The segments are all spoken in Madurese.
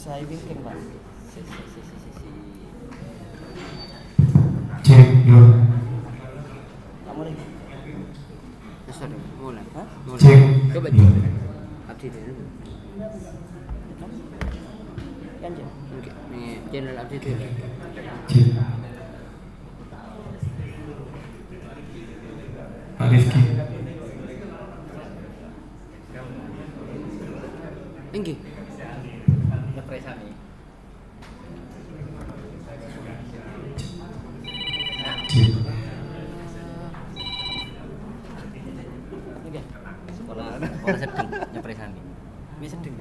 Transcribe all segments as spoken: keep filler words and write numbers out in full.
Saya bikin, Pak. Si, si, si, si, si, si. Cek, dua. Kamu lagi? Terus ada, mulai. Hah? Mulai. Cek. Coba, dua. Cek. Abdi dulu. Kan, ya? Oke, ini channel abdi dulu. Cek. Pak Rifki. Inggih. Nyepre sami. Inggih. Sekolah, sekolah sedheng, nyepre sami. Ini sedheng.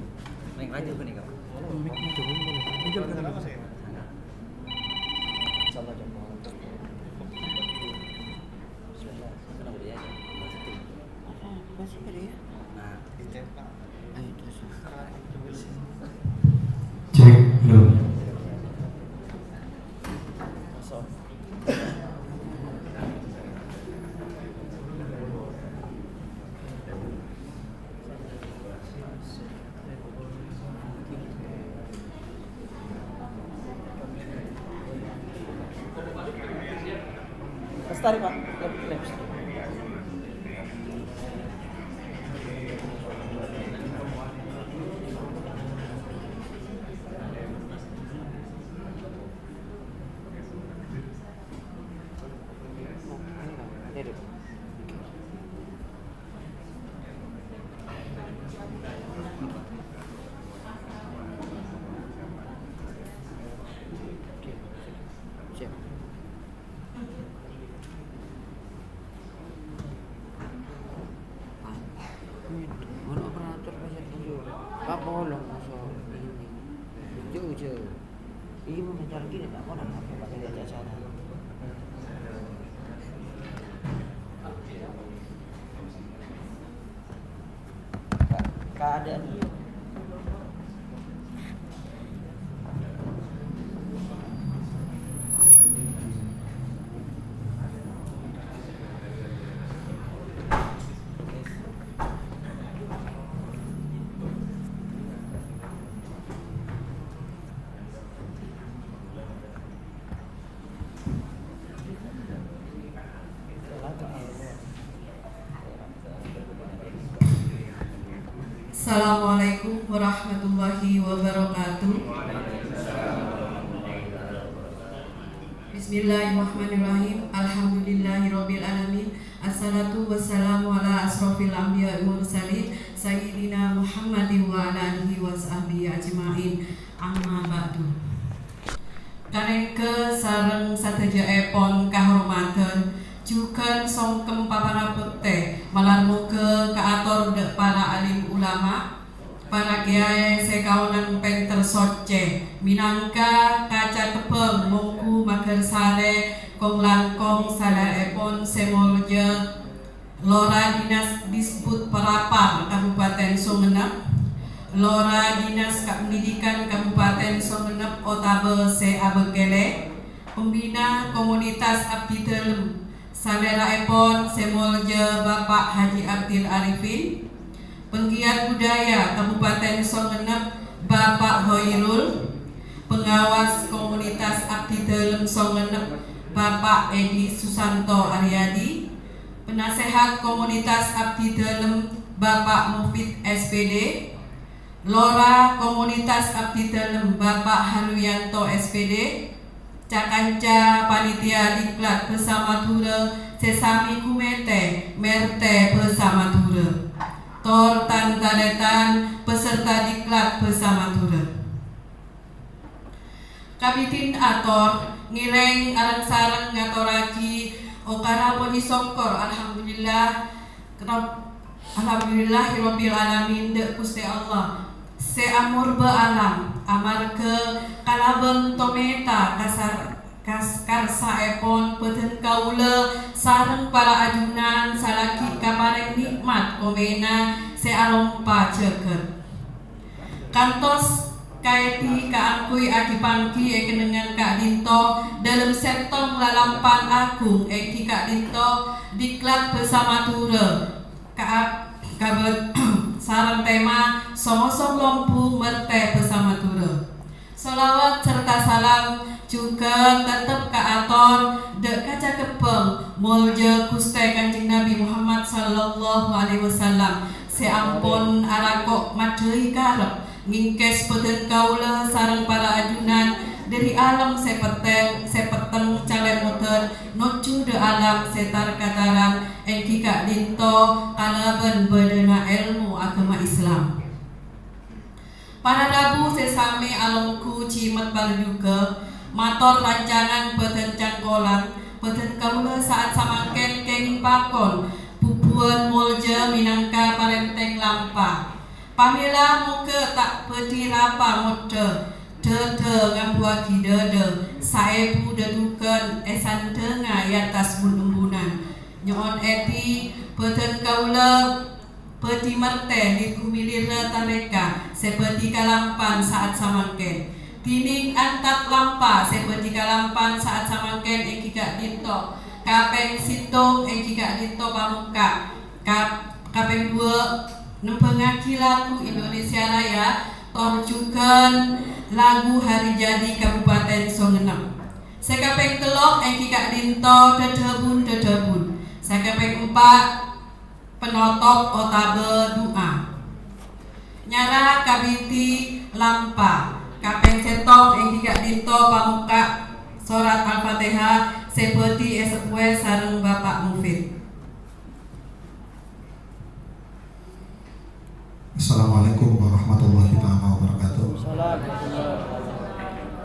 Ning lanjut punika. Mic-nya jauh, Bang. Ini kan. Insyaallah, Cok. Bismillah. Kenapa dia? Sedheng. Ah, masuk kali ya? Nah, dicetak. Ayo, terus. Cek, halo. Lestari, Pak. Lep-, lep-. Siap. Ono operator pasar Tanjung. Pak, polong, masuk ini. Jauh, jauh. Ini mau mencari gini, Pak. Mau nangkap, Pak, dari sana. Keadaan. Assalamualaikum warahmatullahi wabarakatuh. Bismillahirrahmanirrahim. Alhamdulillahirabbil alamin. Assalatu wassalamu ala asrofil anbiya'i wal mursalin, Sayyidina Muhammadin wa ala alihi wa sahbihi ajma'in. Amma ba'du. Karengga sareng sadhâjâèpon kahormadhân, jhughân songkem papangabhâktè, malar moghâ kaator dhâ' para alim ulama, para kèyaè sè kaonang pènter soccè, mènangka kaca tebbhâng mongghu maghârsarè kong-langkong salèra'èpon sè molja Lora Dinas Disbud Parapar Kabupaten Songennep, Lora Dinas Kapendidikan Kabupaten Songennep otabâ sè abâkkèlè, pembina komunitas abdhi dhâlem, salèra'èpon sè molja Bapak Haji Abdil Arifin, penggiat budaya Kabupaten Songennep, Bapak Hoirul, pengawas komunitas abdhi dhâlem Songennep, Bapak Edi Susanto Aryadi, Penasehat Komunitas Abdi Dalem, Bapak Mufid, S P D, Lora Komunitas Abdi Dalem, Bapak Haluyanto, S P D, ca-kanca panitia diklat bhâsa Madhurâ sè samè ghumètè mèrtè bhâsa Madhurâ, tor tan-tarètan peserta diklat bhâsa Madhurâ. Kabidhin ator, ngèrèng areng-sareng ngatorraghi okara pojhi sokkor, alhamdulillah, Rabb-, alhamdulillahirabbil alamin, dhâ' Ghustè Allah sè amorbhâ alam, amarghâ kalabân tomèta kasar-, kas-, karsaèpon bhâdhân kaulâ sareng para ajunan salaghi kaparèng nè'mat komèna sè alompa jhâghât. Kantos kaèdhi kaangghuy aghi-pangghi è kennengngan ka'dinto dâlem sèttong lalampan aghung èngghi ka'dinto diklat bhâsa Madhurâ, ka-, kabâ-, sareng tèma Song-osong Lombu Mèrtè Bhâsa Madhurâ. Shalawat sarta salam jhughân teptep kaator dhâ' ka cakebbhâng molja Ghustè Kanjeng Nabi Muhammad sallallahu alaihi wasallam sè ampon arako' maddhâi karep ngèngkès bhâdhân kaulâ sareng para ajunan dhâri alem sè petteng, sè petteng calèmodhân nojjhu dhâ' alam sè tar-kataran èngghi ka'dinto kalabân bâdâna èlmo aghâma Islam. Para rabu sè samè alongghu cèmèt parjhughâ, mator rancangan bhâdhân cangkolang, bhâdhân kaulâ sa'at samangkèn kèngèng pakon bhubuwân molja mènangka parèntèng lampa. Pamèla moghâ ta' bhâdhi rapa moddhâ, dhâdhâ ngambuwâghi dhâdhâ, saèbu dhâdhughân èsandhângnga è attas bun-embunan. Nyo'on èdhi, bhâdhân kaulâ bhâdhi martè lèr-ghumelèrra tarèka sè bhâdhi kalampan sa'at samangkèn. Dhinèng antat lampa sè bhâdhi kalampan sa'at samangkèn èngghi ka'dinto, kapèng sèttong èngghi ka'dinto pamokka', ka-, kapèng duwâ' nembhângaghi lagu Indonesia Raya, tor jhughân lagu Hari Jadi Kabupaten Songennep. Sè kapèng tello' èngghi ka'dinto dhâdhâbun-dhâdhâbun. Sè kapèng empa' penotop otabâ du'a. Nyara kabidhi lampa. Kapèng sèttong èngghi ka'dinto pamokka' sorat Al-Fatihah sè bhâdhi èsebbhuwâ sareng Bapa' Mufid. Assalamualaikum warahmatullahi taala wabarakatuh.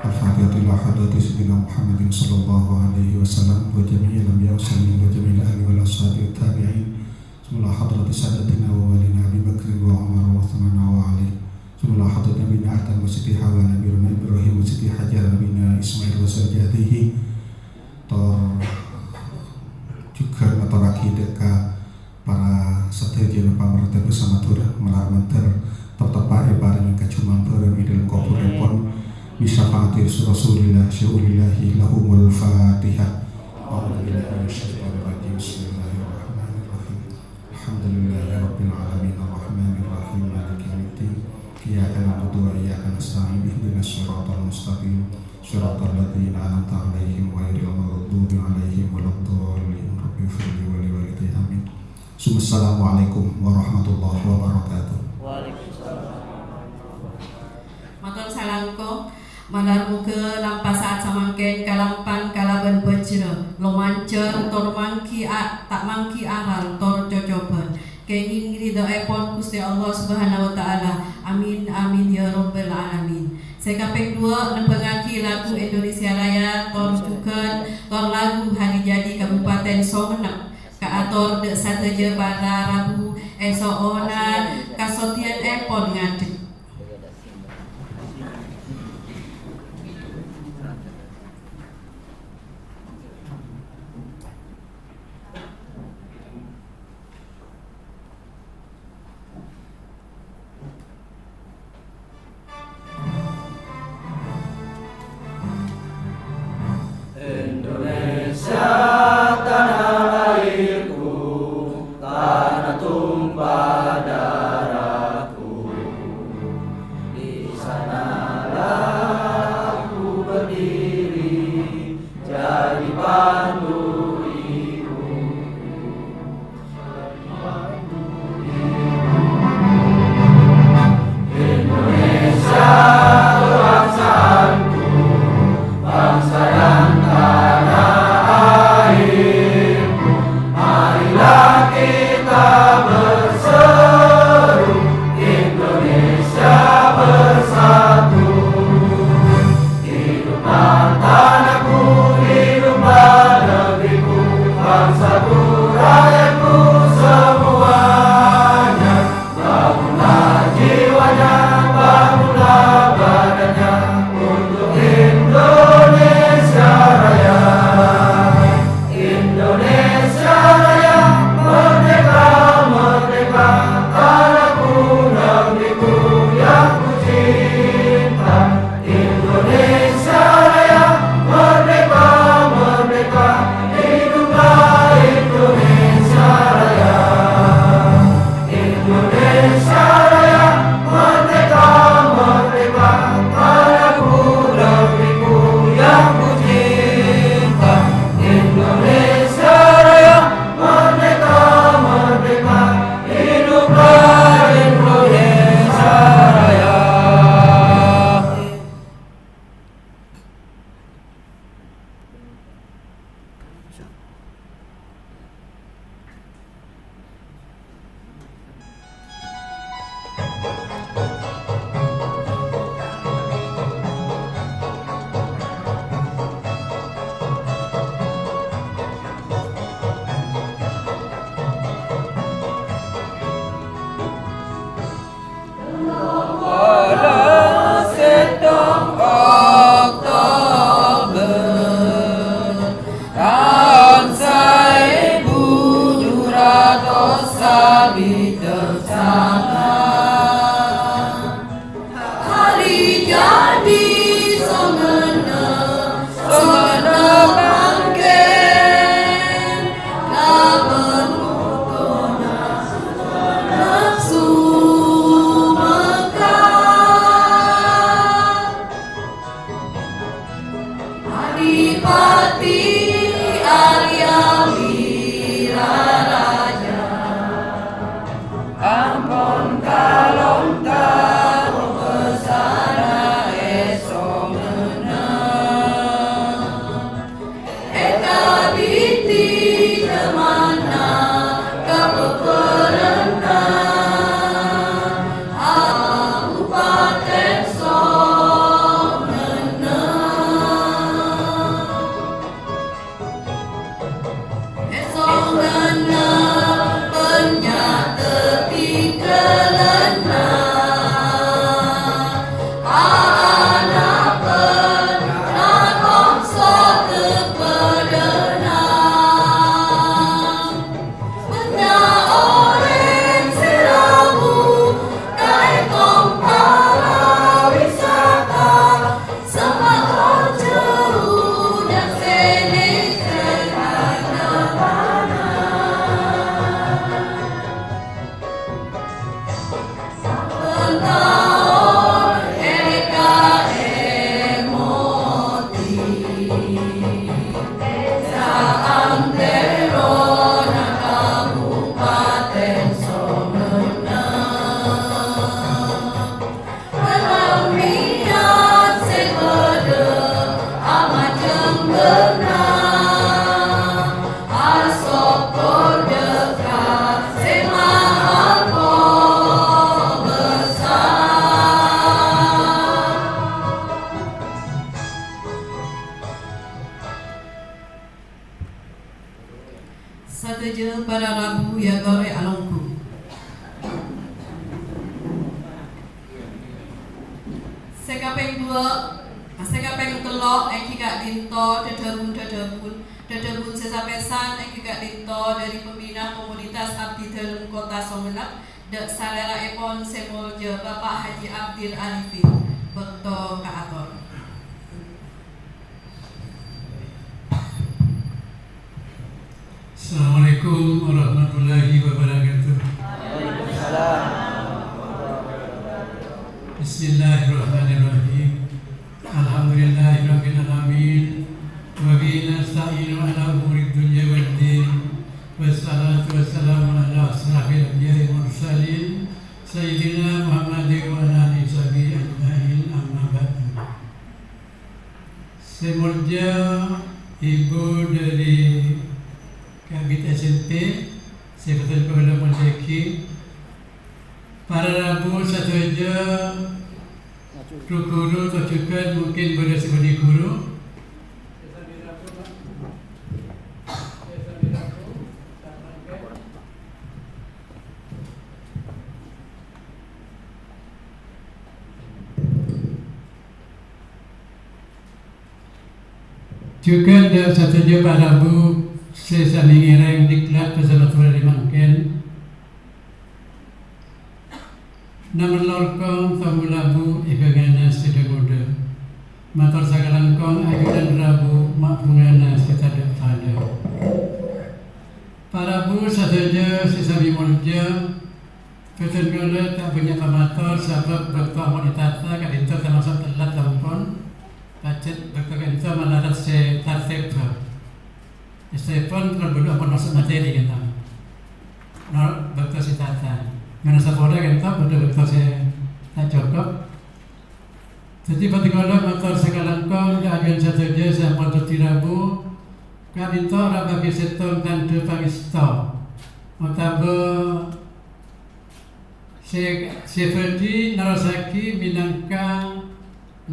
Al-Fatihah ila hadrati Sayyidina Muhammadin sallallahu alaihi wasallam wa jami'il anbiya wa sallim wa jami'il ali wal ashabi wa tabi'in. Summa ila hadrati Sayyidatina wa walina Abi Bakr wa Umar wa Utsman wa Ali. Summa ila hadrati Nabiyina Adam wa Siti Hawa, Nabiyina Ibrahim wa Siti Hajar, Nabiyina Ismail wa zawjatihi. Tor jhughân ngatorraghi dhâ' ka para sadhâjâna pamarènta bhâsa Madhurâ, malar mandhâr tepteppa èparèngè kajhumambhârân è dhâlem kobhurrèpon, bi syafaati Rasulillah, syai'ulillahi lahumul Fatihah. A'udzubillahi minasyaitonirrajim. Bismillahirrahmanirrahim. Alhamdulillahirabbil alamin, arrahmanirrahim, maliki yaumiddin. Iyyaka na'budu wa iyyaka nasta'in. Ihdinas siratal mustaqim. Siratal ladzina an'amta 'alaihim ghairil maghdubi 'alaihim waladdallin. Rabbighfirli wa liwalidayya. Amin. Summa assalamualaikum warahmatullahi wabarakatuh. Waalaikumsalam. Mator salangkong, malar moghâ lampa sa'at samangkèn kalampan kalabân bhâjhrâ, lomanjhâr, tor mangghi a-, ta' mangghi aral, tor cocobhân. Kèngèng ridhoèpon Ghustè Allah Subhanahu wa Ta'ala. Amin, amin, ya Rabbal Alamin. Sè kapèng duwâ', nembhângaghi lagu Indonesia Raya, tor jhughân, tor lagu Hari Jadi Kabupaten Songennep. Kaator dhâ' sadhâjâ para rabu è so'ona kasodiyanèpon ngadhep. Indonesia, tanah airku, tanah tumpah darahku. Di sanalah aku berdiri, jadi pandu ibuku. Indonesia kebangsaanku, bangsa dan tanah airku. Marilah kita bersatu. Abu Yador è Alonggu. Sè kapèng duwâ', sè kapèng tello' èngghi ka'dinto dhâdhâbun-dhâdhâbun, dhâdhâbun sè sapèsan èngghi ka'dinto dhâri pembina komunitas Abdi Dâlem Kota Songennep, dâ' salèra'èpon sè molja Bapak Haji Abdil Arifin, bâkto kaator. Assalamualaikum warahmatullahi wabarakatuh. Waalaikumsalam. Bismillahirrahmanirrahim. Alhamdulillahirabbil alamin. Wa bihi nasta'inu ala umuri dunya wad din. Wassalatu wassalamu ala asyrafil anbiya'i wal mursalin, Sayyidina Muhammadin wa ala alihi wa sahbihi ajma'in, amma ba'du. Sè molja Ibu dhâri Kabid S M P, sè bhâdhân kaulâ molja'aghi, para rabu sadhâjâ, ru-ghuru, tojjhughân mungkin bâdâ sè bânnè ghuru. Jhughân dâ' sadhâjâ para rabu sè sanè ngèrèng diklat bhâsa Madhurâ rè mangkèn. Namen lorkong, tamoy labu è bângana sè dhâ-ngodâ. Mator sakalangkong ajunan rabu ma' bhungana sè tadâ'-padâ. Para rabu sadhâjâ sè sami molja, bhâdhân kaulâ ta' bânnya' pamator sabâb bâkto ampon ètata ka'dinto tamaso' tellat ampon, pajhât bâkto ka'dinto malarat sè tartèbbhâ. Èstèpon terros bâdâ ampon maso' materi ka'dinto. Noro' bâkto sè ètata. Mènabi sapora ka'dinto bâdâ bâkto sè ta' cokop. Dhâddhi bhâdhân kaulâ mator sakalangkong ka ajunan sadhâjâ sè ampon dhâddhi rabu, ka'dinto rabâghi sèttong tandhâ pangèsto, otabâ sè, sè bhâdhi nerrossaghi mènangka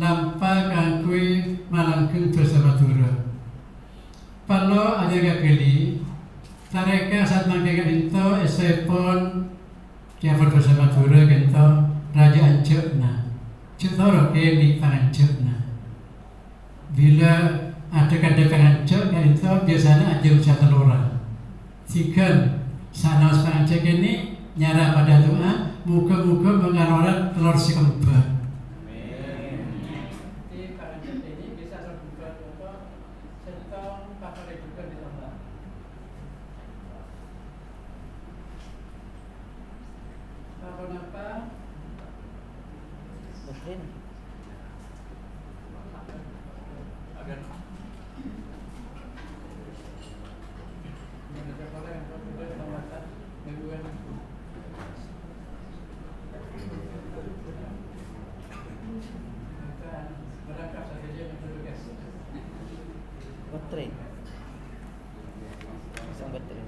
lampa kaangghuy malanggheng bhâsa Madhurâ. Parlo anyangka ghâlli, tarèka saat mangkèn ka'dinto èstèpon Kèyabbhâr bhâsa Madhurâ ka'dinto rajâ anjâ'na, jhâ' toro' kènè' panganjâ'na. Bilâ adhâ-kadhâ panganjâ' ka'dinto biyasana ajâm sè atellorra. Dhingghân, sanaos panganjâ' kènè' nyara padâ du'a, moghâ-moghâ mangalorat tellor sè kembhâr. Napa-napa? Muslim. Baterai. Pasang baterai.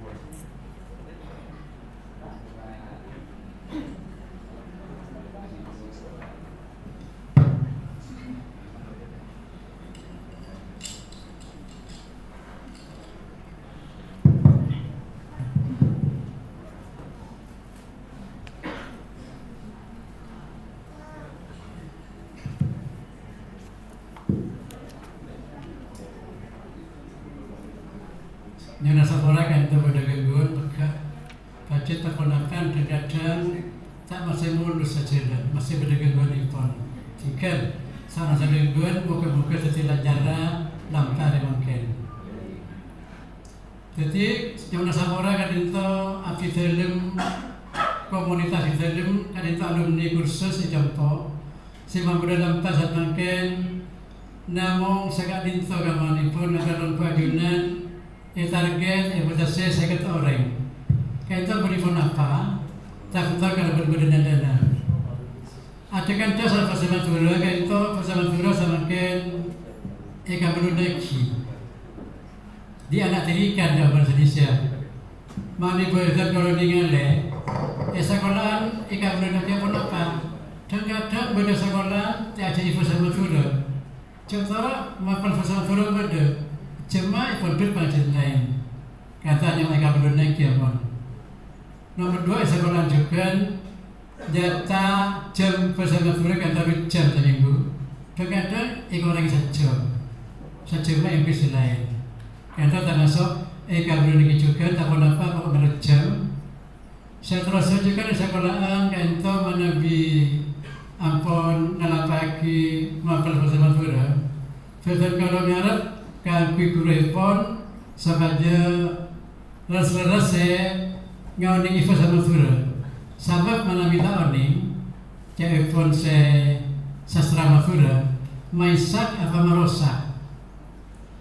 Nyo'ona sapora ka'dinto bâdâ gangguan, pegghâ'. Pajhât takonakan dhâng-kadhâng ta' massè mulus sajhâlân, massè bâdâ gangguanèpon. Dhingghân, sanaossa gangguan, moghâ-moghâ dhâddhi lancarra lampa rè mangkèn. Dhâddhi, nyo'ona sapora ka'dinto abdhi dhâlem, komunitas abdhi dhâlem, ka'dinto alumni kursus è Compo', sè mabâdâ lampa saat mangkèn, namong saka'dinto kammaonnèpon akalompo ajunan ètarget èpatessè sèket orèng. Ka'dinto bânnè ponapa? Tafakkur kalabân bâdâ nandhâna. Adhâ-kadhâ sè bhâsa Madhurâ, ka'dinto bhâsa Madhurâ samangkèn èkabâlunaghi. Di' ana' tirikan ka bhâsa Indonesia. Mani bhâdhân kaulâ nèngalè, è sakola'an èkabâlunaghi ponapa? Dhâng-kadhâng bâdâ sakola èajhâri bhâsa Madhurâ. Jhâ' toro' mapèl bhâsa Madhurâ bâdâ, jemma èpondhut pangajiân laèn. Kata nyamana kabellunna ghi ampon. Nomer duwâ', è sakola'an jhughân nyarta jhâm bhâsa Madhurâ ka'dinto jhâm samènggu. Dhâng-kadhâng èkorangè sajhâm. Sajhâmma è bis laèn. Ka'dinto tamaso' è kabellunna jhughân, ta' ponapa pokok mèlo jhâm. Saterrossa jhughân è sakola'an ka'dinto manabi ampon ngalampa'aghi mapel bhâsa Madhurâ. Bhâdhân kaulâ ngarep kaangghuy ghuruèpon sopajâ lerres-lerres sè ngaonèngè bhâsa Madhurâ. Sabâb manabi ta' onèng, ca'èpon sè sastra Madhurâ, maèsak apa marosak?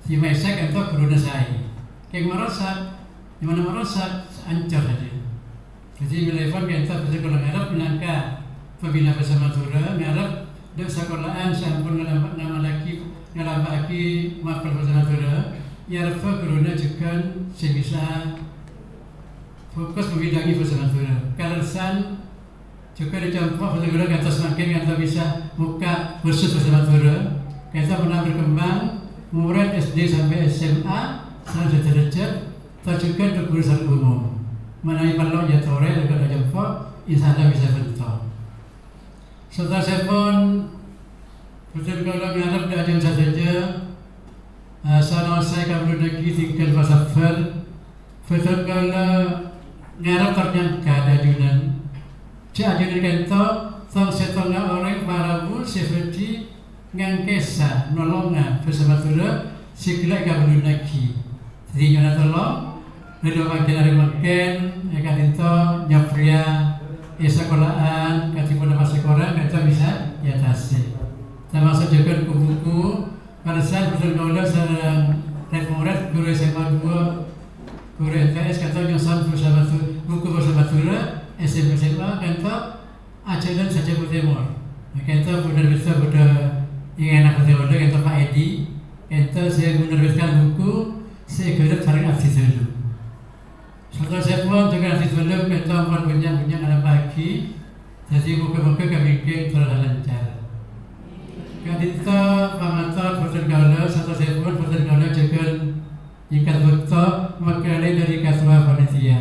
Sè maèsak ka'dinto ghuruna saè. Kèng marosak, nyamana marosak, ancor sajân. Dhâddhi, mèlèpon ka'dinto bhâdhân kaulâ ngarep mènangka pembina bhâsa Madhurâ, ngarep dâ' sakola'an sè ampon ngalampa-, ngamalaghi, ngalampa'aghi mapel bhâsa Madhurâ, èarebbhâ ghuruna jhughân sè bisa fokus mabidhângè bhâsa Madhurâ. Kalerressan jhughân è compo' bhâdhân kaulâ kantos mangkèn ka'dinto bisa mokka' kursus bhâsa Madhurâ. Ka'dinto pernah berkembang, morèd S D sampè' S M A, sareng sadhâjâ, ta' jhughân ghu-, ghuru sareng umum. Manabi parlo, ya torè, lèbât è compo', insyaallah bisa bhânto. Saterrossèpon, bhâdhân kaulâ ngarep dâ' ajunanna sadhâjâ, eh, sanaossa èkabellunaghi tinggal pasabbhâr. Bhâdhân kaulâ ngarep tor nyangka dâ' ajunan. Jhâ' ajunan ka'dinto tong-sèttongnga orèng parabu sè bhâdhi ngangkèsa nolonga bhâsa Madhurâ sè ghellâ' èkabellunaghi. Dhâddhi nyo'ona tolong, ghâllu mangkèn arè mangkèn, è ka'dinto nyaprèya è sakola'an, kadhi ponapa sè korang, ka'dinto bisa èatasè. Tamaso' jhughân ku-buku, paressan bhâdhân kaulâ sareng rèd-morèd ghuru S M A dua, ghuru M T S, ka'dinto nyo'on bhâsa Madhu-, buku bhâsa Madhurâ, S M P S M A, ka'dinto ajhâlân sajhâ Tèmor. Ka'dinto bu-, nerbit, bu-, èngèna bhâdhân kaulâ, ka'dinto Pak Edi, ka'dinto sè bu-, nerbitkan buku sè èghârep sareng abdhi dhâlem. Saterrossèpon, jhughân abdhi dhâlem, ka'dinto ampon bânnya'-bânnya' ngalampa'aghi. Dhâddhi, moghâ-moghâ kamangkèn terros lancar. Ka'dinto pamator bhâdhân kaulâ, saterrossèpon bhâdhân kaulâ jhughân nyèngkat bâkto makalè dâri katoa panitia.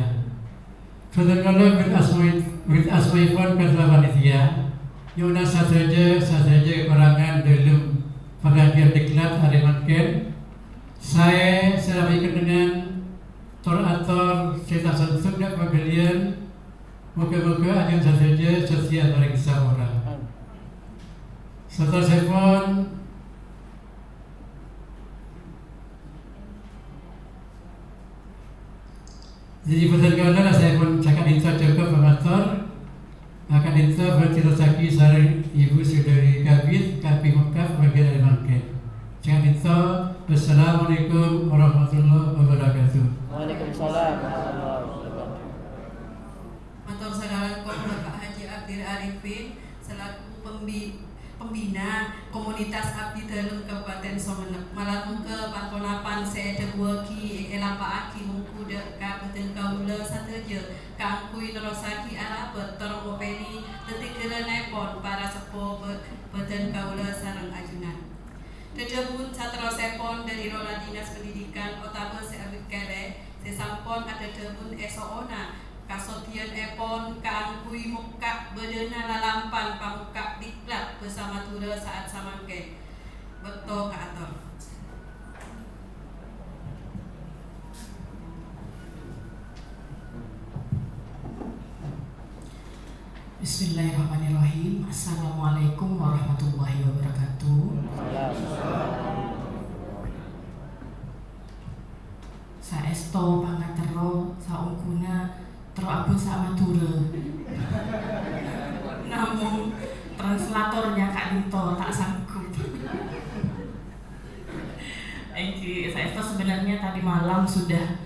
Bhâdhân kaulâ wit asma-, wit asmaèpon katoa panitia, nyo'ona sadhâjâ, sadhâjâ kakorangan dâlem pangajiân diklat arè mangkèn, saè sè rabi kennengngan, tor-ator sè ta' sondhuk dâ' paghâliyân, moghâ-moghâ ajunanna sadhâjâ satèya parèngsa pora. Saterrossèpon, dhâddhi bhâdhân kaulâ, saèpon saka'dinto cokop pamator. Ka'dinto bhâdhi terrossaghi sareng Ibu Saudari Kabid, Kabid Mekah, bagian arè mangkèn. Saka'dinto, wassalamualaikum warahmatullahi wabarakatuh. Waalaikumsalam warahmatullahi wabarakatuh. Mator sakalangkong Bapak Haji Abdul Arifin selaku pembi-, pembina komunitas Abdi Dalem Kabupaten Sumenep. Malar mongghâ pan-ponapan sè èdhâbuwâghi èlampa'aghi mongghu dâ' ka bhâdhân kaulâ sadhâjâ kaangghuy nerrossaghi arabât tor ngopènè tetigherrânnèpon para seppo bhâ-, bhâdhân kaulâ sareng ajunan. Dhâdhâbun saterrossèpon dâri rola Dinas Pendidikan otabâ sè abit kèrè sè sampon adhâdhâbun è so'ona kasodiânèpon kaangghuy mokka' bâdâna lalampan pamokka' diklat bhâsa Madhurâ sa'at samangkèn. Bâkto kaator. Bismillahirrahmanirrahim. Assalamualaikum warahmatullahi wabarakatuh. Saèsto pangaterro saongghuna terro abhâsa Madhurâ. Namong translatornya ka'dinto ta' sanggup. Èngghi, saèsto sebenarnya tadi malam sudah,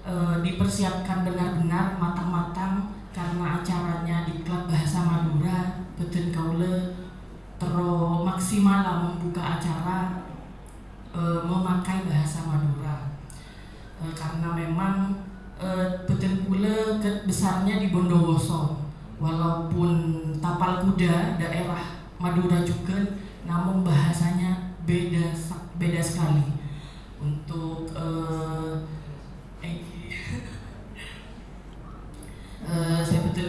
eh, dipersiapkan benar-benar matang-matang karena acaranya Diklat Bahasa Madura, bhâdhân kaulâ terro maksimala membuka acara, eh, memakai bahasa Madura. Eh, karena memang, eh, bhâdhân kaulâ ke-, besarnya di Bondowoso, walaupun Tapal Kuda daerah Madura juga, namun bahasanya beda sa-, beda sekali. Untuk, eh, eh,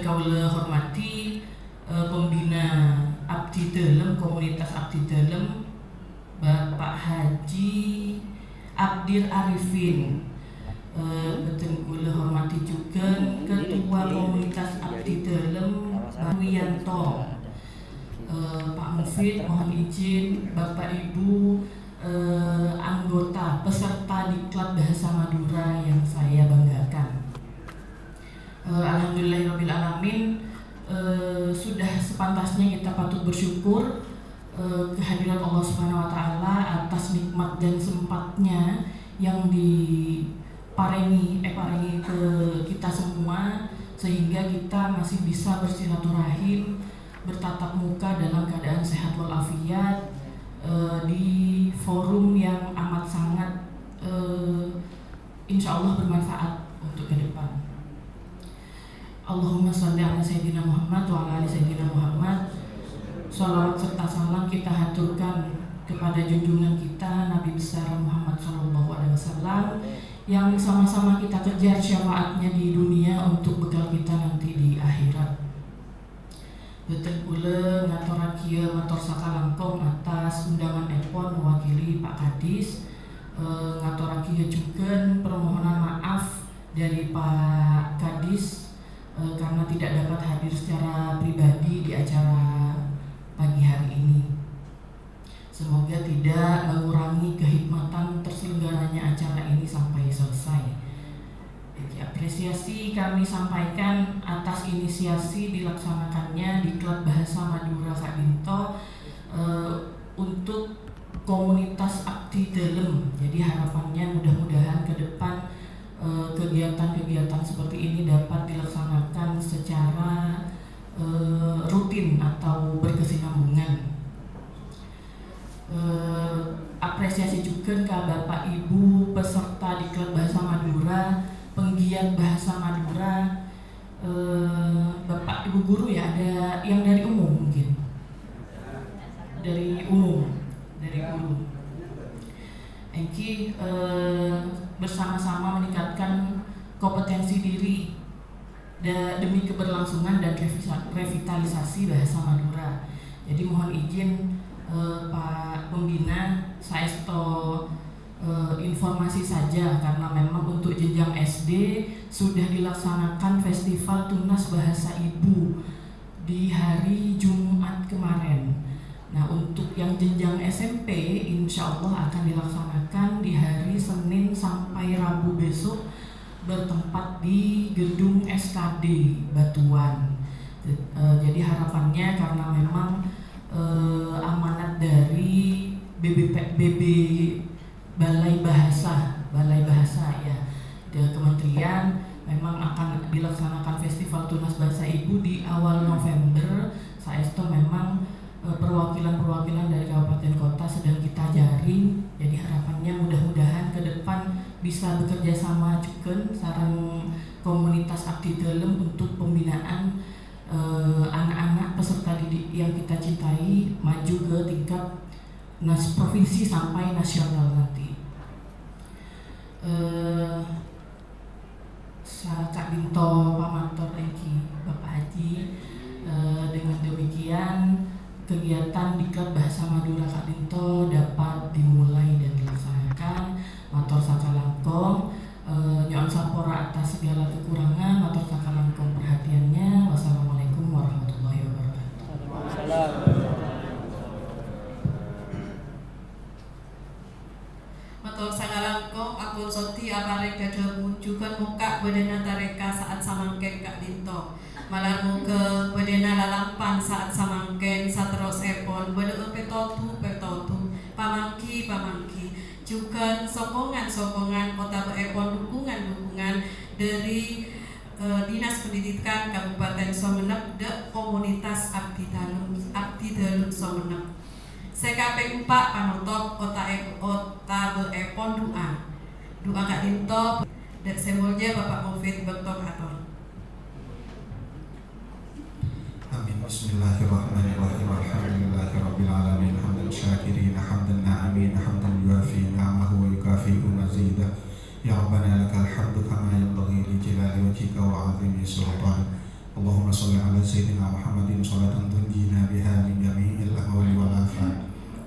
Kaulâ hormadhi, eh, pembina Abdi Dalem, komunitas Abdi Dalem, Bapak Haji Abdir Arifin. Eh, bhâdhân kaulâ hormadhi jhughân Ketua Komunitas Abdi Dalem, Pak Wiyanto. Eh, Pak Mufid, mohon izin, Bapak Ibu, eh, anggota peserta Diklat Bahasa Madura yang saya banggakan. Eh, alhamdulillahirabbil alamin, eh, sudah sepantasnya kita patut bersyukur, eh, kehadirat Allah Subhanahu wa Ta'ala atas nikmat dan sempatnya yang diparengi, eh, parengi ke kita semua, sehingga kita masih bisa bersilaturahim, bertatap muka dalam keadaan sehat walafiat, eh, di forum yang amat sangat, eh, insya Allah bermanfaat untuk ke depan. Allahumma shalli ala Sayyidina Muhammad wa ala ali Sayyidina Muhammad. Salawat serta salam kita haturkan kepada junjungan kita Nabi besar Muhammad sallallahu alaihi wasallam yang sama-sama kita kejar syafaatnya di dunia untuk bekal kita nanti di akhirat. Bhâdhân kaulâ ngatorraghiyâ mator sakalangkong atas undangan èpon mewakili Pak Kadis. Eh, ngatorraghiyâ jhughân permohonan maaf dari Pak Kadis, eh, karena tidak dapat hadir secara pribadi di acara pagi hari ini. Semoga tidak mengurangi kehikmatan terselenggaranya acara ini sampai selesai. Jadi, apresiasi kami sampaikan atas inisiasi dilaksanakannya Diklat Bahasa Madura ka'dinto, eh, untuk komunitas Abdi Dalem. Jadi, harapannya mudah-mudahan ke depan, eh, kegiatan-kegiatan seperti ini dapat dilaksanakan secara, eh, rutin atau berkesinambungan. Eh, apresiasi jhughân ka Bapak Ibu peserta Diklat Bahasa Madura, penggiat Bahasa Madura, eh, Bapak Ibu guru ya, ada yang dari umum mungkin? Dari umum, dari guru. Èngghi, eh, bersama-sama meningkatkan kompetensi diri da-, demi keberlangsungan dan revisa-, revitalisasi bahasa Madura. Jadi mohon izin, eh, Pak Pembina, saèsto, eh, informasi saja karena memang untuk jenjang S D sudah dilaksanakan Festival Tunas Bahasa Ibu di hari Jumat kemarin. Nah, untuk yang jenjang S M P, insya Allah akan dilaksanakan di hari Senin sampai Rabu besok, bertempat di gedung S K D Batuan. Eh, jadi harapannya karena memang, eh, amanat dari B B P, B B, Balai Bahasa, Balai Bahasa ya, di kementerian memang akan dilaksanakan Festival Tunas Bahasa Ibu di awal November. Saèsto memang, eh, perwakilan-perwakilan dari kabupaten kota sedang kita jaring. Jadi harapannya mudah-mudahan ke depan bisa bekerja sama jhughân sareng komunitas Abdi Dalem untuk pembinaan, eh, anak-anak peserta didik yang kita cintai maju ke tingkat nas-, provinsi sampai nasional nanti. Eh, sa-, ka'dinto pamator èngghi Bapak Haji. Eh, dengan demikian, kegiatan Diklat Bahasa Madura ka'dinto dapat dimulai dan dilaksanakan. Mator sakalangkong, eh, nyo'on sapora atas segala kekurangan. Mator sakalangkong perhatiannya. Wassalamualaikum warahmatullahi wabarakatuh. Mator sakalangkong, ampon sodi aparèng dhâdhâbu jhughân mokka' bâdâna tarèka sa'at samangkèn ka'dinto. Malar moghâ bâdâna lalampan sa'at samangkèn saterrossèpon bâdâ'â pètodhu-pètodhu, pamangghi-pamangghi, jhughân sokongan-sokongan otabâ èpon dhukungan-dhukungan dhâri, eh, Dinas Pendidikan Kabupaten Sumenep dâ' komunitas Abdi Dalem, Abdi Dalem Sumenep. Sè kapèng empa' panotop otabâ èpon du'a. Du'a ka'dinto dâ' sè molja Bapak Mufid bâkto katon. Amin. Bismillahirrahmanirrahim. Alhamdulillahirabbil alamin. Hamdan syakirin, hamdan na'imin, hamdan yuwafi ni'amahu wa yukafi'u mazidah. Ya Rabbana lakal hamdu kama yanbaghi li jalali wajhika wa 'azimi sultanik. Allahumma صل على سيدنا محمد صلاة تنجينا بها من جميع الأهوال والآفات،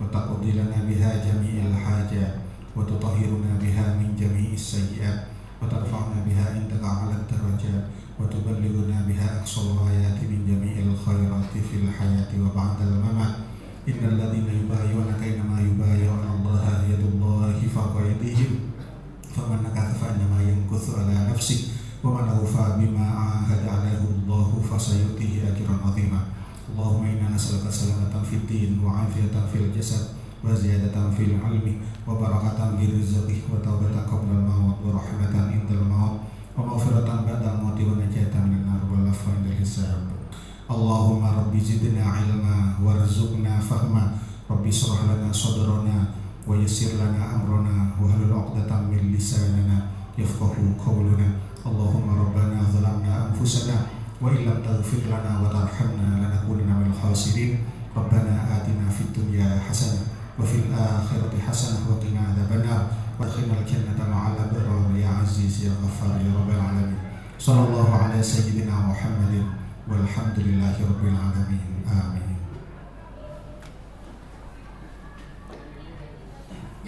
وتقضي لنا بها جميع الحاجات، وتطهرنا بها من جميع السيئات، وترفعنا بها عندك أعلى الدرجات، وتبلغنا بها أقصى الغايات من جميع الخيرات في الحياة وبعد الممات. إن الذين يبايعونك إنما يبايعون الله يد الله فوق أيديهم، فمن نكث فإنما ينكث على نفسه، ومن أوفى بما عاهد عليه الله فسيؤتيه أجرا عظيما. اللهم إنا نسألك سلامة في الدين، وعافية في الجسد، وزيادة في العلم، وبركة في الرزق، وتوبة قبل الموت، ورحمة عند الموت، ومغفرة بعد الموت، ونجاة من النار، والعفو عند الحساب. اللهم رب زدنا علما وارزقنا فهما. رب اشرح لنا صدرنا ويسر لنا أمرنا واحلل عقدة من لساننا يفقهوا قولنا. اللهم ربنا ظلمنا أنفسنا وإن لم تغفر لنا وترحمنا لنكونن من الخاسرين. ربنا آتنا في الدنيا حسنة وفي الآخرة حسنة وقنا عذاب النار وأدخلنا الجنة مع الأبرار يا عزيز يا غفار يا رب العالمين. صلى الله على سيدنا محمد والحمد لله رب العالمين. آمين.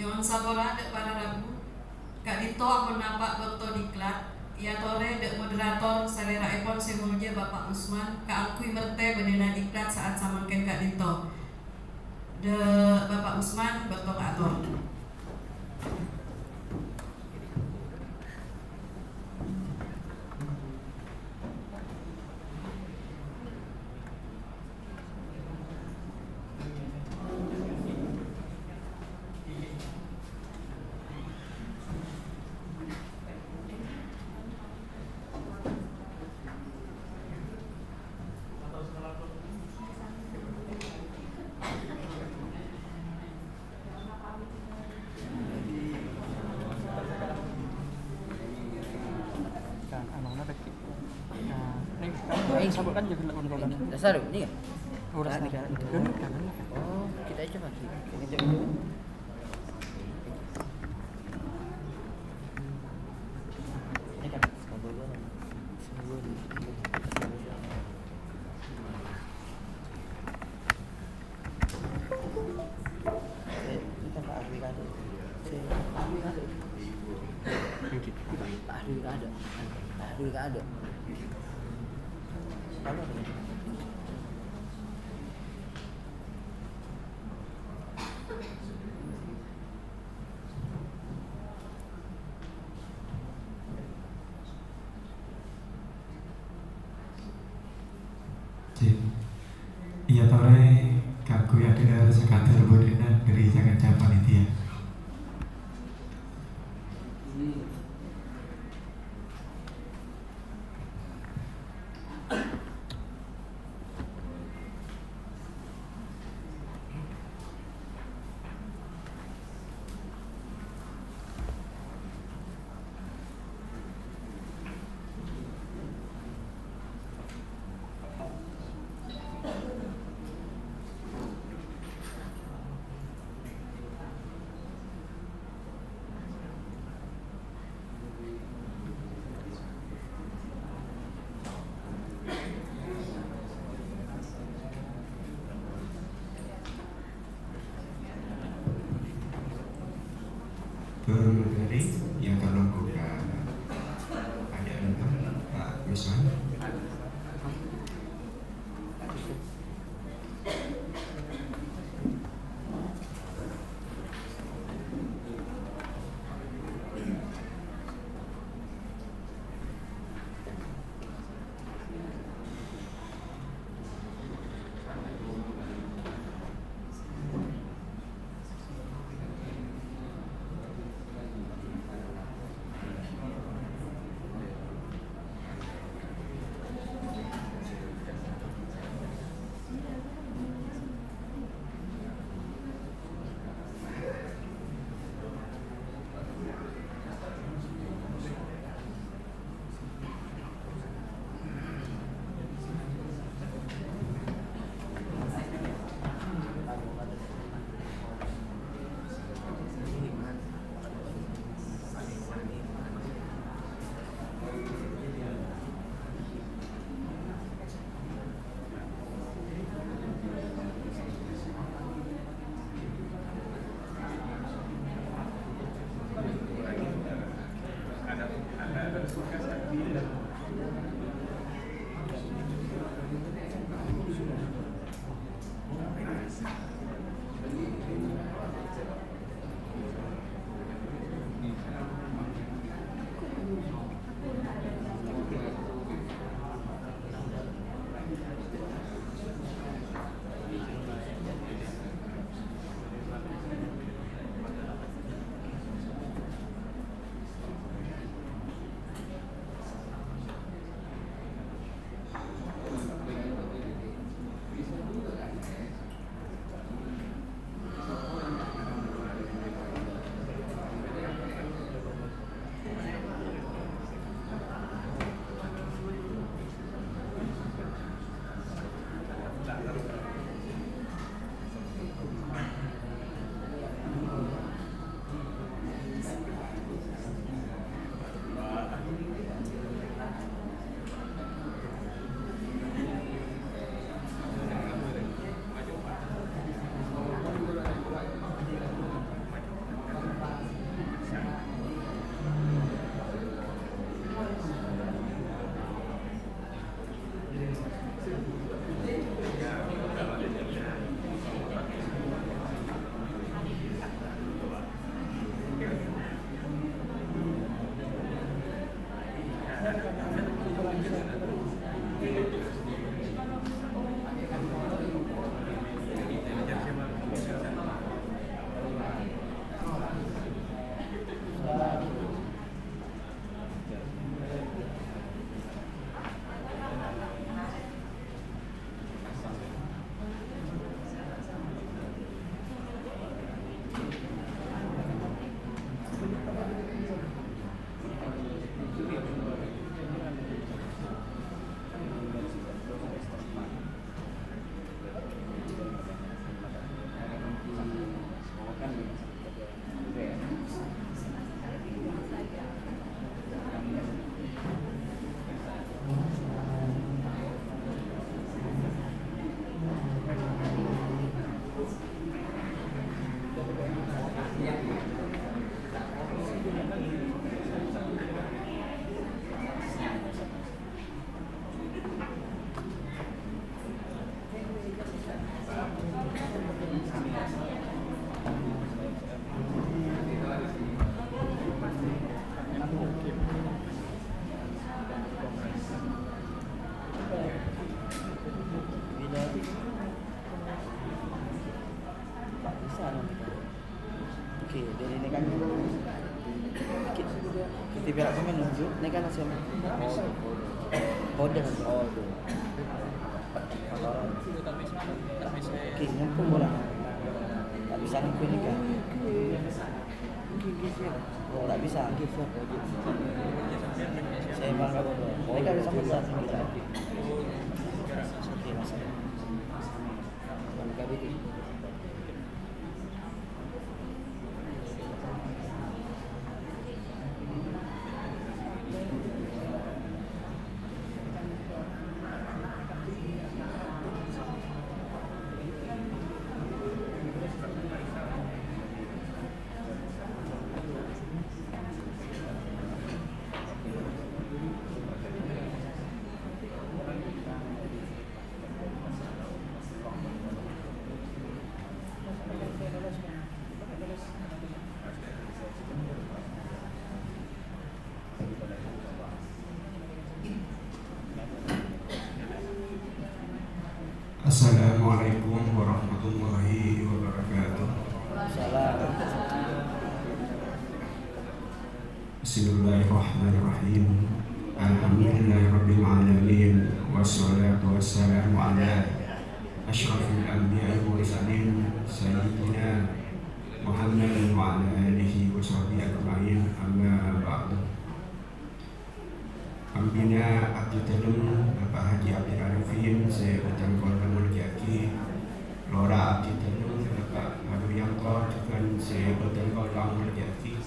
Nyo'on sapora ḍâ' para rabu. Ka'ḍinto ampon napa' bâkto diklat, èyatorè ḍâ' moderator salèra'èpon sè molja Bapa' Usman kaangghuy mertè bâḍâna diklat sa'at samangkèn ka'ḍinto. Ḍâ' Bapa' Usman, bâkto kaator. Kan, anu, mana lagi? Nah, ini, kan, sabuk kan juga nak kono. Dasar, ini ya? Oh, dasar. Ini kan, ini kan. Oh, kita aja pakai. Ini kan. Sip. Èyatorè kaangghuy A D R sakadhâr bâḍâna ḍâri ca-kanca panitia. Nèka nasè'na. Kode. Kode. Oke, nyambhung bola. Ta' bisa ngangguy nèka. Oh, ta' bisa. Saya malah bodoh. Nèka bisa bola. Oke, Mas. Assalamualaikum warahmatullahi wabarakatuh. Salam. Bismillahirrahmanirrahim. Alhamdulillahirabbil alamin. Wassalatu wassalamu ala asyrafil anbiya'i wal mursalin, sayyidina Muhammadin wa ala alihi wa sahbihi ajma'in. Amma ba'du. Pembina abdidalem Bapak Haji Abdul Arifin sè bhâdhân kaulâ molja'aghi, Lora abdidalem Bapak Harwiyanto jhughân sè bhâdhân kaulâ molja'aghi,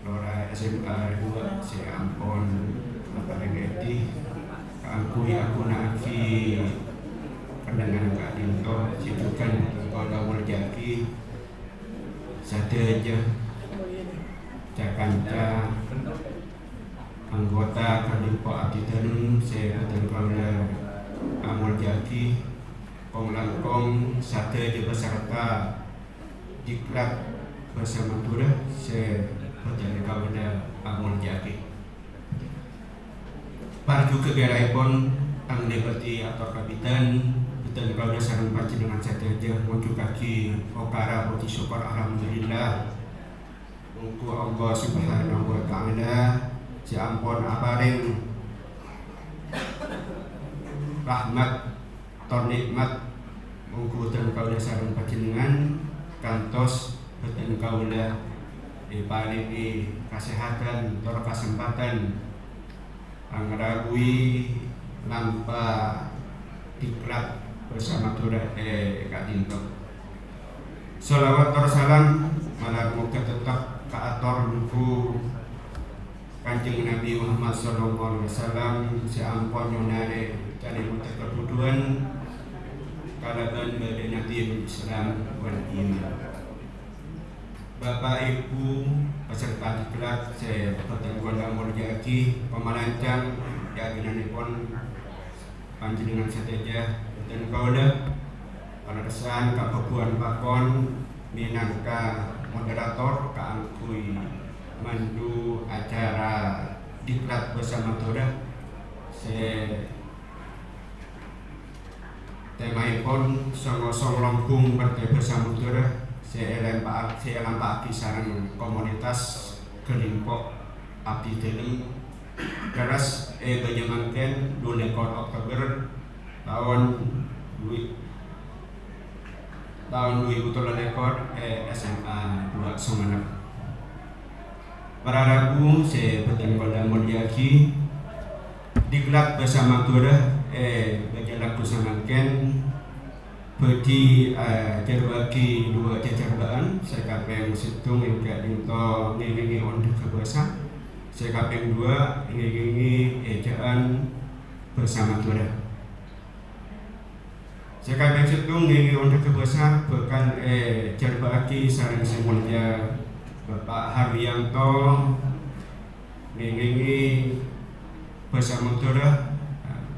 Lora S M A dua sè ampon aparèng èdhi kaangghuy aghuna'aghi kennengngan ka'dinto sè jhughân bhâdhân kaulâ molja'aghi, sadhâjâ ca-kanca anggota Kalimpo Abdidalem sè bhâdhân kaulâ amolja'aghi, kong-langkong sadhâjâ peserta Diklat Bhâsa Madhurâ sè bhâdhân kaulâ amolja'aghi. Parjhughâ kèraèpon, tang lèbâti ator kabidhân, bhâdhân kaulâ sareng panjhennengngan sadhâjâ ngonjhughâghi okara pojhi sokkor, alhamdulillah. Mongghu Allah Subhanahu wa Ta'ala sè ampon aparèng rahmat tor nè'mat, mongghu dhân kaulâ sareng panjhennengngan kantos bhâdhân kaulâ èparèngè kasèhadhân tor kasempadhân angarabui lampa Diklat Bhâsa Madhurâ è ka'dinto. Shalawat tor salam malar moghâ tettep kaator mongghu Kanjeng Nabi Muhammad sallallahu alaihi wasallam sè ampon nyonarè calèmodhâ kabhudhuwân kalabân bâdâna dinul Islam wal iman. Bapa', Èbhu, peserta diklat sè bhâdhân kaulâ molja'aghi, pamalancang è ajunanèpon panjhennengngan sadhâjâ, bhâdhân kaulâ palerressan kabhâbuwân pakon mènangka moderator kaangghuy mandu acara Diklat Bhâsa Madhurâ sè temaèpon Song-osong Longgong Partai Bhâsa Madhurâ sè èlampa'a-, sè èlampa'aghi sareng komunitas Kalimpo Abdidalem, lerres è bâjâ mangkèn, dhu lèkor Oktober taon dhu-, taon dhu èbu tello lèkor è S M A dua Sumenep. Para rabu sè bhâdhân kaulâ molja'aghi, Diklat Bhâsa Madhurâ è bâjâ lagghu samangkèn bhâdhi, eh, ajhârbâ'âghi dhu jhârbâ'ân, sè kapèng sèttong èngghi ka'dinto ngèngèngè onḍhâghâ bhâsa, sè kapèng dhu ngèngèngè èjhâ'ân bhâsa Madhurâ. Sè kapèng sèttong ngèngèngè onḍhâghâ bhâsa bhâkal èjhârbâ'âghi sareng sè molja Bapa' Harwiyanto, ngèngèngè bhâsa Madhurâ.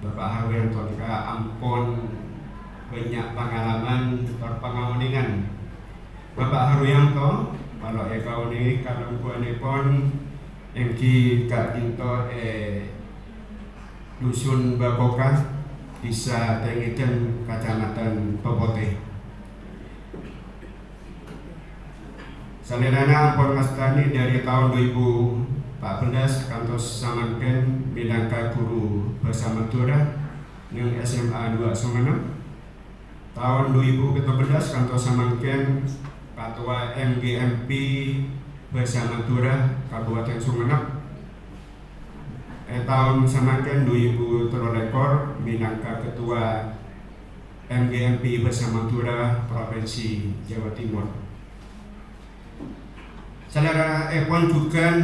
Bapa' Harwiyanto nèka ampon bânnya' pangalaman tor pangaonèngan. Bapa' Harwiyanto, palo èkaonèngè kalongghuwânèpon èngghi ka'dinto è Dusun Bakoka, Dhisa Tengedeng, Kacamatan Topote. Salèrana ampon mastanè ḍâri taon dhu èbu empat belas kantos samangkèn mènangka ghuru bhâsa Madhurâ neng S M A dua Songenem. Taon dua ribu pitu belas kantos samangkèn Katoa M G M P Bhâsa Madhurâ Kabupaten Songenem. È taon samangkèn dua ribu tello lèkor mènangka Katoa M G M P Bhâsa Madhurâ Provinsi Jawa Timur. Salèrana èpon jhughân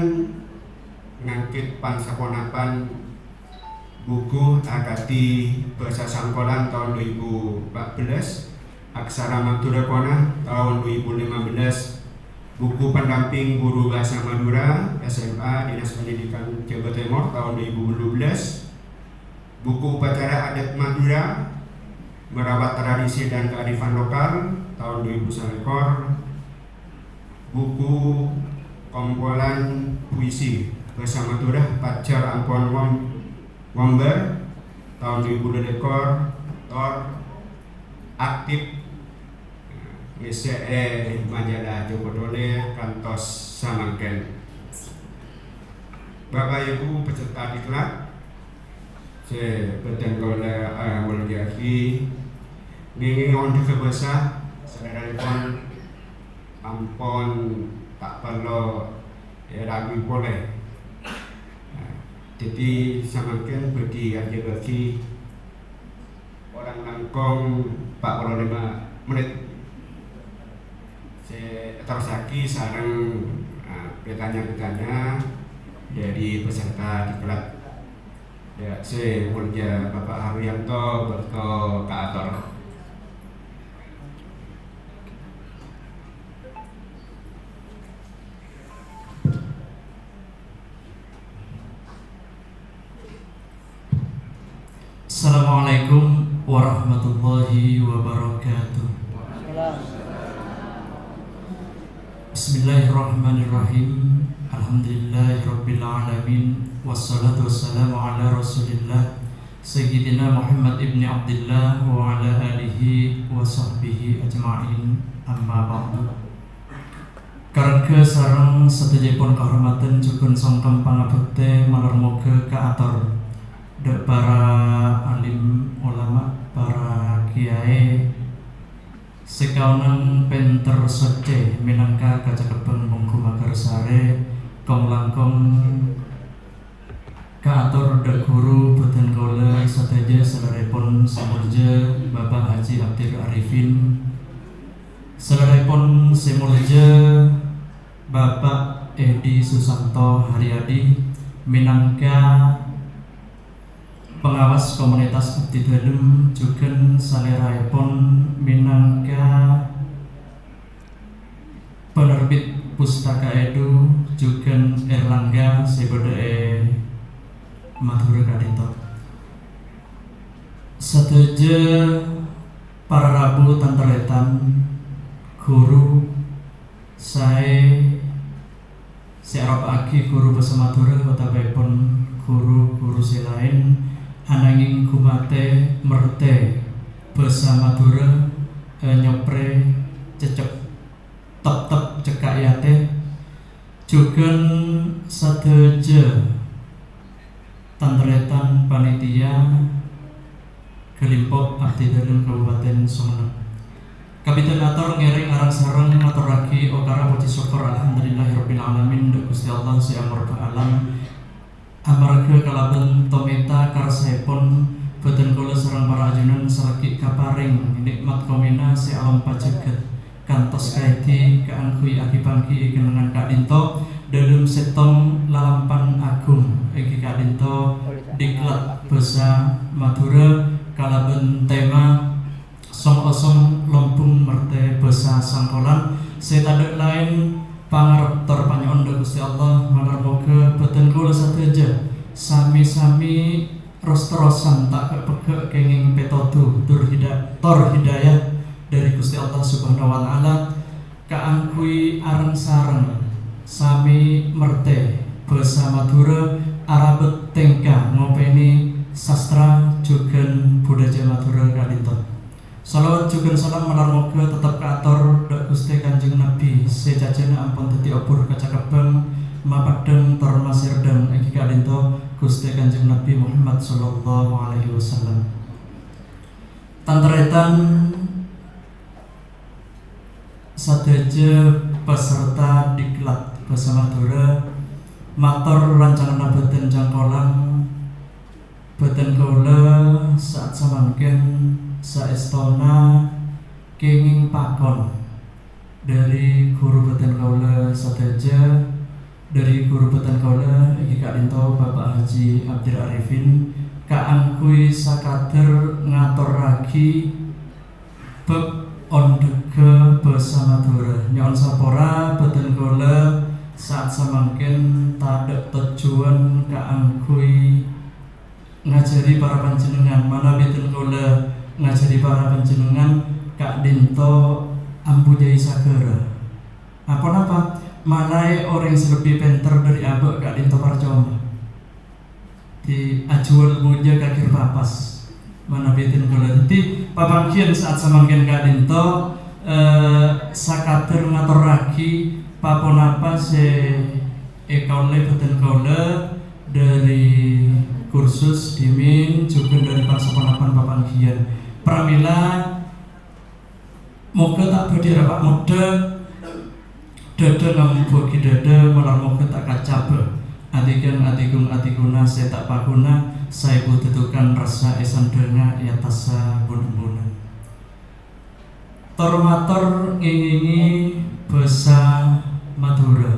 ngangghit pan-saponapan buku akadhi bhâsa Sangkolan taon dua ribu empat belas, Aksara Madhurâ Kona taon dua ribu lima belas, buku pendamping guru bahasa Madura S M A Dinas Pendidikan Jawa Timur taon dua ribu dua belas, buku upacara adat Madura, merawat tradisi dan kearifan lokal taon dua ribu salèkor, buku kumpulan puisi bhâsa Madura Pajhâr Ampon Ngom-, Ngombar taon dua ribu dua lèkor, tor aktif ngèssè'è majalah Joko Dole kantos samangkèn. Bapak Ibu peserta diklat, sè bhâdhân kaulâ, eh, molja'aghi, ngèngèng ondhâghâ bhâsa, salèrana èpon ampon ta' parlo èraguwi polè. Nah, dhâddhi samangkèn bhâdhi ajhâgâ'aghi korang langkong empat puluh lima menit. Sè terrossaghi sareng, ah, pertanyaan-pertanyaan dari peserta diklat. Ya, sè moljâ Bapak Haryanto bhâkto kaator. Assalamualaikum warahmatullahi wabarakatuh. Bismillahirrahmanirrahim. Alhamdulillahirabbil alamin. Wassalatu wassalamu ala Rasulillah Sayyidina Muhammad ibni Abdillah wa ala alihi wa sahbihi ajma'in. Amma ba'du. Karengghâ sareng sadhâjâèpon kahormadhân jhughân songkem pangabhâktè malar moghâ kaator dhâ' para alim olama, para kèyaè sè kaonang pènter soccè mènangka kacakebbhân mongghu maghârsarè kong-langkong kaator dhâ' ghuru bhâdhân kaulâ sadhâjâ, salèrèpon sè moljâ Bapak Haji Abdul Arifin, salèrèpon sè moljâ Bapak Edi Susanto Haryadi, mènangka pangawas komunitas abdhi dhâlem, jhughân salèrèpon mènangka penerbit pustaka Edu, jhughân Erlangga sè bâdâ è Madhurâ ka'dinto. Sadhâjâ para rabu tan-tarètan, ghuru saè sè aropa'aghi ghuru bhâsa Madhurâ otabâèpon ghuru-ghuru sè laèn, ananghing ghumatè mertè bhâsa Madhurâ, eh, nyoprè cècep. Teptep cekka' è atè, jhughân sadhâjâ tan-tarètan panitia Ghâlimpo' Abdhi Dhâlem Kabupaten Sumenep. Kabidhân ator ngèrèng areng-sareng ngatorraghi okara pojhi sokkor, Alhamdulillahirabbil alamin, dhâ' Ghustè Allah sè amorbhâ alam. Amarghâ kalabân tomènta karsaèpon, bhâdhân kaulâ sareng para ajunan salaghi kaparèng nè'mat komèna sè alompa jhâghât kantos kaèdhi kaangghuy aghi-pangghi è kennengngan ka'dinto, dhâlem sèttong lalampan aghung èngghi ka'dinto Diklat Bhâsa Madhurâ kalabân tèma Song-osong lombung mertè bhâsa Sangkolan sè tadhâ' laèn pangarep tor panyo'on dhâ' Ghustè Allah, malar moghâ bhâdhân kaulâ sadhâjâ sami-sami ros-terrosan ta' ghâ'-pegghâ' kèngèng pètodhu dur hida-, tor hidayah dhâri Ghustè Allah Subhanahu wa Ta'ala kaangghuy areng-sareng sami mertè bhâsa Madhurâ arabât tèngka ngopènè sastra jhughân budhâjâ Madhurâ ka'dinto. Shalawat jhughân salam malar moghâ teptep kaator dhâ' Ghustè Kanjeng Nabbhi sè cajâna ampon dhâddhi obhur kacakebbhân, mapeddhâng tor masèrdhâng èngghi ka'dhinto Ghustè Kanjeng Nabbhi Muhammad sallallahu alaihi wasallam. Tan-tarètan sadhâjâ peserta diklat bhâsa Madhurâ, mator rancanganna bhâdhân cangkolang, bhâdhân kaulâ sa'at samangkèn saèstona kèngèng pakon dhâri ghuru bhâdhân kaulâ sadhâjâ, dhâri ghuru bhâdhân kaulâ èngghi ka'dhinto Bapak Haji Abdul Arifin, kaangghuy sakadhâr ngatorraghi bab ondhâghâ bhâsa Madhurâ. Nyo'on sapora, bhâdhân kaulâ sa'at samangkèn tadâ' tojjhuwân kaangghuy ngajhâri para panjhennengngan, manabi dhân kaulâ ngajhâri para panjhennengngan ka'dhinto ambu jâi saghârâ. Aponapa? Malaè orèng sè lebbi pènter dhâri abâ' ka'dhinto parcoma. Di ajuwâl mojâ ka kèr papas. Manabi dhân kaulâ. Dhâddhi, papangghiyân sa'at samangkèn ka'dhinto, eh, sakadhâr ngatorraghi pa-ponapa sè èkaollè bhâdhân kaulâ dhâri kursus dhimèn, jhughân dhâri pan-saponapan papangghiyân. Pramèla, moghâ ta' bâdhi arapa' moddhâ, dhâdhâ ngambuwâghi dhâdhâ, malar moghâ ta' kacabâ. Adhighâng, adhighung, adhighuna sè ta' paghuna, saèbu dhâdukan rassa èsandhângnga è attassa bun-embunan. Tor-mator ngèngèngè bhâsa Madhurâ.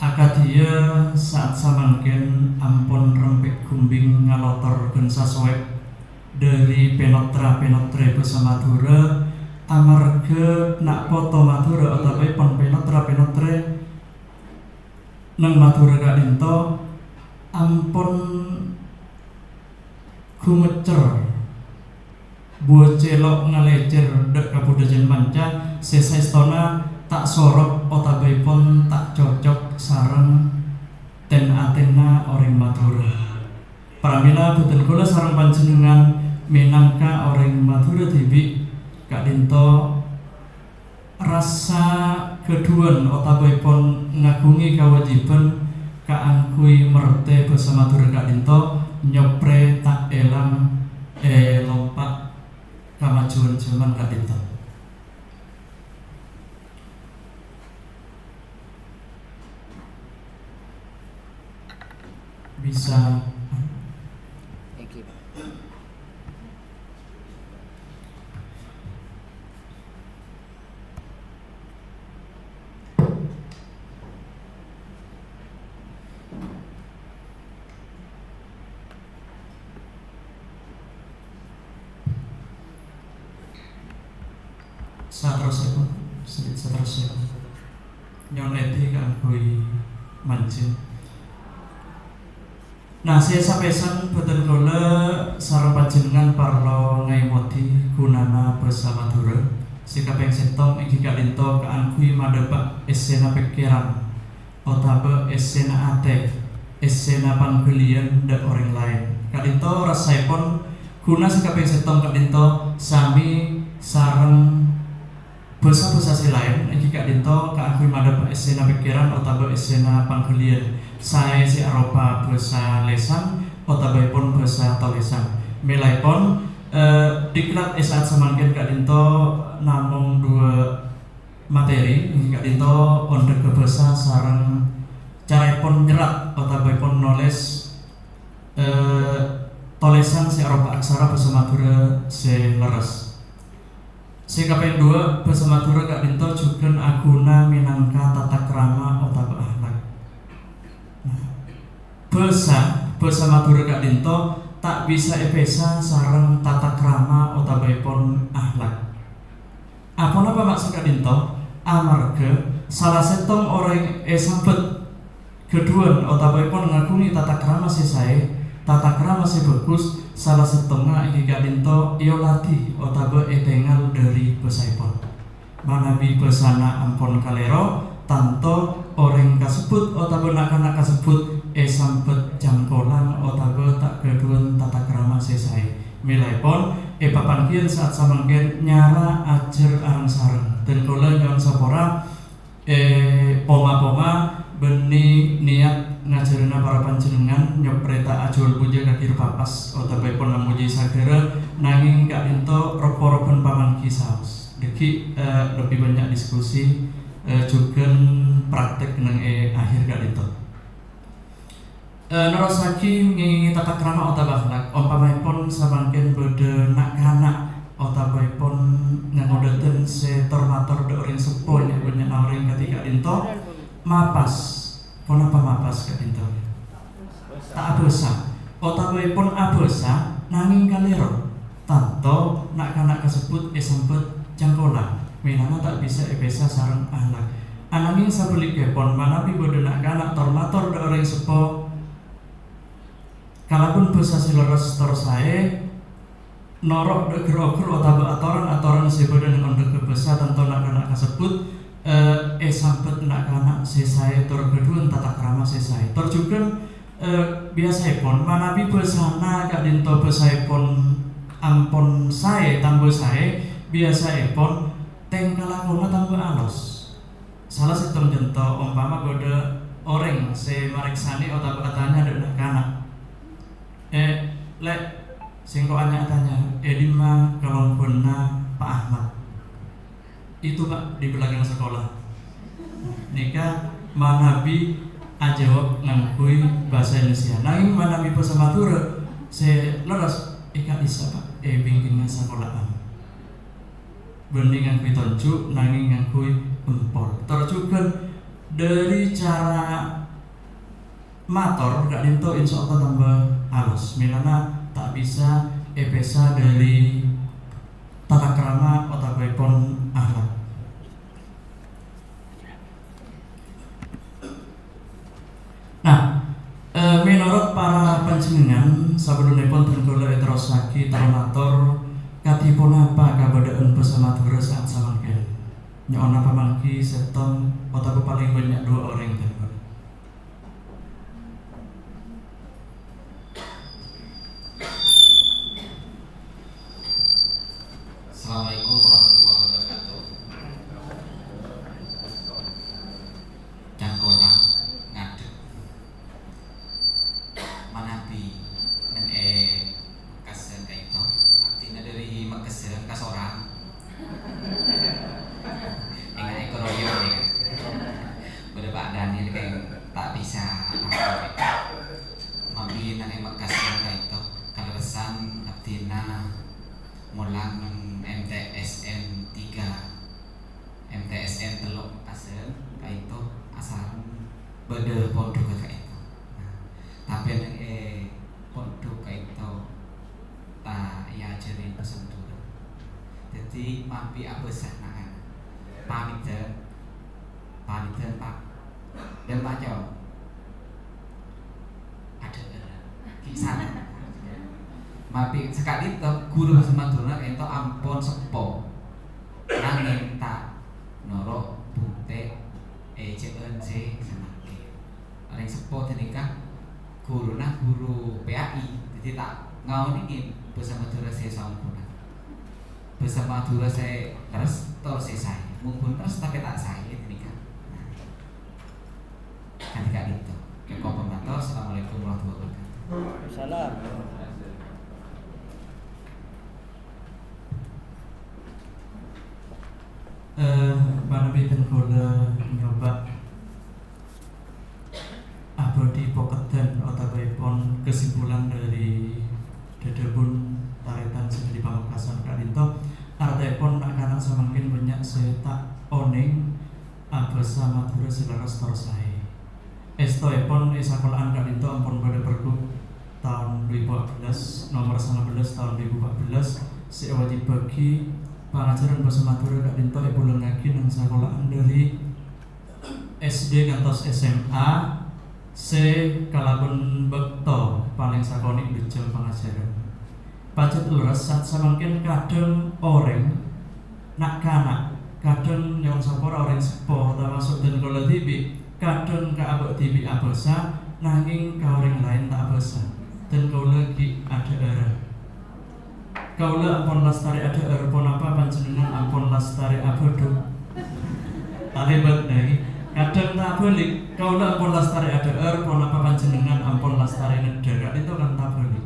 Akadhiyâ sa'at samangkèn ampon rempè' ghumbhing ngalotor ghân sasowè dhâri pènotra-pènotrè bhâsa Madhurâ, amarghâ na' poto Madhurâ otabâèpon pènotra-pènotrè neng Madhurâ ka'dhinto ampon ghumeccer, buwâ cèlo' ngalècèr dhâ' kabudhâjân manca sè saèstona ta' sorok otabâèpon ta' cocok sareng ten-atenna orèng Madhurâ. Pramèla bhâdhân kaulâ sareng panjhennengngan mènangka orèng Madhurâ dhibi' ka'dhinto rassa ghâdhuwân otabâèpon ngaghungè kawâjibhân kaangghuy mertè bhâsa Madhurâ ka'dhinto nyoprè ta' èlang è lompa' kamajuwân jhâman ka'dhinto. Bisa. Thank you. Saterrossèpon, slide saterrossèpon. Nyo'on èdhi kaangghuy manjheng. Nah, sè sapèsan bhâdhân kaulâ sareng panjhennengngan parlo ngaèmodhi ghunana bhâsa Madhurâ. Sè kapèng sèttong èngghi ka'dhinto kaangghuy madhâpa' èssèna pèkkèran otabâ èssèna atè, èssèna panggâliyân dhâ' orèng laèn. Ka'dhinto rassaèpon ghuna sè kapèng sèttong ka'dhinto samè sareng bhâsa-bhâsa sè laèn, èngghi ka'dhinto kaangghuy madhâpa' èssèna pèkkèran otabâ èssèna panggâliyân, saè sè aropa bhâsa lèsan otabâèpon bhâsa tolèsan. Mèlaèpon, eh, diklat è sa'at samangkèn ka'dhinto namong duwâ' materi, èngghi ka'dhinto ondhâghâ bhâsa sareng caraèpon nyerrat otabâèpon nolès, eh, tolèsan sè aropa aksara bhâsa Madhurâ sè lerres. Sè kapèng duwâ', bhâsa Madhurâ ka'dhinto jhughân aghuna mènangka tatakrama otabâ akhlak. Nah, bhâsa, bhâsa Madhurâ ka'dhinto ta' bisa èpèsa sareng tatakrama otabâèpon akhlak. Aponapa ma' saka'dhinto? Amarghâ sala sèttong orèng èsambhât ghâdhuwân otabâèpon ngaghungè tatakrama sè saè, tatakrama sè bhâghus, sala sèttongnga èngghi ka'dhinto èoladhi otabâ ètèngal dhâri bhâsaèpon. Manabi bhâsana ampon kalèro, tanto orèng kasebbhut otabâ na'-kana' kasebbhut èsambhât cangkolang otabâ ta' ghâdhuwân tatakrama sè saè. Mèlaèpon, è papangghiyân sa'at samangkèn nyara ajhâr areng-sareng. Dhân kaulâ nyo'on sapora, è poma-poma Bânnè niyat ngajhârâna para panjhennengngan nyoprè ta' ajhuwâl pojhâ ka Ghiru Papas, otabâèpon amojhi saghârâ, nangèng ka'dinto roppo-robbhân pamangghi saos. Dhâggi', eh, lebbi bânnya' diskusi, eh, jhughân praktek neng è akhir ka'dinto. Eh, nerrossaghi ngèngèngè tata krama otabâ akhlak, ompamaèpon samangkèn bâdâ na'-kana' otabâèpon ngangodâtèn sè tor-mator dâ' orèng seppo, nya'-bânnya'na orèng kadhi ka'dinto, mapas. Ponapa mapas ka'dinto? Ta' abhâsa. Otabâèpon abhâsa, nangèng kalèro. Tanto na'-kana' kasebbhut èsambhât cangkola, mèlana ta' bisa èpèsa sareng akhlak. Anangèng sabhâligghèpon, manabi bâdâ na'-kana' tor-mator dâ' orèng seppo, kalabân bhâsa sè lerres tor saè, noro' dâ' ghâr-oghâr otabâ atoran-atoran sè bâdâ neng ondhâghâ bhâsa, tanto na'-kana' kasebbhut, eh, èsambhât na'-kana' sè saè tor ghâdhuwân tata krama sè saè. Tor jhughân, eh, biyasaèpon, manabi bhâsana ka'dinto bhâsaèpon ampon saè, tambâ saè, biyasaèpon tèngka lakona tambâ alos. Sala sèttong conto, ompama bâdâ orèng sè marèksanè otabâ atanya dâ' na'-kana', "Eh, Lè', sèngko' anya-atanya, è dimma kalompowanna Pa' Ahmad?" "Itu, Pak, di belakang sekolah." Nèka manabi ajâwâb ngangghuy bhâsa Indonesia. Nangèng manabi bhâsa Madhurâ sè lerres, "È ka'dissa', Pak, è bingkèngnga sakola'an." Bânnè ngangghuy tonju', nangèng ngangghuy empol. Tor jhughân dâri cara mator ka'dinto, insyaallah tambâ alos. Mèlana ta' bisa èpèsa dâri tata krama otabâèpon akhlak. Nah, eh, mènorot para panjhennengngan, sabellunèpon dân kaulâ èterrossaghi tor-mator, kadhi ponapa kabâdâ'ân bhâsa Madhurâ sa'at samangkèn? Nyo'ona pamangghi sèttong otabâ palèng bânnya' duwâ' orèng, dân kaulâ. Assalamualaikum warahmatullahi wabarakatuh. Cangkola ngadhep. Manabi neng è Mekkasân ka'dinto. Abdhina dâri Mekkasân, Kasorang. Enggak, èkaroyok, ya. Bâdâ Pak Daniel kèng ta' bisa. Manabi neng è Mekkasân ka'dinto. Kalerressan abdhina molang neng M T S N tiga. M T S N tello' Mekkasân ka'dinto asareng bâdâ pondhugghâ ka'dinto. Nah, tapè neng è pondhuk ka'dinto ta' èajhâri bhâsa Madhurâ. Dhâddhi manabi abhâsa na'-kana'. Pamèdhân. Pamèdhân, Pak. Dhân, Pak, Cong. Adhâ'âr. Ghi' sana. Manabi saka'dinto ghuru bhâsa Madhurâna ka'dinto ampon seppo. Nangèng ta' noro' bhunte' èjhâ'ân sè samangkèn. Orèng seppo ghânèka ghuruna ghuru P A I, dhâddhi ta' ngaonèngè bhâsa Madhurâ sè saongghuna. Bhâsa Madhurâ sè lerres tor sè saè. Mon ghun lerres tapè ta' saè ghânèka. Nah. Kadhi ka'dinto. Cokop mator. Assalamualaikum warahmatullahi wabarakatuh. Salam. Eh, manabi dân kaulâ nyoba abâdhi pokeddhân otabâèpon kesimpulan dâri dhâdhâbun tarètan sè dâri Pamekasan ka'dinto, artèèpon na'-kana' samangkèn bânnya' sè ta' onèng abhâsa Madhurâ sè lerres tor saè. Èstoèpon è sakola'an ka'dinto ampon bâdâ pergub taon du èbu empat belas, nomor sangabelas taon du èbu empat belas, sè èwâjibhâghi pangajhârân bhâsa Madhurâ ka'dinto èpolèngngaghi neng sakola'an dâri S D kantos S M A sè kalabân bâkto palèng sakonè' du jhâm pangajhârân. Pajhât lerres, sa'at samangkèn kadhâng orèng, na'-kana', kadhâng nyowon sapora orèng seppo, tamaso' dân kaulâ dhibi', kadhâng ka abâ' dhibi' abhâsa, nangèng ka orèng laèn ta' abhâsa. Dân kaulâ ghi' adhâ'ârâ. Kaulâ ampon lastarè adhâ'âr, ponapa panjhennengngan ampon lastarè abhâdhu? Talèbât, nèng. Kadhâng ta' abhâlik, kaulâ ampon lastarè adhâ'âr, ponapa panjhennengngan ampon lastarè neddhâ? Ka'dinto kan ta' abhâlik.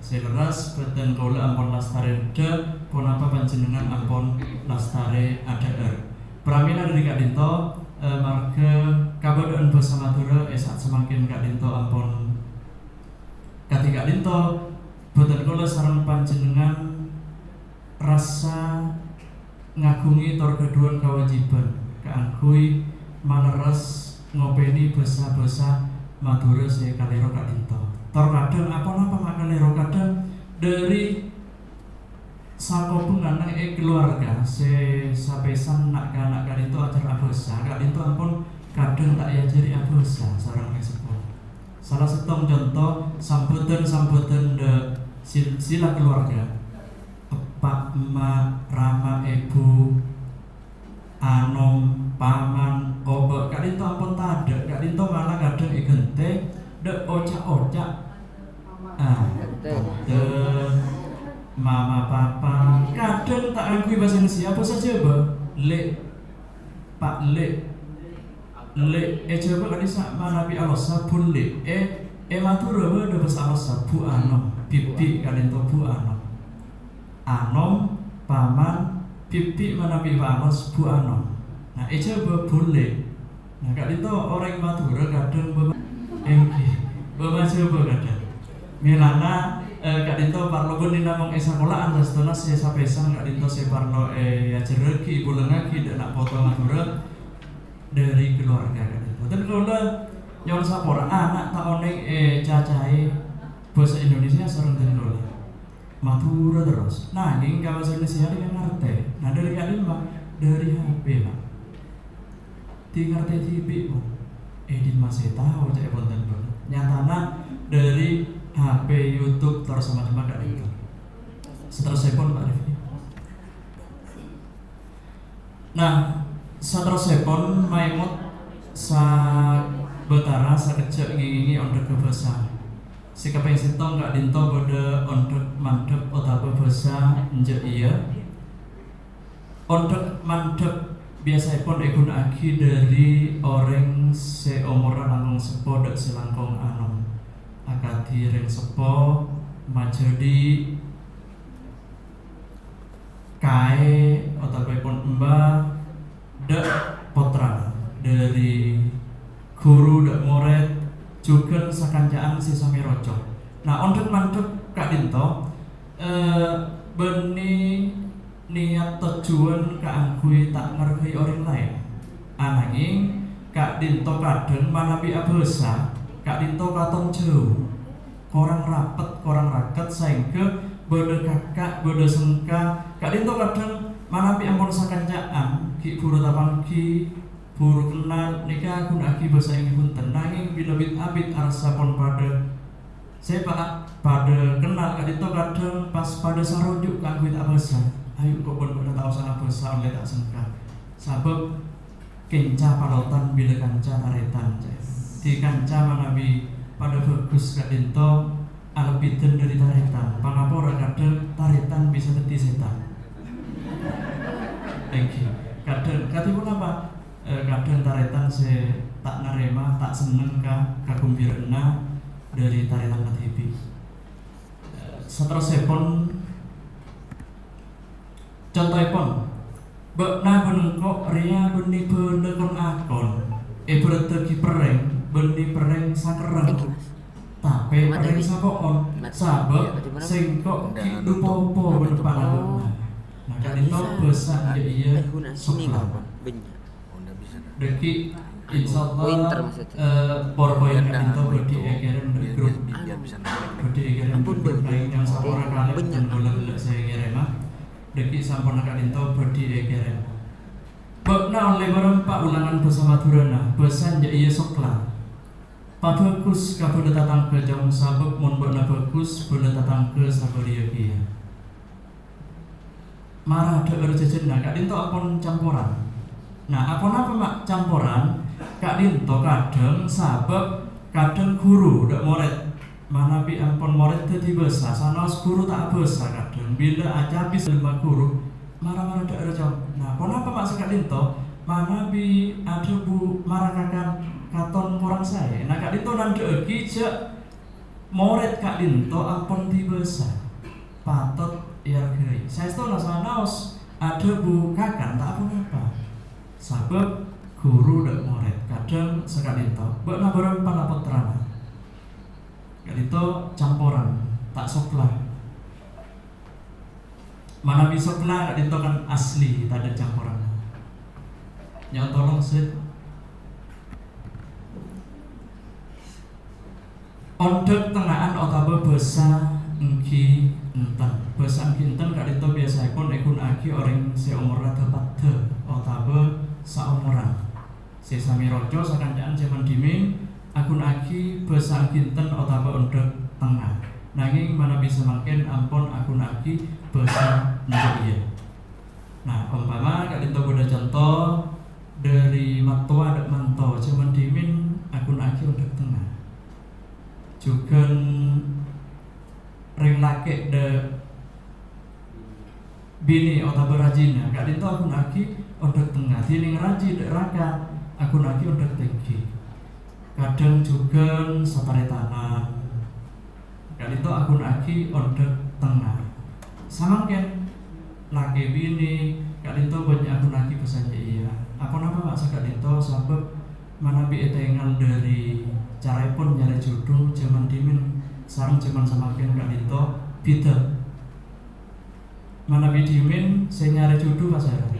Sè lerres, bhâdhân kaulâ ampon lastarè neddhâ, ponapa panjhennengngan ampon lastarè adhâ'âr? Pramèla dhâri ka'dinto, eh, marghâ kabâdâ'ân bhâsa Madhurâ è sa'at samangkèn ka'dinto ampon kadhi ka'dinto, bhâdhân kaulâ sareng panjhennengngan rassa ngaghungè tor ghâdhuwân kawâjibhân kaangghuy malerres ngopènè bhâsa-bhâsa Madhurâ sè kalèro ka'dinto. Tor kadhâng aponapa ma' kalèro, kadhâng dhâri sakobhângan è kalowarga sè sapèsan na'-kana' ka'dinto ajhâr abhâsa, ka'dinto ampon kadhâng ta' èajhâri abhâsa sareng orèng seppo. Sala sèttong conto sambhâdhân-sambhâdhân dhâ-, sil-, sila kalowarga. Eppa', emma', rama, èbhu, anom, paman, kobâ', ka'dinto ampon tadhâ', ka'dinto mala kadhâng èghântè dhâ' oca'-oca'. Ah, tante, mama, papa. Kadhâng ta' angghuy bhâsa Indonesia, bhâsa Jhâbâ. Lè', pa', lè'. Lè' è Jhâbâ ka'dissa' manabi alossa, bulli'. È, è Madhurâ bâdâ bhâsa alossa, bu anom, bibi' ka'dinto bu anom. Anom, paman, bibi' manabi panos, bu anom. Nah, è Jhâbâ bulli'. Nah, ka'dinto orèng Madhurâ kadhâng bâ-, èngghi, bâ-, Jhâbâ kadhâng. Mèlana, eh, ka'dinto parlo bânnè namong è sakola'an sastona sè sapèsan ka'dinto sè parlo èajhârraghi, èbulângaghi dhâ' na' poto Madhurâ dhâri kalowarga ka'dinto. Bhâdhân kaulâ nyo'on sapora, ana' ta' onèng ècacaè bhâsa Indonesia sareng dhân kaulâ. Madhurâ terros. Nangèng ka bhâsa Indonesia rèya ngartè. Nah, dhâri ka'dimma? Dhâri H P, Pak. Ti ngartè dhibi', Bu. È dimma sè tao, ca'èpon dhân kaulâ. Nyatana dhâri H P, YouTube, tor samacemma ka'dinto. Saterrossèpon, Pak Rifki. Nah, saterrossèpon maèmot sabâtara sakejjhâ' ngèngèngè ondhâghâ bhâsa. Sè kapèng sèttong ka'dinto bâdâ ondhâg mandhâg otabâ bhâsa enjâ' iyâ. Ondhâg mandhâg biyasaèpon èghuna'aghi dhâri orèng sè omorra langkong seppo dhâ' sè langkong anom, akadhi rèng seppo, majhâdhi', kaè otabâèpon emba dhâ' pottra, dhâri ghuru dhâ' morèd, jhughân sakanca'an sè samè roco. Nah, ondhâg-mandhâg ka'dinto, eh, bânnè niyat tojjhuwân kaangghuy ta' ngarghâi orèng laèn. Anangèng, ka'dinto kadhâng manabi abhâsa, ka'dinto katon jhâu. Korang rapet, korang raket, saèngghâ bâdâ kaka', bâdâ sengka, ka'dinto kadhâng manabi ampon sakanca'an, ghi' bhuru tapangghi, bhuru kennal, nèka ghuna'aghi bhâsa èngghi bhunten. Nangèng bilâ bit-abit arassa pon padâ sèpa'a, padâ kennal, ka'dinto kadhâng pas padâ saroju' kaangghuy ta' abhâsa. Ayu, ko' bân bâ'na ta' osa abhâsa, ollè ta' sengka. Sabâb Kènca palotan bilâ kanca tarètan, ca'èpon. Dhi kanca manabi padâ bhâghus ka'dinto alebbidhân dhâri tarètan. Pangapora kadhâng tarètan bisa dhâddhi sètan. Èngghi, kadhâng, kadhi ponapa? Eh, kadhâng tarètan sè ta' narèma, ta' senneng ka kaghembhira'anna dhâri tarètan kadhibi'. Saterrossèpon, contoèpon, bâ'na bân engko' rèya bânnè bhâlâ kon-akon, èbhârâddhâghi perrèng bânnè perrèng sakerrèng, tapè perrèng sapo'on, sabâb sèngko' ghi' du-popo bân eppa'na bâ'na. Nah, ka'dinto bhâsa enjâ' iyâ sokla. Dhâggi', insyaallah, eh, PowerPoint ka'dinto bhâdhi èkèrèm dhâ' grup. Bhâdhi èkèrèm dhâ' grup, nangèng nyang sapora kalè bhâdhân kaulâ ghellâ' sè ngèrèma. Dhâggi' samponna ka'dinto bhâdhi èkèrèm. Bâ'na ollè bârâmpa ulangan bhâsa Madhurâna, bhâsa enjâ' iyâ sokla. Pabhâghus ka bhâlâ tatangghâ, Cong, sabâb mon bâ'na bhâghus, bhâlâ tatangghâ sabâriyâ kèya. Mara dhâ'âr jhâjhânna, ka'dinto ampon camporan. Nah, aponapa ma' camporan? Ka'dinto kadhâng sabâb kadhâng ghuru dhâ' morèd manabi ampon morèd dhâddhi bhâsa, sanaos ghuru ta' abhâsa kadhâng bilâ acabis dâlemma ghuru, mara-mara dhâ'âr, Cong. Nah, ponapa ma' saka'dinto? Manabi adhâbu mara kakan katon korang saè, na ka'dinto nandhâ'aghi jhâ' morèd ka'dinto ampon dibâsa, patot èarghâi. Saèstona sanaos adhâbu kakan ta' ponapa, sabâb ghuru dâ' morèd kadhâng saka'dinto, bâ'na bârâmpa la pottrana. Ka'dinto camporan, ta' sopla. Manabi sopla ka'dinto kan asli, tadâ' camporan. Nyo'on tolong, Sèt. Ondhâk tengnga'an otabâ bâsa èngghi enten. Bâsa èngghi enten ka'dinto biyasaèpon èghuna'aghi orèng sè omorra dhâ-paddhâ otabâ saomoran. Sè samè roco sakanca'an jhâman dhimèn aghuna'aghi bâsa èngghi enten otabâ ondhâk tengnga. Nangèng manabi samangkèn ampon aghuna'aghi bâsa èngghi iyâ. Nah, ompama ka'dinto bâdâ conto dâri mattowa dâ' manto, jhâman dhimèn aghuna'aghi ondhâk tengnga. Jhughân rèng lakè' dâ' binè otabâ rajina, ka'dinto aghuna'aghi ondhâk tengnga. Dhinèng raji dâ' raka aghuna'aghi ondhâk tèngghi. Kadhâng jhughân sataretanan, ka'dinto aghuna'aghi ondhâk tengnga. Samangkèn, lakè binè, ka'dinto bânnya' aghuna'aghi bâsa èngghi iyâ. Aponapa ma' saka'dinto? Sabâb manabi ètengal dâri caraèpon nyarè jhudhu jhâman dhimèn sareng jhâman samangkèn ka'dinto bhidhâ. Manabi dhimèn sè nyarè jhudhu pasèra?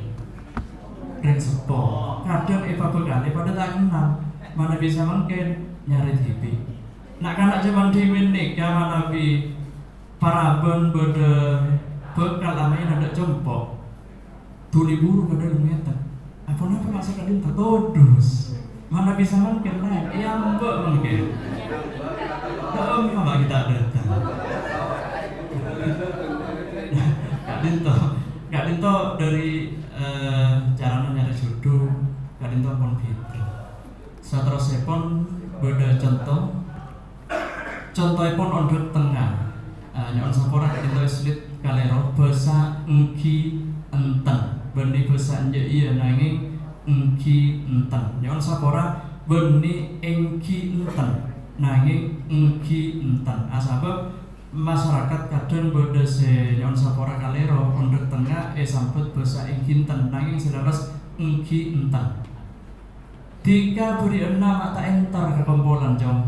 Rèng seppo. Kadhâng èpabhâkalè padâ ta' kennal. Manabi samangkèn nyarè dhibi'. Na'-kana' jhâman dhimèn nèka manabi paraban bâdâ bhâkal amaèna dâ' compo', dhuli buru kadhâng ngètèk. Aponapa ma' saka'dinto? Todus. Manabi samangkèn laèn, èambâ' mangkèn. Dâ'emma ma' ghi' ta' dâteng. Ka'dinto, ka'dinto dâri, eh, carana nyarè jhudhu, ka'dinto ampon bhidhâ. Saterrossèpon bâdâ conto. Contoèpon ondhâk tengnga. Ah, nyo'on sapora ka'dinto èslit kalèro, bâsa èngghi enten. Bânnè bâsa èngghi iyâ nangèng èngghi enten. Nyo'on sapora bânnè èngghi enten nangèng èngghi enten. Ah, sabâb masarakat kadhâng bâdâ sè nyo'on sapora kalèro, ondhâk tengnga èsambhât bâsa èngghi enten nangèng sè lerres èngghi enten. Dhika bâri'ânna ma' ta' entar ka kompolan, Cong.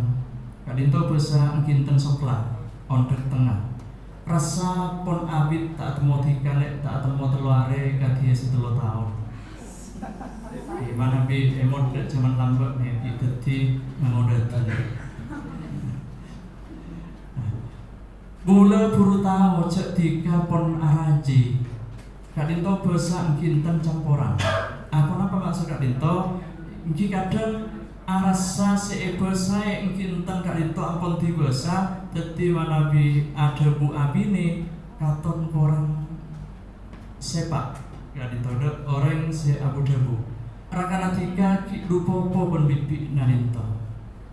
Ka'dinto bâsa èngghi enten sopla, ondhâk tengnga. Rassa pon abit ta' atemmo dhika lè' ta' atemmo tello arè kadhiyâ sè tello taon. È, manabi èmot dâ' jhâman lambâ' mè' ghi' dhâddhi ngangodâdân. Bulâ buru tao jhâ' dhika pon araji. Ka'dinto bâsa èngghi enten camporan. Aponapa maksod ka'dinto? Èngghi kadhâng arassa sè èbâsaè èngghi enten ka'dinto ampon dibâsa, dhâddhi manabi adhâbu abinè katon korang sèpa', ka'dinto dâ' orèng sè abu-dhâbu. Rakana dhika ghi' du-popo bân bibi'na dinto.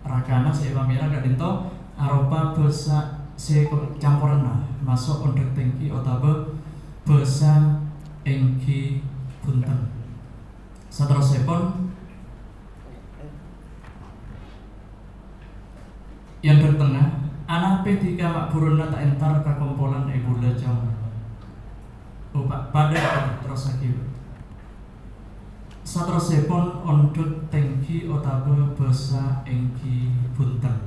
Rakana sè èpamèra ka'dinto aropa bâsa sè ko-, camporanna, maso' ondhâk tèngghi otabâ bâsa èngghi bhunten. Saterrossèpon, è ondhâk tengnga, anapè dhika ma' buruna ta' entar ka kompolan è bulâ, Cong? Oh, pa-, padâ, terrossaghi. Saterrossèpon, ondhâk tèngghi otabâ bâsa èngghi bhunten.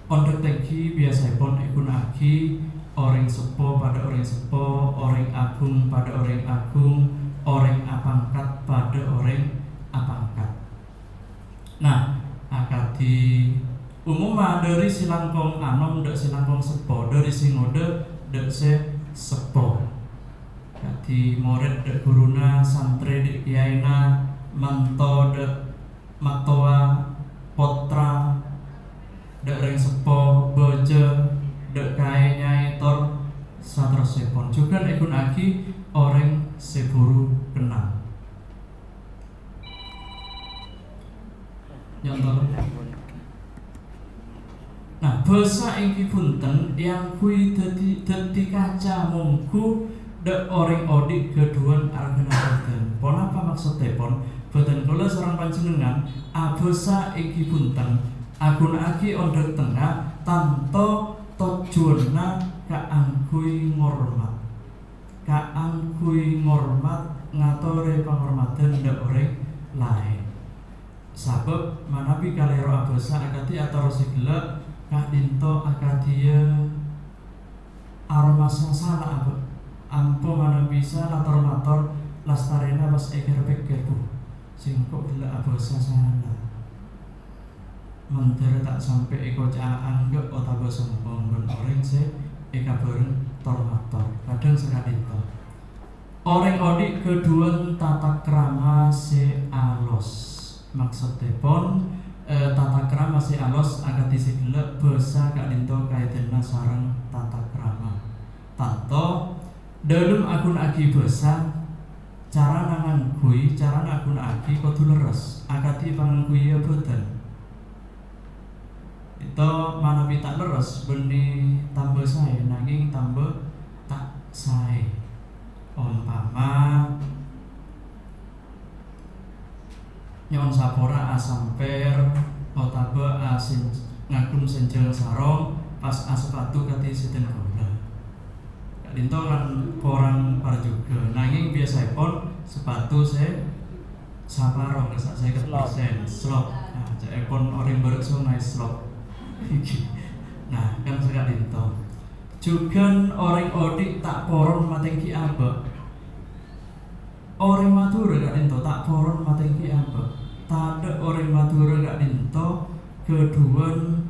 Ondhâk tèngghi biyasaèpon èghuna'aghi orèng seppo padâ orèng seppo, orèng aghung padâ orèng aghung, orèng apangkat padâ orèng apangkat. Nah, akadhi umumma dâri sè langkong anom dâ' sè langkong seppo, dâri sè ngodâ dâ' sè seppo. Kadhi morèd dâ' ghuruna, santrè dâ' kèyaèna, manto dâ' mattowa, pottra dâ' rèng seppo, bâjâ dâ' kaè nyaè, tor saterrossèpon. Jhughân èghuna'aghi orèng sè buru kennal. Nyonto. Nah, bâsa èngghi bhunten èangghuy dhâddhi, dhâddhi kaca mongghu Dâ' orèng odi' ghâdhuwân arghâna bhâdhân. Ponapa maksoddhèpon? Bhâdhân kaulâ sareng panjhennengngan abhâsa èngghi bhunten, aghuna'aghi ondhâk tengnga, tanto tojjhuwânna kaangghuy ngormat. Kaangghuy ngormat, ngatorè pangormadhân dâ' orèng laèn. Sabâb manabi kalèro abhâsa akadhi atoro' sè ghellâ', ka'dinto akadhiyâ aromasa sala abâ'. Ampo manabi sala tor-mator, lastarèna pas èkèr-pèkkèr, "Buh, sèngko' ghellâ' abhâsa sala." Mandhâr ta' sampè' èkoca'a angghâ' otabâ sombong bân orèng sè èkabhâreng tor-mator. Kadhâng saka'dinto. Orèng odi' ghâdhuwân tatakrama sè alos. Maksoddhèpon, eh, tatakrama sè alos akadhi sè ghellâ' bhâsa ka'dinto kaèdhinna sareng tatakrama. Tanto, dhâlem aghuna'aghi bhâsa, carana ngangghuy, carana aghuna'aghi kodhu lerres, akadhi pangangghuyiyâ bhâdhân. Èto manabi ta' lerres, bânnè tamba saè, nangèng tamba ta' saè. Ompama, nyo'on sapora asampèr otabâ asen-, ngaghun sènjhâng sarong, pas asepatu kadhi sèdhân kaulâ. Ka'dinto kan korang parjhughâ, nangèng biyasaèpon sepatu sè saparo, kassa' sèket persen, slop. Nah, ca'èpon orèng bârâ' songay, slop. Nah, kan saka'dinto. Jhughân orèng odi' ta' poron matèngghi abâ'. Orèng Madhurâ ka'dinto ta' poron matèngghi abâ'. Tadâ' orèng Madhurâ ka'dinto ghâdhuwân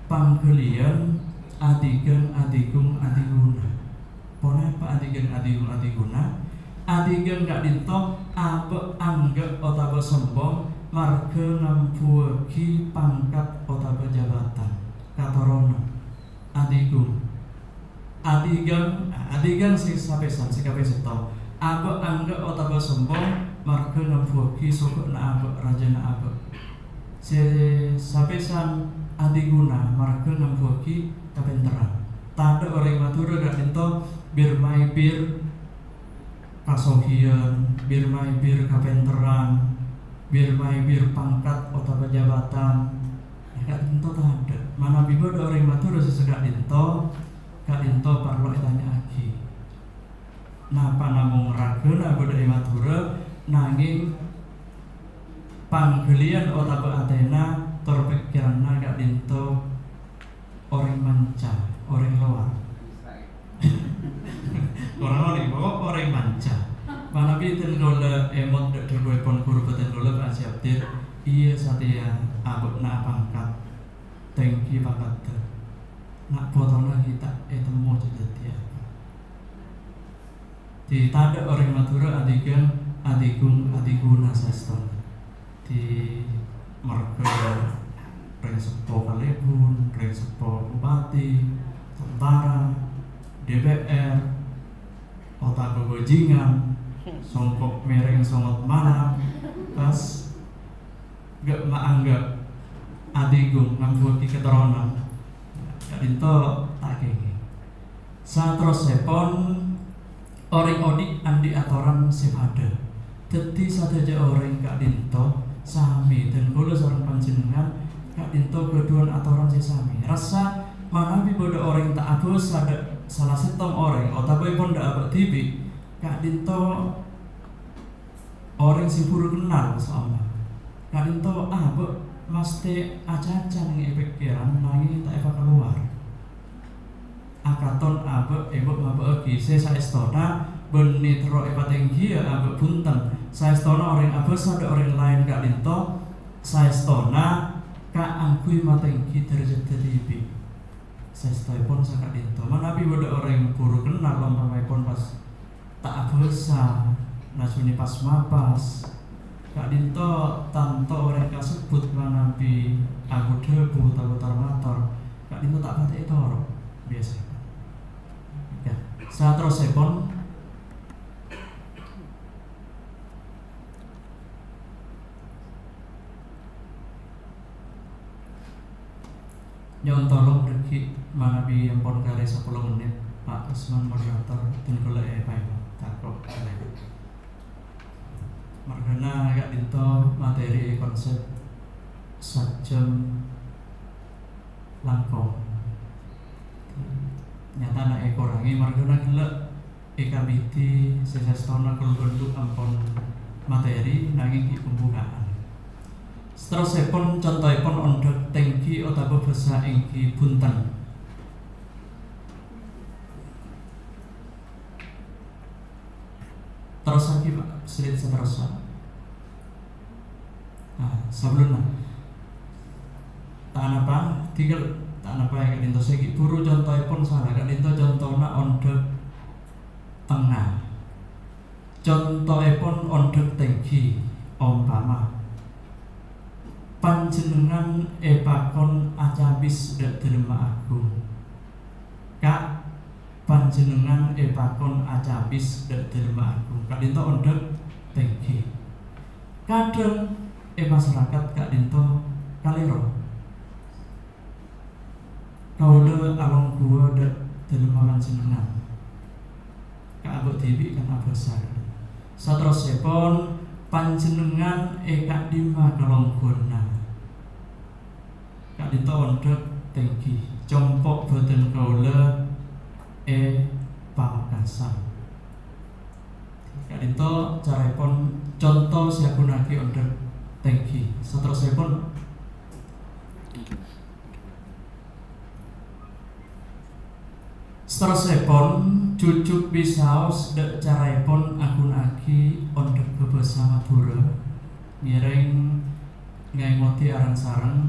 pangghâliyân adhighân, adhighung, adhighuna. Ponapa adhighân, adhighung, adhighuna? Adhighân ka'dinto abâ' angghâ' otabâ sombong marghâ ngambuwâghi pangkat otabâ jabatan, katoronan. Adhighung. Adhighâng, adhighâng sè sapèsan, sè kapèng sèttong. Abâ' angghâ' otabâ sombong, marghâ ngambuwâghi soghâ'na abâ', rajâna abâ'. Sè sapèsan adhighuna, marghâ ngambuwâghi kapènterran. Tadâ' orèng Madhurâ ka'dinto bir-maibir kasoghiyân, bir-maibir kapènterran, bir-maibir pangkat otabâ jabatan, ya, ka'dinto tadâ'. Manabi bâdâ orèng Madhurâ sè saka'dinto, ka'dinto parlo ètanya'aghi. Napa namong ragâna bâdâ è Madhurâ, nangèng pangghâliyân otabâ atèna tor pèkkèranna ka'dinto orèng manca, orèng lowar. Korang onèng, pokok orèng manca. Manabi ten kaulâ èmot dâ' dhâbuèpon ghuru bhâdhân kaulâ, Pak Haji Abdir, iyâ satèya abâ'na apangkat, tèngghi pangkaddhâ. Na' potona ghi' ta' ètemmo jhâ' dhâddhi apa. Dhi tadâ' orèng Madhurâ adhighâng, adhighung, adhighuna saèstona. Dhi marghâ rèng seppo kalèbun, rèng seppo bupati, tentara, D P R, otabâ bajingan, songko' mèrèng songot malam, pas ghi' ma-, anggep adhighung ngambuwâghi katoronan. Ka'dinto ta' kèngèng. Saterrossèpon, orèng odi' andi' atoran sè padâ. Dhâddhi sadhâjâ orèng ka'dinto samè, dhân kaulâ sareng panjhennengngan ka'dinto ghâdhuwân atoran sè samè. Rassa manabi bâdâ orèng ta' abhâsa dâ' sala sèttong orèng otabâèpon dâ' abâ' dhibi', ka'dinto orèng sè buru kennal, sa'omor. Ka'dinto abâ' mastè acaca neng è pèkkèran, nangèng ta' èpakalowar. Akaton abâ' èbâ'-mabâ'âghi sè saèstona, bânnè terro èpatèngghiyâ abâ' bhunten. Saèstona orèng abhâsa dâ' orèng laèn ka'dinto, saèstona kaangghuy matèngghi dârâjhâddhâ dhibi'. Saèstoèpon saka'dinto. Manabi bâdâ orèng buru kennal, ompamaèpon pas ta' abhâsa, lajunè pas-mapas. Ka'dinto tanto orèng kasebbhut manabi abu-dhâbu otabâ tor-mator. Ka'dinto ta' patè ètoro', biyasa. Ya, saterrossèpon. Nyo'on tolong dhâggi' manabi ampon karè sapolo mennit. Pak Usman moderator, dhân kaulâ èpaèma, tako' kalèro. Marghâna ka'dinto materi è konsep sajjhâm langkong. Nyatana èkorangè marghâna ghellâ' èkabidhi sè sastona kaulâ bân Duk ampon materi nangèng ghi' pembukaan. Saterrossèpon, contoèpon ondhâk tèngghi otabâ bhâsa èngghi bhunten. Terrossaghi, Pak, slide saterrossa. Nah, sabellunna. Ta' napa, tinggal ta' napa è ka'dinto sè ghi' buru contoèpon sala, ka'dinto contona ondhâk tengnga. Contoèpon ondhâk tèngghi, ompama, panjhennengngan èpakon acabis dâ' Dâlemma Agung. Ka', panjhennengngan èpakon acabis dâ' Dâlemma Agung. Ka'dinto ondhâk tèngghi. Kadhâng è masarakat ka'dinto kalèro. Kaulâ alongghuwâ dâ' Dâlemma panjhennengngan. Ka' abâ' dhibi' kan abhâsa. Saterrossèpon, panjhennengngan è ka'dimma kalongghuwânna? Ka'dinto ondhâk tèngghi, compo' bhâdhân kaulâ è Pamekasan. Ka'dinto caraèpon conto sè aghuna'aghi ondhâk tèngghi. Saterrossèpon. Saterrossèpon, jhujhuk bisaos dâ' caraèpon aghuna'aghi ondhâk bhâbhâsa Madhurâ, ngèrèng ngaèngodhi reng-sareng,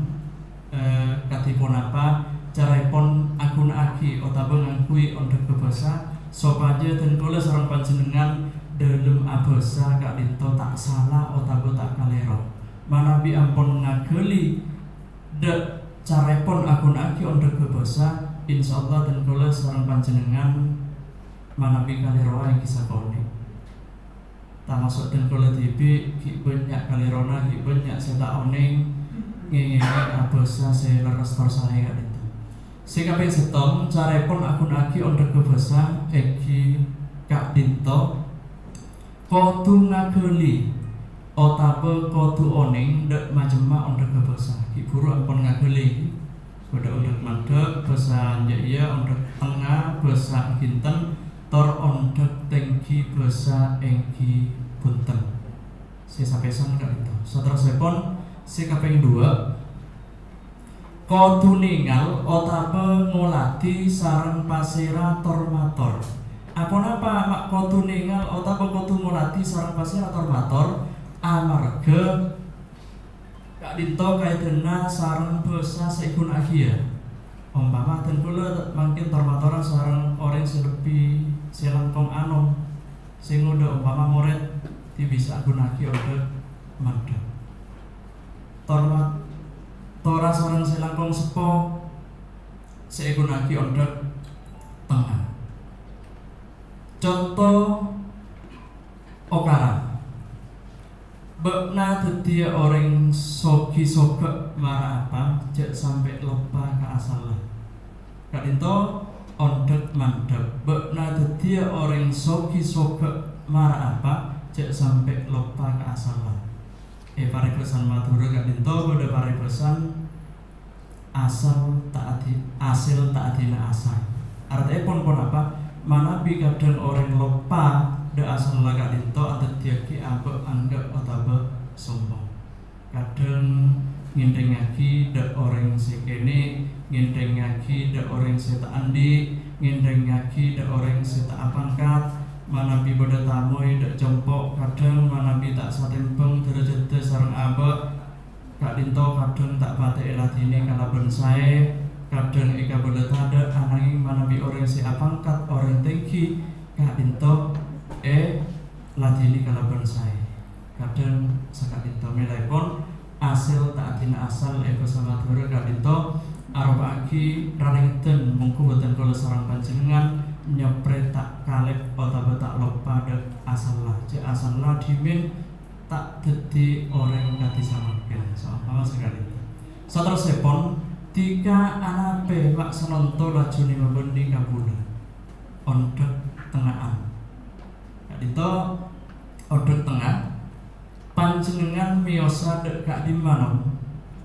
eh, kadhi ponapa caraèpon aghuna'aghi otabâ ngangghuy ondhâk bhâbhâsa, sopajâ dhân kaulâ sareng panjhennengngan dhâlem abhâsa ka'dinto ta' sala otabâ ta' kalèro. Manabi ampon ngaghâli dâ' caraèpon aghuna'aghi ondhâk bhâbhâsa, insyaallah dhân kaulâ sareng panjhennengngan manabi kalèrowa èngghi sakonè'. Tamaso' dhân kaulâ dhibi' ghi' bânnya' kalèrona, ghi' bânnya' sè ta' onèng ngèngèngè abhâsa sè lerres tor saè ka'dinto. Sè kapèng sèttong, caraèpon aghuna'aghi ondhâk bhâbhâsa èngghi ka'dinto kodhu ngaghâli otabâ kodhu onèng dâ' majemma ondhâk bhâbhâsa. Ghi' buru ampon ngaghâli. Bâdâ ondhâk mandhâk, bhâsa Anjâ'iyâ, ondhâk tengnga, bhâsa Ginten, tor ondhâk tèngghi, bhâsa èngghi bhunten. Sè sapèsan ka'dinto. Saterrossèpon, sè kapèng duwâ', kodhu nèngal otabâ ngolatè sareng pasèra tor-mator. Aponapa ma' kodhu nèngal otabâ kodhu ngolatè sareng pasèra tor-mator? Amarghâ ka'dinto kaèdhânna sareng bhâsa sè èghuna'aghiyâ. Ompama dhân kaulâ mangkèn tor-matorra sareng orèng sè lebbi sè langkong anom, sè ngodâ ompama morèd dhibi' sè aghuna'aghi ondhâk mandhâk. Tor-, tora sareng sè langkong seppo sè èghuna'aghi ondhâk tengnga. Conto okara. Bâ'na dhâddhiyâ orèng sogi sogâ' mara apa, jhâ' sampè' loppa ka asalla. Ka'dinto ondhâk mandhâk. Bâ'na dhâddhiyâ orèng sogi sogâ' mara apa, jhâ' sampè' loppa ka asalla. È paribâsan Madhurâ ka'dinto bâdâ paribâsan asal ta' adi-, asil ta' adina asal. Artèpon ponapa? Manabi kadhâng orèng loppa dâ' asalla ka'dinto adhâddhiyâghi abâ' angghâp otabâ sombong. Kadhâng ngèndhingngaghi dâ' orèng sè kènè', ngèndhingngaghi dâ' orèng sè ta' andi', ngèndhingngaghi dâ' orèng sè ta' apangkat, manabi bâdâ tamoy dâ' compo', kadhâng manabi ta' satèmbhâng dârâjhâddhâ sareng abâ', Ka'dinto kadhâng ta' patè èladhinè kalabân saè, kadhâng èkabâlâ tadâ', ananghing manabi orèng sè apangkat, orèng tèngghi, ka'dinto èladhinè kalabân saè. Kadhâng saka'dinto mèlaèpon asèl ta' adina asal è bhâsa Madhurâ ka'dinto aropa'aghi rarèngèdhân mongghu bhunten kaulâ sareng panjhennengngan nyoprè ta' kalèp otabâ ta' loppa dâ' asalla. Jhâ' asalla dhimèn ta' dhâddhi orèng kadhi samangkèn, saompama sakalè. Saterrossèpon, dhika anapè ma' sanonto lajunè mabânnè ka bulâ. Ondhek tengnga'an. Ka'dhinto ondhek tengnga, panjhennengngan mèyosa dâ' ka'dhimma, nom?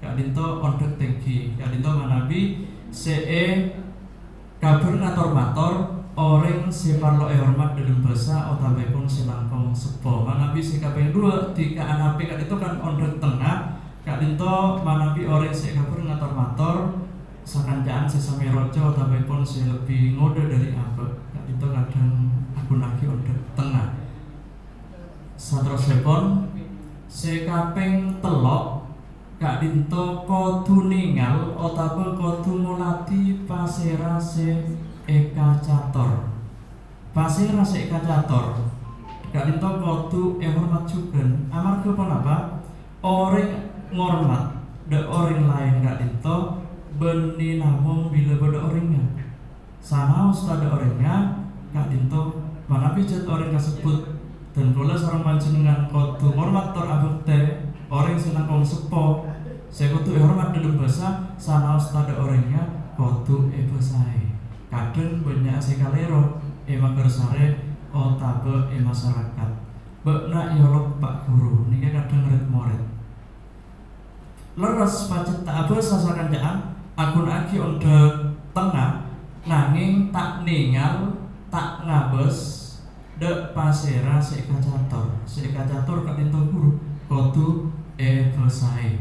Ka'dhinto ondhek tèngghi, ka'dhinto manabi sè èkabhâr ngator-mator orèng sè parlo èhormat dâlem bhâsa otabâèpon sè langkong seppo. Manabi sè kapèng duwâ', dhika anapè ka'dhinto kan ondhek tengnga, ka'dhinto manabi orèng sè èkabhâr ngator-mator, sakanca'an sè samè roco otabâèpon sè lebbi ngodâ dâri abâ', ka'dhinto kadhâng aghunaaghi ondhek tengnga. Saterrossèpon, sè kapèng tello', ka'dhinto kodhu nèngal otabâ kodhu ngolatè pasèra sè èkacator. Pasèra sè èkacator, ka'dhinto kodhu èhormat jhughân. Amarghâ ponapa? Orèng ngormat dâ' orèng laèn ka'dhinto bânnè namong bilâ bâdâ orèngnga. Sanaos tadâ' orèngnga, ka'dhinto manabi jhât orèng kasebbhut, dân kaulâ sareng panjhennengngan kodhu ngormat tor abhâktè orèng sè langkong seppo, sè kodhu èhormat dâlem bhâsa, sanaos tadâ' orèngnga kodhu èbhâsaè. Kadhâng bânnya' sè kalèro è maghârsarè otabâ è masarakat. Bâ'na èolok Pa' Ghuru, nèka kadhâng rèd-morèd. Lerres pajhât ta' abhâsa sakanca'an, aghunaaghi ondhek tengnga, nangèng ta' nèngal, ta' ngabâs dâ' pasèra sè èkacator. Sè èkacator ka'dhinto ghuru, kodhu èbhâsaè.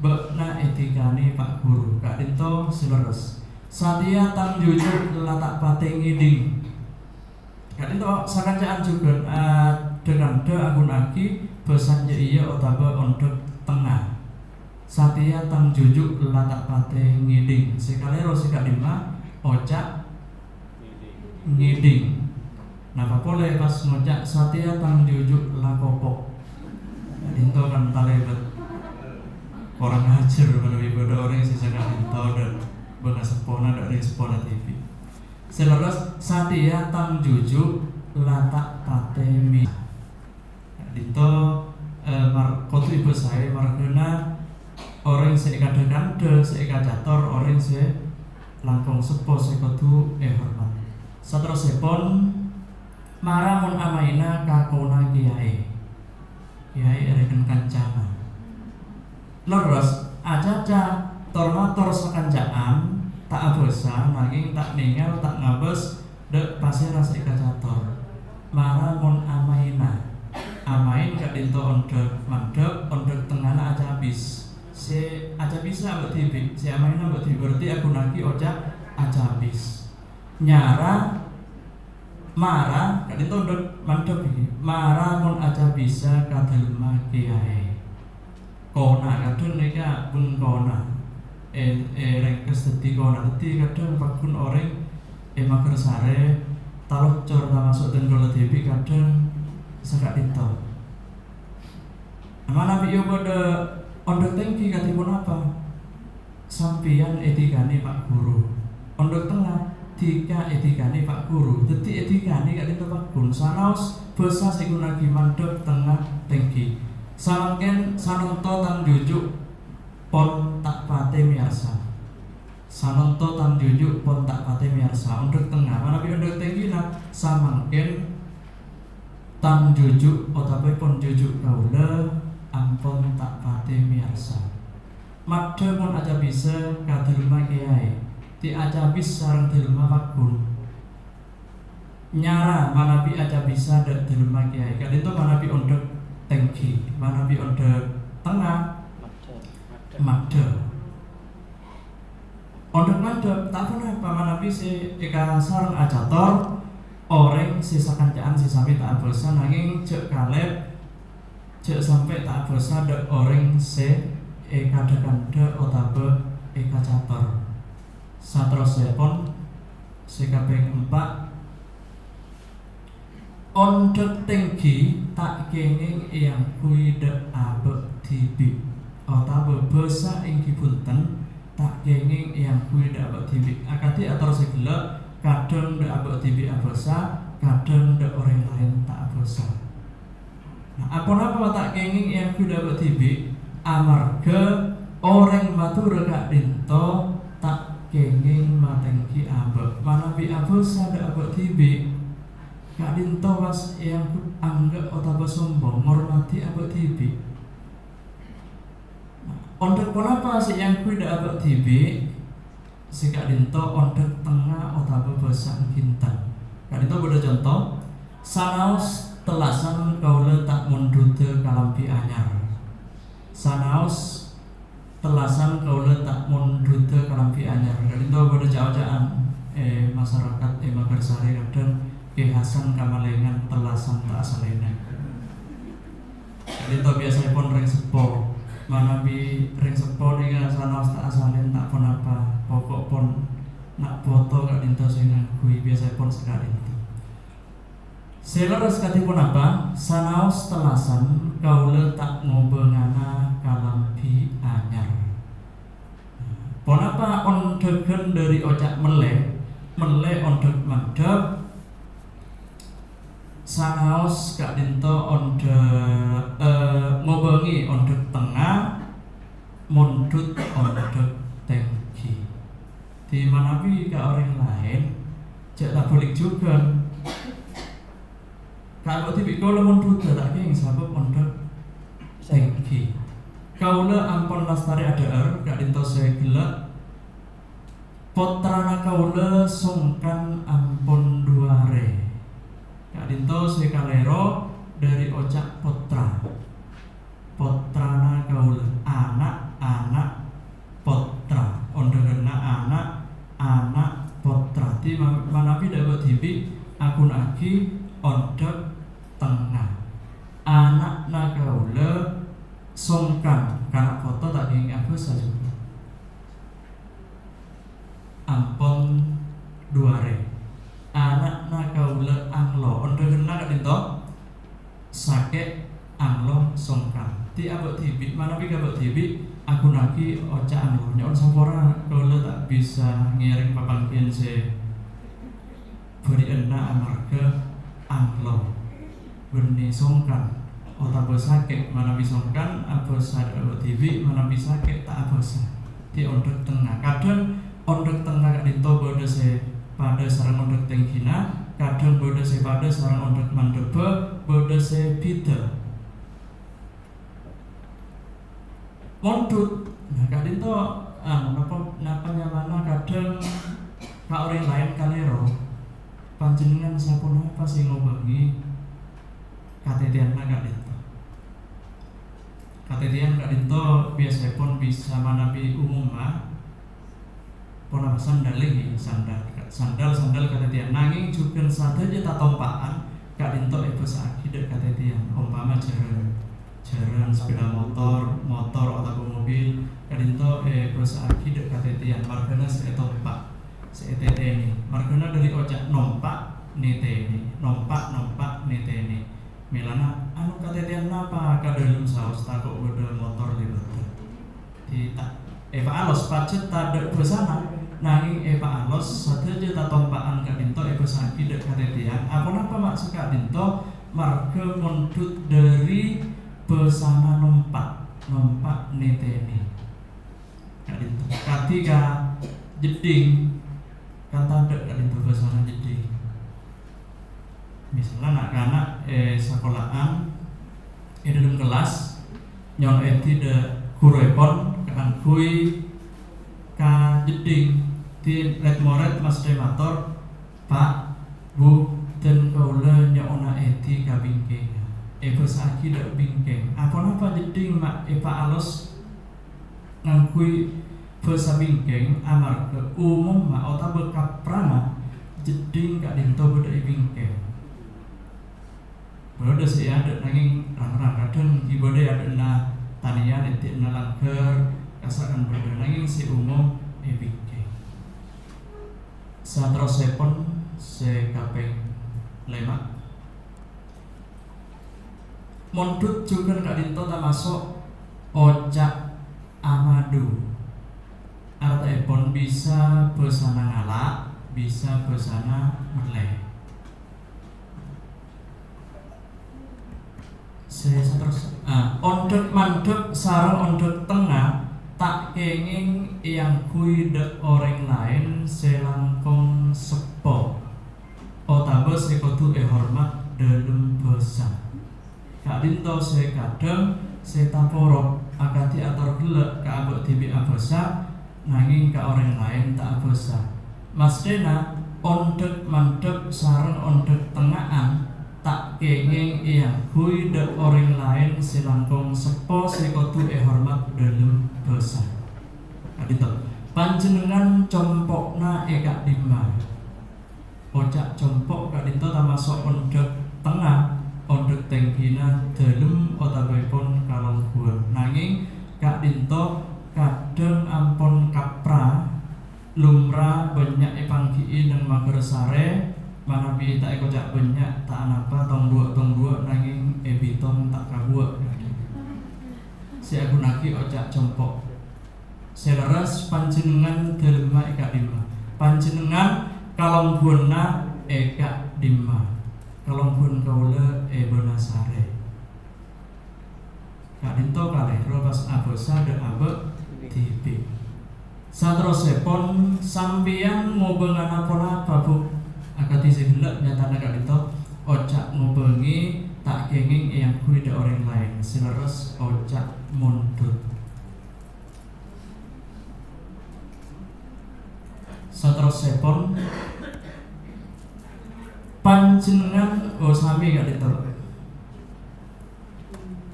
Bâ'na èdhikanè Pa' Ghuru, ka'dhinto sè lerres. Satèya tang jhuju' la ta' patè ngèdhing. Ka'dhinto sakanca'an jhughân, a, dhâ-kandhâ aghunaaghi bhâsa jâ iyâ otabâ ondhek tengnga. Satèya tang jhuju' la ta' patè ngèdhing. Sè kalèro sè ka'dhimma, oca' ngèdhing. Napa polè pas ngoca' satèya tang jhuju' la kopo'. Ka'dhinto kan talèbât korang ajhâr manabi bâdâ orèng sè saka'dhinto dâ' bâ' kaseppona dâ' rèng seppona dhibi'. Sè lerres, satèya tang jhuju' la ta' patè mè-, ka'dhinto, eh, mar-, kodhu èbhâsaè marghâna orèng sè èkadhâ-kandhâ, sè èkacator, orèng sè langkong seppo sè kodhu èhormat. Saterrossèpon, mara mon amaèna ka kona kèyaè. Kèyaè arèken kancana. Lerres, acaca, tor-mator sakanca'an, ta' abhâsa, nangèng ta' nèngal, ta' ngabâs, dâ' pasèra sè èkacator. Mara mon amaèna. Amaèn ka'dhinto ondhek mandhâk, ondhek tengngana acabis. Sè acabisa abâ' dhibi', sè amaèna abâ' dhibi', berarti aghunaaghi oca' acabis. Nyara, mara, ka'dhinto ondhek mandhâk nèka. Mara mon acabisa ka dhâlemma kèyaè. Kona, kadhâng nèka bengkona. È, èrèngkes dhâddhi kona. Dhâddhi kadhâng paggun orèng è maghârsarè, taloccor tamaso' dân kaulâ dhibi' kadhâng saka'dhinto. Manabi iyâ bâdâ ondhek tèngghi kadhi ponapa? Sampèyan èdhikanè Pa' Ghuru. Ondhek tengnga, dhika èdhikanè Pa' Ghuru. Dhâddhi èdhikanè ka'dhinto paggun. Sanaos bhâsa sè èghunaaghi mandhâk tengnga tèngghi. Samangkèn sanonto tang jhuju' pon ta' patè mèyarsa. Sanonto tang jhuju' pon ta' patè mèyarsa. Ondhek tengnga, manabi ondhek tèngghina, samangkèn tang jhuju' otabâèpon jhuju' kaulâ ampon ta' patè mèyarsa. Maddhâ mon acabisa ka dhâlemma kèyaè, dhâddhi acabis sareng dhâlemma paggun. Nyara manabi acabisa dâ' dhâlemma kèyaè, ka'dhinto manabi ondhek tèngghi, manabi ondhek tengnga, maddhâ. Ondhek mandhâk, ta' ponapa manabi sè èkasareng acator, orèng sè sakanca'an sè samè ta' abhâsa, nangèng jhâ' kalèp, jhâ' sampè' ta' abhâsa dâ' orèng sè èkadhâ-kandhâ otabâ èkacator. Saterrossèpon, sè kapèng empa', ondhek tèngghi ta' kèngèng èangghuy dâ' abâ' dhibi', otabâ bhâsa èngghi bhunten ta' kèngèng èangghuy dâ' abâ' dhibi'. Akadhi ator sè ghellâ', kadhâng dâ' abâ' dhibi' abhâsa, kadhâng dâ' orèng laèn ta' abhâsa. Nah, aponapa ta' kèngèng èangghuy dâ' abâ' dhibi'? Amarghâ orèng Madhurâ ka'dhinto ta' kèngèng matèngghi abâ'. Manabi abhâsa dâ' abâ' dhibi', ka'dinto pas èanggep angghâ' otabâ sombong, ngormadhi abâ' dhibi'. Onḍhâk ponapa sè èangghuy dâ' abâ' dhibi'? Sè ka'dinto onḍhâk tengnga otabâ bhâsa èngghi enten. Ka'dinto bâḍâ conto, "Sanaos tellasan kaulâ ta' monḍhuḍhâ kalambhi anyar." Sanaos tellasan kaulâ ta' monḍhuḍhâ kalambhi anyar. Ka'dinto bâḍâ ca'-oca'an è masarakat è Makarsari, kadhâng Kè Hasan kamalèngan tellasan ta' asalèna. Ka'dinto biyasaèpon rèng seppo. Manabi rèng seppo nèka sanaos ta' asalèn ta' ponapa, pokok pon na' poto ka'dinto sè ngangghuy biyasaèpon saka'dinto. Sè lerres kadhi ponapa? Sanaos tellasan kaulâ ta' ngobângana kalambhi anyar. Ponapa onḍhâghân ḍâri oca' mellè? Mellè onḍhâk manḍhâp, sanaos ka'dinto onḍhâk, eh, ngobângè onḍhâk tengnga, monḍhut onḍhâk tèngghi. Dhimanabi ka orèng laèn, jhâ' tabhâlik jhughân. Ka abâ' dhibi' kaulâ monḍhuḍhâ ta' kèngèng sabâb onḍhâk tèngghi. Kaulâ ampon lastarè adhâ'âr ka'dinto sè ghellâ'. Pottrana kaulâ Songkan ampon ḍu arè. Ka'dinto sè kalèro ḍâri oca' pottra. Pottrana kaulâ, ana', ana' pottra. Onḍhâghânna ana', ana' pottra. Dhimanabi ḍâ' abâ' dhibi' aghuna'aghi onḍhâk tengnga. Ana'na kaulâ Songkan, kana' poto ta' kèngèng abhâsa jhughân. Ampon ḍu arè. Ana'na kaulâ Anglo. Onḍhâghânna ka'dinto, sakè' Anglo Songkan. Dhâ' abâ' dhibi', manabi ka abâ' dhibi', aghuna'aghi oca' Anglo. Nyo'on sapora, kaulâ ta' bisa ngèrèng papangghiyân sè bâri'ânna amarghâ Anglo. Bânnè Songkan otabâ sakè', manabi Songkan abhâsa ḍâ' abâ' dhibi', manabi sakè' ta' abhâsa. Dhâ' onḍhâk tengnga. Kadhâng onḍhâk tengnga ka'dinto bâḍâ sè paḍâ sareng onḍhâk tèngghina, kadhâng bâḍâ sè paḍâ sareng onḍhâk manḍhâbbhâ, bâḍâ sè bhidhâ. Monḍhut. Nah, ka'dinto, anu, napa, napa nyamana kadhâng ka orèng laèn kalèro. Panjhennengngan saponapa sè ngobângè katètèyanna ka'dinto? Katètèyan ka'dinto biyasaèpon bisa manabi umumma, ponapa sandal ngghi, sandal, sandal, sandal katètèyan. Nangèng jhughân sadhâjâ tatompa'an ka'dinto èbhâsa'aghi ḍâ' katètèyan, ompama jhârân, jhârân, sepeda motor, motor otabâ mobil, ka'dinto èbhâsa'aghi ḍâ' katètèyan, marghâna sè ètompa', sè ètètènè. Marghâna ḍâri oca' nompa', nètènè, nompa', nompa', nètènè. Mèlana, anu, katètèyan napa ka ḍâlem saos, tako' bâḍâ motor lèbât. Dhita-, èpaalos, pajhât taḍâ' bhâsana, nangèng èpaalos sadhâjâ tatompa'an ka'dinto èbhâsa'aghi ḍâ' katètèyan. Aponapa maksod ka'dinto? Marghâ monḍhut ḍâri bhâsana nompa', nompa' nètènè. Ka'dinto. Kadhi ka jeḍḍing, kan taḍâ' ka'dinto bhâsana jeḍḍing. Misalla na'-kana' è sakola'an, è ḍâlem kellas, nyo'on èdhi ḍâ' ghuruèpon kaangghuy ka jeḍḍing, dhâddhi rèd-morèd mastè mator, "Pa', Bu, dân kaulâ nyo'ona èdhi ka bingkèngnga, èbhâsa'aghi ḍâ' bingkèng. Aponapa jeḍḍing ma' èpaalos ngangghuy bhâsa bingkèng, amarghâ umumma otabâ kaprana jeḍḍing ka'dinto bâḍâ è bingkèng." Bâḍâ sè è aḍâ' nangèng rang-rang, kadhâng ghi' bâḍâ è aḍâ'na tanèyan, è te'na langghâr, kassa' kan bâḍâ, nangèng sè umum è bingkèng. Saterrossèpon sè kapèng lèma'. Monḍhut jhughân ka'dinto tamaso' oca' amaḍu. Artèèpon bisa bhâsana ngala', bisa bhâsana mellè. Sè saterros, ah, onḍhâk manḍhâp sareng onḍhâk tengnga ta' kèngèng èangghuy dâ' orèng laèn sè langkong seppo otabâ sè kodhu èhormat dâlem bhâsa. Ka'dinto sè kadhâng sè taporok akadhi ator ghellâ' ka abâ' dhibi' abhâsa, nangèng ka orèng laèn ta' abhâsa. Masthèna ondhâk-mandhâk sareng ondhâk tengnga'an ta' kèngèng èangghuy dâ' orèng laèn sè langkong seppo sè kodhu èhormat dâlem bhâsa. Ka'dinto, panjhennengngan compo'na è ka'dimma? Oca' compo' ka'dinto tamaso' ondhâk tengnga, ondhâk tèngghina dâlem otabâèpon kalongghuwân. Nangèng ka'dinto kadhâng ampon kapra, lumra bânnya' èpanggi'i neng Maghârsarè, manabi ta' èkoca' bânnya', ta' anapa tong duwâ'-tong duwâ', nangèng èbitong ta' kabuwâ'. Sè aghunaaghi oca' compo'. Sè lerres, panjhennengngan dâlemma è ka'dimma? Panjhennengngan kalongghuwânna è ka'dimma? Kalongghuwân kaulâ è Bânasarè. Ka'dinto kalèro pas abhâsa dâ' abâ' dhibi'. Saterrossèpon, sampèyan ngobângana ponapa, Bu? Akadhi sè ghellâ' nyatana ka'dinto, oca' ngobângè ta' kèngèng èangghuy dâ' orèng laèn, sè lerres oca' mondhut. Saterrossèpon, panjhennengngan, oh, samè ka'dinto.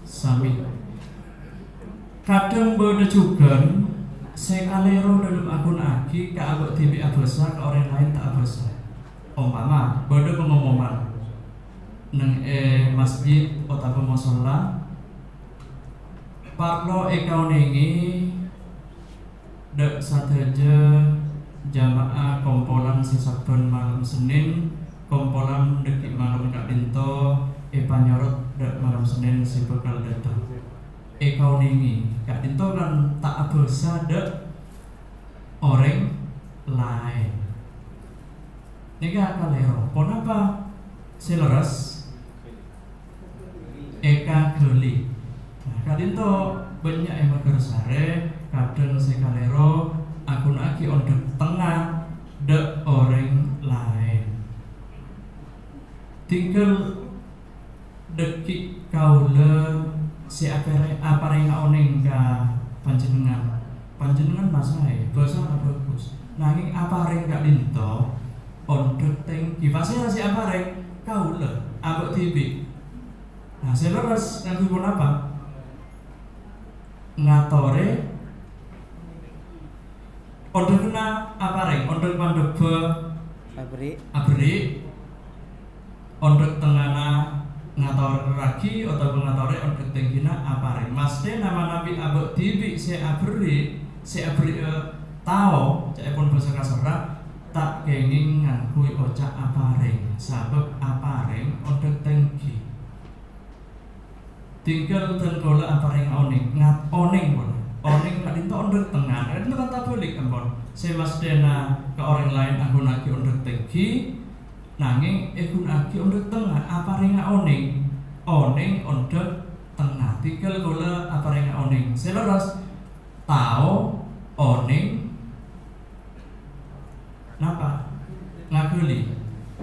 Samè. Kadhâng bâdâ jhughân sè kalèro dâlem aghunaaghi ka abâ' dhibi' abhâsa, ka orèng laèn ta' abhâsa. Ompama, bâdâ pangomoman neng è masjid otabâ mosolla, parlo èkaonèngè dâ' sadhâjâ jamaah kompolan sè sabbhân malem Sennèn, kompolan dâggi' malem ka'dinto èpanyorot dâ' malem Sennèn sè bhâkal dâteng. Èkaonèngè, ka'dinto kan ta' abhâsa dâ' orèng laèn. Nèka kalèro. Ponapa sè lerres? Èkaghâli. Nah, ka'dinto bânnya' è Maghârsarè, kadhâng sè kalèro aghunaaghi ondhâk tengnga dâ' orèng laèn. Tinggal dâggi' kaulâ sè apere-, aparènga onèng ka panjhennengngan. Panjhennengngan masaè, bhâsana bhâghus. Nangèng aparèng ka'dinto ondhâk tèngghi. Pasèra sè aparèng? Kaulâ, abâ' dhibi'. Nah, sè lerres ngangghuy ponapa? Ngatorè ondhâghânna aparèng, ondhâk mandhebbhâ Aberri'. Aberri', ondhâk tengngana ngatorraghi otabâ ngatorè ondhâk tèngghina aparèng. Masthèna manabi abâ' dhibi' sè aberri', sè aberri'â tao, ca'èpon bhâsa kaserra, ta' kèngèng ngangghuy oca' aparèng, sabâb aparèng ondhâk tèngghi. Tinggal dân kaulâ aparènga onèng. Ngat-, onèng, pon. Onèng ka'dinto ondhâk tengnga. Ka'dinto kan tabâlik, ampon. Sè masthèna ka orèng laèn aghunaaghi ondhâk tèngghi, nangèng èghunaaghi ondhâk tengnga. Aparènga onèng. Onèng ondhâk tengnga. Tinggal kaulâ aparènga onèng. Sè lerres, tao, onèng, napa? Ngaghâli.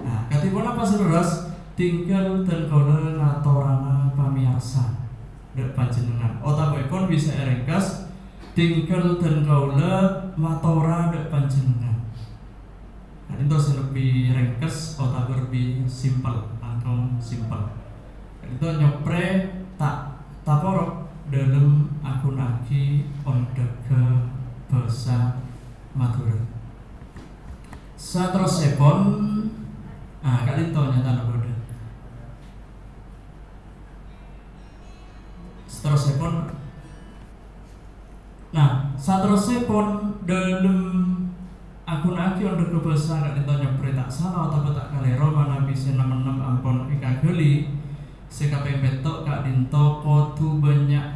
Nah, kadhi ponapa sè lerres? Tinggal dân kaulâ ngatorana pamèyarsa dâ' panjhennengngan. Otabâèpon bisa èrèngkes, tinggal dân kaulâ matora dâ' panjhennengngan. Ka'dinto sè lebbi rèngkes otabâ lebbi simpel, langkong simpel. Ka'dinto nyoprè ta', taporok dâlem aghunaaghi ondhâghâ bhâsa Madhurâ. Saterrossèpon, ah, ka'dinto nyatana bâdâ. Saterrossèpon, Nah, saterrossèpon, dâlem aghunaaghi ondhâghâ bhâsa ka'dinto nyoprè ta' sala otabâ ta' kalèro manabi sè nem-ennem ampon èkaghâli. Sè kapèng pètto' ka'dinto kodhu bânnya'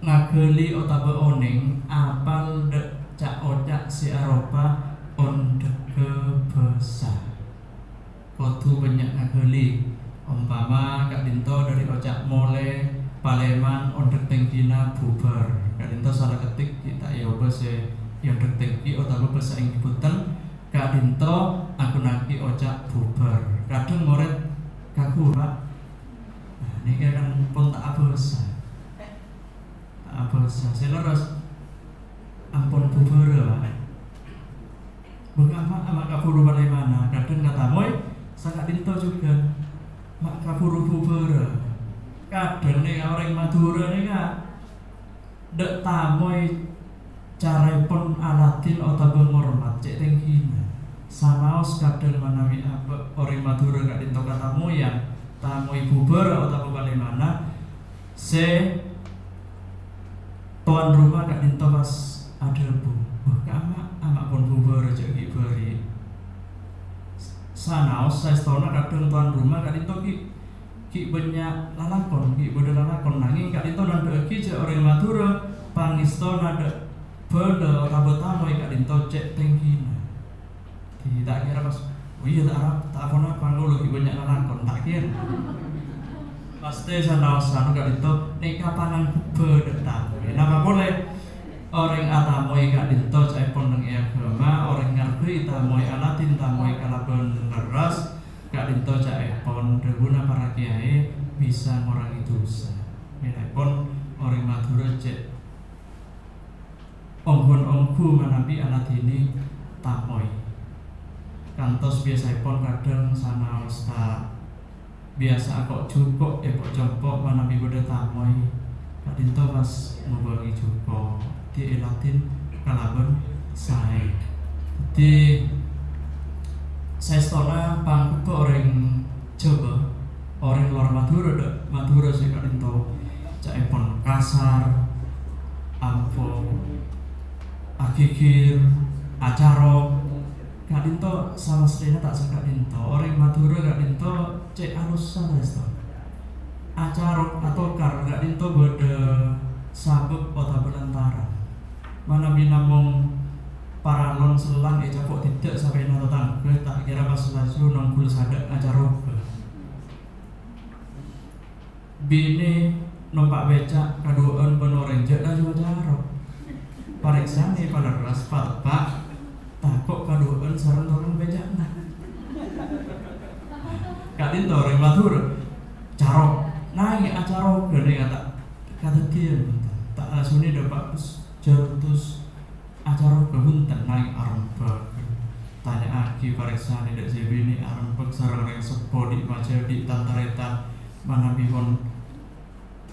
ngaghâli otabâ onèng apal dâ' ca'-oca' sè aropa ondhâghâ bhâsa. Kodhu bânnya' ngaghâli. Ompama ka'dinto dâri oca' molè, Palèman ondhek tèngkina bhubhâr. Ka'dinto sala ketik ghi' ta' èobâ sè èondhek tèngki otabâ bâsa èngghi bhunten. Ka'dinto aghunaaghi oca' bhubhâr. Kadhâng morèd kaghuru, Pak. Nah, nèka kan pon ta' abâsa. Ta' abâsa. Sè lerres, ampon bhubhârâ, Pak. Bâ' ka'emma ma' kabhuru palèmana, kadhâng katamoy, saka'dinto jhughân ma' kabhuru bhubhârâ. Kadhâng nèka orèng Madhurâ nèka, dâ' tamoy caraèpon aladhin otabâ ngormat cè' tèngkina. Sanaos kadhâng manabi abâ' orèng Madhurâ ka'dinto katamoyan, tamoy bhubhârâ otabâ palèmana, sè towan roma ka'dinto pas adhâbu, "Bâ, ka'emma, ama' pon bhubhârâ jhâ' ghi' bâri'." Sanaos saèstona kadhâng towan roma ka'dinto ghi', ghi' bânnya' lalakon, ghi' bâdâ lalakon, nangèng ka'dinto nandhâ'aghi jhâ' orèng Madhurâ pangèstona dâ' bhâlâ otabâ tamoy ka'dinto cè' tèngkina. Di, ta' kèra pas, "Oh iyâ, ta' arap, ta' apa-napa, kaulâ ghi' bânnya' lalakon," ta' kèra. Pastè sanaos anu ka'dinto nèka pangan bhubhârâ dâ' tamoy. Napa polè? Orèng atamoy ka'dinto ca'èpon neng è aghâma, orèng ngarghâi tamoy, aladhin tamoy kalabân lerres, ka'dinto ca'èpon dhâbuna para kèyaè bisa ngorangè dhusa. Mèlèpon orèng Madhurâ cè' ongghu-ongghu manabi aladhinè tamoy. Kantos biyasaèpon kadhâng sanaos ta' biyasa ako'-jhuko' èpo'-compo' manabi bâdâ tamoy, ka'dinto pas ngobângè jhuko', dhi èladhin kalabân saè. Dhi saèstona pangghubbhâ orèng Jhâbâ, orèng lowar Madhurâ dâ' Madhurâ sè ka'dinto ca'èpon kasar, ampo, aghigir, acarok, ka'dinto samasthèna ta' saka'dinto. Orèng Madhurâ ka'dinto cè' alussa saèsto. Acarok, atokar ka'dinto bâdâ sabâb otabâ lantaran. Manabi namong paralon sellang ècapo' didâ' sapèna tatangghâ, ta' kèra pas laju nonggul sadâ' acarok. Binè nompa' beca' kaduwâ'ân bân orèng jhâ' laju acarok. Parèksanè palerres, pateppa', tako' kaduwâ'ân sareng tokang beca'na. Ka'dinto orèng Madhurâ, carok, nangèng acarok ghânèka ta' kadhâddhiyân, bhunten. Ta' lajunè dâpa' dus, jhâr dus, acarok bhunten nangèng arembhâk. Tanya'aghi parèksanè dâ' jhâ' binè arembhâk sareng orèng seppo dhi' majâdhi' tan-tarètan manabi pon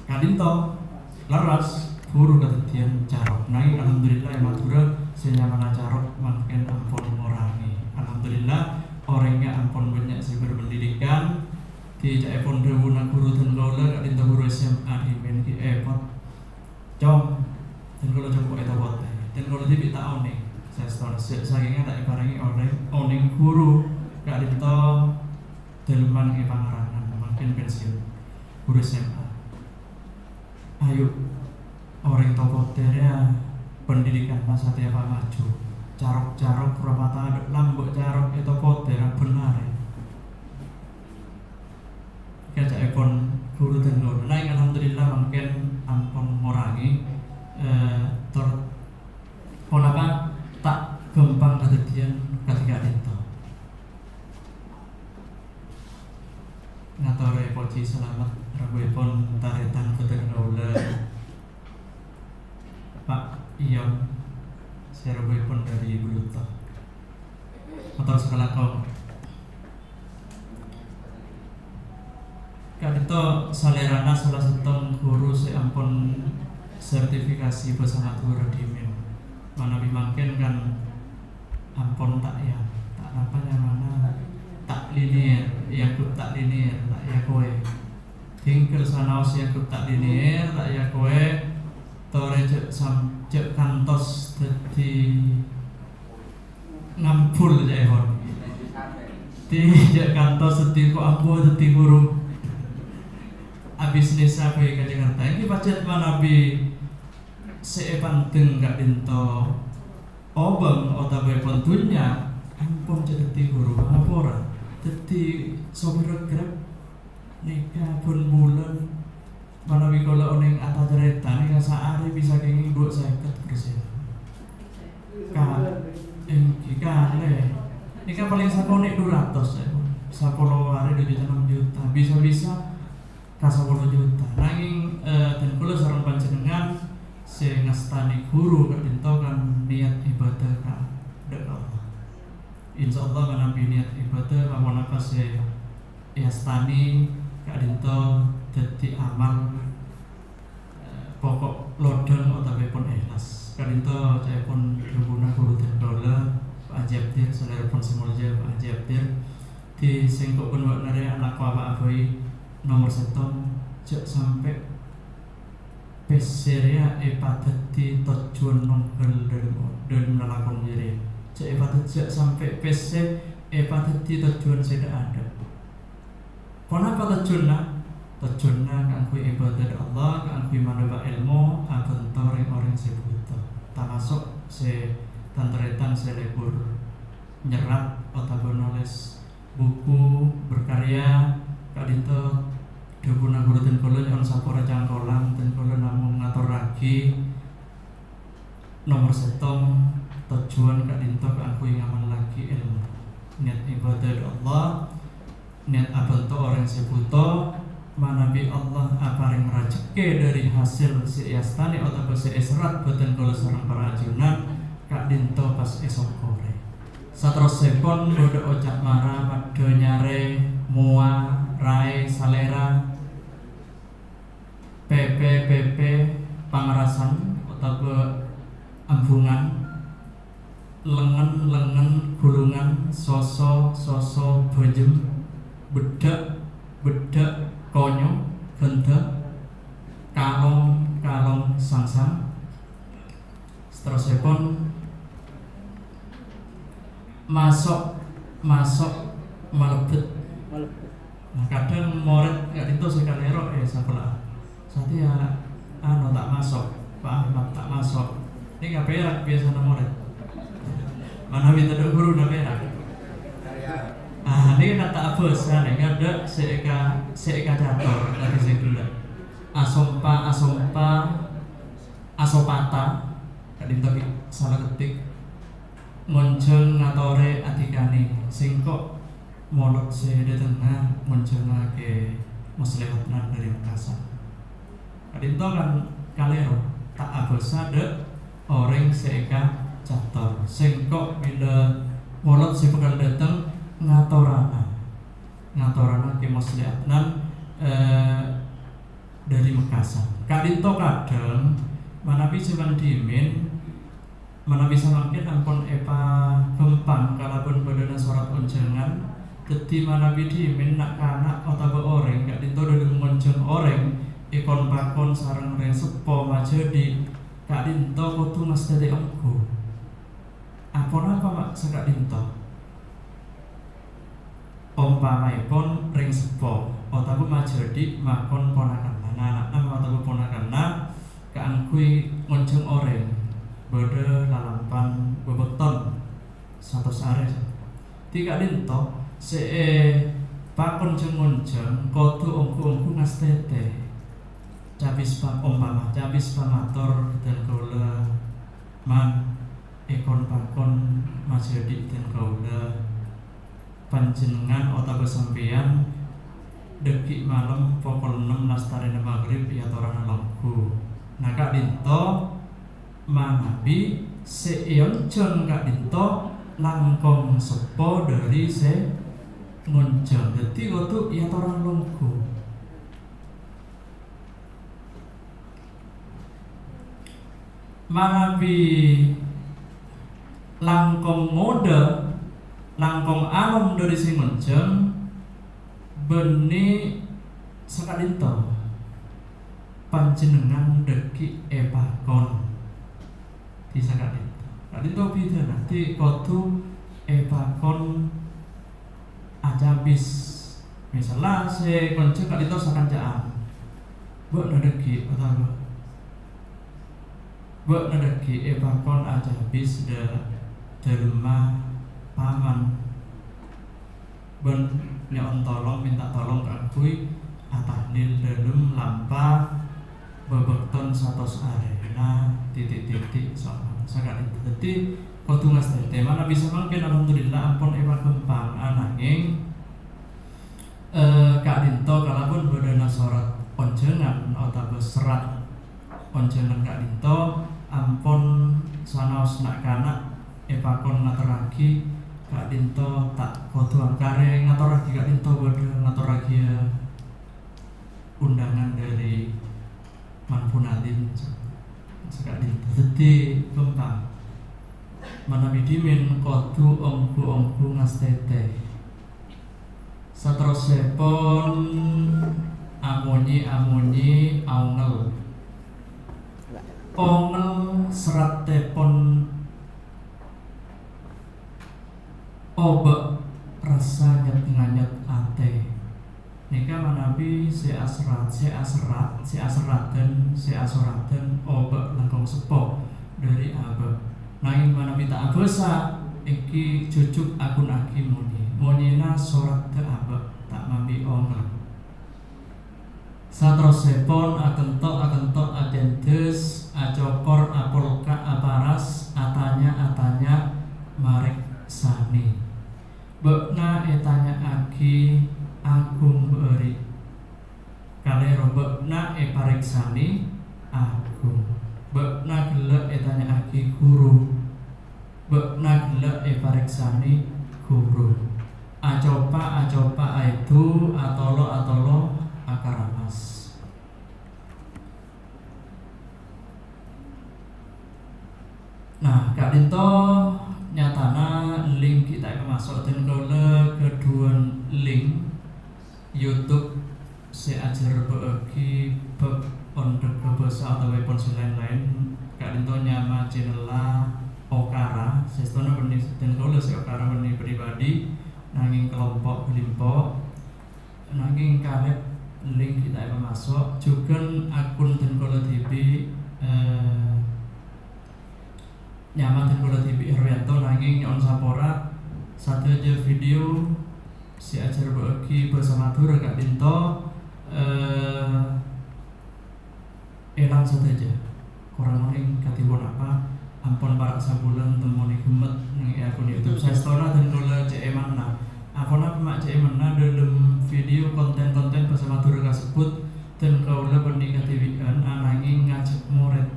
ka'dinto lerres buru kadhâddhiyân carok. Nangèng alhamdulillah è Madhurâ sè nyamana carok mangkèn ampon ngorangè. Alhamdulillah orèngnga ampon bânnya' sè berpendidikan. Dhi ca'èpon dhâbuna ghuru dân kaulâ ka'dinto ghuru S M A dhimèn ghi' èpot. Cong, dân kaulâ compo' ètopotè. Dân kaulâ dhibi' ta' onèng. Saèstona, sa-, sakènga ta' èparèngè onèng, onèng ghuru ka'dinto dâlemman è Pangarangan, mangkèn pensiun. Ghuru S M A. Ayo, orèng topotè rèya pendidikanna satèya pamaju. Carok-carok pura matadâ' lambâ' carok ètopotè ra bhennarè. Kaca'èpon ghuru dân kaulâ. Nangèng alhamdulillah mangkèn ampon ngorangè, eh, tor ponapa ta' ghâmpang kadhâddhiyân kadhi ka'dinto. Ngatorè pojhi salamet rabuèpon tarètan bhâdhân kaulâ. Pak Iyam, sè rabuèpon dâri Bluto. Mator sakalangkong. Ka'dinto salèrana sala sèttong ghuru sè ampon sertifikasi bhâsa Madhurâ dhimèn. Manabi mangkèn kan ampon ta' ya, ta' napa nyamana, ta' linier, èanggep ta' linier, ta' èakowè. Dhingghâl sanaos èanggep ta' linier, ta' èakowè, torè jhâ' sam-, jhâ' kantos dhâddhi ngambul, ca'èpon. Dhâddhi jhâ' kantos dhâddhi ko' ambu dhâddhi ghuru. Abisnis apa è Jakarta? Èngghi pajhât manabi sè èpandeng ka'dinto obâng otabâèpon dhunnya, ampon jhâ' dhâddhi ghuru, ngapora? Dhâddhi sopir Grab nèka bân-bulân Manabi kaulâ onèng atarètan, nèka saarè bisa kèngèng dua sèket persen. Ka-, èngghi kalè. Nèka palèng sakonè' dua ratus, eh. Sapolo arè dua juta, enam juta. Bisa-bisa ka sapolo juta. Nangèng, eh, dân kaulâ sareng panjhennengngan sè ngastanè ghuru ka'dinto kan niat ibadah ka, dâ' ka Allah. Insyaallah manabi niat ibadah, pa-ponapa sè èastanè ka'dinto dhâddhi amal, eh, pokok lodhâng otabâèpon èhlas. Ka'dinto ca'èpon dhâbuna ghuru dân kaulâ, Pak Haji Abdir, salèrapon sè molja Pak Haji Abdir, dhi sèngko' bân bâ'na rèya alako apa'a bhâi, nomer sèttong, jhâ' sampè' pèssè rèya èpadhâddhi tojjhuwân nongghâl dâlem, dâlem lalakon jârèya. Jhâ' èpadhâddhi, jhâ' sampè' pèssè èpadhâddhi tojjhuwân sè dâ'-adâ'. Ponapa tojjhuwânna? Tojjhuwânna kaangghuy ibadah dâ' Allah, kaangghuy mandhâpa èlmo, abhânto rèng-orèng sè bhuto, tamaso' sè tan-tarètan sè lebur nyerrat otabâ nolès buku, berkarya, ka'dinto dhâbuna ghuru dân kaulâ nyo'on sapora cangkolang, dân kaulâ namong ngatorraghi nomer sèttong, tojjhuwân ka'dinto kaangghuy ngamallaghi èlmo. Niat ibadah dâ' Allah, niat abhânto orèng sè bhuto, manabi Allah aparèng rajhekkè dâri hasèl sè èastanè otabâ sè èserrat bhâdhân kaulâ sareng para ajunan, ka'dinto pas èsokkorè. Saterrossèpon, bâdâ oca' mara, maddhâ nyarè, mowa, raè, salèra, pèpè, pèpè, pangarasan, otabâ ambhungan, lengngen, lengngen, ghulungan, soso, soso, bhâjhem, beddhâ', beddhâ', konyo, ghândhâ, kalong, kalong, sangsang. Saterrossèpon, maso', maso', malebbhât. Malebbhât. Nah, kadhâng morèd ka'dinto sè kalèro, eh, sakola'an. Satèya, anu, ta' maso', Pak Ahmad, ta' maso'. Nèka pèrak biyasana morèd. Manabi tadâ' ghuruna pèrak. Ah, nèka ta' abhâsa, nèka dâ' sè èka-, sè èkacator, tadâ' sè ghellâ'. Asompa, asompa, asopata, ka'dinto ghi' sala ketik, ngonjhâng ngatorè adhikanè, sèngko' molod sè dâtengnga ngonjhângaghi Musleh Adnan dâri Makassar. Ka'dinto kan kalèro, ta' abhâsa dâ' orèng sè èkacator. Sèngko' bilâ molod sè bhâkal dâteng ngatorana, ngatorana Kè Musleh Adnan, eh, dâri Makassar. Ka'dinto kadhâng manabi jhâman dhimèn, manabi samangkèn ampon èpaghâmpang kalabân bâdâna sorat onjhângan, dhâddhi manabi dhimèn na'-kana' otabâ orèng ka'dinto dâlem ngonjhâng orèng, èkon-pakon sareng rèng seppo majhâdhi', ka'dinto kodhu ngastètè ongghu. Aponapa ma' saka'dinto? Ompamaèpon rèng seppo otabâ majhâdhi' makon ponakanna, nana'na otabâ ponakanna kaangghuy ngonjhâng orèng, bâdâ lalampan bâbâkton satos arè. Dhi ka'dinto sè èpakon jhâng-ngonjhâng kodhu ongghu-ongghu ngastètè. Cabis pa-, ompama cabis pamator bhâdhân kaulâ, "Man, èkon-pakon majhâdhi' dân kaulâ. Panjhennengngan otabâ sampèyan dhâggi' malem pokol ennem lastarèna maghrib èyatorana longghu." Nah, ka'dinto manabi sè èonjhâng ka'dinto langkong seppo dâri sè ngonjhâng, dhâddhi kodhu èyatorana longghu. Manabi langkong ngodâ, langkong anom dâri sè ngonjhâng, bânnè saka'dinto panjhennengngan dhâggi' èpakon. Dhi saka'dinto. Ka'dinto bhidhâna, dhi kodhu èpakon acabis. Misalla sè ngonjhâng ka'dinto sakanca'an. Bâ'na dhâggi' otabâ bâ'na dhâggi' èpakon acabis dâ-, dâlemma paman bân nyo'on tolong, mènta tolong kaangghuy atahlil dâlem lampa bâbâkton satos arè. Nah, titik-titik soal saka'dinto. Dhâddhi, kodhu ngastètè. Manabi samangkèn, alhamdulillah, ampon èpaghâmpang, ananging, eh, ka'dinto kalabân bâdâna sorat onjhângan otabâ serrat onjhângan ka'dinto ampon sanaos na'-kana' èpakon ngatorraghi ka'dinto ta' kodhu angkarè ngatorraghi ka'dinto bâdâ ngatorraghi undangan dâri Manfu Nadin saka'dinto. Dhâddhi ghâmpang. Manabi dhimèn kodhu ongghu-ongghu ngastètè. Saterrossèpon amonye-amonye aongel. Ongel serrattèpon obâ' rassa nyet-nganyet atè. Nèka manabi sè aserrat, sè aserrat, sè aserradhân, sè asorradhân obâ' langkong seppo dâri abâ'. Nangèng manabi ta' abhâsa, èngghi jhujhuk aghuna'aghi monye. Monyena soradda abâ', ta' mambi ongel. Saterrossèpon akento'-akento' acendhes, acokor, apolka, aparas, atanya-atanya, marèksanè. Bâ'na ètanya'aghi aghung bâri'. Kalèro, bâ'na èparèksanè aghung. Bâ'na ghellâ' ètanya'aghi ghuru. Bâ'na ghellâ' èparèksanè ghuru. Acopa-acopa aèdu, atolo-atolo akaramas. Nah, ka'dinto nyatana link ghi' ta' èpamaso', dhân kaulâ ghâdhuwân link YouTube sè ajhârbâ'âghi bab ondhâghâ bhâsa otabâèpon sè laèn-laèn. Ka'dinto nyama channel-a Okara, sèstona bânnè dhân kaulâ sè Okara bânnè pribadi, nangèng kalompo' Bâlimpo'. Nangèng karep link ghi' ta' èpamaso', jhughân akun dhân kaulâ dhibi', eh, nyama dhân kaulâ dhibi' Herwianto, nangèng nyo'on sapora sadhâjâ video sè ajhârbâ'âghi bhâsa Madhurâ ka'dinto, eh, èlang sadhâjâ. Korang onèng kadhi ponapa, ampon para' sabulân temmona ghemmet neng è akun YouTube. Saèstona dhân kaulâ cè' èmanna. Aponapa ma' cè' èmanna, dâlem video konten-konten bhâsa Madhurâ kasebbhut, dhân kaulâ bânnè kadhibi'ân, anangèng ngajhâk morèd.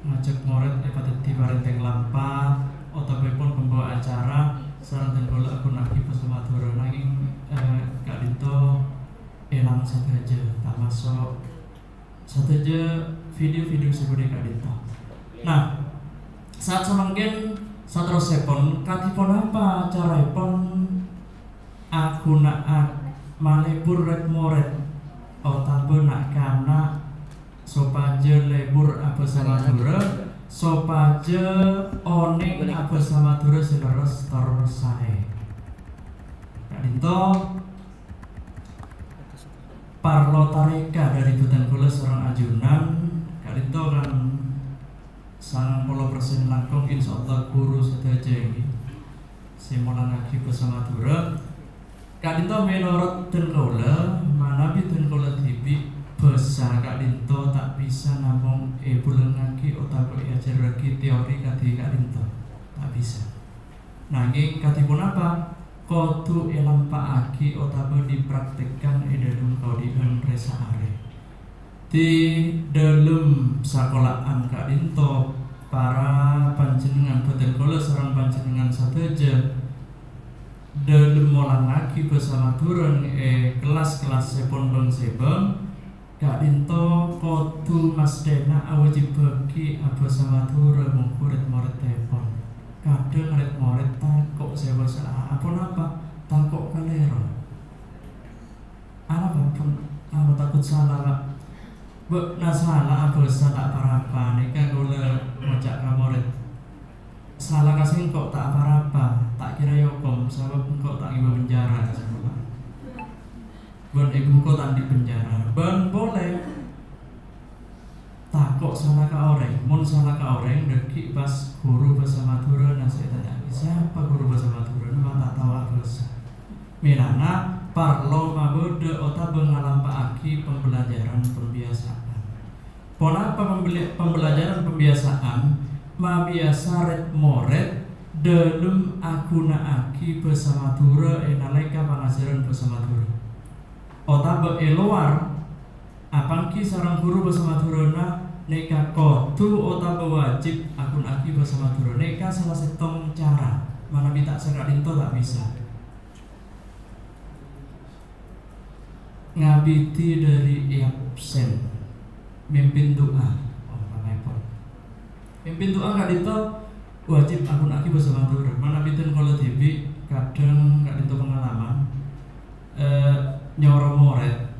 Ngajhâk morèd èpadhâddhi parèntèng lampa, otabâèpon pembawa acara, sareng dhân kaulâ aghuna'aghi bhâsa Madhurâ. Nangèng, eh, ka'dinto èlang sadhâjâ, tamaso' sadhâjâ video-video sè bâdâ è ka'dinto. Nah, saat samangkèn saterrossèpon, kadhi ponapa caraèpon aghuna'aghi malebur rèd-morèd otabâ na'-kana' sopajâ lebur abhâsa Madhurâ, sopajâ onèng abhâsa Madhurâ sè lerres tor saè. Ka'dinto, parlo tarèka dâri bhâdhân kaulâ sareng ajunan, ka'dinto kan sangang polo persen langkong, insyaallah ghuru sadhâjâ ngghi sè molangaghi bhâsa Madhurâ. Ka'dinto menorot dhân kaulâ, manabi dhân kaulâ dhibi', bhâsa ka'dinto ta' bisa namong èbulângaghi otabâ èajhârraghi teori kadhi ka'dinto. Ta' bisa. Nangèng kadhi ponapa? Kodhu èlampa'aghi otabâ dipraktekkan è dâlem kaodi'ân rè-saarè. Di dâlem sakola'an ka'dinto, para panjhennengngan bhâdhân kaulâ sareng panjhennengngan sadhâjâ, dâlem molangaghi bhâsa Madhurâ è kellas-kellassèpon bâng-sèbâng, ka'dinto kodhu masthèna awâjibbhâghi abhâsa Madhurâ mongghu rèd-morèddhâèpon. Kadhâng rèd-morèd tako' sè abhâsa, aponapa? Tako' kalèro. Arapa pon, anu, takut sala, Pak. Bâ'na sala abhâsa ta' pa-rapa, nèka kaulâ ngoca' ka morèd. Sala ka sèngko' ta' pa-rapa, ta' kèra èokom, sabâb engko' ta' ngibâ penjara, ka sèngko', Pak. Bân èbungko ta' andi' penjara. Bân polè, tako' sala ka orèng. Mon sala ka orèng, dhâggi' pas ghuru bhâsa Madhurâna sè ètanya'aghi, "Sapa ghuru bhâsa Madhurâna?" Ma' ta' tao abhâsa. Mèlana parlo mabâdâ otabâ ngalampa'aghi pembelajaran pembiasaan. Ponapa pembela-, pembelajaran pembiasaan? Mabiyasa rèd-morèd dhâlem aghuna'aghi bhâsa Madhurâ è nalèka pangajhârân bhâsa Madhurâ. Otabâ è lowar, apangghi sareng ghuru bhâsa Madhurâna nèka kodhu otabâ wajib aghuna'aghi bhâsa Madhurâ. Nèka sala sèttong cara, manabi ta' saka'dinto ta' bisa. Ngabidi dhâri è absen. Mimpin du'a, ompamaèpon. Mimpin du'a ka'dinto wajib aghuna'aghi bhâsa Madhurâ. Manabi dhân kaulâ dhibi', kadhâng ka'dinto pengalaman, eh, nyoro morèd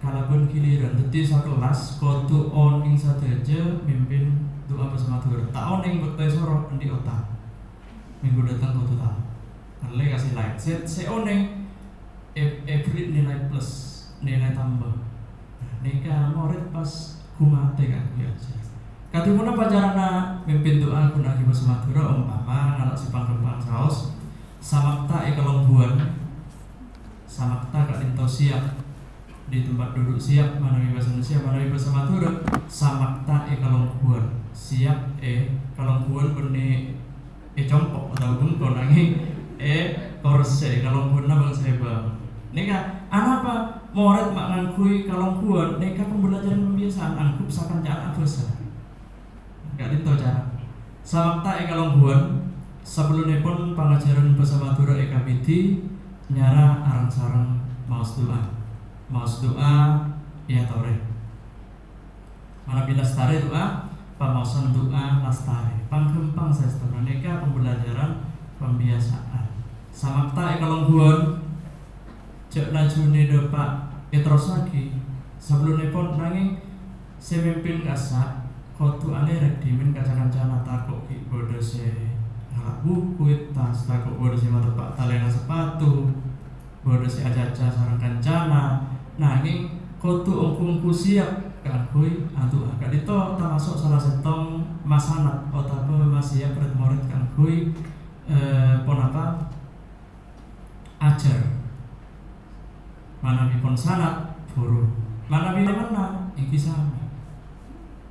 kalabân ghiliran. Dhâddhi sakellas kodhu onèng sadhâjâ mimpin du'a bhâsa Madhurâ. Ta' onèng bâkto èsoro, andi' otak. Minggu dâteng kodhu tao. Ngallè ka sè laèn. Sè, sè onèng, è-, èbherri' nilai plus, nilai tamba. Nah, nèka morèd pas ghumatè kaangghuy ajhâr. Kadhi ponapa carana mimpin du'a ghuna'aghi bhâsa Madhurâ, ompama ngala' sè pang-ghâmpang saos, samakta è kalongghuwân, samakta ka'dinto siap, di tempat duduk siap, manabi bhâsa Indonesia, manabi bhâsa Madhurâ, samakta è kalongghuwân, siap è kalongghuwân bânnè è compo' otabâ bengko, nangèng è korsè, kalongghuwânna bâng-sèbâng. Nèka, anapa morèd ma' ngangghuy kalongghuwân? Nèka pembelajaran pembiasaan, angghup sakanca'an abhâsa. Ka'dinto cara. Samakta è kalongghuwân, sabellunèpon pangajhârân bhâsa Madhurâ èkabidi, nyara areng-sareng maos du'a. Maos du'a èyatorè. Manabi lastarè du'a, pamaosan du'a lastarè. Pang-ghâmpang saèstona nèka pembelajaran pembiasaan. Samakta è kalongghuwân, jhâ' lajunè dâpa' èterrossaghi sabellunèpon, nangèng sè mimpin kassa' kodhu alèrèk dhimèn ka ca-kancana, tako' ghi' bâdâ sè ngala' buku è attas, tako' bâdâ sè mateppa' talèna sapatu. Bâdâ sè acaca sareng kancana, nangèng kodhu ongghu-ongghu siap kaangghuy adu'a. Ka'dinto tamaso' sala sèttong masanat otabâ masiap rèd-morèd kaangghuy, eh, ponapa? Ajhâr. Manabi pon sanat, buru. Manabi mennang, èngghi sami.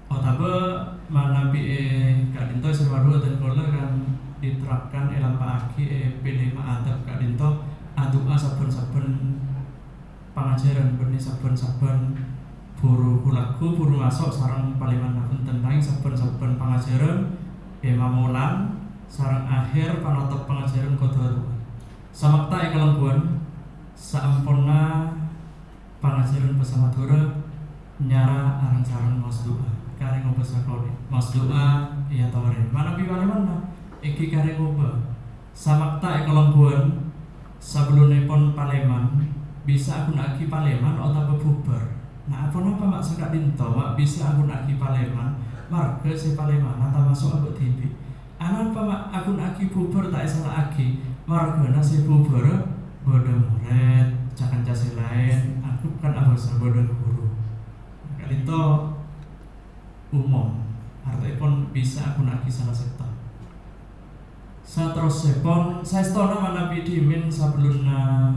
Otabâ manabi è ka'dinto sè maruwa dhân kaulâ kan diterapkan èlampa'aghi è P lima adab ka'dinto adu'a sabbhân-sabbhân pangajhârân bânnè sabbhân-sabbhân buru ghulâ-ghu, buru maso' sareng palèmanna bhunten, nangèng sabbhân-sabbhân pangajhârân è mamolan sareng ahèr panotop pangajhârân kodhu adu'a. Samakta è kalongghuwân, saamponna pangajhârân bhâsa Madhurâ nyara areng-sareng maos du'a. Karè ngobâ sakonè'. Maos du'a èyatorè. Manabi palèmanna, èngghi karè ngobâ. Samakta è kalongghuwân, sabellunèpon palèman, bisa aghuna'aghi palèman otabâ bhubhâr. Nah, aponapa ma' saka'dinto ma' bisa aghuna'aghi palèman, marghâ sè palèmanna tamaso' abâ' dhibi'. Anapa ma' aghuna'aghi bhubhâr ta' èsala'aghi? Marghâna sè bhubhârâ bâdâ morèd, ca-kanca sè laèn, angghup kan abhâsa bâdâ ghuru. Ka'dinto umum, artèèpon bisa aghuna'aghi sala sèttong. Saterrossèpon, saèstona manabi dhimèn sabellunna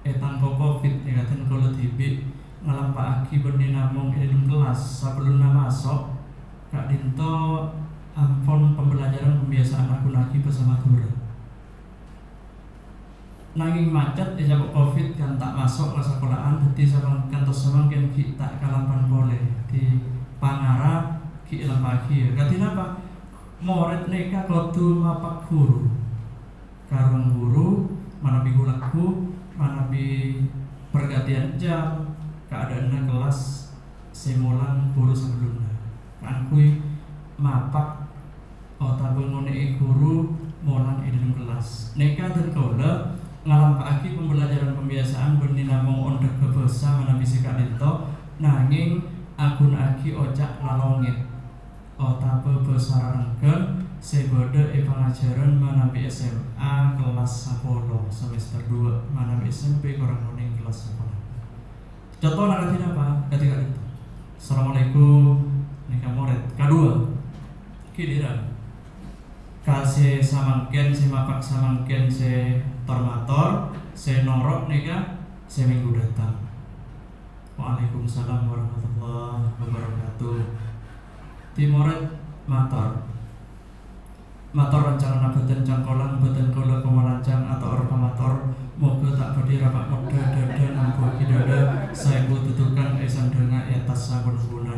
ètangko covid, èkadhân kaulâ dhibi' ngalampa'aghi bânnè namong è dâlem kellas sabellunna maso', ka'dinto ampon pembelajaran pembiasaan aghuna'aghi bhâsa Madhurâ. Nangèng macet è ca'na covid kan ta' maso' ka sakola'an, dhâddhi samang-, kantos samangkèn ghi' ta' kalampan polè. Dhâddhi pangara ghi' èlampa'aghi, yâ. Kadhi napa? Morèd nèka kodhu mapak ghuru. Ka ruang guru, manabi ghulâ-ghu, manabi pergantian jam, kaadâ'ânna kellas sè molang ghuru sabellunna. Kaangghuy mapak otabâ ngonè'è ghuru molang è dâlem kellas. Nèka dhân kaulâ ngalampa'aghi pembelajaran pembiasaan bânnè namong ondhâghâ bhâsa manabi sè ka'dinto, nangèng aghuna'aghi oca' lalongèt. Otabâ bhâsa rarengghân sè bâdâ è pangajhârân manabi S M A kellas sapolo, semester dua, manabi S M P korang onèng kellas sapolo. Contona kadhi napa? Kadhi ka'dinto. Assalamualaikum, nèka morèd. Kadhuwâ, ghiliran. Ka sè samangkèn, sè mapak samangkèn, sè tor-mator, Sè noro' nèka sè minggu dâteng. Waalaikumsalam warahmatullahi wabarakatuh. Timorèt mator. Mator rancanganna bâdhân cangkolang, bâdhân kaulâ komalancang ato'or pamator, moghâ ta' bâdhi rapa' moddhâ dhâdhâ nambhuwâghi dhâdhâ, saèbu tutukan èsandhângnga è attas sabunnèpon.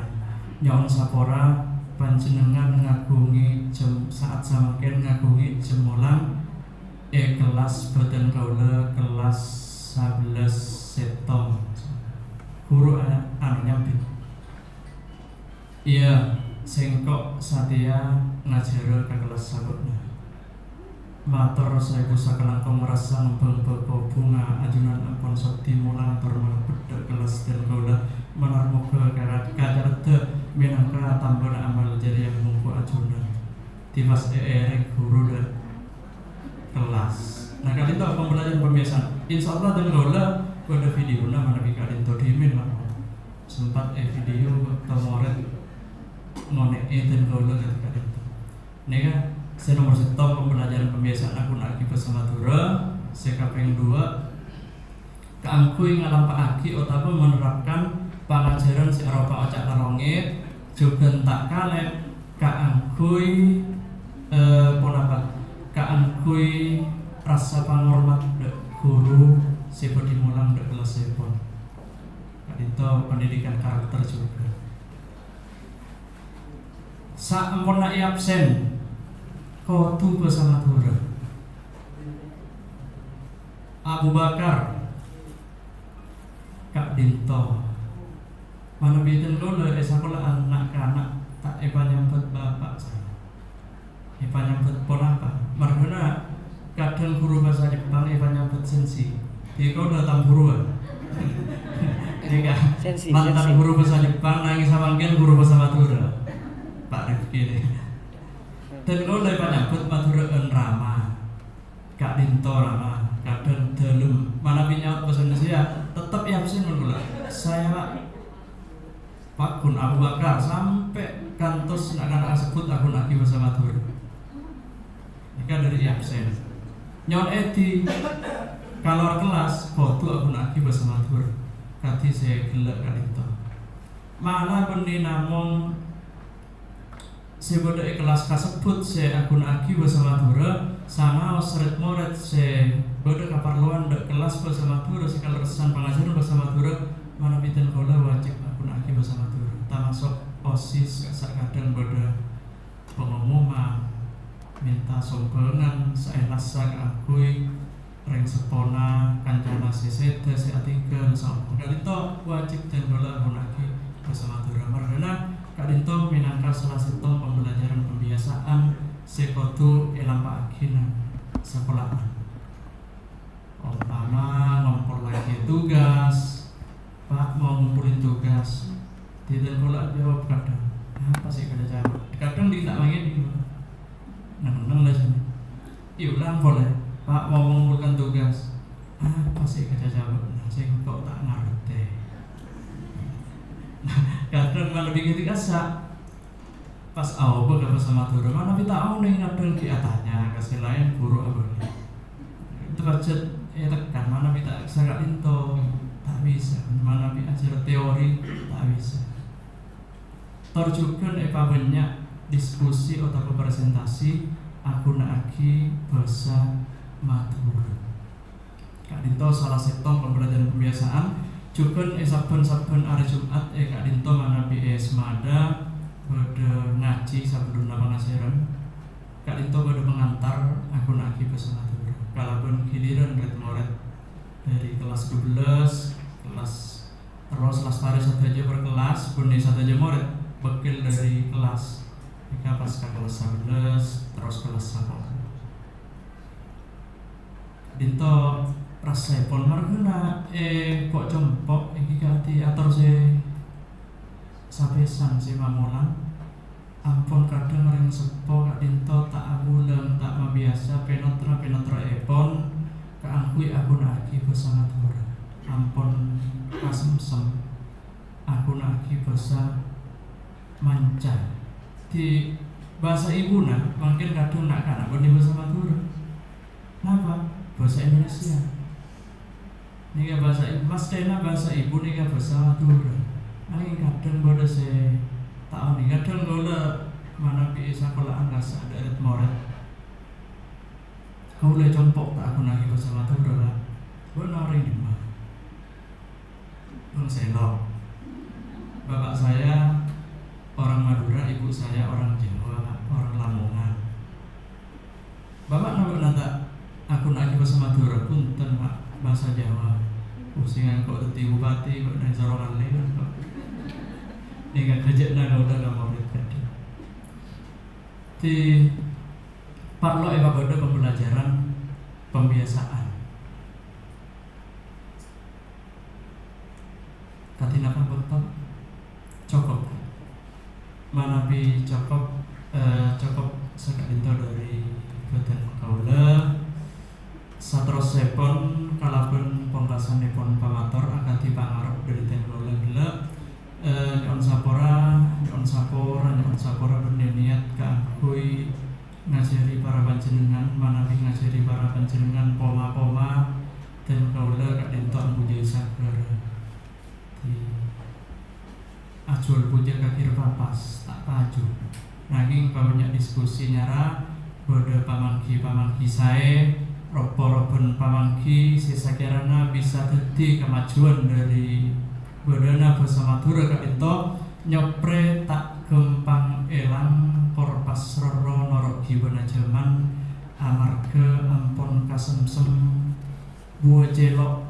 Nyo'on sapora panjhennengngan ngaghungè jhâ-, sa'at samangkèn ngaghungè jhâmolang è kellas bâdhân kaulâ, kellas sabellâs sèttong. Ghuru a-, anu, nyambit. Iyâ, sèngko' satèya ngajhârâ ka kellas sabâ'na. Mator saèbu sakalangkong, rassa ngembhâng bhâko bhunga ajunan ampon soddhi molang tor malebbhât dhâ' kellas dhân kaulâ, malar moghâ ka-, kacarèddhâ mènangka tambâna amal jâriyah mongghu ajunan. Tiwas èèrèng ghuru dhâ' kellas. Nah, ka'dinto pembelajaran pembiasaan. Insyaallah dhân kaulâ bâdâ videona manabi ka'dinto dhimèn, Pak. Sempat è video bâkto morèd ngonè'è dhân kaulâ ka'dinto. Nèka sè nomor sèttong, pembelajaran pembiasaan aghuna'aghi bhâsa Madhurâ. Sè kapèng duwâ', kaangghuy ngalampa'aghi otabâ menerapkan pangajhârân sè aropa oca' larongèt, jhughân ta' kalè kaangghuy, eh, ponapa? Kaangghuy rassa pangormat dhâ' ghuru sè bâdhi molang dhâ' kellessèpon. Ka'dinto pendidikan karakter jhughân. Saamponna èabsen, kodhu bhâsa Madhurâ. Abu Bakar, ka'dinto. Manabi dhân kaulâ è sakola'an na'-kana' ta' èpanyambhut bapa' saya. Èpanyambhut ponapa? Marghâna kadhâng ghuru bhâsa Jepang èpanyambhut sensei. Dhâddhi kaulâ tambhuruwân. Nèka, sensi, mantan sensi. Ghuru bhâsa Jepang, nangèng samangkèn ghuru bhâsa Madhurâ. Pak Rifki nèka. Dhân kaulâ èpanyambhut Madhurâ'ân Rama. Ka'dinto Rama, kadhâng dhâlem. Manabi nyaot bhâsa Indonesia, tetep èabsen mon kaulâ. Saya, Pak. Paggun Abu Bakar, sampè' kantos na'-kana' asebbhut aghuna'aghi bhâsa Madhurâ. Nèka dhâri èabsen. Nyo'on èdhi, kalowar kellas, kodhu aghuna'aghi bhâsa Madhurâ. Kadhi sè ghellâ' ka'dinto. Mala bânnè namong sè bâdâ è kellas kasebbhut sè aghuna'aghi bhâsa Madhurâ, sangaos rèd-morèd sè bâdâ kaparlowan dhâ' kellas bhâsa Madhurâ sè kalerressan pangajhârân bhâsa Madhurâ, manabi dhân kaulâ wajib aghuna'aghi bhâsa Madhurâ, tamasok osis, ka'issa' kadhâng bâdâ pangomoman, mènta sombhângan saèlassa kaangghuy rèng seppona, kancana sè sèdhâ, sè adhinggâl, saompama ka'dinto wajib dhân kaulâ aghuna'aghi bhâsa Madhurâ. Marghâna ka'dinto mènangka sala sèttong pembelajaran pembiasaan sè kodhu èlampa'aghi neng sakola'an. Ompama ngompollaghi tugas, Pak, mau ngumpulin tugas. Dhân kaulâ jawab kadhâng, "Apa sè èkaca ca'na?" Kadhâng dhi' ta' mangèn. Neng-enneng la sènè. Èulang polè, "Pak, mau mengumpulkan tugas." "Apa sè èkaca ca'na?" Sèngko' ta' ngartè. Kadhâng manabi kassa'. Pas aobâ ka bhâsa Madhurâ, manabi ta' onèng kadhâng ghi' atanya ka sè laèn, buru abâli. Derajat ètekan, manabi ta' bisa ka'dinto, ta' bisa. Manabi ajhâr teori, ta' bisa. Tor jhughân èpabânnya' diskusi otabâ presentasi aghuna'aghi bhâsa Madhurâ. Ka'dinto sala sèttong pembelajaran pembiasaan, jhughân è sabbhân-sabbhân arè Jum'at è ka'dinto manabi è Semada bâdâ ngajhi sabellunna pangajhârân. Ka'dinto bâdâ pengantar aghuna'aghi bhâsa Madhurâ kalabân ghilirân rèd-morèd dhâri kellas dubellâs, kellas, terros lastarè sadhâjâ per kellas, bânnè sadhâjâ morèd bâkkèl dhâri kellas. Nèka pas ka kellas sabellâs, terros kellas sapolo. Ka'dinto rassèpon marghâna èpo'-compo' èngghi kadhi ator sè sapèsan sè mamolang. Ampon kadhâng rèng seppo ka'dinto ta' abulâng, ta' mabiyasa pènotra-pènotra'èpon kaangghuy aghuna'aghi bhâsa Madhurâ. Ampon kasemsem aghuna'aghi bhâsa manca. Dhâddhi, bhâsa ibuna mangkèn kadhâng na'-kana' bânnè bhâsa Madhurâ. Napa? Bhâsa Indonesia. Nèka bhâsa i-, masthèna bhâsa ibu nèka bhâsa Madhurâ. Nangèng kadhâng bâdâ sè ta' onèng. Kadhâng kaulâ manabi è sakola'an kassa' dâ' rèd-morèd. Kaulâ è compo' ta' aghunaaghi bhâsa Madhurâ, Pak. Bâ'na orèng dimma? Orèng Selok. Bapak saya orang Madura, ibu saya orang Jawa, Pak. Orang Lamongan. Bapa'na bâ'na ta' aghunaaghi bhâsa Madhurâ, bhunten, Pak, bhâsa Jawa. Pusing engko' dhâddhi bupati, bâ'na èsoro kalèwan, Pak. Nèka ghâjâ'na kaulâ ka morèd kadhi. Di parlo èpabâdâ pembelajaran pembiasaan. Kadhi napa bâkto? Cokop. Manabi cokop, eh, cokop saka'dinto dhâri bhâdhân kaulâ. Saterrossèpon kalabân pongkasannèpon pamator akadhi pangarep dhâri dhân kaulâ ghellâ'. Eh, nyo'on sapora, nyo'on sapora, nyo'on sapora bânnè niyat kaangghuy ngajhâri para panjhennengngan, manabi ngajhâri para panjhennengngan poma-poma, dhân kaulâ ka'dinto ambu jhâi sagârâ. Di-, ajhuwâl bhujâ ka Kir Papas, ta' paju. Nangèng pabânnya' diskusi nyara, bâdâ pamangghi-pamangghi saè, roppo-robbhân pamangghi sè sakèrana bisa dhâddhi kamajuwân dhâri bâdâna bhâsa Madhurâ ka'dinto, nyoprè ta' ghâmpang èlang, kor pas rorro noro' ghibâna jhâman, amarghâ ampon kasemsem buwâ cèlo',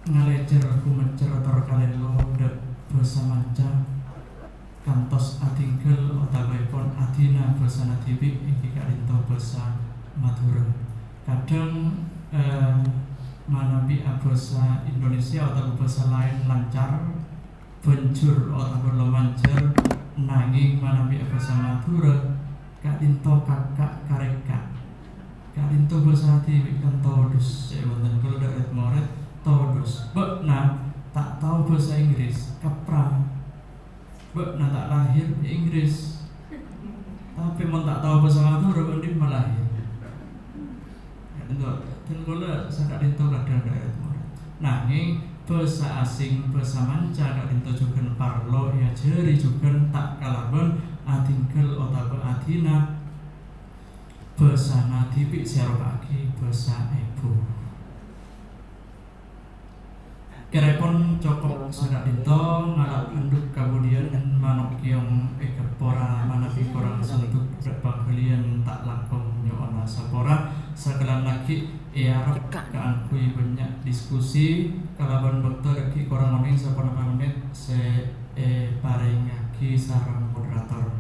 ngalèjèr ghumèjjhâr tor kalèlo dâ' bhâsa manca, kantos adhingghâl otabâèpon adhina bhâsana dhibi' èngghi ka'dinto bhâsa Madhurâ. Kadhâng, eh, manabi abhâsa Indonesia otabâ bhâsa laèn lancar, bânjur otabâ lomanjhâr, nangèng manabi abhâsa Madhurâ, ka'dinto kakka' karèka'. Ka'dinto bhâsa dhibi' kan todus, cè' bhunten kaulâ dâ' rèd-morèd, todus. Bâ'na ta' tao bhâsa Inggris, kapra. Bâ'na ta' lahir è Inggris. Tapè mon ta' tao bhâsa Madhurâ, bâ'na dimma lahir? Ka'dinto, dhân kaulâ saka'dinto kadhâng dâ' rèd-morèd. Nangèng, bhâsa asing, bhâsa manca ka'dinto jhughân parlo èajhâri jhughân ta' kalabân adhingghâl otabâ adhina bhâsana dhibi' sè aropa'aghi bhâsa èbhu. Kèrèpon cokop saka'dinto, ngala' andhuk kabudiyân mano' kèyong èkappora manabi korang sanduk dâ' pangghâliyân ta' langkong nyo'ona sapora, sakalangkong aghi' èarep kaangghuy bânnya' diskusi kalabân bâkto dhâggi' korang onèng saponapa mennit sè èparèngaghi sareng moderator.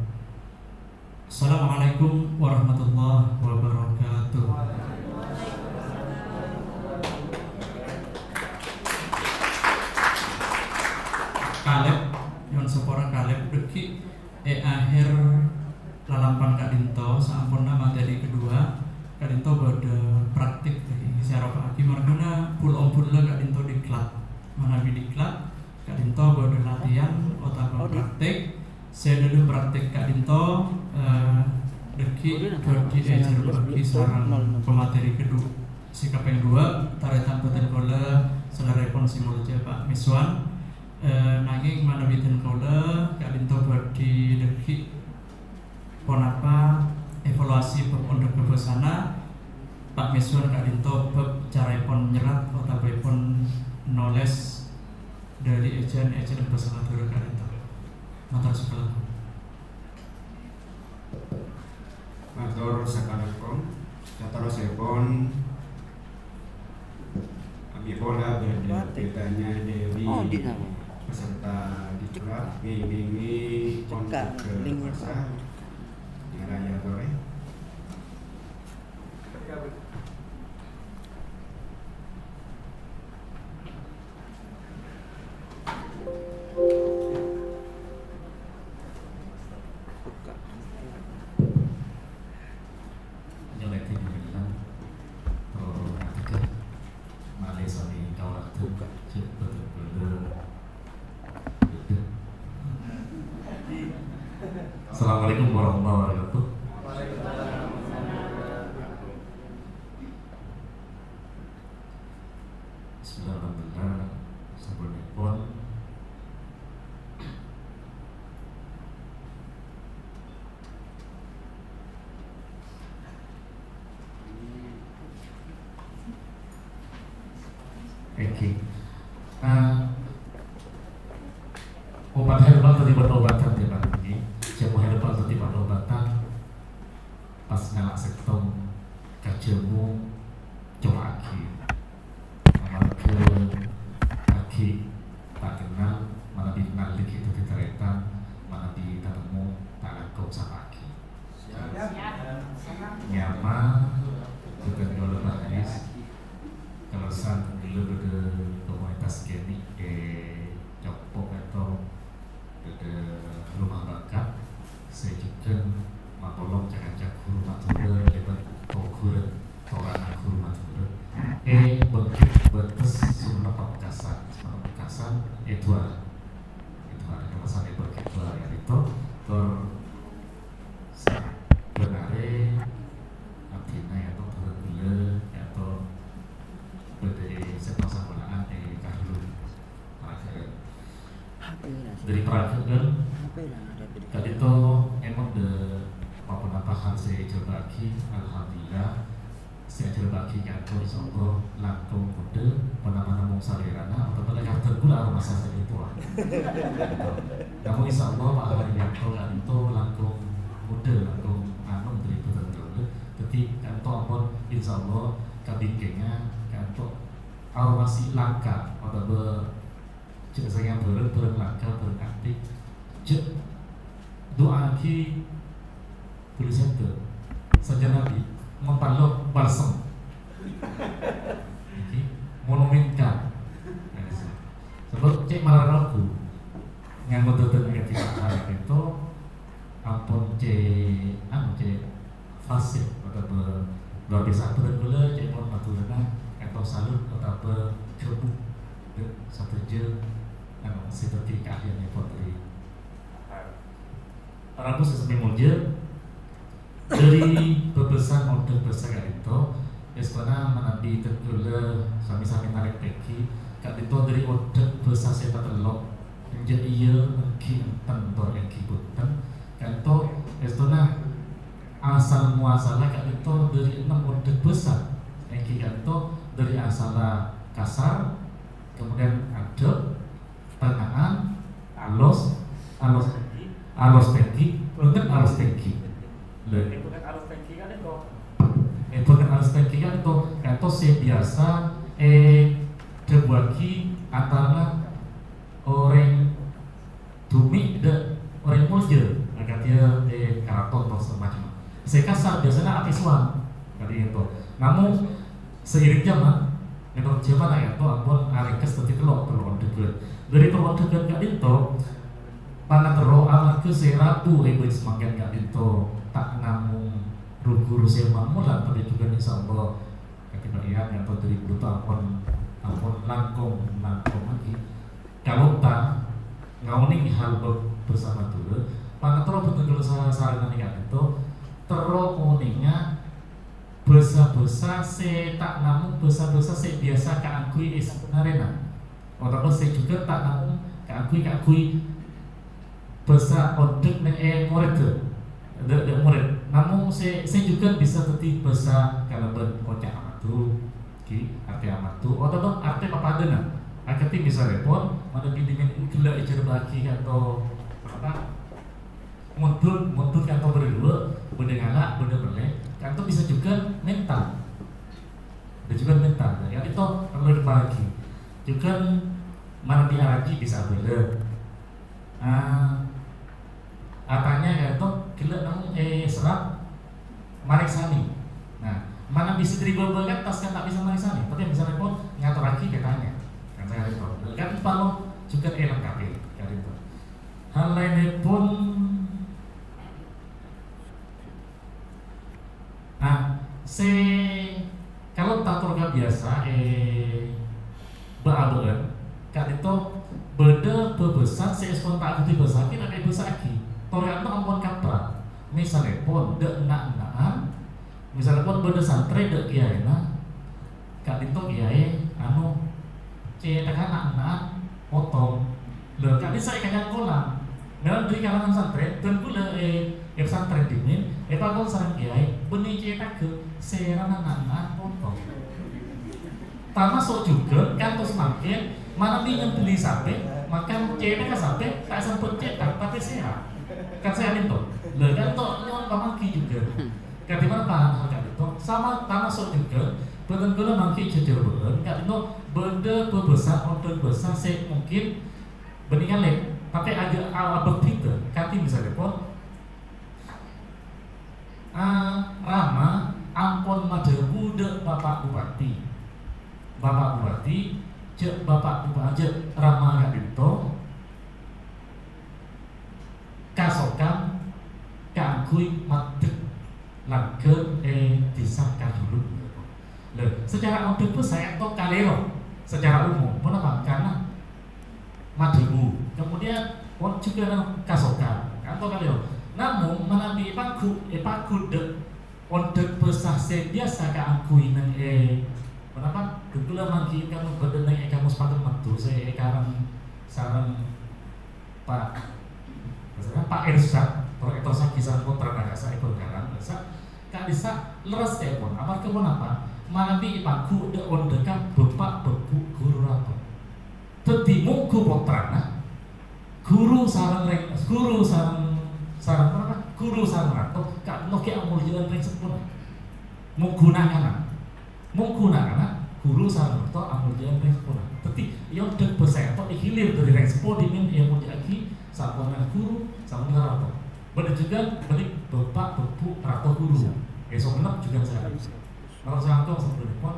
Assalamualaikum warahmatullahi wabarakatuh. Kalèp, nyo'on sapora kalèp dhâggi' è akhèr lalampan ka'dinto, saamponna materi kedua, ka'dinto bâdâ praktik dhâggi' sè aropa'aghi marghâna bul-ombhulla ka'dinto diklat. Manabi diklat, ka'dinto bâdâ latihan otabâ praktik. Sè dhâlem praktik ka'dinto, eh, dhâggi' bhâdhi èjhârbâ'aghi sareng pamateri kedua. Sè kapèng dua, tarètan bhâdhân kaulâ, salèrana èpon sè molja Pak Miswan. Eh, nangèng manabi dhân kaulâ, ka'dinto bhâdhi dhâggi' ponapa evaluasi bab ondhâghâ bhâsana, Pak Miswan ka'dinto bab caraèpon nyerrat otabâèpon nolès dhâri èjhân-èjhân bhâsa Madhurâ ka'dinto. Mator sakalangkong. Mator sakalangkong. Saterrossèpon, abit pola bâdâ petanya dhâri peserta diklat, ngèngèngè ondhâghâ bhâsa. Nyaraya torè. Nyolèdhi bilân, to atega, malè sanè kaulâ. Assalamualaikum warahmatullahi wabarakatuh. Alhamdulillah, sampun nèpon. Èngghi. Eh, ommat herbal dhâddhi obat-obatan, ya, Pak, ngghi. Jhâmo herbal dhâddhi obat-obatan. Pas ngala' sèttong ka jhâmo, coba'aghi. Amarghâ aghi' ta' kennal, manabi kennal dhâddhi tarètan, manabi tatemmo ta' langkong sapa'aghi. Nyama, bhunten kaulâ Pak Haris, kellosan kaulâ bâdâ komunitas kènè' è Cokpo' èto. Bâdâ rumah bakat sè jhughân matolong ca-kanca ghuru Madhurâ lèbât poghuran torana ghuru Madhurâ. È bângkèt bâtes Sumenep Pamekasan, Sumenep Pamekasan, è Dua. È Dua, è Pamekasan è bângkèt Dua, ya, itu. Tor sabân arè abdhina, ya, to, bhâreng kaulâ, ya, to, bâdâ è sèttong sakola'an è Kahlun. Paragâ'ân. Dhâri paragâ'ân, ka'dinto èmon dhâ-, pa-ponapa hal sè èjhârbâ'aghi, alhamdulillah, sè èjhârbâ'aghi ka'dinto insyaallah langkong ngodâ, ponapa namong salèrana, otabâ la kardhân kaulâ aromasa sè ètowa. Namong insyaallah, pa-, hari ka'dinto, ka'dinto langkong ngodâ, langkong anom dhâri bhâdhân kaulâ. Dhâddhi, ka'dinto ampon insyaallah kabingkèngan, ka'dinto aromasi langka, otabâ jhâ' saèngghâ bhâreng, bhâreng langka, bhâreng aktif. Jhâ' du'aaghi bulu sèdhâ. Sajân Nabi, mon parlo balsem. Nèka monumen ka. Sabâb cè' mara rabu. Nganggo dâdân akadhi Pak Harip itu ampon cè', anu, cè' fasih otabâ luar biasa. Bhâdhân kaulâ ca'èpon matorana èntos salut otabâ ghâbuk. Sadhâjâ, anu, sè dhâddhi kaahliannèpon dhâri para rabu sè samè molja. Dhâri bhâbhâsan odhâk bhâsa ka'dinto, èstona manabi kaulâ sami-sami narèk pèghi, ka'dinto dhâri odhâk bhâsa sè patello', enjâ' iyâ, engghi enten, tor engghi bhunten, ka'dinto èstona asal muasalla ka'dinto dhâri ennem odhâk bhâsa, èngghi ka'dinto dhâri asalla kasar, kemudian adhâp, tenga'an, alos, alos, alos tèngghi, bhunten alos tèngghi. Lho. Eh, bhunten alos tèngghi ka'dinto. Eh, bhunten alos tèngghi ka'dinto, ka'dinto sè biyasa, eh, dhâbuwaghi antarana orèng dhumè' dâ' orèng molja, akadhi, eh, karaton tor samacemma. Sè kasar biyasana apèsowan, ka'dinto. Namong, seiring jhâman, mènorot jhâman ka'dinto ampon arèngkes dhâddhi tello', tello' ondhâghân. Dhâri tello' ondhâghân ka'dinto, pangaterro amarghâ sè rabu è bâjâ samangkèn ka'dinto ta' namong ru-ghuru sè mamolan, tapè jhughân insyaallah kadhi bâ'iyân ka'dinto dhâri bhuto ampon, ampon langkong, langkong aghi. Kalotta ngaonèng hal bhâ-, bhâsa Madhurâ, pangaterro bhunten kaulâ sa-, sarengnganè ka'dinto, terro onènga bhâsa-bhâsa sè ta' namong bhâsa-bhâsa sè biyasa kaangghuy è sabhâna arèna, otabâ sè jhughân ta' namong kaangghuy, kaangghuy bhâsa ondhâk neng è morèdda, dâ', dâ' morèd. Namong sè, sè jhughân bisa dhâddhi bhâsa kalabân oca' amadu, ghi, artè amadu, otabâ artè papadâna. Akadhi misalèpon, manabi dhimèn ghellâ' èjhârbâ'aghi ka'dinto, apa, mondhut, mondhut ka'dinto bâdâ duwâ', bâdâ ngala', bâdâ mellè, ka'dinto bisa jhughân mental. Bisa jhughân mental, ya, itu perlu dipahami. Jhughân manabi araji bisa abâlâ. Ah, atanya ka'dinto ghellâ' namong, eh, serap marèksanè. Nah, manabi sè dhâri bâbâ kan tas kan ta' bisa marèksanè, tapè misalèpon ngatorraghi ka tanya. Kan ka'dinto. Kan parlo jhughân èlengkapè ka'dinto. Hal laènnèpon, nah, sè kalotta tor kabiyasa è bâ'-abâ'ân, ka'dinto bâdâ bhâbhâsan sè èskonta' budi bhâsaghi tapè bhâsaghi. Tor ka'dinto ampon kaprah. Misalèpon, dâ' na'-enna'an, misalèpon bâdâ santrè dâ' kiyaèna, ka'dinto kiyaè, anu, Cèthagghâ na'-enna'an potong. Lho, ka'dissa' èkacangkolang. Mèla dâri kalangan santrè, dân kaulâ è, è pesantren dhimèn, èpakon sareng kèyaè, bânnè cèthagghâ sèrana na'-enna'an potong. Tamaso' jhughân kantos mangkèn, manabi nyembelli sapè, maka cèthagghâ sapè ta' èsambhât cèthak, tapè sèra. Kan sè anèto. Lho, kan to nyo'on pamangghi jhughân. Kadhi mara paham ka'dinto, sama, tamaso' jhughân, bhâdhân kaulâ mangkèn jhâjhâbâ'ân, ka'dinto bâdâ bhâbhâsa, ondhâk bhâsa sè mungkin bânnè kalèp, tapè aja a-, abâ' bhidhâ. Kadhi misalèpon, a, Rama ampon madhâbu dâ' Bapak Bupati. Bapak Bupati, jhâ' Bapak Bupati, jhâ' Rama ka'dinto, kasokan kaangghuy maddhek langghâr è dhisa Kajuluk. Lho, secara ondhâk bhâsa ènto kalèro secara umum. Ponapa? Karena madhâbu. Kemudian, pon jhughân kasokan. Ènto kalèro. Namong, manabi èpagghu-, èpaghun dâ' ondhâk bhâsa sè biyasa kaangghuy neng è, ponapa? Ghun kaulâ mangkèn kamu bâdâ neng è Kamus Patemmedu sè èkarèng sareng Pa', maksudnya Pak Irsyad, terus èterrossaghi sareng pottrana ka'issa' è Bhângkalan, ka'issa', ka'dissa' lerres èpon. Amarghâ ponapa? Manabi èpagghu dâ' ondhâkka bapa' bâbu ghuru rato. Dhâddhi mongghu pottrana, ghuru sareng rèng-, ghuru sareng, sareng ponapa? Ghuru sareng rato, ka'dinto ghi' amoljâ'ân rèng seppona. Mongghu na'-kana'. Mongghu na'-kana', ghuru sareng rato amoljâ'ân rèng seppona. Dhâddhi, è ondhâk bhâsa ènto ègilir dâri rèng seppo dhimèn èamoljâ'aghi samponna ghuru, samponna rato. Bâdâ jhughân bânnè bapa' bâbu rato ghuru. È Songennep jhughân sakalè. Mator sakalangkong sabellunèpon,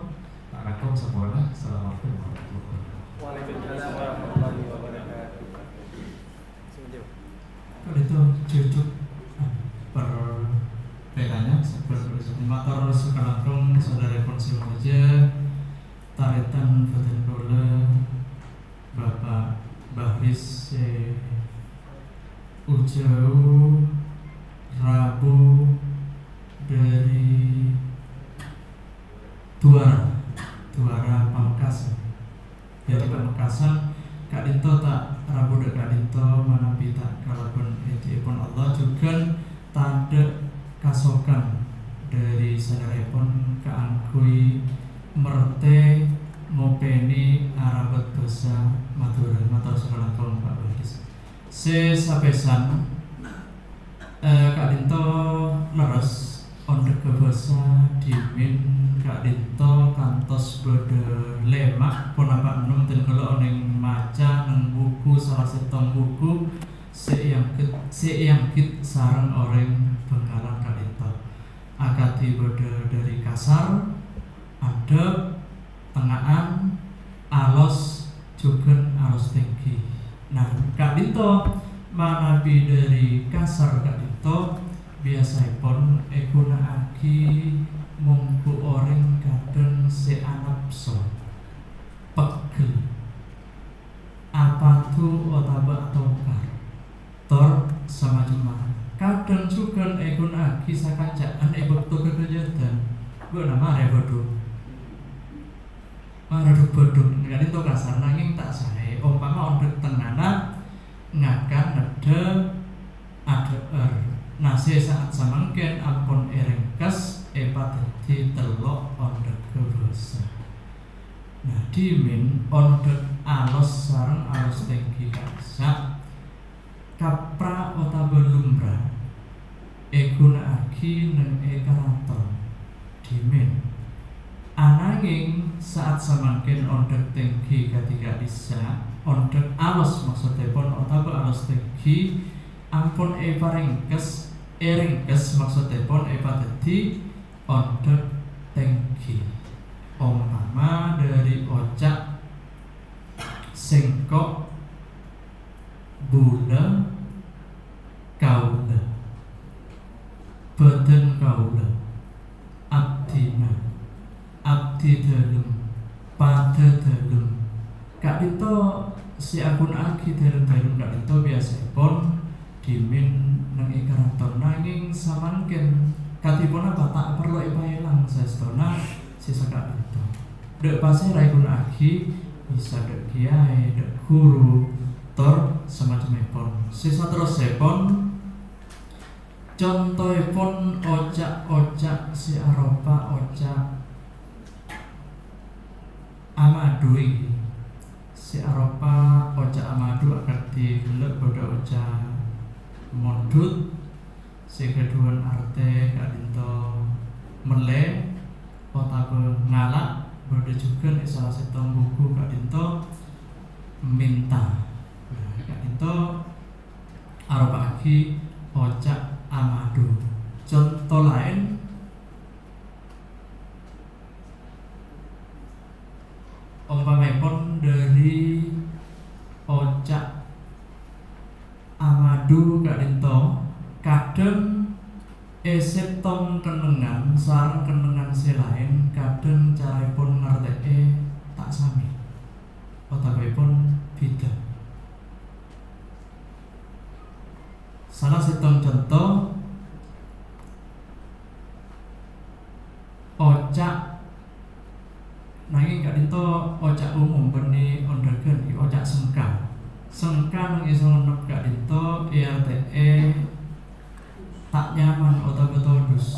ta' langkong saporana. Assalamualaikum warahmatullahi wabarakatuh. Waalaikumsalam warahmatullahi wabarakatuh. Ka'dinto jhujhuk, ah, per-, pertanyaan, sabbhân mator sakalangkong sadhâjâna sè molja, tarètan bhâdhân kaulâ, Bapak Bahris sè ujhâu rabu dâri Duwara, Duwara Pamekasan. Dâri Pamekasan, ka'dinto ta' rabu dâ' ka'dinto manabi ta' kalabân èdi'èpon Allah, jhughân tadâ' kasokan dâri sadhâjâèpon kaangghuy mertè ngopènè arabât bhâsa Madhurâ. Mator sakalangkong, Pak Bahris. Sè sapèsan, eh, ka'dinto lerres, ondhâgghâ bhâsa dhimèn ka'dinto kantos bâdâ lèma' ponapa ennem, dhân kaulâ onèng maca neng buku, sala sèttong buku sè èanggit, sè èanggit sareng orèng Bhângkalan ka'dinto. Akadhi bâdâ dâri kasar, andhâp, tengnga'an, alos, jhughân alos tèngghi. Nah, ka'dinto manabi dâri kasar ka'dinto biyasaèpon èghuna'aghi mongghu orèng kadhâng sè anapso, peggel, apadu otabâ atokar, tor samacemma. Kadhâng jhughân èghuna'aghi sakanca'an è bâkto ghâghâjâdhân. Bâ'na marè bâdhuk. Marè dhuk-bâdhuk, ka'dinto kasar nangèng ta' saè. Ompama ondhâk tengnga'na ngakan neddhâ adhâ'âr. Nah, sè sa'at samangkèn ampon èrèngkes èpadhâddhi tello' ondhâgghâ bhâsa. Nah, dhimèn ondhâk alos sareng alos tèngghi ka'issa', kapra otabâ lumra èghuna'aghi neng è karaton dhimèn. Anangèng, sa'at samangkèn ondhâk tèngghi kadhi ka'dissa', ondhâk alos maksoddhèpon otabâ alos tèngghi ampon èparèngkes, èrèngkes maksoddhèpon èpadhâddhi ondhâk tèngghi. Ompama dâri oca' sèngko', bulâ, kaulâ, bâdân kaulâ, abdhina, abdhi dhâlem, padâ dhâlem. Ka'dinto sè aghuna'aghi dhâlem-dhâlem ka'dinto biyasaèpon dhimèn neng è karaton, nangèng samangkèn kadhi ponapa ta' parlo èpaèlang saèstona sè saka'dinto. Dâ' pasèra èghuna'aghi, Bisa dâ' kiyaè, dâ' ghuru, tor samacemmèpon. Sè saterrossèpon, contoèpon oca'-oca' sè aropa oca' amadu, èngghi. Sè aropa oca' amadu akadhi ghellâ' bâdâ oca' mondhut, sè ghâdhuwân artè ka'dinto mellè otabâ ngala', bâdâ jhughân è sala sèttong buku ka'dinto mènta. Nah, ka'dinto aropa'aghi oca' amadu. Conto laèn, ompamaèpon dâri oca' amadu ka'dinto, kadhâng è sèttong kennengngan sareng kennengngan sè laèn, kadhâng caraèpon ngartè'è ta' samè otabâèpon bhidhâ. Sala sèttong conto, oca', nangèng ka'dinto oca' umum bânnè onḍhâghân, oca' sengka. Sengka neng è Songennep ka'dinto èartè'è ta' nyaman otabâ todus,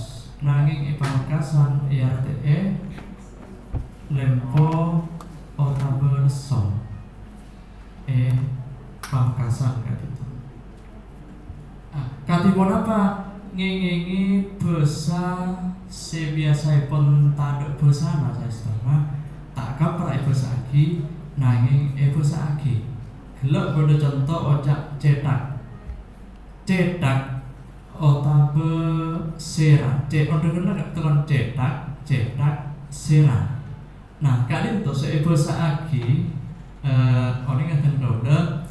nangèng è Pamekasan èartè'è lèmpo otabâ lesso. È Pamekasan ka'dinto. Ah, kadhi ponapa ngèngèngè bhâsa sè biyasaèpon tadâ' bhâsana, saèstona ta' kapra èbhâsa'aghi, nangèng èbhâsa'aghi. Ghellâ' bâdâ conto oca' cèthak. Cèthak otabâ sèra. Cè-, onḍhâghânna tokang cèthak, cèthak, sèra. Nah, ka'dinto sè èbhâsa'aghi, eh, onèng adhân kaulâ,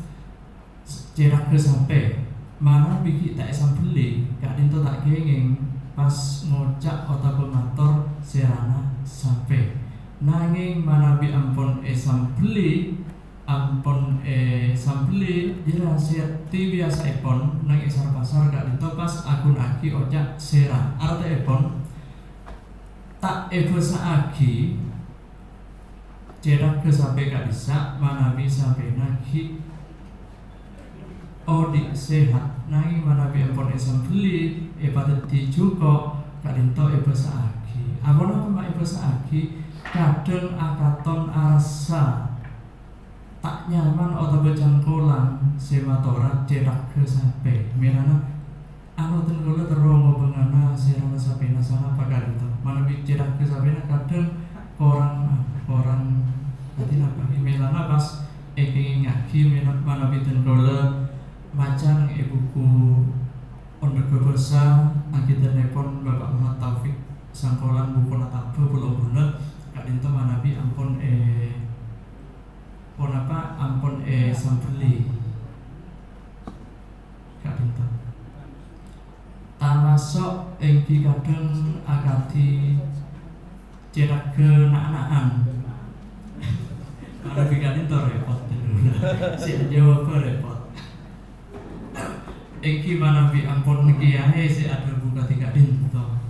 cèthagghâ sapè. Manabi ghi' ta' èsambelli, ka'dinto ta' kèngèng pas ngoca' otabâ mator sèrana sapè. Nangèng manabi ampon èsambelli, ampon èsambelli, jârèya sè tèbiyasaèpon neng è sar-pasar ka'dinto pas aghunaaghi oca' sèra. Artèèpon, ta' èbhâsa'aghi cèthagghâ sapè ka'dissa' manabi sapèna ghi' odi' sehat, nangèng manabi ampon èsambelli, èpadhâddhi jhuko', ka'dinto èbhâsa'aghi. Aponapa ma' èbhâsa'aghi? Kadhâng akaton arassa ta' nyaman otabâ cangkolang sè matora cèthagghâ sapè. Mèlana, anu, dhân kaulâ terro ngobângana sèrana sapèna sanapa ka'dinto. Manabi cèthagghâ sapèna kadhâng korang, ah, korang, dhâddhi napa? Mèlana pas èkèngèngaghi mèna-, manabi dhân kaulâ maca neng è buku Onḍhâghâ Bhâsa, angghuttènèpon Bapak Muhammad Taufik Sangkolan, bukuna taba polo bulâ, ka'dinto manabi ampon è-, ponapa ampon èsambelli ka'dinto. Tamaso' èngghi kadhâng akadhi cèthagghâ na'-ana'an. Manabi ka'dinto rèpot, sè ajâwâbhâ rèpot. Èngghi manabi ampon kiyaè sè adhâbu kadhi ka'dinto.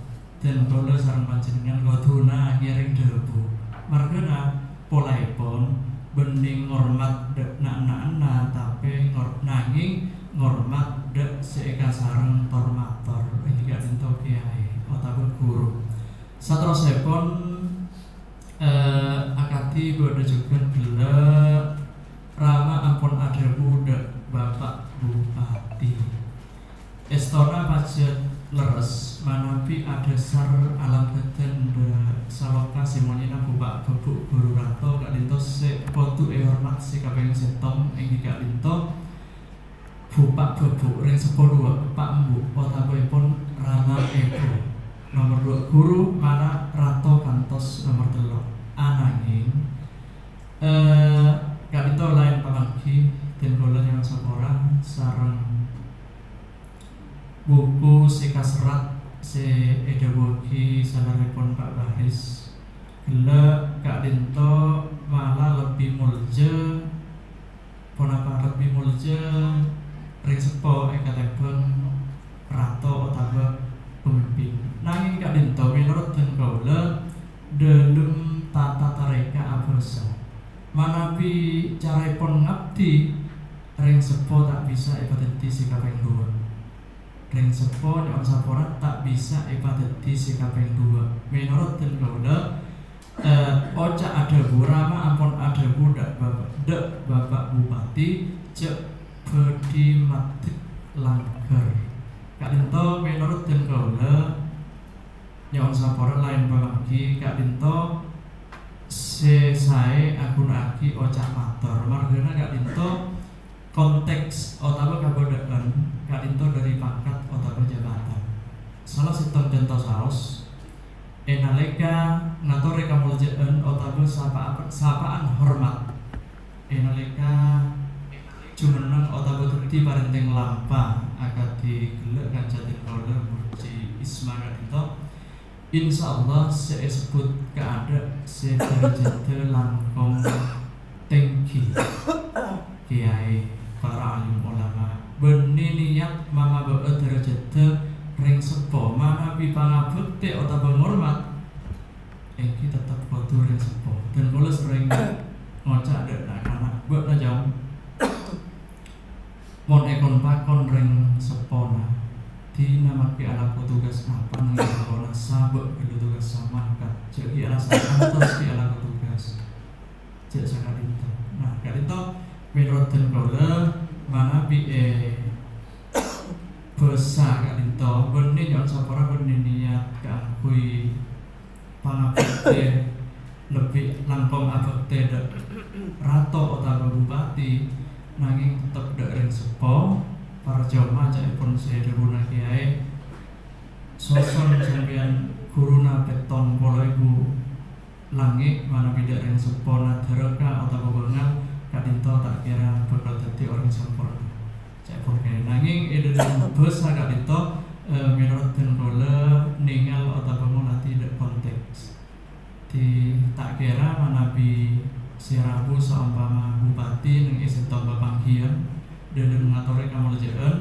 Dhân kaulâ sareng panjhennengngan kodhuna ngèrèng dhâbu. Marghâna polaèpon bhândhing ngormat dâ' na'-ana'anna, tapè ngor-, nangèng ngormat dâ' sè èkasareng tor-mator, èngghi ka'dinto kiyaè otabâ ghuru. Saterrossèpon, eh, akadhi bâdâ jhughân ghellâ', Rama ampon adhâbu dâ' Bapak Bupati. Èstona pajhât lerres manabi adhâsar alambâdhân dâ' saloka sè monyèna Bhupa' Bhâbhu' Ghuru Rato ka'dinto sè kodhu èhormat sè kapèng sèttong, èngghi ka'dinto Bhupa' Bhâbhu', rèng seppo duwâ', eppa' embu', otabâèpon rama èbhu. Nomer duwâ' ghuru, mara rato kantos nomer tello'. Anangèng, eh, ka'dinto laèn pamangghi, dhân kaulâ nyo'on sapora sareng buku sè kaserrat sè èdhâbuwâghi salarèpon Pa' Baris. Ghellâ' ka'dinto mala lebbi molja, ponapa lebbi molja rèng seppo èkatèmbhâng rato otabâ pamimpin. Nangèng ka'dinto, mènorot dhân kaulâ, dhâlem tata tarèka abhâsa. Manabi caraèpon ngabdi, rèng seppo ta' bisa èpadhâddhi sè kapèng duwâ'. Rèng seppo nyo'on sapora ta' bisa èpadhâddhi sè kapèng duwâ'. Mènorot dân kaulâ, eh, oca' adhâbu, rama ampon adhâbu dâ' Bapa', dâ' Bapa' Bupati, jhâ' bhâdhi maddhek langghâr. Ka'dinto mènorot dân kaulâ, nyo'on sapora laèn pamangghi ka'dinto sè saè aghuna'aghi oca' mator. Marghâna ka'dinto konteks otabâ kabâdâ'ân ka'dinto dâri pangkat otabâ jabatan. Sala sèttong conto saos, è nalèka ngatorè kamoljâ'ân otabâ sapa'a-, sapa'an hormat, è nalèka jumenneng otabâ dhâddhi parèntèng lampa akadhi ghellâ' kanca dân kaulâ Burji Isma ka'dinto, insyaallah sè èsebbhut kaadâ' sè dârâjhâddhâ langkong tèngghi. Kèyaè, para alim ulama, bânnè niyat mangabâ'â dârâjhâddhâ rèng seppo, manabi pangabhâktè otabâ ngormat, èngghi tettep kodhu rèng seppo. Dân kaulâ serrèng ngoca' dâ' na'-kana', bâ'na, Cong, mon èkon-pakon rèng seppona, dina makkè alako tugas apa neng seppona, sabâ' ghâllu tugas samangkat, jhâ' ghi' alasan kantos ghi' alako tugas. Jhâ' saka'dinto. Nah, ka'dinto mènorot dân kaulâ, manabi è bhâsa ka'dinto, bânnè nyo'on sapora bânnè niyat kaangghuy pangabhâktè lebbi langkong abhâktè dâ' rato otabâ bupati, nangèng tettep dâ' rèng seppo, parcoma ca'èpon sè dhâbuna kèyaè, soson sampèyan ghuruna pèttong polo èbu langngè' manabi dâ' rèng seppona dhârâka otabâ bângal, ka'dinto ta' kèra bhâkal dhâddhi orèng samporna. Ca'èpon kèyaè. Nangèng è dhâlem bhâsa ka'dinto, eh, mènorot dân kaulâ nèngal otabâ ngolatè dâ' konteks. Dhi ta' kèra manabi sè rabu saompama bupati neng è sèttong papangghiyân, dhâlem ngatorè kamoljâ'ân,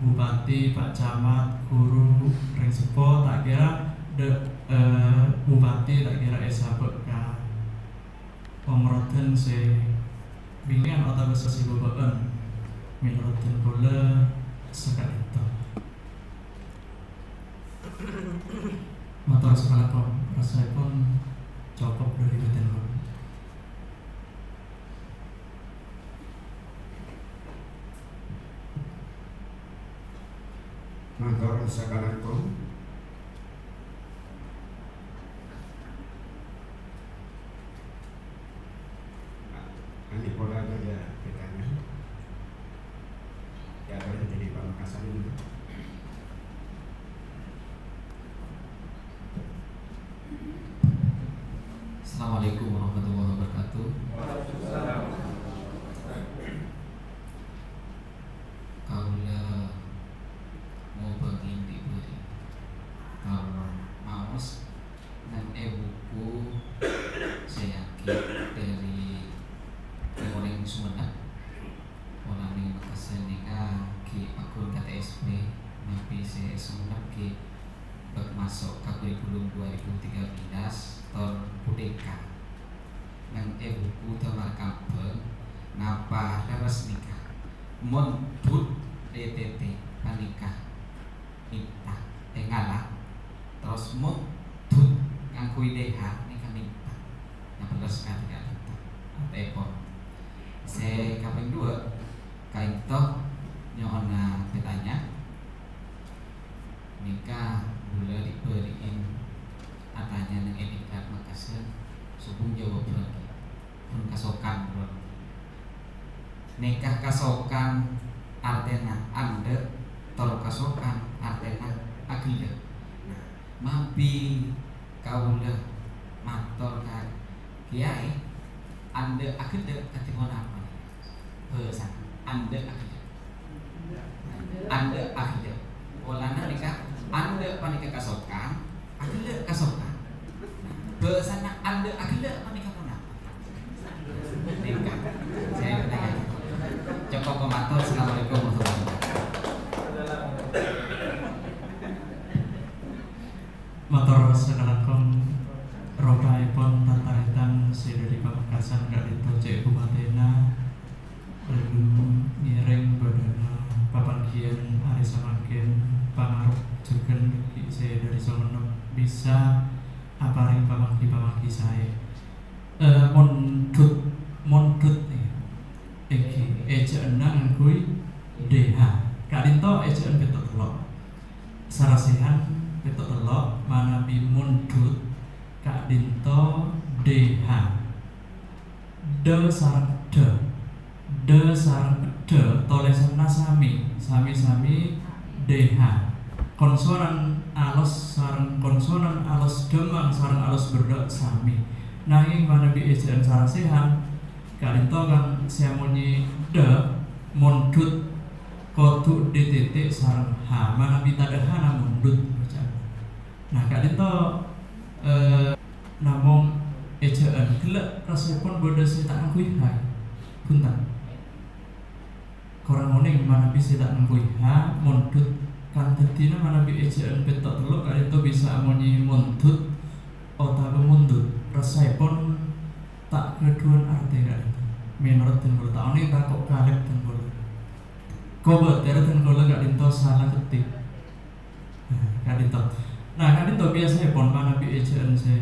bupati, pak camat, ghuru, rèng seppo, ta' kèra dâ', eh, bupati ta' kèra èsabâ' ka pamaroddhân sè bingkèyan otabâ sè bâbâ'ân. Mènorot dân kaulâ saka'dinto. Mator sakalangkong, rasaèpon cokop dhâri bâdhân kaulâ. Mator sakalangkong. Andi' pola bâdâ pertanyaan? Ya, boleh jadi pamekasan dulu. Assalamualaikum warahmatullahi wabarakatuh. Kaulâ mobângè bi' bâri' kaulâ maos neng è buku sè èangghuy dhâri orèng Songennep. Polana nèka Mekkas nèka ghi' paggun ka T S B, manabi sè Songennep ghi' bâk maso' ka kurikulum dua ribu tiga belas taon ghâpanèka. Neng è buku Damar Kambâng napa lerres nèka, mon Bud Rititi panèka mènta tèngala, terros mon Dud ngangghuy D H nèka mènta. Napa lerres kadhi ka'dinto artèèpon? Sè kapèng duwâ', ka'dinto nyo'ona pètanya. Nèka bulâ dhi'-bâri'in atanya neng è tingkat Mekkasen, sobung jawab lagi. Pon kasokan, pon. Nèka kasokan artèna andhâ', tor kasokan artèna aghellâ'. Nah, manabi kaulâ mator ka Kèyaè, andhâ' aghellâ' kadhi ponapa? Bhâsana, andhâ' aghellâ'. Andhâ' aghellâ'. Polana nèka, andhâ' panèka kasokan, aghellâ' kasokan. Bhâsana andhâ' aghellâ' panèka ponapa? Nèka. Saya bertanya. Cokop, mator. Assalamualaikum warahmatullahi wabarakatuh. Mator sakalangkong, ropaèpon tan-tarètan sè dhâri pameka-, San ka'dinto cè' bupatèna, lalu ngèrèng bâdâna papangghiyân arè samangkèn, pangarep jhughân dhâggi' sè dhâri Songennep bisa aparèng pamangghi-pamangghi saè. Eh, mondhut, mondhut, eh, èngghi èjhâ'ânna ngangghuy D H. Ka'dinto èjhâ'ân pètto' tello'. Sarasèhan pètto' tello', manabi mondhut, ka'dinto D H. Dâ sareng dâ. Dâ sareng dâ tolèsanna sami, sami-sami D H. Konsonan alos sareng konsonan alos dhâmmang sareng alos berrâ' sami. Nangèng manabi èjhâ'ân sarasèhan, ka'dinto kan sè amonyè dâ, mondhut, kodhu D titik sareng H. Manabi tadâ' H-na mondhut bacaan. Nah, ka'dinto, eh, namong èjhâ'ân ghellâ' rassèpon bâdâ sè ta' ngangghuy H. Bhunten. Korang onèng manabi sè ta' ngangghuy H, mondhut. Kan dhâddhina manabi èjhâ'ân pètto' tello' ka'dinto bisa amonyè mondhut otabâ mondhut. Rassèpon ta' ghâdhuwân artè ka'dinto. Mènorot dân kaulâ ta' onèng tako' kalèp dân kaulâ. Kobâtèr dân kaulâ ka'dinto sala ketik. Nah, ka'dinto. Nah, ka'dinto biyasèpon manabi èjhâ'ân sè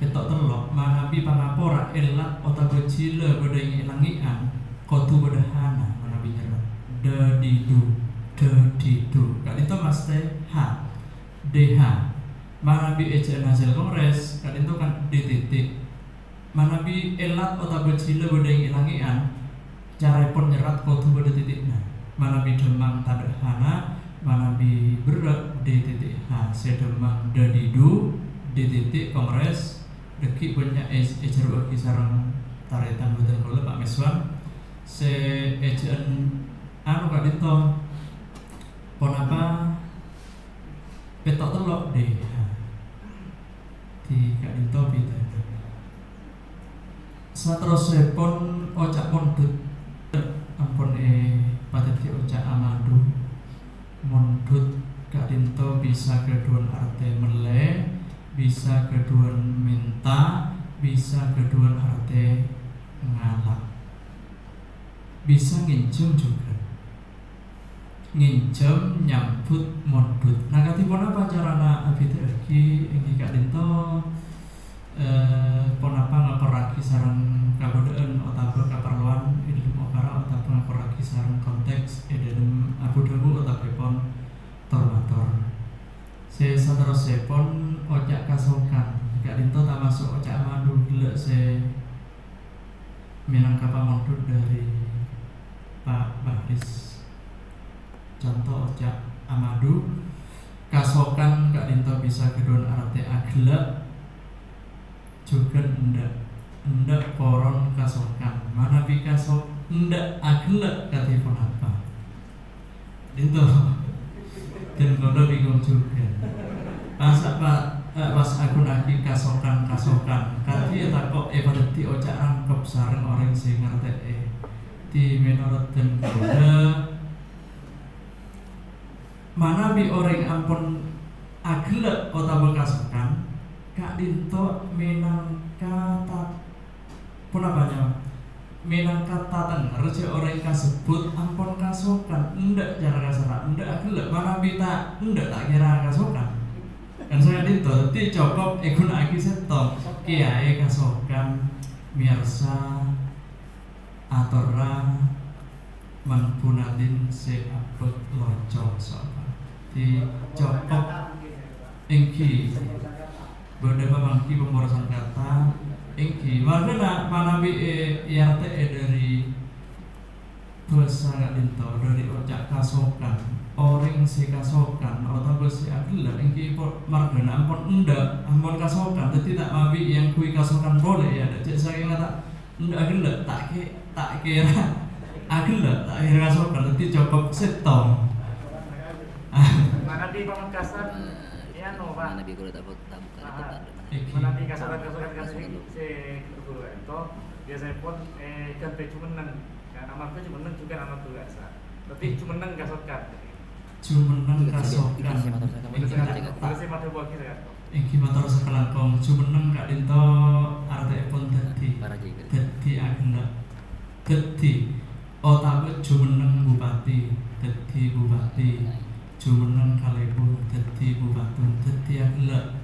pètto' tello', manabi pangapora èlat otabâ jhilâ bâdâ è lang-ngè'an, kodhu bâdâ H-na manabi nyerrat. Dâdidu, dâdidu. Ka'dinto mastè H. D H. Manabi èjhâ'ân hasèl kongrès, ka'dinto kan D titik. Manabi èlat otabâ jhilâ bâdâ è lang-ngè'an, carèpon nyerrat kodhu bâdâ titi'na. Manabi dhâmmang tadâ' H-na, manabi berrâ' D titik H. Sè dhâmmang dâdidu, D titik kongrès, dhâggi' bânnya' è-, èjhâruwâghi sareng tarètan bhâdhân kaulâ, Pa' Meswan. Sè èjhâ'ân anu ka'dinto, ponapa pètto' tello' D H. Dhi ka'dinto bhidhâna. Saterrossèpon oca' mondhut ampon èpadhâddhi oca' amadu. Mondhut ka'dinto bisa ghâdhuwân artè mellè, bisa ghâdhuwân mènta, bisa ghâdhuwân artè ngala'. Bisa ngènjhâm jhughân. Ngènjhâm nyambhut mondhut. Nah, kadhi ponapa carana abhidhâ'âghi èngghi ka'dinto, eh, ponapa ngakorraghi sareng kabâdâ'ân otabâ kaparlowan è dhâlem okara otabâ ngakorraghi sareng konteks è dhâlem abu-dhâbu otabâèpon tor-mator. Sè saterrossèpon oca' kasokan. Ka'dinto tamaso' oca' amadu ghellâ' sè mènangka pamondhut dhâri Pa' Bahris. Conto oca' amadu, kasokan ka'dinto bisa ghâdhuwân artè aghellâ', jhughân endâ'. Endâ' poron kasokan. Manabi kasok-, endâ' aghellâ' kadhi ponapa? Dinto. Dân kaulâ bingung jhughân. Pas apa, eh, pas aghunaaghi kasokan-kasokan. Kadhi ètako' èpadhâddhi oca' rangkep sareng orèng sè ngartè'è. Dhi mènorot dân kaulâ, manabi orèng ampon aghellâ' otabâ kasokan, ka'dinto mènangka ta-, ponapa nyawa? Mènangka tatengnger jhâ' orèng kasebbhut ampon kasokan, endâ' cara kasarra, endâ' aghellâ', manabi ta' endâ' ta' kèra kasokan. Kan saka'dinto, dhâddhi cokop èghunaaghi sèttong, kèyaè kasokan, mèyarsa, atorra, man bunadin sè abâk locong sapa. Dhi cokop èngghi. Bâdâ pamangghi pemborosan kata èngghi. Marghâna manabi è-, èartè'è dhâri bhâsa ka'dinto, dhâri oca' kasokan. Orèng sè kasokan otabâ sè aghellâ' èngghi po-, marghâna ampon endâ', ampon kasokan. Dhâddhi ta' mabi èangghuy kasokan polè, ya, cè' sakènga ta' Endâ' aghellâ', ta' kè-, ta' kèra aghellâ', ta' kèra kasokan, dhâddhi cokop sèttong. Manabi pamengkasan, ya, no, Pak. Manabi kaulâ ta' bu-, ta' buka laptop, ta' ada. Iki. Manabi kasokan-kasokan kan ini, sè guru-guru ento, biasanya pun, eh, ganti jumenneng. Ya, amarga jumenneng juga amarga biasa. Tapi jumenneng kasokan. Jumenneng kasokan. Iki sè motor saya, kamu ini saya cek, cek, cek. Terus sih pada buat gitu ya. Èngghi mator sakalangkong, jumenneng ka'dhinto artèèpon dhâddhi, dhâddhi aghellâ', dhâddhi otabâ jumenneng bupati, dhâddhi bupati, jumenneng kalèbun, dhâddhi bupatun, dhâddhi aghellâ'.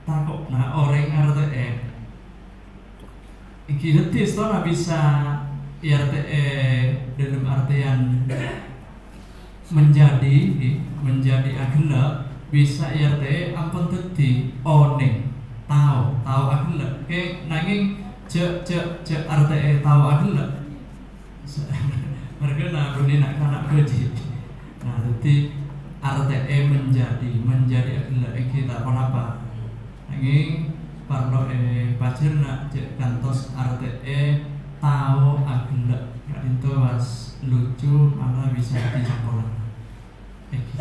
Tako'na orèng artèèpon Èngghi dhâddhi sèttona bisa èartè'è dâlem artèyan menjadi, ngghi, menjadi aghellâ', bisa èartè'è ampon dhâddhi onèng, tao, tao aghellâ'. Kè, nangèng jhâ', jhâ', jhâ' artè'è tao aghellâ'. Marghâna bânnè na'-kana' bhâji'. Nah, dhâddhi artè'è menjadi, menjadi aghellâ' èngghi ta' ponapa. Nangèng parlo èpajhârna jhâ' kantos artè'è tao aghellâ'. Ka'dhinto pas lucu mala bisa ècangkolang. Èngghi.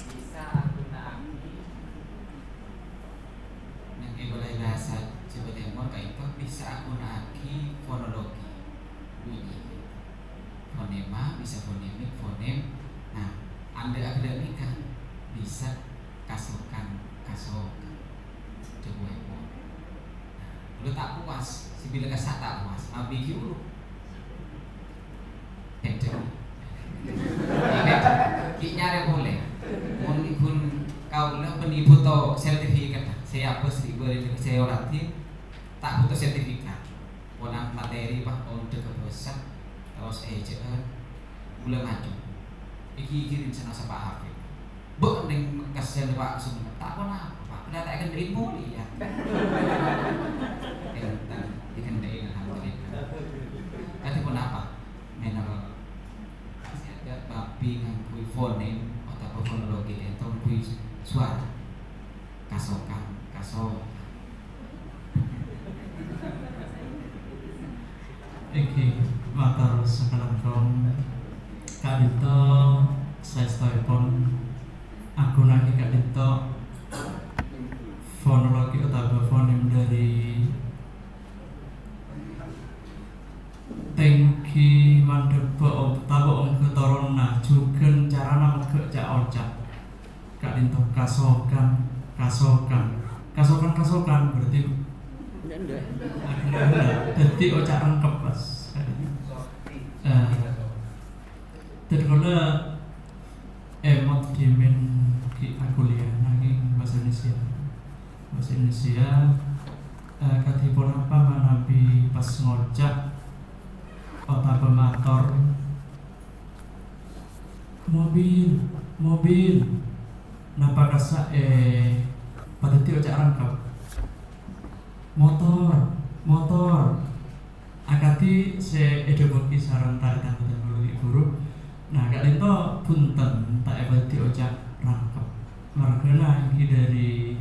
Bisa aghuna'aghi, neng è bâlâi bhâsa Jhâbâ Tèmor ka'dhinto bisa aghuna'aghi fonologi. Bunyi. Fonema bisa fonemik, fonem. Nah, anḍâ' aghellâ' nèka bisa kasokan, kasokan. Coba, Ibu. Nah, kaulâ ta' puas, sè bilâ kassa' ta' puas, abighi ulu. Bhidhâ. Bhidhâ. Ghi' nyarè polè. Mon ghun kaulâ bânnè foto sertifikat, sè abâs ribâ rèn sè oladhi, ta' foto sertifikat. Polana materi, Pak, onḍhâ ka bhâsa, terros èjhâ'ân, kaulâ maju. Èghi-èghi rèn sè nasaba Hafid. Bâ' neng Mekkasân, Pak, Sumenep. Ta' ponapa, Pak. Kadhâ' ta' èkendhâ'in polè, yâ. Enten, èkendhâ'in, alhamdulillah. Kadhi ponapa? Mènor. Masih ada babi ngangghuy fonem otabâ fonologi, ènto ngangghuy suara. Kasokan, kasokan. Èngghi, mator sakalangkong. Ka'dhinto saèstoèpon aghuna'aghi ka'dhinto fonologi otabâ fonem dhâri tèngghi mandhâbbhâ otabâ ongghâ toronna, jhughân carana megghâ' ca'-oca'. Ka'dhinto kasokan, kasokan, kasokan, kasokan, berarti aghellâ', dhâddhi oca' rangkep pas. Eh, dhân kaulâ èmot dhimèn ghi' akuliyah, nangèng bhâsa Indonesia. Bhâsa Indonesia, eh, kadhi ponapa manabi pas ngoca' otabâ mator, "Mobil, mobil." Napa kassa' èpadhâddhi oca' rangkep? "Motor, motor." Akadhi sè èdhâbuwâghi sareng tarètan-tarètan kaulâ ghi' bhuru. Nah, ka'dhinto bhunten ta' èpadhâddhi oca' rangkep. Marghâna èngghi dhâri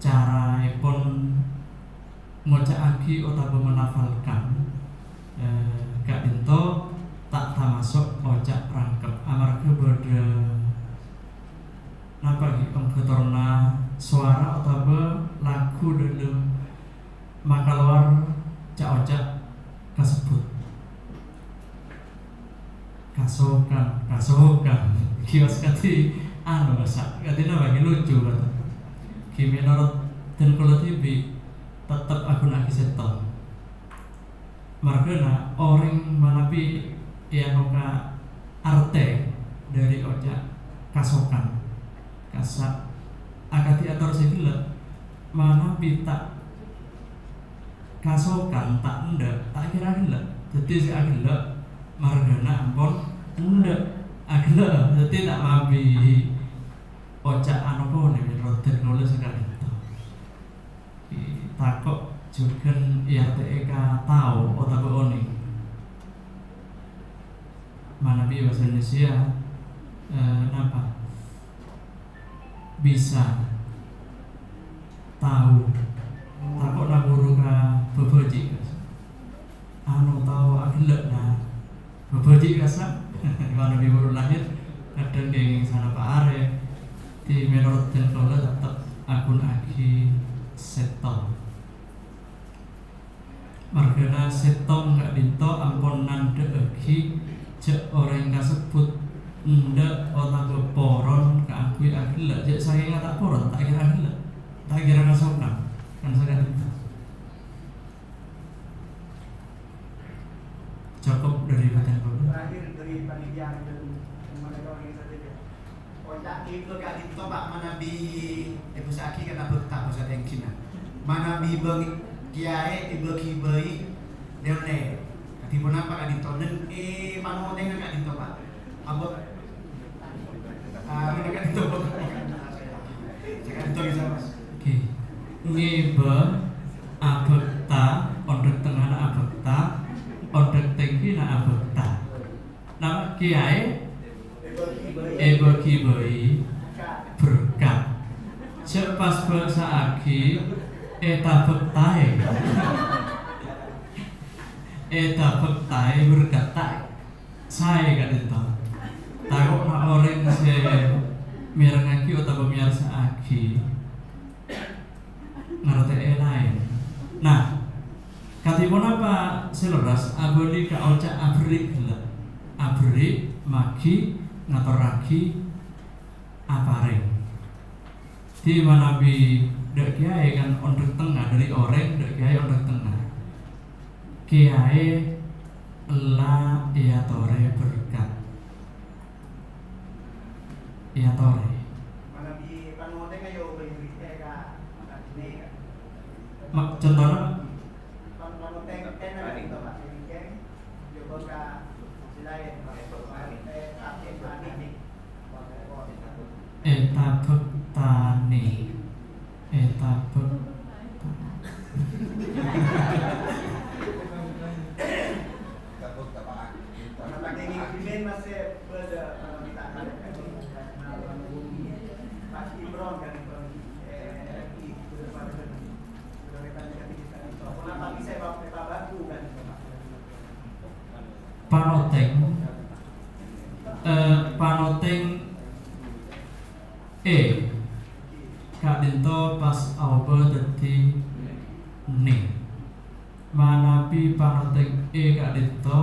caraèpon ngoca'aghi otabâ melafalkan, eh, ka'dhinto ta' tamaso' oca' rangkep amarghâ bâdâ napa ghi' ongghâ toronna sowara otabâ lagu dhâlem makalowar ca'-oca' kasebbhut. Kasokan, kasokan. Ghi' pas kadhi, anu, bhâsa. Kadhi napa ghi' lucu, kata. Ghi' mènorot dhân kaulâ dhibi', tettep aghuna'aghi sèttong. Marghâna orèng manabi èanoka artè dhâri oca' kasokan. Kassa' akadhi ator sè ghellâ', manabi ta' kasokan ta' endâ', ta' kèra ghellâ'. Dhâddhi sè aghellâ' marghâna ampon endâ'. Aghellâ', dhâddhi ta' mabi oca' anu ponè mènorot dhân kaulâ sakalènto. Tako' jhughân èartè'è ka tao otabâ onèng. Manabi bhâsa Indonesia, eh, napa? Bisa. Tao. Tako' naburu ka bhâbhâji', anu, tao aghellâ', nah. Bhâbhâji' kassa', manabi buru lahir, kadhâng kèngèng sanapa arè, dhâddhi mènorot dhân kaulâ tettep aghuna'aghi sèttong. Marghâna sèttong ka'dinto ampon nandhâ'aghi jhâ' orèng kasebbhut endâ' otabâ poron kaangghuy aghellâ'. Jhâ' sakènga ta' poron, ta' kèra aghellâ', ta' kèra kasokan, kan saka'dinto. Cukup dâri bâdhân kaulâ. Terakhir dari panitia dan mereka yang saja. Oca' ghibâ ka'dinto, Pak, manabi èbhâsa'aghi kan abhâkta bhâsa tèngghina. Manabi bâng-, kèyaè èbâ-ghibâi dhâlem. Kadhi ponapa ka'dinto? Nèng è panotèngnga ka'dinto, Pak. Abâ-, ah, ka'dinto, Pak. Ka'dinto bisa, Mas. Oke. Ngibâ abhâkta, ondhek tengngana abhâkta, ondhek tèngghina abhâkta. Napa kèyaè èbâ-ghibâi berkat. Jhâ' pas bhâsa'aghi ètabhâktaè. Ètabhâktaè berkat ta' saè ka'dinto. Tako' na' orèng sè mèrengngaghi otabâ mèyarsa'aghi ngartè'è laèn. Nah, kadhi ponapa sè lerres abâli ka oca' aberri' ghellâ'? Aberri', maghi, ngatorraghi, aparèng. Dhi manabi dâ' kèyaè kan ondhek tengnga, dâri orèng dâ' kèyaè ondhek tengnga. Kèyaè ella èyatorè berkat. Èyatorè. Manabi panotèngnga ya bâi berita ka, ka dinè, ka. Ma-, contohnya, Pak? Pan-, panotèng, tèna ka dinto, Pak. Sè weekend, coba ka sè laèn, Pak. Eh, ka, ka, ka, Ètabhâktani. Ètabhâk-, Panotèng, eh, panotèng è ka'dinto pas aobâ dhâddhi nè. Manabi panotèng è ka'dinto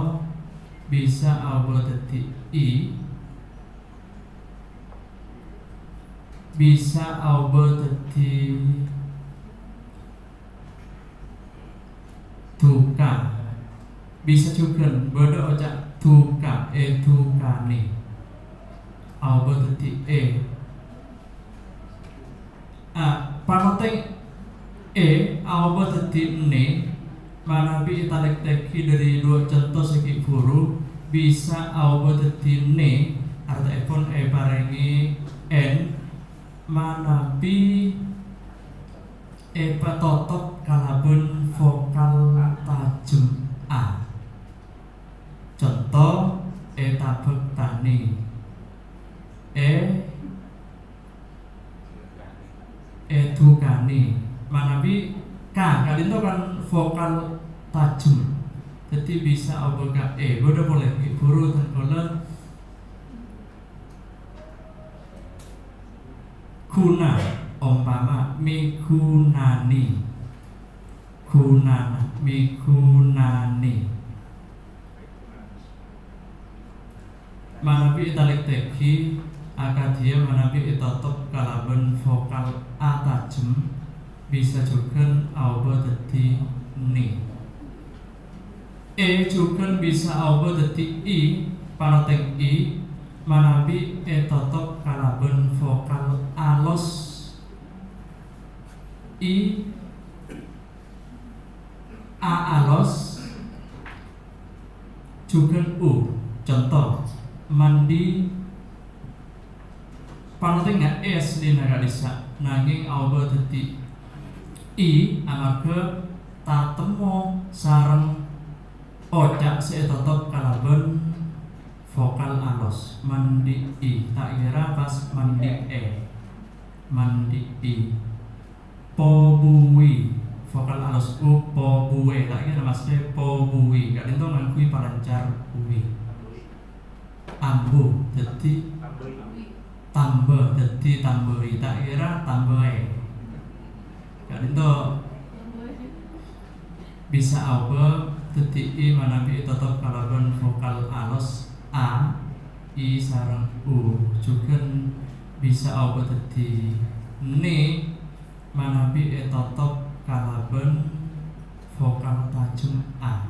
bisa aobâ dhâddhi i, bisa aobâ dhâddhi duka. Bisa jhughân bâdâ oca' duka, èdukanè. Aobâ dhâddhi è. A, panotèng è aobâ dhâddhi nè, manabi ètalèktèghi dâri duwâ' conto sè ghi' bhuru, bisa aobâ dhâddhi nè, artèèpon èparèngè n, manabi èpatotop kalabân vokal tajem a. Conto, ètabhâktani. È, èdukanè. Manabi ka, ka'dinto kan vokal tajem. Dhâddhi bisa aobâ ka è. Bâdâ polè, ghi' bhuru tengkolan. Ghuna, ompama, mighunanè. Ghunana, mighunanè. Manabi ètalèktèghi, akadhiyâ manabi ètotop kalabân vokal a tajem, bisa jhughân aobâ dhâddhi nè. È jhughân bisa aobâ dhâddhi i, panotèng i, manabi ètotop kalabân vokal alos. I, a alos, jhughân u. Conto, mandi. Panotèngnga è asllina ka'dissa', nangèng aobâ dhâddhi i amarghâ tatemmo sareng oca' sè ètotop kalabân vokal alos, mandi'i, ta' kèra pas mandi'è, mandi'i. Pobuwi, vokal alos u, pobuwè, ta' kèra mastè pobuwi, ka'dinto ngangghuy palancar wi. Ambu, dhâddhi tambâ, dhâddhi tambâi, ta' kèra tambâè. Ka'dinto Bisa aobâ dhâddhi i manabi ètotop kalabân vokal alos a, i, sareng u. Jhughân bisa aobâ dhâddhi ni manabi ètotop kalabân vokal tajhem a.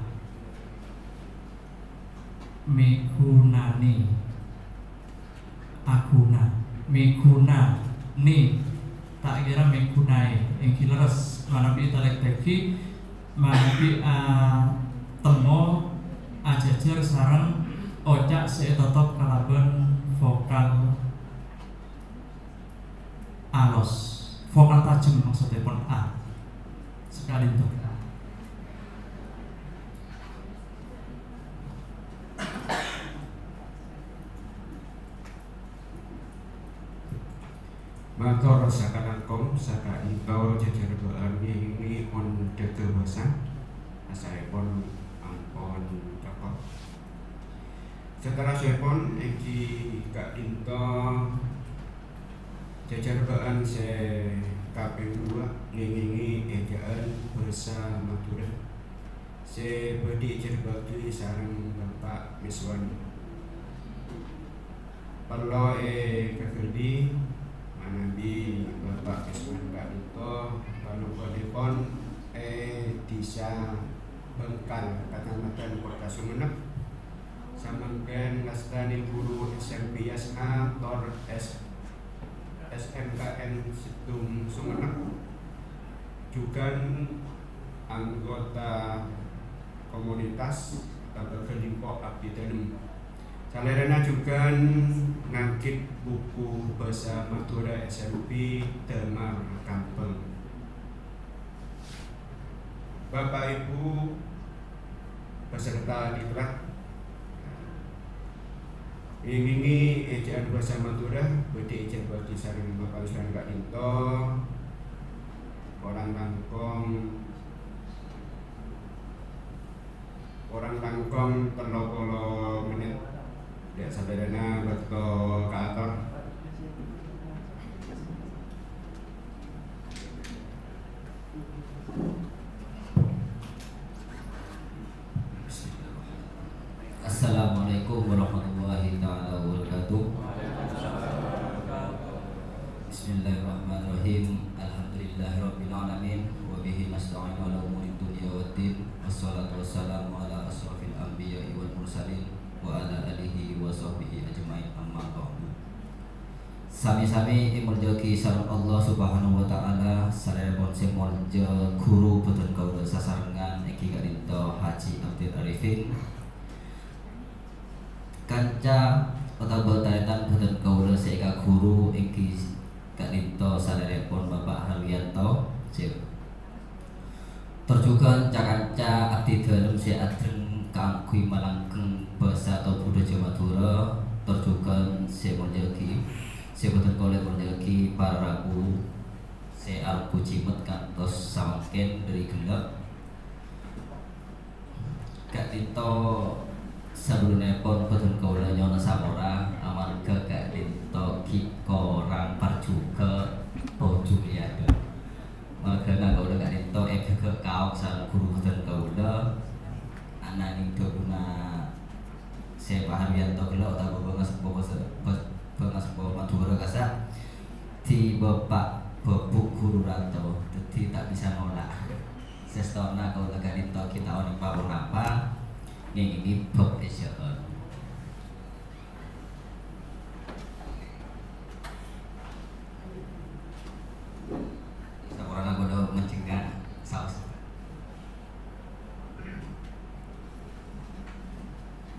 Mèghunani. Aghuna. Mèghunani. Ta' kèra mèghunaè. Èngghi lerres manabi talèbâdhâghi, manabi atemmo ajhâjhâr sareng oca' sè ètotop kalabân vokal alos, vokal tajhem maksodèpon a. Sakalèyan. Mator sakalangkong, saka'dinto jhâjhârbâ'ân ngèngèngè onḍhâghâ bhâsa. Bhâsaèpon ampon cokop. Saterrossèpon èngghi ka'dinto jhâjhârbâ'ân sè kapèng duwâ' ngèngèngè èjhâ'ân bhâsa Madhurâ sè bhâdhi èjhârbâ'âghi sareng Bapa' Miswan. Parlo èkaghâli manabi Bapa' Miswan ka'dinto panongkolanèpon è Dhisa Bengkal, Kacamatan Kottha Sumenep. Samangkèn ngastanè ghuru S M P S A tor S-, S M K N Seddhung Sumenep. Jhughân anggota komunitas Lembaga Lingko Abdi Dalem. Salèrana jhughân nganggit buku bhâsa Madhurâ S M P Damar Kambang. Bapa' Ibu beserta diklat, ngèngèngè èjhâ'ân bhâsa Madhurâ bhâdhi èjhârbâ'âghi sareng Bapa' Miswan ka'dinto, korang langkong, korang langkong tello polo mennit. Jhâ' sabâdâna bâkto kaator. Assalamualaikum warahmatullahi taala wabarakatuh. Bismillahirrahmanirrahim. Alhamdulillahirabbil alamin. Wa bihi nasta'inu ala umuri dunya waddin. Wassalatu wassalamu ala asyrafil anbiya'i wal mursalin wa ala alihi wa sahbihi ajma'in, amma ba'du. Sami-sami èmoljâ'aghi sareng Allah Subhanahu wa Ta'ala, salèrana pon sè molja ghuru bhâdhân kaulâ sasarengan èngghi ka'dinto Haji Abdul Arifin. Kanca otabâ tarètan bhâdhân kaulâ sè èkaghuru èngghi ka'dinto salèrana pon Bapa' Harwiyanto. Sip. Tor jhughân ca-kanca abdhi dhâlem sè ajhâreng kaangghuy malangkeng bhâsa tor budhâjâ Madhurâ, tor jhughân sè èmoljâ'aghi, sè bhâdhân kaulâ èmoljâ'aghi para rabu sè arobbhu jhimèt kantos samangkèn dhâri ghellâ'. Ka'dinto sabellunèpon bhâdhân kaulâ nyo'ona sapora amarghâ ka'dinto ghi' korang parjhughâ tojhu rèya. Marghâna kaulâ ka'dinto èghâghâ kaok sareng ghuru bhâdhân kaulâ, ananèng dhâbuna sè Pa' Harwiyanto ghellâ' otabâ bângasempo bhâsa-, bâ-, bângasempo Madhurâ kassa', "Dhi bapa' bâbuk ghuru rato, dhâddhi ta' bisa nolak." Sèstona kaulâ ka'dinto ghi' ta' onèng pa-ponapa, ngèngèngè bhâb èjhâ'ân. Saporana kaulâ manjhengngak saos.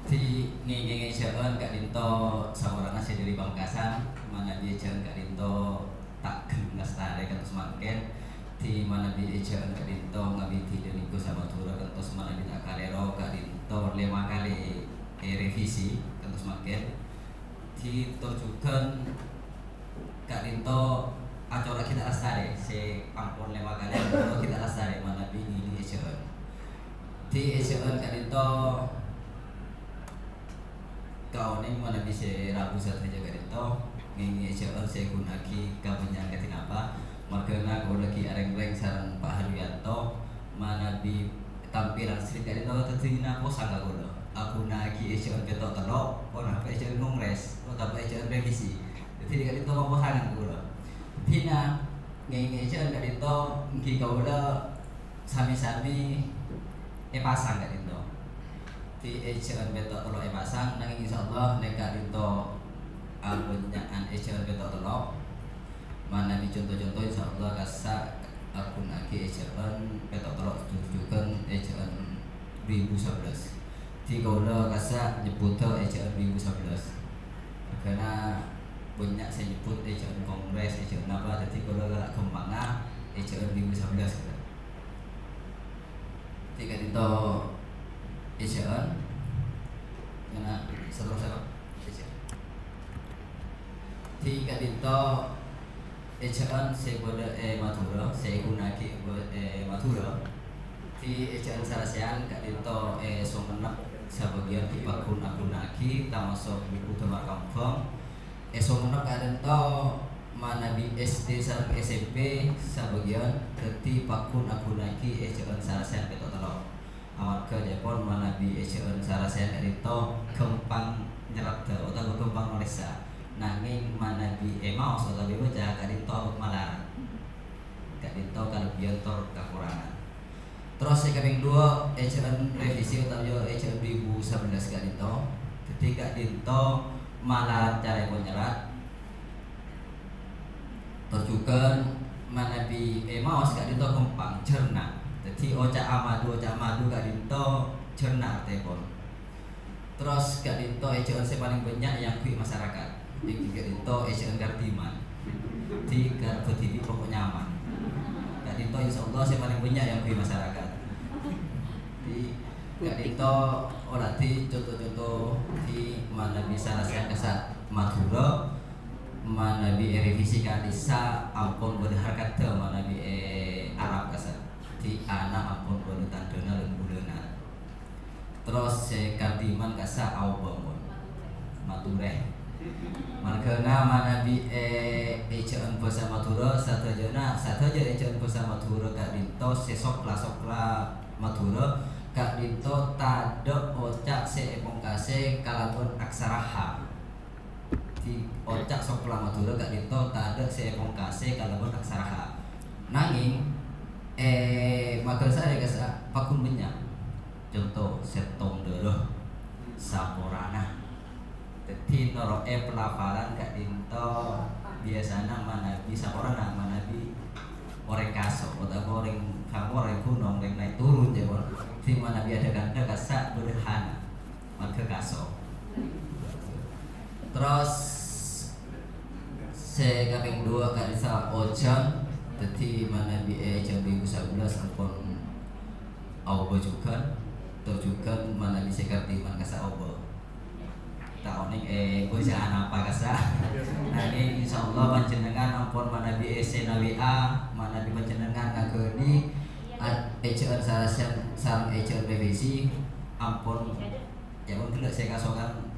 Dhi ngèngèngè èjhâ'ân ka'dinto saporana sè dhâri Pamekasan, manabi èjhâ'ân ka'dinto ta' ghellem lastarè kantos mangkèn. Dhi manabi èjhâ'ân ka'dinto ngabidhi dhâri bhâsa Madhurâ kantos manabi ta' kalèro ka'dinto lèma kalè èrevisi kantos mangkèn. Dhi tor jhughân ka'dinto acara ghi' ta' lastarè, sè ampon lèma kalè acara ghi' ta' lastarè, manabi ngèngèngè èjhâ'ân. Dhi èjhâ'ân ka'dinto kaonèng manabi sè rabu sadhâjâ ka'dinto, ngèngèngè èjhâ'ân sè èghuna'aghi kabânnya'an kadhi napa, marghâna kaulâ ghi' arèng-rèng sareng Pa' Harwiyanto, manabi ta' Langsung ka'dinto dhâddhina posang ka kaulâ. Aghuna'aghi èjhâ'ân pètto' tello', ponapa èjhâ'ân kongres, otabâ èjhâ'ân revisi. Dhâddhi ka'dinto maposangan ka kaulâ. Dhâddhina ngèngè èjhâ'ân ka'dinto èngghi kaulâ sami-sami èpasang ka'dinto. Dhâddhi èjhâ'ân pètto' tello' èpasang, nangèng insyaallah nèka ka'dinto abânnya'an èjhâ'ân pètto' tello'. Manabi conto-conto, insyaallah kassa' aghuna'aghi èjhâ'ân pètto' tello' jhughân èjhâ'ân dhu èbu sabellâs. Dhâddhi kaulâ kassa' nyebbhudhâ èjhâ'ân dhu èbu sabellâs. Merghâna bânnya' sè nyebbhut èjhâ'ân kongres, èjhâ'ân apa, dhâddhi kaulâ la ghâmpangnga èjhâ'ân dhu èbu sabellâs. Dhâddhi ka'dinto èjhâ'ân. Ngèna saterrossa, Pak. Èjhâ'ân. Dhâddhi ka'dinto èjhâ'ân sè bâdâ è Madhurâ, sè èghuna'aghi è Madhurâ. Dhâddhi èjhâ'ân sarasèyan ka'dinto è Songennep sabâgiyân dhâddhi pagghun-aghuna'aghi, tamaso' Bhuta Markambang. È Songennep ka'dinto manabi S D sareng S M P sabâgiyân dhâddhi pagghun-aghuna'aghi èjhâ'ân sarasèyan pètto' tello'. Amarghâ ca'èpon manabi èjhâ'ân sarasèyan ka'dinto ghâmpang nyerraddhâ otabâ ghâmpang nolèssa. Nangèng manabi èmaos otabâ èbâca ka'dinto abâk malarat. Ka'dinto kalebbiyân tor kakorangan. Terros sè kapèng duwâ', èjhâ'ân revisi otabâ èjhâ'ân dhu èbu sabellâs ka'dinto. Dhâddhi ka'dinto malarat cara'èpon nyerrat. Tor jhughân manabi èmaos ka'dinto ghâmpang, jhârna. Dhâddhi oca' amadu, oca' amadu ka'dinto jhârna artèpon. Terros ka'dinto èjhâ'ân sè palèng bânnya' èangghuy masarakat. Èngghi ka'dinto èjhâ'ân kardiman. Dhâddhi karebbhât dhibi' pokok nyaman. Ka'dinto insyaallah sè palèng bânnya' èangghuy masarakat. Dhâddhi ka'dinto oladhi conto-conto dhâddhi manabi sarasèyan kassa' Madhurâ, manabi èrevisi ka'dissa' ampon bâdâ harkaddhâ manabi è Arab kassa'. Dhâddhi ana' ampon bâdâ tandhâna lan bulâna. Terros sè kardiman kassa' aobâ, mon. Maturè. Marghâna manabi è, èjhâ'ân bhâsa Madhurâ, sadhâjâna, sadhâjâ èjhâ'ân bhâsa Madhurâ ka'dinto sè sokla-sokla Madhurâ ka'dinto tadâ' oca' sè èpongkasè kalabân aksara ha. Dhâddhi, oca' sokla Madhurâ ka'dinto tadâ' sè èpongkasè kalabân aksara ha. Nangèng, è Magarsari kassa' pagghun bânnya'. Conto, sèttong dârâ, saporana. Dhâddhi, noro'è pelafalan ka'dinto biyasana manabi saporana, manabi orèng kaso, otabâ orèng kamor, orèng ghunong, orèng naè' turun, jâ' mon. Dhâddhi, manabi adâ-kandâ kassa' bâdâ hana. Marghâ kaso. Terros sè kapèng duwâ' ka'dissa' ojhân, dhâddhi manabi è jhâm dhu èbu sabellâs ampon aobâ jhughân, tor jhughân manabi sè kardiman kassa' aobâ. Ta' onèng è bâcaan apa kassa'. Nangèng insyaallah panjhennengngan ampon manabi è sè nawè'a, manabi panjhennengngan ngaghâli a-, èjhâ'ân sarasèyan sareng èjhâ'ân revisi ampon Yâ, mon ghellâ' sè kasokan,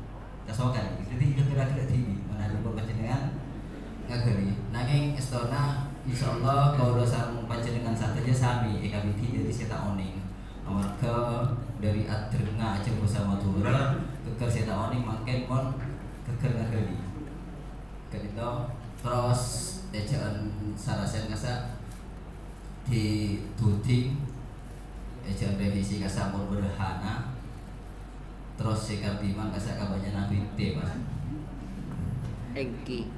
kasokan. Dhâddhi, ghellâ'-ghellâ' dhibi', manabi pon panjhennengngan ngaghâli. Nangèng èstona, insyaallah, kaulâ sareng panjhennengngan sadhâjâ sami èkabidhi dhâri sè ta' onèng. Amarghâ dhâri adrèngnga ajhâ bhâsa Madhurâ, ghâgghâr sè ta' onèng mangkèn pon ghâgghâr ngaghâli. Ka'dinto, terros èjhâ'ân sarasèyan kassa' dhâddhi dhudhing, èjhâ'ân revisi kassa' mon bâdâ hana. Terros sè kardiman kassa' kabânnya'an abitè, Mas. Èngghi.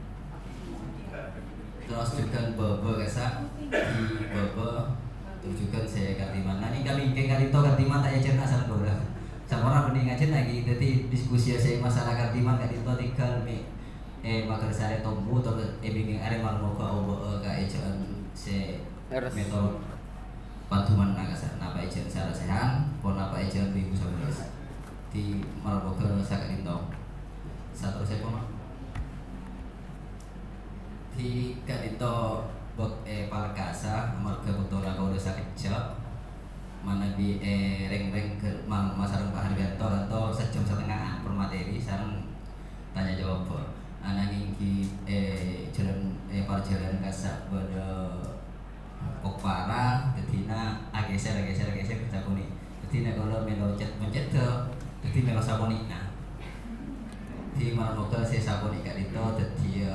Terros jhughân bâbâ kassa' dhâddhi bâbâ, terros jhughân sè kardiman. Nangèng ka'dinto kardiman ta' èjhâ'ân sareng kaulâ. Saporana bânnè ngajhâna ghi, dhâddhi diskusi sè masalah kardiman ka'dinto tèngghâl mè' è Magarsari tombu, tor è bingkèng arè marmogâ aobâ'â ka èjhâ'ân sè Leres. Mètorot padhumanna kassa', napa èjhâ'ân sarasèyan, ponapa èjhâ'ân dhu èbu sabellâs. Dhâddhi marmogâ saka'dinto. Saterrossèpon, Mak. Dhâddhi ka'dinto bâk-, è, palekkasa, amarghâ bâktona kaulâ sakejjhâ'. Manabi, è, rèng-rèng gel-, mal-, masareng Pak Haryanto kantos sajjhâm satenga'an per materi sareng tanya jawab. Ananging ghi, è, jhâlân, è, parjhâlânan kassa' bâdâ pokpara, dhâddhina aghèsèr, aghèsèr, aghèsèr, ècakonè. Dhâddhi Dina kaulâ mèlo cèt-, moncèdhâ, dhâddhi mèlo saponèka. Dhâddhi mara-, moghâ sè saponèka ka'dinto dhâddhiyâ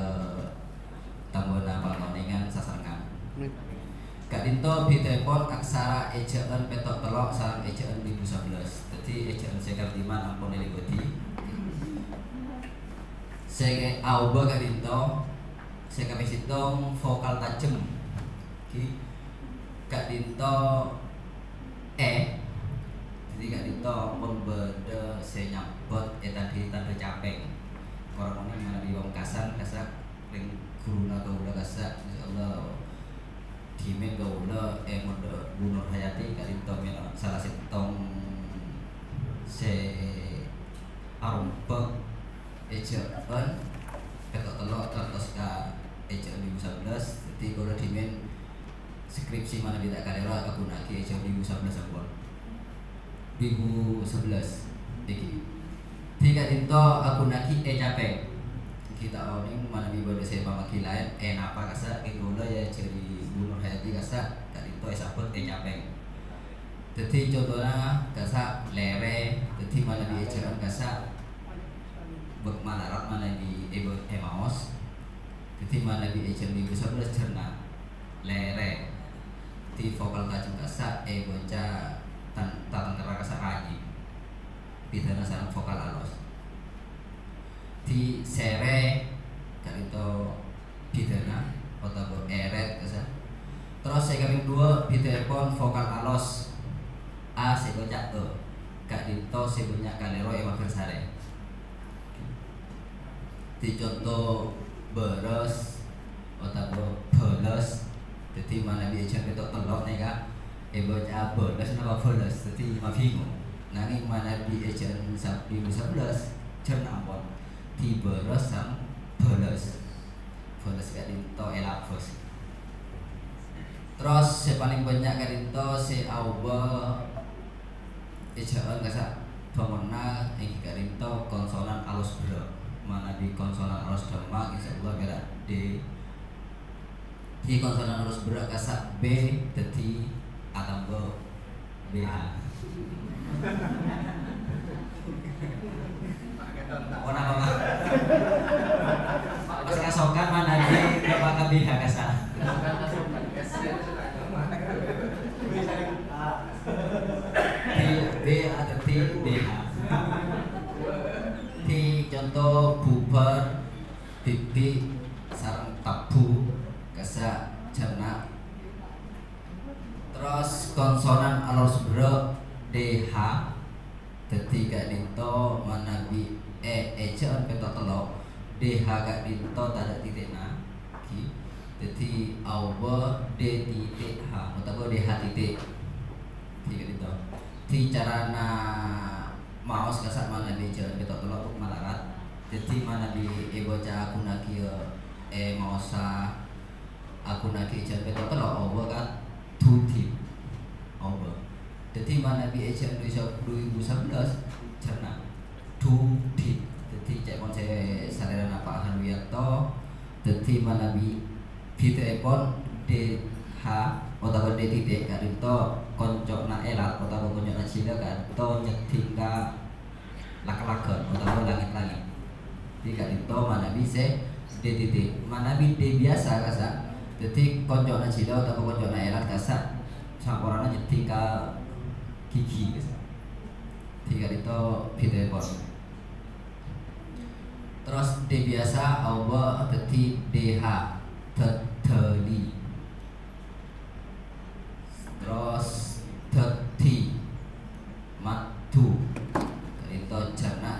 tambâna pangonèngan sasarengan. Amin. Ka'dinto bhidhâèpon aksara èjhâ'ân pètto' tello' sareng èjhâ'ân èbu sabellâs. Dhâddhi èjhâ'ân sè kadhiman ampon èlèbâdhi. Sè aobâ ka'dinto, sè kapèng sèttong vokal tajem. Ghi, ka'dinto è. Dhâddhi ka'dinto ampon bâdâ sè nyambhut è tandhi tandhâ capèng. Korang onèng manabi wong kasan kassa' rèng ghuruna kaulâ kassa', insyaallah dhimèn kaulâ è mondhuk Bu Nur Hayati ka'dinto mèna sala sèttong sè arombhâk èjhâ'ân pètto' tello' kantos ka èjhâ'ân èbu sabellâs. Dhâddhi kaulâ dhimèn skripsi manabi ta' kalèro aghuna'aghi èjhâ'ân èbu sabellâs ampon. Èbu sabellâs nèka. Dhâddhi ka'dinto aghuna'aghi è capèng. Ghi ta' onèng manabi bâdâ sè pamanggi laèn, è napa kassa' ghi kaulâ ya jhâri Bu Nur Hayati kassa' ka'dinto èsambhut è capèng. Dhâddhi contona kassa' lèrè, dhâddhi manabi èjhâ'ân kassa' bâk malarat manabi è bâ-, è maos. Dhâddhi manabi èjhâ'ân èbu sabellâs jhârna lèrè. Dhâddhi vokal tajem kassa' èbâca tan-, tatengkerra kassa' ranyèng. Bhidhâna sareng vokal alos. Dhâddhi sèrè ka'dinto bhidhâna otabâ èrèt kassa'. Terros sè kapèng duwâ' bhidhâèpon vokal alos a sè èbâca e. Ka'dinto sè bânnya' kalèro è Magersarè. Dhâddhi conto bârâs otabâ bâlâs. Dhâddhi manabi èjhâ'ân pètto' tello' nèka èbâca bâlâs napa bâlâs, dhâddhi mabingung. Nangèng manabi èjhâ'ân sab-, èbu sabellâs, jhârna ampon. Dhâddhi bârâs sareng bâlâs. Bâlâs ka'dinto èlabâs. Terros sè palèng bânnya' ka'dinto sè aobâ èjhâ'ân kassa' bângonna èngghi ka'dinto konsonan alos berrâ'. Manabi konsonan alos dâmma, insyaallah pèra' D. Dhâddhi konsonan alos berrâ' kassa' B dhâddhi atamba B H. Ponapa, Pak? Pas kasokan manabi ka B H kassa'. Di B A dhâddhi B H. Dhâddhi conto bubhâr, bhibbhi', sareng tabbhu, kassa' jhârna. Terros konsonan alos berrâ' D H. Dhâddhi ka'dinto manabi è èjhâ'ân pètto' tello', D H ka'dinto tadâ' titè'na, ghi. Dhâddhi aobâ D titik H otabâ D H titik. Ghi ka'dinto. Dhâddhi carana maos kassa' manabi èjhâ'ân pètto' tello' malarat. Dhâddhi manabi èbâca aghuna'aghi è maosa aghuna'aghi èjhâ'ân pètto' tello' aobâ ka dhudhip. Aobâ. Dhâddhi manabi èjhâ'ân du èbu sabellâs jhârna dhudhip. Dhâddhi ca'èpon sè salèrana Pak Hanwiyanto, dhâddhi manabi bhidhâèpon D H otabâ D titik ka'dinto konco'na èlat otabâ konco'na jhilâ ka'dinto nyeddhing ka lak-laghân otabâ langit-langit. Dhâddhi ka'dinto manabi sè D titik. Manabi D biyasa kassa'. Dhâddhi konco'na jhilâ otabâ konco'na èlat kassa' saporana nyeddhing ka ghighi kassa'. Dhâddhi ka'dinto bhidhâèpon. Terros D biyasa aobâ dhâddhi D H, dhâddhâli. Terros dhâddhi, madhu. Ka'dinto jhârna.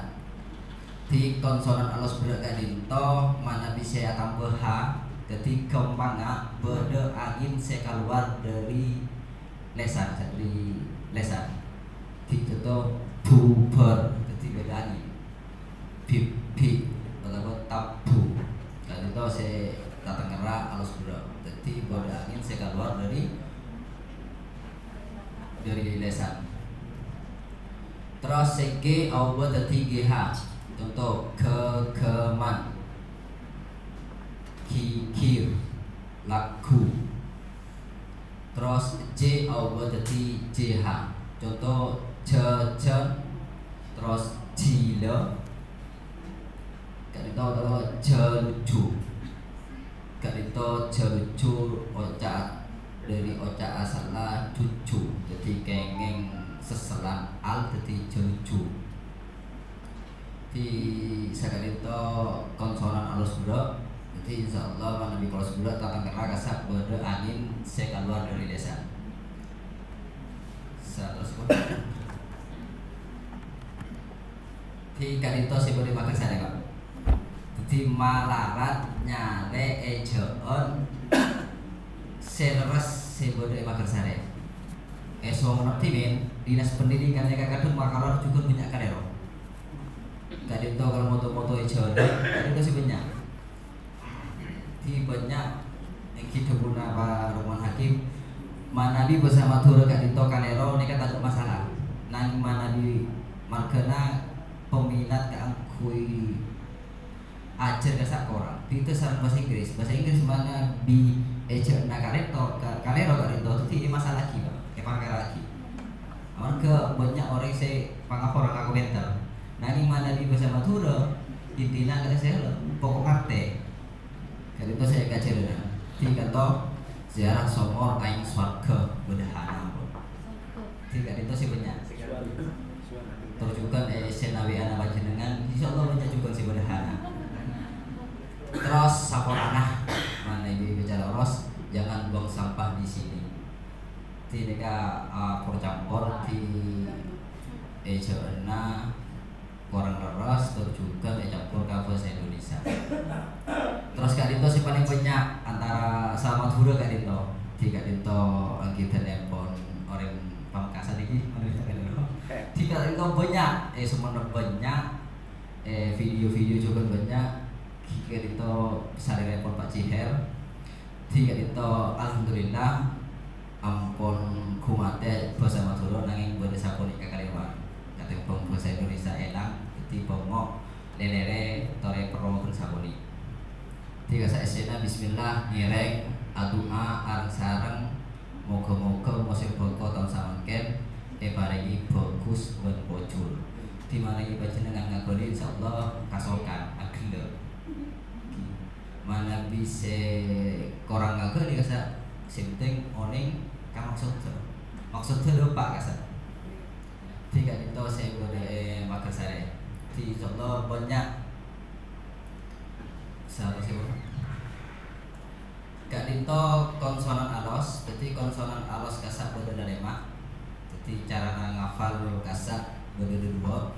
Dhâddhi konsonan alos berrâ' ka'dinto manabi sè atamba H, dhâddhi ghâmpangnga bâdâ angèn sè kalowar dâri lèsan, dâri lèsan. Dhâddhi conto bubhâr, dhâddhi bâdâ angèn. Bibbhi' otabâ tabbhu. Ka'dinto sè tatengkerra alos berrâ'. Dhâddhi bâdâ angèn sè kalowar dâri, dâri lèsan. Terros sè G aobâ dhâddhi G H. Conto, ghâghâman, ghighir, lagghu. Terros J aobâ dhâddhi J H. Conto, Jhâjhân, terros jhilâ, ka'dinto otabâ jhâlujhu. Ka'dinto jhâlujhu oca' dhâri oca' asalla jhujhu, dhâddhi kèngèng sèssèlan al dhâddhi jhâlujhu. Dhâddhi saka'dinto konsonan alos bhârâ'. Dhâddhi insyaallah manabi alos bhârâ' tatangkerra kassa' bâdâ angèn sè kalowar dhâri lèsan. Saterrossa. Dhâddhi ka'dinto sè bâdâ maghârsarè, Pak. Dhâddhi malarat nyarè èjhâ'ân sè lerres sè bâdâ è maghârsarè. È Sumenep dhimèn, Dinas Pendidikan è Kakadhung makalowar jhughân bânnya' kalèro. Ka'dinto kala moto-moto èjhâ'ân, ka'dinto sè bânnya'. Dhâddhi bânnya' èngghi dhâbuna Pak Lukman Hakim, manabi bhâsa Madhurâ ka'dinto kalèro nèka tadâ' masalah. Nangèng manabi marghâna peminat kaangghuy ajhâr kassa' korang. Bhidhâ sareng bhâsa Inggris. Bhâsa Inggris manabi èjhâ'ânna kalèto-, ka-, kalèro ka'dinto dhâddhi èmasala'aghi, Pak. Èparkara'aghi. Amarghâ bânnya' orèng sè pangaporra ngaku pènter. Nangèng manabi bhâsa Madhurâ, intina kala sè pokok ngartè. Ka'dinto sè èkajhâlânan. Dhâddhi ka'dinto ziarah somor aèng sowarghâ bâdâ hana, Bu. Dhâddhi ka'dinto sè bânnya'. Tor jhughân, eh, sè nawè'ana panjhennengngan, insyaallah bânnya' jhughân sè bâdâ hana. Terros saporana, manabi bicara ros, jangan buang sampah di sini. Dhâddhi nèka, ah, por-campor dhâddhi èjhâ'ânna korang lerres, tor jhughân ècampor ka bhâsa Indonesia. Terros ka'dinto sè palèng bânnya' antara sa-Madhurâ ka'dinto. Dhâddhi ka'dinto èngghi dhâlèpon orèng Pamekasan nèka, manabi kalèro. Dhâddhi ka'dinto bânnya', eh, Sumenep bânnya', eh, video-video jhughân bânnya'. Dhâddhi ka'dinto salèrèpon Pak Ciher. Dhâddhi ka'dinto, alhamdulillah, ampon ghumatè bhâsa Madhurâ, nangèng bâdâ sakonè' kakalèwan. Katèmbhâng bhâsa Indonesia èlang, dhâddhi pongo' lèlèrè torè perro bân sakonè'. Dhâddhi kassa' essèna bismillah, ngèrèng, adu'a, areng-sareng, moghâ-moghâ mosèm bhâko taon samangkèn èparèngè bhâghus bân pojhur. Dhâddhi marèngè panjhennengngan ngaghâli, insyaallah kasokan, aghellâ'. Manabi sè korang ngaghâli kassa', sè pentèng onèng ka maksoddhâ. Maksoddhâ loppa kassa'. Dhâddhi ka'dinto sè bâdâ è Makassar. Dhâddhi insyaallah bânnya' sapa sè bâdâ. Ka'dinto konsonan alos, dhâddhi konsonan alos kassa' bâdâ lalèma'. Dhâddhi carana ngafal kassa' bâdâ duwâ'.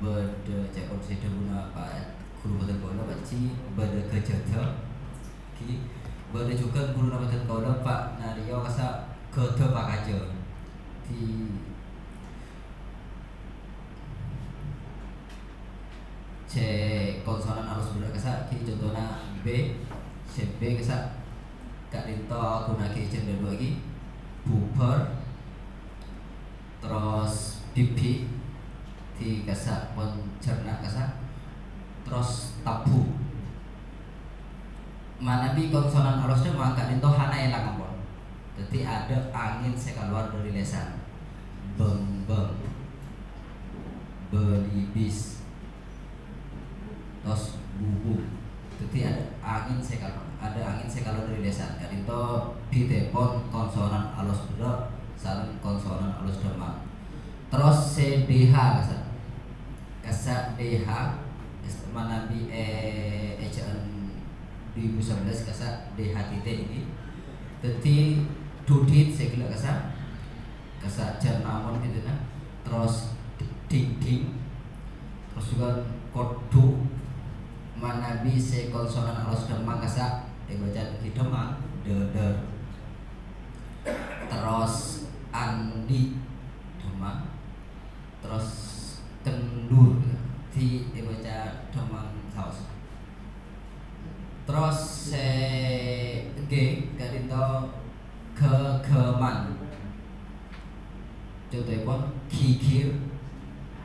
Bâdâ ca'èpon sè dhâbuna Pak Ghuru bhâdhân kaulâ, Pak Ji, bâdâ ghâjâdhâ. Ghi, bâdâ jhughân ghuruna bhâdhân kaulâ, Pak Naryo, kassa' ghâdhâ pakajâ. Di cè' konsonan alos bâdâ kassa', ghi, contona B, sè B kassa' ka'dinto aghuna'aghi jhândhâ duwâ' ghi, bubâr, terros bibbi', di kassa' pon cerna' kassa', terros tabbhu. Manabi konsonan alos dhâmma ka'dinto hana èlang ampon. Dhâddhi adâ' angèn sè kalowar dâri lèsan. Bâng-bâng. Bâlibis. Terros bubung. Dhâddhi adâ' angèn sè kal-, adâ' angèn sè kalowar dâri lèsan. Ka'dinto bhidhâèpon konsonan alos bâdâ sareng konsonan alos dhâmma. Terros sè D H kassa'. Kassa' D H, es-, manabi è, è jhâ'ân du èbu sabellâs kassa' D H titik ini. Dhâddhi dudit sè ghellâ' kassa', kassa' jhâr namon gitu nah. Terros dingding, terros jhughân kodhu, manabi sè konsonan alos dhâmma kassa' èbâca ghi dhâmma, dâdâr. Terros andi' dhâmma. Terros kendur, di èbâca dhâmma saos. Terros sè G ka'dinto ghâghâman. Contoèpon, ghighir,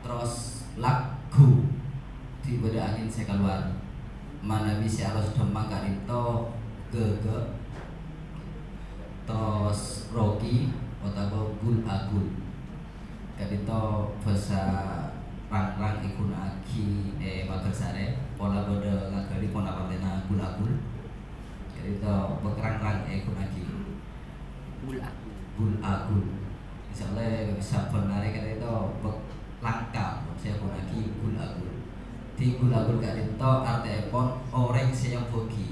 terros lagghu, di bâdâ angèn sè kalowar. Manabi sè alos dhâmma ka'dinto ghâghâ, terros rogi, otabâ gul-agul. Bek rang-rang èghunaaghi. Bul agul. Bul agul. Misalnya, sabbhân arè ka'dinto bek langka, sè èghunaaghi bul agul. Dhâddhi bul agul ka'dinto artèèpon orèng sè nyambhuwâghi.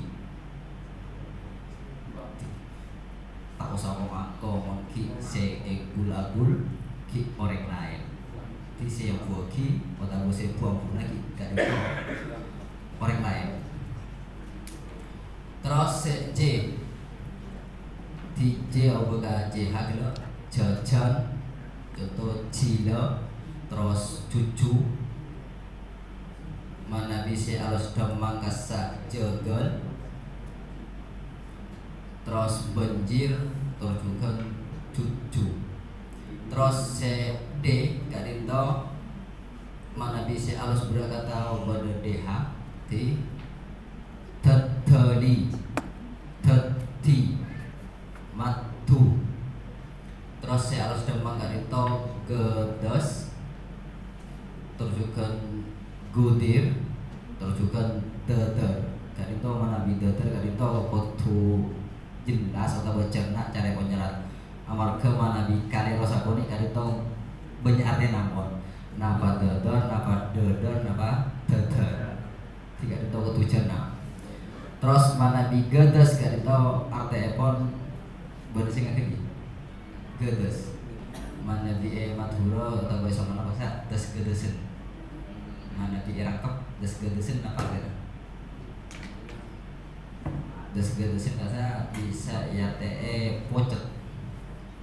Ta' osa ko-mangko, mon ghi' sè èbul-abul ghi' orèng laèn. Dhâddhi sè nyambhuwâghi otabâ sè bu-ambuna ghi' ka'dinto orèng laèn. Terros sè C, dhâddhi C obâ ka C H ghellâ', jhâjhân, conto jhilâ, terros jhujhu. Manabi sè alos dhâmmang kassa' jhâghâl, terros bânjir, terros jhughân jhujhu. Terros sè D ka'dinto manabi sè alos berrâ' kata obâ dhâddhi ha, dhâddhi dhâddhâli, dhâddhi, maddhu. Terros sè alos dhâmmang ka'dinto ghâdhâs, terros jhughân ghudir, terros jhughân dhâdhâr. Ka'dinto manabi dhâdhâr ka'dinto kodhu jelas otabâ cerna' carèpon nyerrat. Amarghâ manabi kalèro sakonè' ka'dinto bânnya' artèna ampon. Napa dhâdhâr, napa dhâdhâr, napa dhâdhâr. Dhâddhi ka'dinto kodhu cerna'. Terros manabi ghâdhâs ka'dinto artèèpon bâdâ sè ngaghâli. Ghâdhâs. Manabi è Madhurâ otabâ è Samarang bhâsa dhâs-ghâdhâsân. Manabi è Rangkep dhâs-ghâdhâsân napa artèna? Dhâs-ghâdhâsân kassa' bisa èartè'è pocet.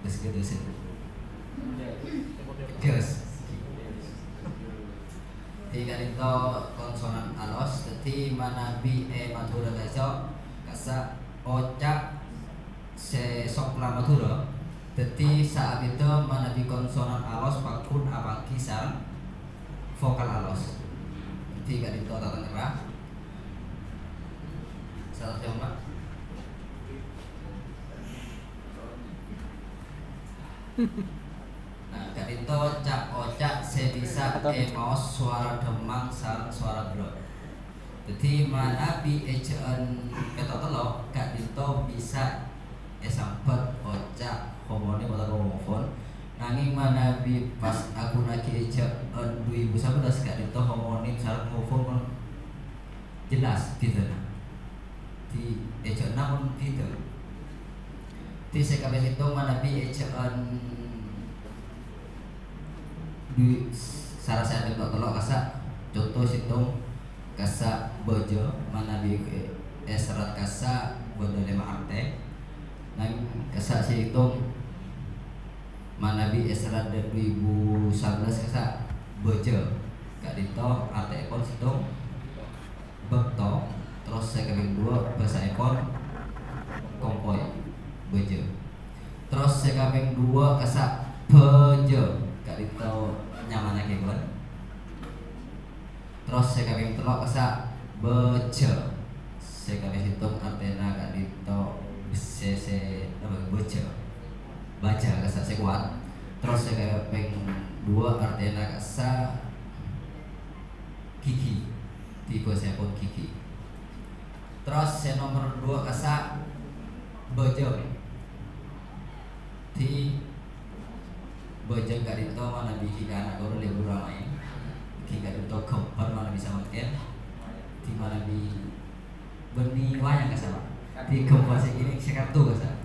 Dhâs-ghâdhâsân. Ghâs. Dhâddhi ka'dinto konsonan alos, dhâddhi manabi è Madhurâ ka'issa', kassa' oca' sè sokla Madhurâ, dhâddhi saabiddhâ manabi konsonan alos pagghun apangghi sareng vokal alos. Dhâddhi ka'dinto tatangngerra. Salah jawab, Pak. Nah, ka'dinto ca'-oca' sè bisa èmaos sowara dhâmmang sareng sowara berrâ'. Dhâddhi, manabi èjhâ'ân pètto' tello', ka'dinto bisa èsambhât oca' homonim otabâ homofon. Nangèng manabi pas aghunaaghi èjhâ'ân du èbu sabellâs, ka'dinto homonim sareng homofon jelas bhidhâna. Dhâddhi, èjhâ'ânna mon bhidhâ. Dhâddhi, sè kapèng sèttong manabi èjhâ'ân du-, sareng sè pètto' tello' kassa', conto sèttong kassa' bâjâ, manabi è-, èserrat kassa' bâdâ lèma' artè. Nangèng kassa' sèttong manabi èserrat du èbu sabellâs kassa' bâjâ, ka'dinto artèèpon sèttong bâkto, terros sè kapèng duwâ' bhâsaèpon kompoy, bâjâ. Terros sè kapèng duwâ' kassa' bâjâ, ka'dinto nyamana kèbân. Terros sè kapèng tello' kassa' bâjâ. Sè kapèng sèttong artèna ka'dinto bessè sè, apa, bâjâ. Bâjâ kassa' sè kowat. Terros sè kapèng duwâ' artèna kassa' ghighi. Dhâddhi bhâsaèpon ghighi. Terros sè nomer duwâ' kassa' bâjâng. Dhâddhi bâjâng ka'dinto manabi ghi' ka ana' korè lebur amaèn. Ghi' ka'dinto ghâmpar manabi samangkèn. Dhâddhi manabi bânnè wayang kassa', Pak. Dhâddhi ghâmpar sè kènè' sè kartu kassa'.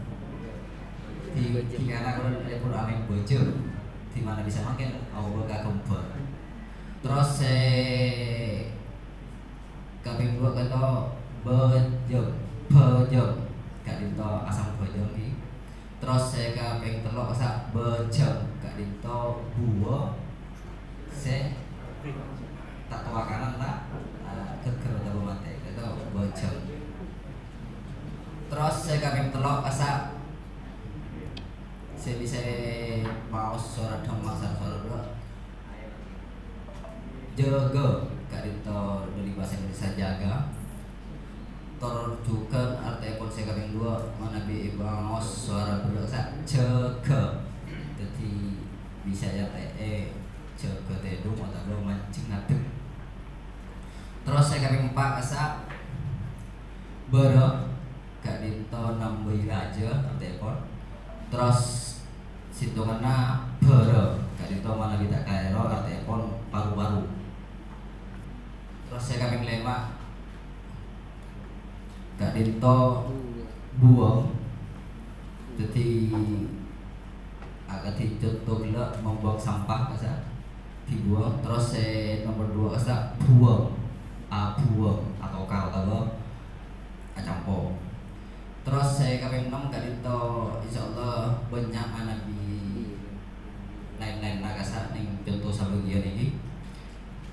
Dhâddhi ghi' ka ana' korè lebur amaèn bâjâng. Dhâddhi manabi samangkèn aobâ ka ghâmpar. Terros sè kapèng duwâ' ka'dinto bâjâng, bâjâng. Ka'dinto asam bâjâng, ghi. Terros sè kapèng tello' kassa' bâjâng, ka'dinto buwâ sè ta' towa kanan la, ah, ghâgghâr otabâ matè. Ka'dinto bâjâng. Terros sè kapèng tello' kassa' sè bisa maos sowara dhâmmang sareng sowara berrâ'. Jâgâ, ka'dinto dhâri bhâsa Indonesia jaga. Tor jhughân artèèpon sè kapèng duwâ', manabi èmaos sowara berrâ' kassa' jâgâ. Dhâddhi bisa èartè'è jâgâ tèdung otabâ manjheng ngadek. Terros sè kapèng empa' kassa' bârâ', ka'din-, Nambahi raja, artèpon. Terros sèttonganna bârâ, ka'dinto manabi ta' kalèro, artèpon paru-paru. Terros sè kapèng lèma', ka'dinto buwâng. Dhâddhi, akadhi conto ghellâ' membuang sampah, kassa' dibuwâng. Terros sè nomor dua, kassa' buwâng, abuwâng, atokar, otabâ acampo. Terros sè kapèng ennem ka'dinto, insyaallah, bânnya' manabi laèn-laènna, kassa' nèng conto sabâgiyân nèka.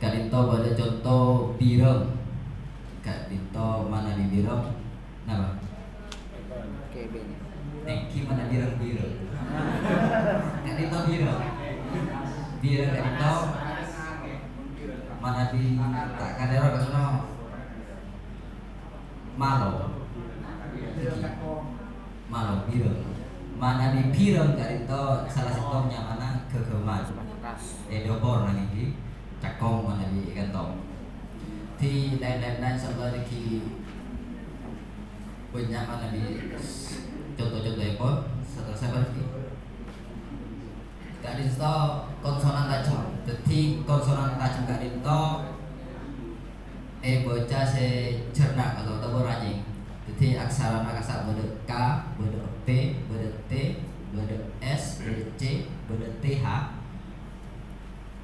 Ka'dinto bâdâ conto birâng. Ka'dinto manabi birâng, napa? Kebun. Nèng ghi manabi rang-birâng. Ka'dinto birâng. Birâng ka'dinto manabi ta' kalèro, ka'dinto malo. Malo, birâng. Manabi birâng ka'dinto sala sèttong nyamana ghâghâman. È dhâpor nèng ghi, cèkong manabi è kantong. Di laèn-laènna insyaallah nèka ghi bânnya' manabi conto-contoèpon, sapa, sapa lagi? Ka'dinto konsonan tajhem. Dhâddhi, konsonan tajhem ka'dinto èbâca sè jherna otabâ ranyèng. Dhâddhi, aksarana kassa' bâdâ K, bâdâ P, bâdâ T, bâdâ S, bâdâ C, bâdâ T H,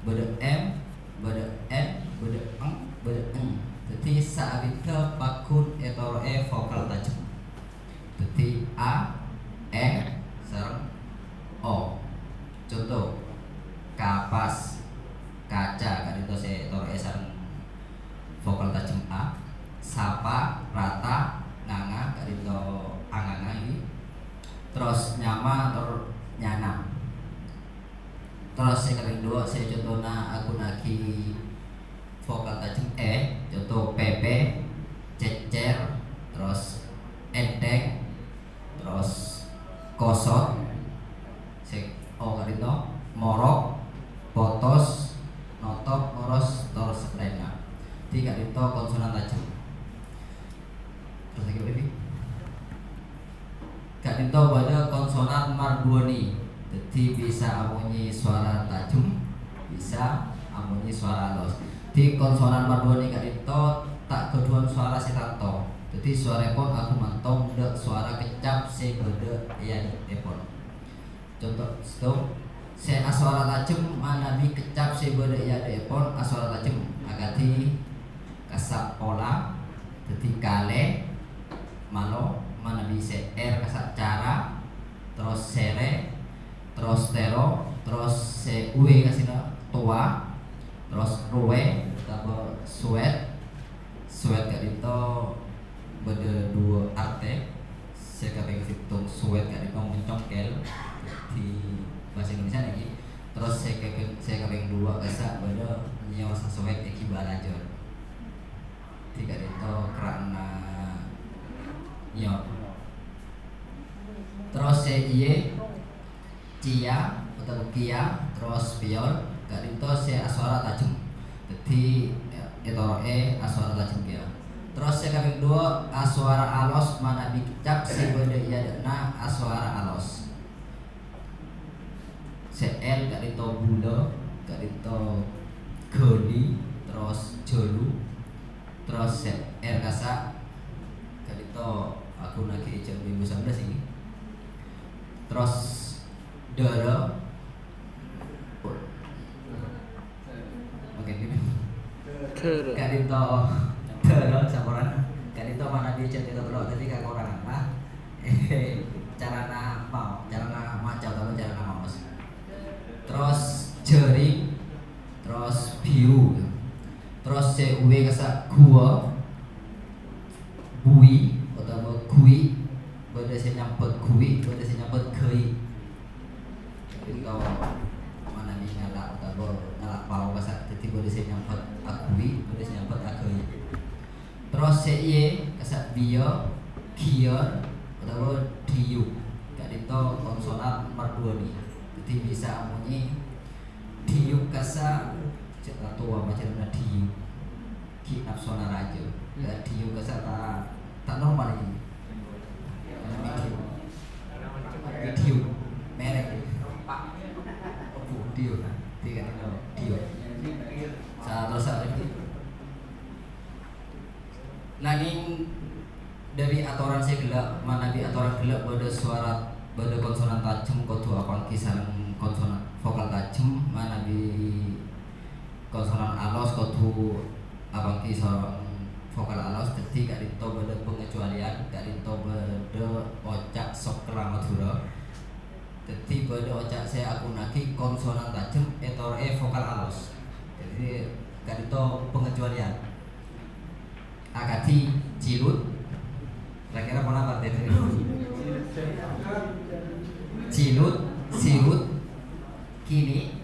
bâdâ M, bâdâ N, bâdâ Ng, bâdâ Ng. Dhâddhi, saabiddhâ pagghun ètoro'è vokal tajhem. Dhâddhi, A, E, sareng O. Conto, kapas, kaca, ka'dinto sè ètoro'è sareng vokal tajhem A. Sapa, rata, nganga, ka'dinto anganga, ghi. Terros nyama, tor-, nyana. Terros sè kapèng duwâ', sè contona aghunaaghi vokal tajhem è, conto pèpè, cècèr, terros ènthèng, terros kosot, sè O ka'dinto, morok, potos, notop, ngoros, tor sakalèyanna. Dhâddhi ka'dinto konsonan tajhem. Terros lagi apa ini? Ka'dinto bâdâ konsonan marduwâni, dhâddhi bisa amonyè suara tajhem, bisa amonyè suara alos. Dhâddhi konsonan marduwâni ka'dinto ta' ghâdhuwân suara sè tanto, dhâddhi suarèpon aghumantong dâ' suara keccap sè bâdâ è adâ'èpon. Conto sèttong, sè asuara tajhem manabi keccap sè bâdâ è adâ'èpon asuara tajhem, akadhi kassa' pola, dhâddhi kalè, malo, manabi sè R kassa' cara, terros sèrè, terros tèro, terros sè W kassa' towa, terros rowè, otabâ suwèt, Suwèt ka'dinto bâdâ duwâ' artè. Sè kapèng sèttong suwèt ka'dinto mencongkel, di bhâsa Indonesia nèka. Terros sè kapèng, sè kapèng duwâ' kassa' bâdâ nyosa suwèt èghibâ lajâr. Di ka'dinto kerra'na nyor. Terros sè iyâ, Cia otabâ kia, terros pèyor, ka'dinto sè asuara tajhem. Dhâddhi, ètoro'è asuara tajhem kèya. Terros sè kapèng duwâ', asuara alos manabi keccap sè bâdâ è adâ'na asuara alos. Sè L ka'dinto bulâ, ka'dinto ghâli, terros jhâlu, terros sè R kassa' ka'dinto aghunaaghi è jhâlân dua ribu sembilan belas ini. Terros Dârâ. Oke, gini. Dârâ. Ka'dinto dârâ, saporana. Ka'dinto manabi cèt itu terus, jadi kakorangan, lah. Carana mau, carana maca atau carana maos. Terros jhâring, terros biru. Terros sè W kassa' ghuwâ, bui, otabâ ghui, bâdâ sè nyambhut ghui, bâdâ sè nyambhut ghâi. Ka'dinto manabi ngala' otabâ ngala' pao kassa', dhâddhi bâdâ sè nyambhut aghâi, bâdâ sè nyambhut aghâi. Terros sè iye kassa' biya, ghiyâr, otabâ dhiyuk. Ka'dinto konsonan marduwâni. Dhâddhi bisa amonyè dhiyuk kassa', cè' la towa macemna dhiyuk. Ghi' napsona rajâ. Hmm. Ya, dhiyuk kassa' ta', ta' normal ini. Karena mikir Sè ghellâ', manabi atoran ghellâ' bâdâ suara, bâdâ konsonan tajem kodhu apangghi sareng konsonan vokal tajem, manabi konsonan alos kodhu apangghi sareng vokal alos. Dhâddhi ka'dinto bâdâ pangacualian, ka'dinto bâdâ oca' sokella Madhurâ. Dhâddhi bâdâ oca' sè aghuna'aghi konsonan tajem ètoro'è vokal alos. Dhâddhi ka'dinto pangacualian. Akadhi cilut. Kira-kira ponapa artèna? Cilut, sirut, kini.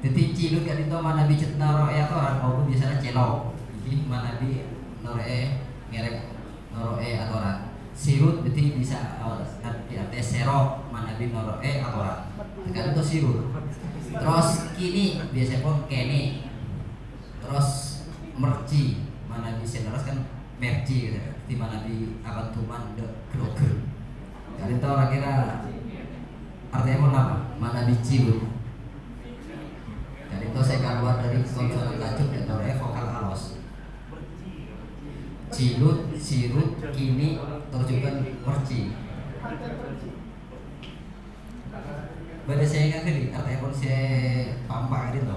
Dhâddhi cilut ka'dinto manabi cè' noro'è atoran, maupun biasana cèlok. Ngghi manabi noro'è ngèrèng noro'è atoran. Sirut dhâddhi bisa, eh, artè, artè sèro manabi noro'è atoran. Ka'dinto sirut. Terros kini, biasèpon kènè'. Terros mèrci, manabi sè lerres kan mèrci, gitu. Dhâddhi manabi apantuman dâ' ghrogher. Ka'dinto kira-kira artèna ponapa? Manabi cilut. Ka'dinto sè kalowar dâri konsonan tajem ètoro'è vokal alos. Cilut, sirut, kini, tor jhughân mèrci. Bâdâ sè ènga' ghâllu, artèpon sè pa'-empa' ka'dinto.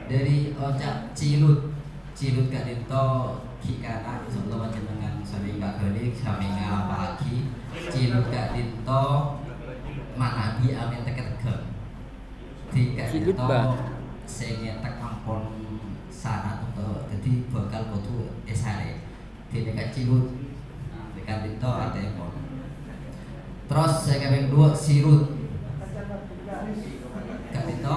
Dâri oca' cilut. Cilut ka'dinto ghi' kana', insyaallah panjhennengan samè ènga' ghâllu, samè ènga' lapa'aghi. Cilut ka'dinto manabi amèn tegghâ-tegghâ. Dhâddhi ka'dinto sè ngètèk ampon sanat ento, dhâddhi bhâkal kodhu èsarè. Dhâddhi ka'dinto cilut. Ka'dinto artèpon. Terros sè kapèng duwâ' sirut. Ka'dinto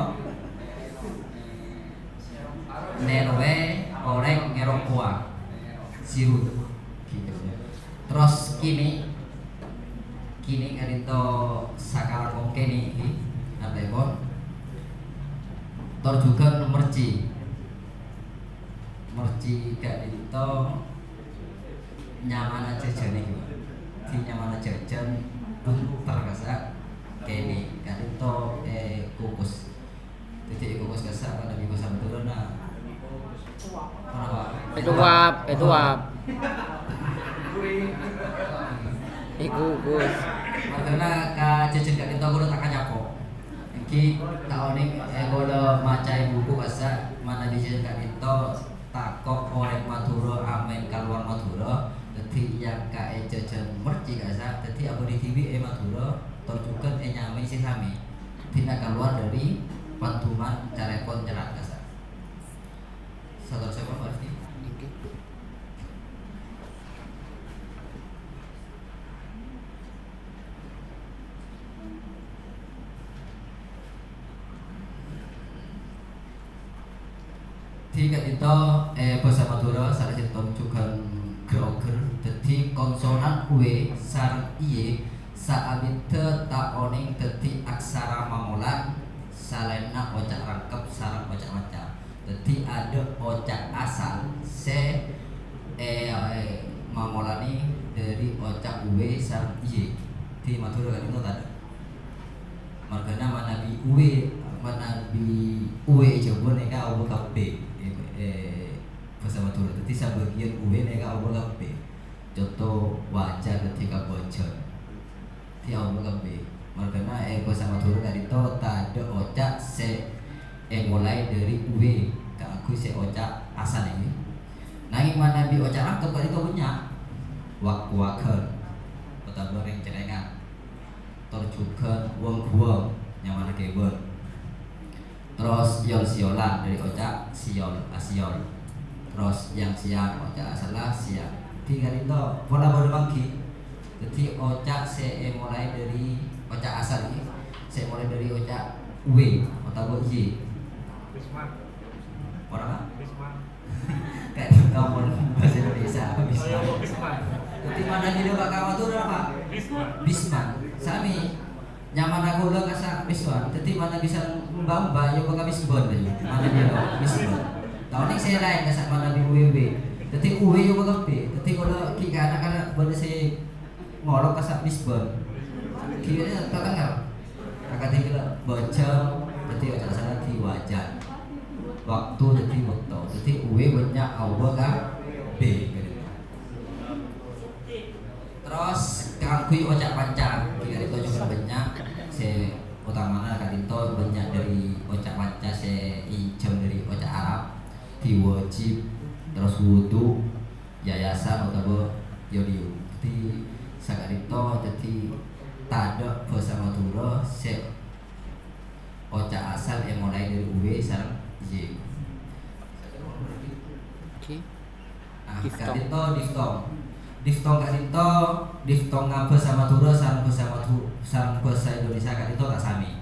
nèrowè orèng ngèrok kowa. Sirut. Gitu. Terros kini, kini ka'dinto sakalangkong kènè', ngghi, artèpon. Tor jhughân mèrci. Mèrci ka'dinto nyamana jhâjhân, ngghi. Dhâddhi nyamana jhâjhân bunter kassa' kènè', ka'dinto, eh, kukus. Dhâddhi èkukus kassa' manabi bhâsa Madhurâna. Ponapa? Ètuap, ètuap. Èkukus. Marghâna ka jhâjhân ka'dinto kaulâ ta' kanyako. Èngghi ta' onèng, eh, kaulâ macaè buku kassa' manabi jhâjhân ka'dinto tako' orèng Madhurâ amèn kalowar Madhurâ, dhâddhi èangka'è jhâjhân mèrci kassa', dhâddhi abâli dhibi' è Madhurâ, tor jhughân ènyamaè sè samè. Dhina kalowar dâri pantuman carèpon nyerrat kassa'. Saterrossèpon, Pak Rifki. Oke. Dhâddhi ka'dinto, eh, bhâsa Madhurâ sareng sèttong jhughân ghâr-oghâr. Dhâddhi konsonan uwè sareng iyè saabiddhâ ta' onèng dhâddhi aksara mamolan, salaènna oca' rangkep sareng oca' maca. Dhâddhi adâ' oca' asal sè, eh, eh, mamolanè dâri oca' uwè sareng iyè. Dhâddhi Madhurâ ka'dinto tadâ'. Marghâna manabi uwè, manabi uwè è Jhâbâ nèka aobâ kabbhi, è, è bhâsa Madhurâ. Dhâddhi sabâgiyân uwè nèka aobâ kabbhi. Conto wajar dhâddhi kabâjâ. Dhâddhi aobâ kabbhi. Marghâna è bhâsa Madhurâ ka'dinto tadâ' oca' sè èmolaè dâri uwè kaangghuy sè oca' asal ini. Nangèng manabi oca' rangkep ka'dinto bânnya'. Wak-waghân otabâ rèng-cerrèngan. Tor jhughân weng-ghuweng, nyamana kèbân. Terros yol-siyolan, dâri oca' siyol, asiyol. Terros yang-sèyang, oca' asalla sèyang. Dhâddhi ka'dinto pola bâdâ mangghi. Dhâddhi oca' sè èmolaè dâri oca' asal nèka, sè èmolaè dâri oca' uwè otabâ iyè. Ora, Pak? Kayak kampung bahasa Indonesia, Bisman. Jadi mana dulu Pak Kawa tuh apa? Bisman. Sami. Nyamana kaulâ kassa' Bisman. Jadi mana bisa mbah-mbah ya bakal Bisman dulu. Mana dia Bisman. Tahun ini saya lain kassa' mana di U W W. Jadi U W W ya bakal B. Jadi kalau kita anak-anak boleh saya ngolok kassa' Bisman. Kira-kira tak dengar. Akadhi kèla bâjâng, dhâddhi oca' asalla diwajân. Waktu dhâddhi bâkto. Dhâddhi uwè bânnya' aobâ ka B. Terros kaangghuy oca' panca, ka'dinto coma bânnya', sè otamana ka'dinto bânnya' dâri oca' panca sè ènjhâm dâri oca' Arab, dhâddhi wajib, terros wudu, yayasan otabâ yodium. Dhâddhi saka'dinto dhâddhi tadâ' bhâsa Madhurâ sè oca' asal èmolaè dâri uwè sareng yè. Oke. Nah, diftong. Ka'dinto diftong. Diftong ka'dinto, diftongnga bhâsa Madhurâ sareng bhâsa Madhu-, sareng bhâsa Indonesia ka'dinto ta' samè.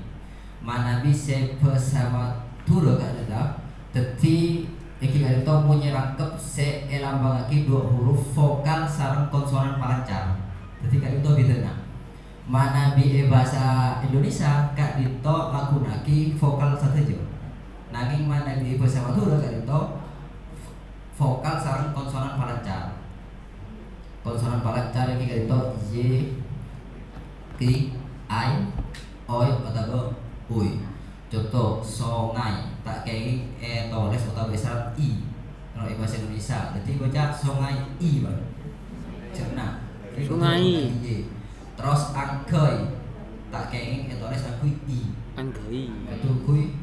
Manabi sè bhâsa Madhurâ ka'dinto, dhâddhi èngghi ka'dinto monyè rangkep sè èlambângaghi duwâ' huruf vokal sareng konsonan palancar. Dhâddhi ka'dinto bhidhâna. Manabi è bhâsa Indonesia ka'dinto aghuna'aghi vokal sadhâjâ. Nangèng manabi è bhâsa Madhurâ ka'dinto vokal sareng konsonan palancar. Konsonan palancar èngghi ka'dinto y, ki, ai, oi, otabâ ui. Conto, songay, ta' kèngèng ètolès otabâ èsarang i. Kalau è bhâsa Indonesia, dhâddhi èbâca songay i, Pak. Cerna. Sungai. Terros angghâi, ta' kèngèng ètolès angghuy i. Angghâi. Èto ghuy.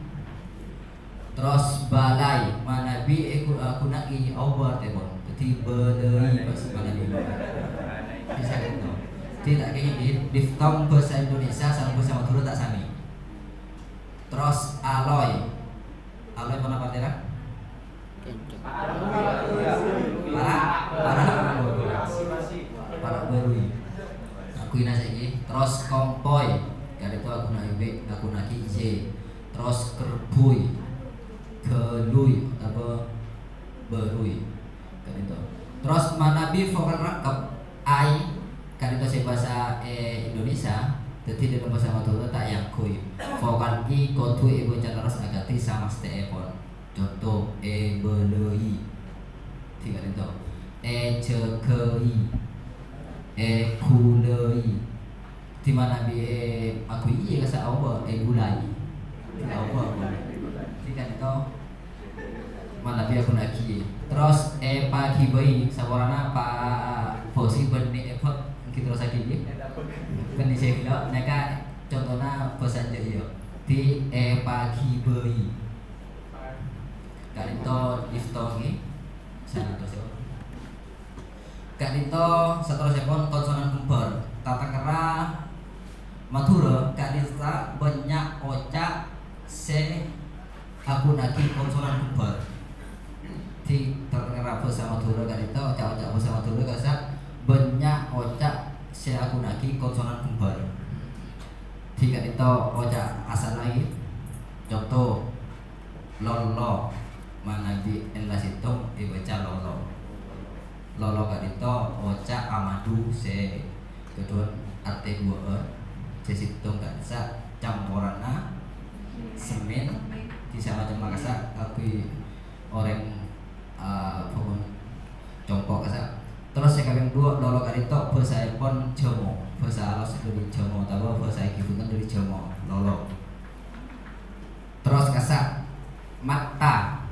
Terros bâlâi, manabi èghu-, èghuna'aghi aobâ artèpon. Dhâddhi bâlâi, Pak, manabi. Bisa gitu. Dhâddhi ta' kèngèng di-, diftong bhâsa Indonesia sareng bhâsa Madhurâ ta' samè. Terros aloi. Aloi ponapa, Tera? Para', para', para' bârui. Aku ina saiki. Terros kompoi. Ka'dinto aghuna ibe, aghuna'aghi ye. Terros kerbui. Galui otabâ bârui. Ka'dinto. Terros manabi vokal rangkep, ai, ka'dinto sè bhâsa, eh, Indonesia, dhâddhi dâlem bhâsa Madhurâ ta' èangghuy. Vokal i kodhu èbâca lerres akadhi samastèèpon. Conto, èbâlâi. Dhâddhi ka'dinto. Èjâgâi. Èghulâi. Dhâddhi manabi, eh, aghuli, kassa' aobâ, èghulâi. Dhâddhi aobâ, aobâ. Dhâddhi ka'dinto manabi aghuna'aghi. Terros èpaghibâi, saporana Pa' Fauzi bân Ni' Ebot, èngghi terrossaghi, ngghi. Bân Ni' Sefilo, nèka contona bhâsa Jawa. Dhâddhi èpaghibâi. Ka'dinto diftongi. Sanadhâ, Ka'dinto saterrossèpon konsonan kembhâr. Tatangerra Madhurâ ka'dinto bânnya' oca' sè aghuna'aghi konsonan kembhâr. Dhâddhi, tatangerra bhâsa Madhurâ ka'dinto, oca'-oca' bhâsa Madhurâ kassa' bânnya' oca' sè aghuna'aghi konsonan kembhâr. Dhâddhi, ka'dinto oca' asalla, conto, Lolo, manabi ella sèttong èbâca lolo. Lolo ka'dinto oca' amadhu sè kaduwâ artè duwâ'ân, sè sèttong ka'dissa' camporanna semmèn, dhâddhi samacemma kassa' kaangghuy orèng, eh, bângon compo' kassa'. Terros sè kapèng duwâ', lolo ka'dinto bhâsaèpon Jhâmo, bhâsa alos dâri Jhâmo, otabâ bhâsa èghi bhunten dâri Jhâmo, lolo. Terros kassa' matta.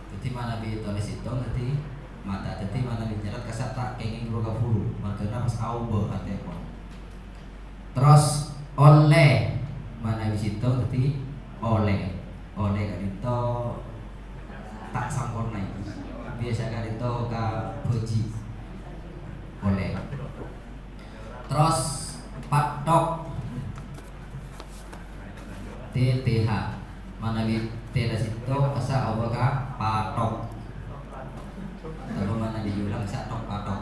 Dhâddhi manabi tolès sèttong dhâddhi matta. Dhâddhi manabi nyerrat kassa' ta' kèngèng ro-kabhuru, marghâna pas aobâ artèèpon. Terros ollè, manabi sèttong dhâddhi olè. Olè ka'dinto ta' samporna. Biyasa ka'dinto kabhâji. Olè. Terros pathok. T T H. Manabi T la sèttong, kassa' aobâ ka pathok. Terros manabi yulang, kassa' thok pathok.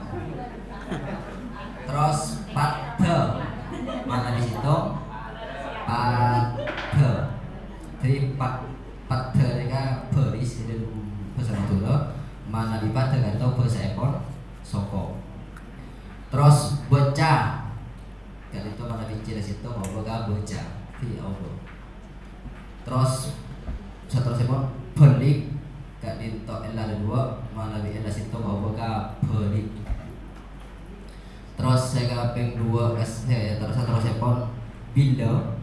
Terros paddhâ. Manabi sèttong, paddhâ. Dhâddhi pad-, paddhâ nèka bâris è dâlem bhâsa Madhurâ. Manabi paddhâ ka'dinto bhâsaèpon soko. Terros bâca. Ka'dinto manabi C la sèttong, aobâ ka bâca. Dhâddhi aobâ. Terros saterrossèpon bâlik. Ka'dinto ella dâ' duwâ', manabi ella sèttong, aobâ ka bâlik. Terros sè kapèng duwâ', eh, terros saterrossèpon bilâ.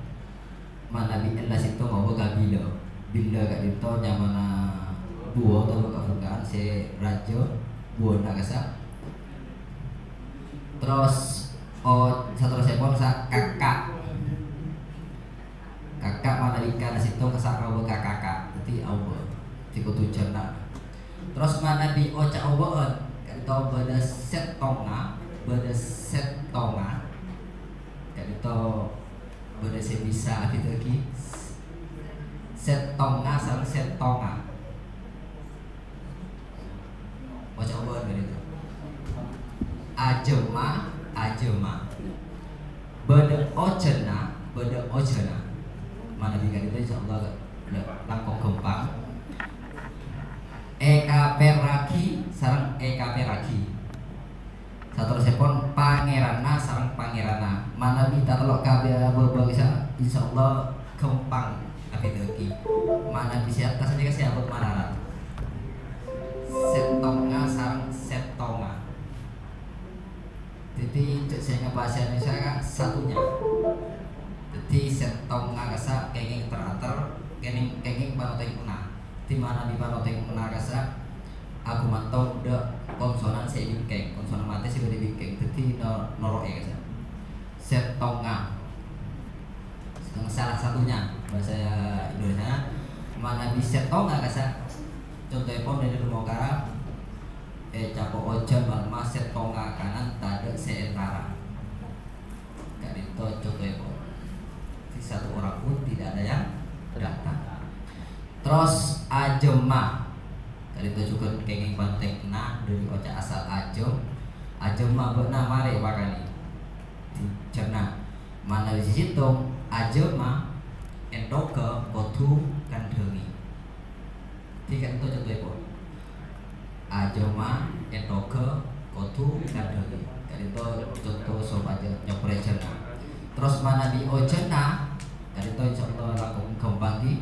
Manabi ella sèttong, aobâ ka bilâ. Bilâ ka'dinto nyamana buwâ otabâ kabhungka'an sè rajâ buwâna kassa'. T Terros, oh, saterrossèpon sa-, kaka'. Kaka' manabi kana sèttong sa' aobâ ka kaka'. Dhâddhi aobâ. Dhâddhi kodhu jhârna. Terros manabi oca' aobâ'ân, ka'dinto bâdâ sèttonga, bâdâ sèttonga. Ka'dinto bâdâ sè bisa abhidhâ'aghi sèttonga sareng sèttonga. Oca' aobâ'ân ka'dinto. Ajhâmma, ajhâmma. Bâdâ ojhânna, bâdâ ojhâna. Manabi ka'dinto insyaallah la-, langkong ghâmpang. Èkapèrraghi sareng èkapèrraghi. Saterrossèpon pangèranna sareng pangèranna. Manabi tatello' kabâ-, bâbâ, insyaallah ghâmpang abhidhâ'aghi. Manabi sè attas nèka sè abâ' mararat. Sèttonga sareng sèttonga. Dhâddhi, cè' sè ngabhâsana saka satunya. Dhâddhi, sèttonga kassa' kèngèng ter-ater, kèngèng, kèngèng panotèngnga. Dhâddhi, manabi panotèngnga kassa' aghumantong dâ' konsonan sè èbingkèng, konsonan matè sè bâdâ èbingkèng. Dhâddhi, no-, noro'è kassa'. Sèttonga. Salah satunya, bahasa Indonesia, manabi sèttonga kassa'. Contoèpon dâri Mokara, è capo' ojhân malemma sèttonga kanan tadâ' sè entara. Ka'dinto contoèpon. Di satu orang pun tidak ada yang datang. Terros ajhâmma. Ka'dinto jhughân kèngèng panotèngnga dâri oca' asal ajhâm. Ajhâmma bâ'na marè èpakanè. Di jhârna. Manabi sè sèttong, ajhâmma èntoghâ kodhu kandhângè. Dhâddhi ka'dinto contoèpon. Ajhâmma èntoghâ kodhu kandhângè. Ka'dinto conto sopajâ nyoprè jhârna. Terros manabi ojhânna, ka'dinto insyaallah langkong ghâmpang ghi.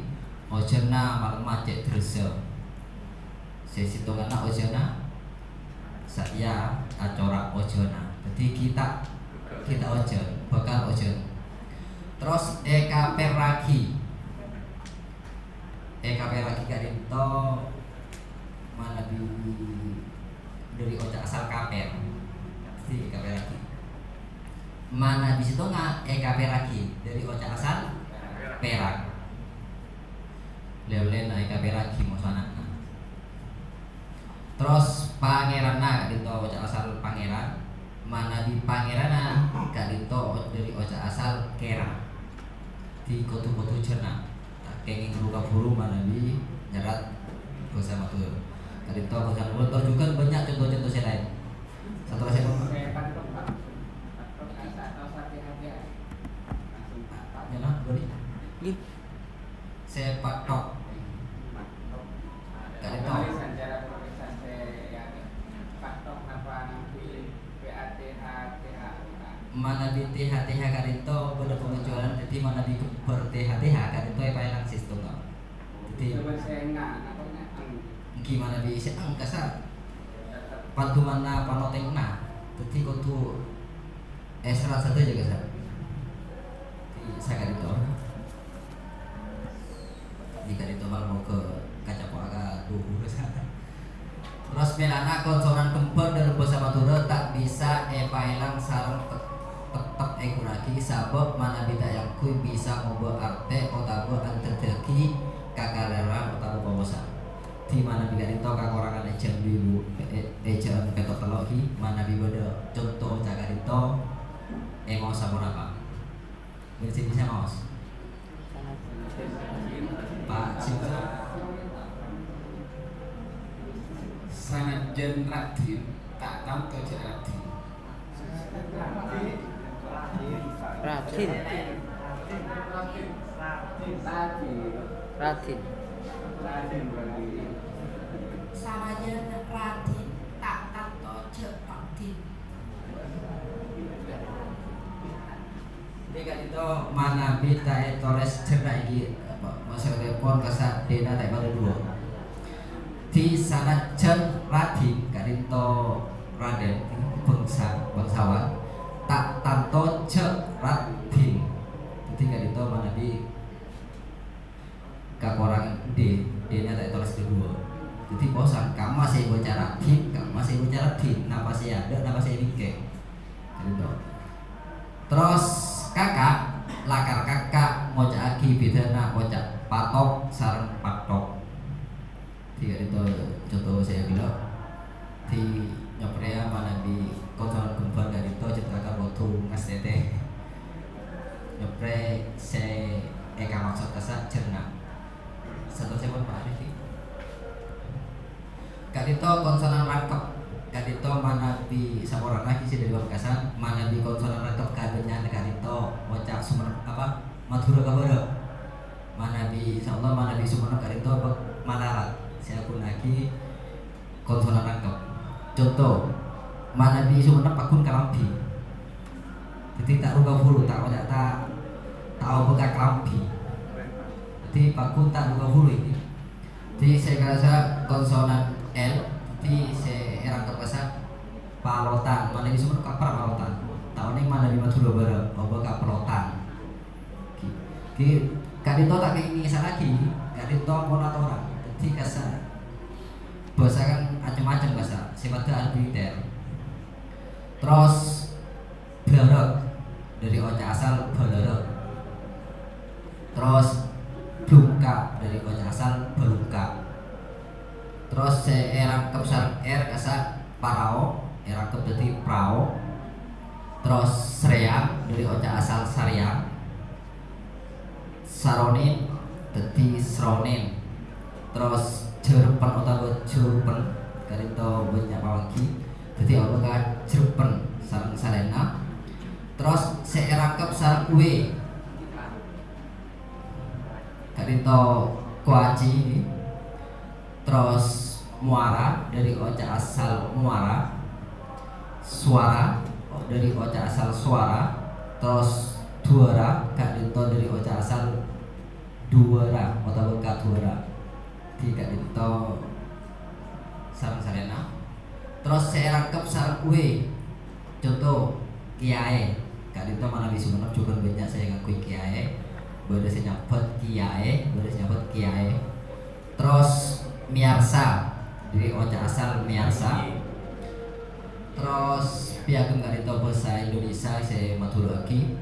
Ojhânna malemma cè' dârâssa. Sè sèttonganna ojhânna, satèya acora' ojhânna. Dhâddhi ghi' ta', ghi' ta' ojhân, bhâkal ojhân. Terros èkapèrraghi. Èkapèrraghi ka'dinto manabi dâri oca' asal kapèr. Dhâddhi èkapèrraghi. Manabi sèttonga èkapèrraghi dâri oca' asal pèrak. Lè-ollèna èkapèrraghi moso ana'na. Terros pangèranna ka'dinto oca' asal pangèran, manabi pangèranna ka'dinto dâri oca' asal kèra. Dhâddhi kodhu-kodhu jhârna. Ta' kèngèng buru-kaburu manabi nyerrat bhâsa Madhurâ. Ka'dinto bhâsa Madhurâ, terros jhughân bânnya' conto-conto sè laèn. Saterrossèpon. Nyana, boleh? Nggih. Sè patthok. Ka'dinto. Manabi T H T H ka'dinto bâdâ pangecualian, dhâddhi manabi ghâmbhâr T H T H ka'dinto èpaèlang sèstona. Dhâddhi, èngghi manabi sè èngkasa pandumanna panotèngnga, dhâddhi kodhu èserrat sadhâjâ ka sè, dhâddhi saka'dinto. Dhâddhi ka'dinto mal moghâ kacapo'a ka dhuhur. Terros mèlana konsonan ghâmbhâr dâlem bhâsa Madhurâ ta' bisa èpaèlang sareng tet-, tettep èghuna'aghi, sabâb manabi ta' èangghuy bisa ngobâ artè otabâ andhâddhiyaghi kakalèrowan otabâ powosan. Dhâddhi manabi ka'dinto kakorangan èjhâ' dhu-, è-, è-, èjhâ'ân pètto' tello' ghi, manabi bâdâ conto oca' ka'dinto, èmaosa ponapa? Bân sè bisa maos. Pak, sing bisa. Sanajjân raddhin, ta' tanto jhâ' raddhin. Raddhin. Raddhin. Sanajjân raddhin, ta' tanto jhâ' raddhin. Dhâddhi ka'dinto manabi ta' ètolès jhârna èngghi, apa, maksudèpon kassa' dhina ta' èpadâ duwâ'. Dhâddhi sanajjân raddhin ka'dinto raden, bangsa, bangsawan, ta' tanto jhâ' raddhin. Dhâddhi ka'dinto manabi kakorangan D, D-na ta' ètolès duwâ'. Dhâddhi posan, kamma sè èbâca raddhin, kamma sè èbâca raddhin, napa sè adâ', napa sè èbingkèng. Terros kaka', lakar kaka' ngoca'aghi bhidhâna oca' patok sareng pathok. Dhâddhi ka'dinto conto sè ghellâ'. Dhâddhi nyoprèya manabi konsonan ghembhâr ka'dinto cè' lakar kodhu ngastètè. Nyoprè sè èkamaksod kassa' jhârna. Saterrossèpon, Pak Arif, Ki. Ka'dinto konsonan rangkep. Ka'dinto manabi saporana ghi sè dhâri Pamekasan, manabi konsonan rangkep kabânnya'an ka'dinto oca' Sumenep apa, Madhurâ ka bârâ'. Manabi, insyaallah, manabi Sumenep ka'dinto bâk malarat sè aghunaaghi konsonan rangkep. Conto, manabi Sumenep pagghun kalambhi. Dhâddhi ta' ruga buru, ta' oca' ta', ta' obâ ka kalambhi. Dhâddhi pagghun ta' ruga buru ini. Dhâddhi sè kassa' konsonan L, dhâddhi sè èrangkep kassa' palotan. Manabi Sumenep kapra palotan. Ta' onèng manabi Madhurâ bârâ', obâ ka palotan. Ghi, ghi, ka'dinto ta' kèngèng èsala'aghi, ka'dinto pon atoran. Dhâddhi kassa' bhâsa kan macem-macem kassa', sèpaddhâ arbitrèr. Terros bârâ', dhâri oca' asal bâlârâ'. Terros bhungka', dhâri oca' asal bâlungka'. Terros sè èrangkep sareng R kassa' parao, èrangkep dhâddhi prao. Terros srèyang, dhâri oca' asal sarèyang. Saronin, dhâddhi sronin. Terros jhârpen otabâ jhârpen, ka'dinto bânnya' pamangghi. Dhâddhi obâ ka jhârpen sareng salaènna. Terros sè èrangkep sareng W. Ka'dinto kowaci, terros muara dhâri oca' asal muara, suara dhâri oca' asal sowara, terros dhuwâra ka'dinto dhâri oca' asal dhuwâra otabâ kadhuwâra. Dhâddhi ka'dinto sareng salaènna. Terros sè èrangkep sareng W. Conto, kèyaè. Ka'dinto manabi Sumenep jhughân bânnya' sè ngangghuy kèyaè. Bâdâ sè nyambhut kèyaè, bâdâ sè nyambhut kèyaè. Terros mèyarsa, dhâri oca' asal mèyarsa. Terros piagâm ka'dinto bhâsa Indonesia sè madhurâ'aghi,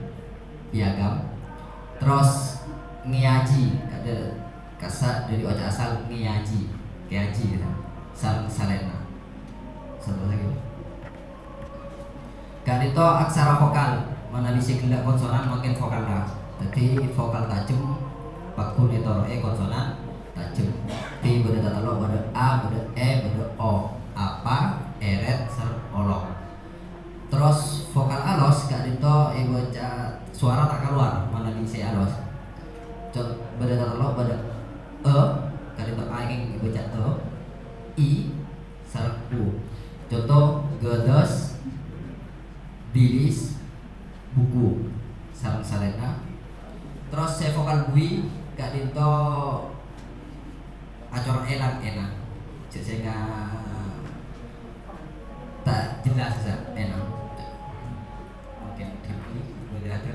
piagâm. Terros ngèyaji, ka'dinto kassa' dhâri oca' asal ngèyaji, kèyaji, ya. Sareng salaènna. Saterrossa ghi. Ka'dinto aksara vokal, manabi sè ghellâ' konsonan mangkèn vokal, nah. Dhâddhi vokal tajhem pagghun ètoro'è konsonan tajhem. Dhâddhi bâdâ tatello', bâdâ A, bâdâ E, bâdâ O. Apa, èrèt, sareng olok. Terros vokal alos ka'dinto èbâca sowara ta' kalowar, manabi sè alos. Con-, bâdâ tatello', bâdâ E, ka'dinto A kèng èbâca E, I, sareng U. Conto, ghâdâs, bilis, buku, sareng salaènna. Terros sè vokal bui ka'dinto acora'è lan èna. Jhâ' sènga' ta' jelas, sa, èna. Mungkin diberi, boleh ada.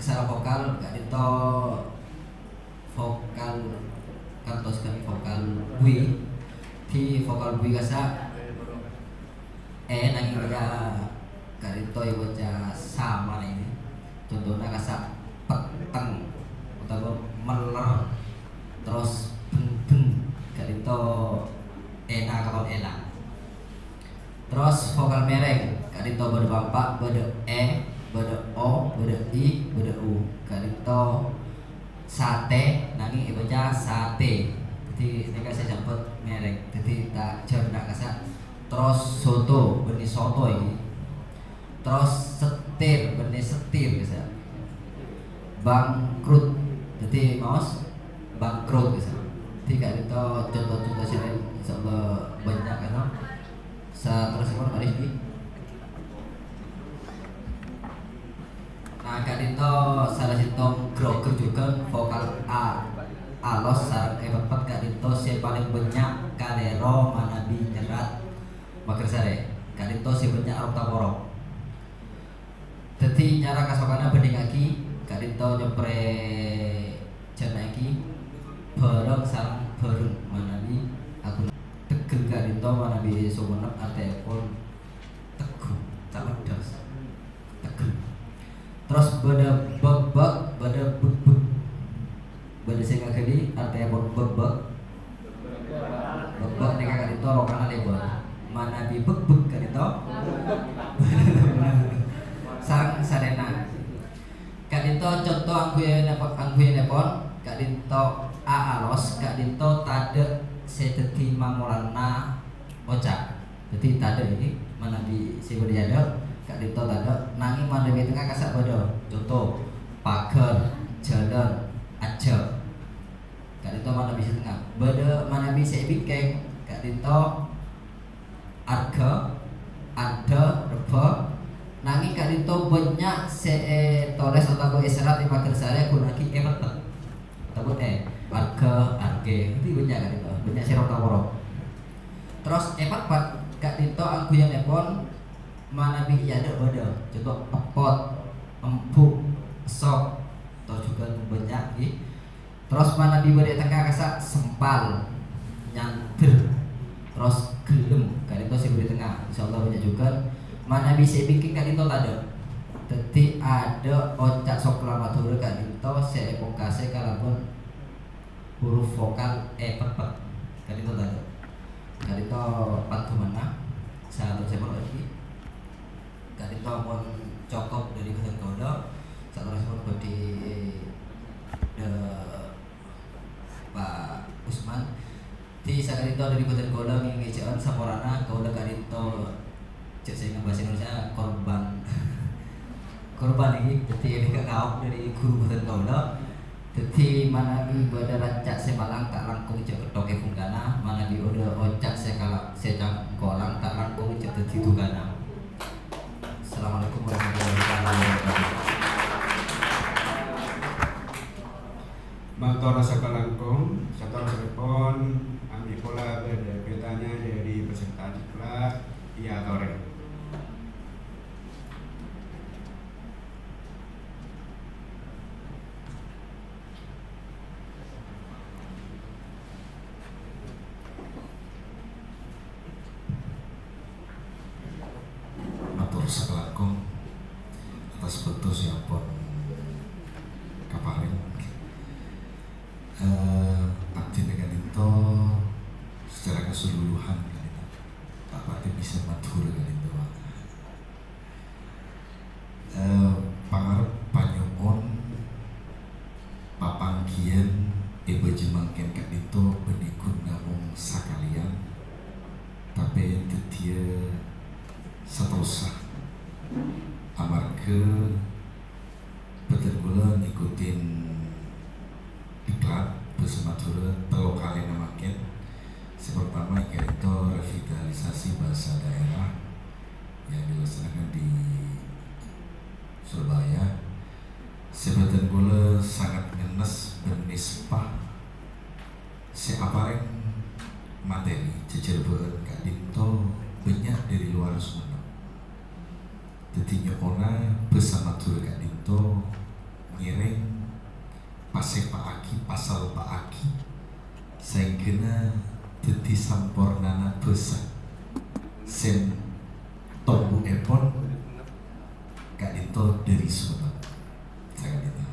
Secara vokal, ka'dinto vokal kantos ka vokal bui. Di vokal bui kasa' e nangèng ka, ka'dinto èbâca sama nèka. Contona kasa' petteng otabâ meller, terros beng-beng, ka'dinto ena kapan ena. Terros vokal mèrèng, ka'dinto bâdâ pa'-empa', bâdâ e, bâdâ o, bâdâ i, bâdâ u. Ka'dinto satè, nangèng èbâca satè. Dhâddhi, nèka sè sèbhut mèrèng. Dhâddhi, ta' jhârna kasa'. Terros soto, bânnè soto èngghi. Terros setir, bânnè setir, kasa'. Bangkrut. Dhâddhi, maos bangkrut, kasa'. Dhâddhi, ka'dinto conto-conto sè laèn, insyaallah bânnya', kan. Saterrossèpon, Pak Rizky. Nah, ka'dinto sala sèttong grogger jhughân vokal a, alos sareng èpeppet ka'dinto sè palèng bânnya' kalèro manabi nyerrat Magersarè. Ka'dinto sè bânnya' rok-taporok. Dhâddhi, nyara kasokanna bhândhingngaghi, ka'dinto nyoprè jhârna èngghi bhâreng sareng bhâreng manabi aghuna. Teggel ka'dinto manabi Songennep artèèpon tegghu, ta' peddhâs. Teggel. Terros bâdâ bek-bek, bâdâ bek-bek. Bâdâ sè ngaghâli artèèpon bek-bek. Bek-bek nèka ka'dinto rokana lèbât. Manabi bek-bek ka'dinto. Sareng sarèna. Ka'dinto conto angghuy-, angghuyyèpon, ka'dinto a alos, ka'dinto tadâ' sè dhâddhi mangolana oca'. Dhâddhi, tadâ' èngghi, manabi sè bâdâ è adâ', ka'dinto tadâ', nangèng manabi tengnga kasa' bâdâ. Conto, paghâr, jhâlân, ajjhâ'. Ka'dinto manabi sè tengnga. Bâdâ manabi sè è bingkèng, ka'dinto arghâ, adhâ, rebbhâ. Nangèng ka'dinto bânnya' sè ètolès otabâ èserrat è Magersarè ghunaaghi èpeppet. Otabâ e, arghâ, arghè. Dhâddhi bânnya' ka'dinto. Bânnya' sè rok-taporok. Terros èpeppet ka'dinto angghuyyèpon manabi è adâ' bâdâ, conto eppot, embu', esok, terros jhughân bânnya', ghi. Terros manabi bâdâ è tengnga kasa' sempal, nyandher, terros ghellem, ka'dinto sè bâdâ è tengnga, insyaallah bânnya' jhughân. Manabi sè è bingkèng ka'dinto tadâ'. Dhâddhi, adâ' oca' sokla Madhurâ ka'dinto sè èpongkasè kalabân huruf vokal èpeppet. Ka'dinto tadâ'. Ka'dinto paddhummanna. Saterrossèpon lagi. Ka'dinto pon cokop dâri bhâdhân kaulâ. Saterrossèpon bhâdhi dâ' Pak Usman. Dhâddhi saka'dinto dâri bhâdhân kaulâ ngèngèjhâ'ân, saporana kaulâ ka'dinto jhâ' sè ngabhâsa Indonesia korban. Korban èngghi, dhâddhi èngghi kaok dâri ghuru bhâdhân kaulâ. Dhâddhi manabi bâdâ ranca' sè malang ta' langkong jhâ' ketthok è bungkana, manabi bâdâ oca' sè kala-, sè cangkolang ta' langkong jhâ' dhâddhi dhukana. Assalamualaikum warahmatullahi taala wabarakatuh. Mator sakalangkong, saterrossèpon, ambi' pola bâdâ pertanyaan dâri peserta diklat, èyatorè. Mator sakalangkong atas bâkto sè ampon kaparèng. Eh, abdhina ka'dinto secara keseluruhan ka'dinto ta' patè bisa Madhurâ ka'dinto, Pak. Eh, pangarep panyo'on papangghiyân è bâjâ mangkèn ka'dinto bânnè ghun namong sakalèyan, tapè dhâddhiyâ saterrossa. Amarghâ bhâdhân kaulâ ngikutin diklat bhâsa Madhurâ tello kalèna mangkèn. Sè partama ka'dinto revitalisasi bhâsa daerah yang dilaksanakan di Surabaya. Sè bhâdhân kaulâ sangat ngennes bân nisbah sè aparèng materi jhâjhârbâ'ân ka'dinto bânnya' dâri lowar Songennep. Dhâddhi nyo'ona bhâsa Madhurâ ka'dinto salpa'aghi, saèngghâna dhâddhi sampornana bhâsa sè tombuèpon ka'dinto dhâri Sumenep. Saka'dinto.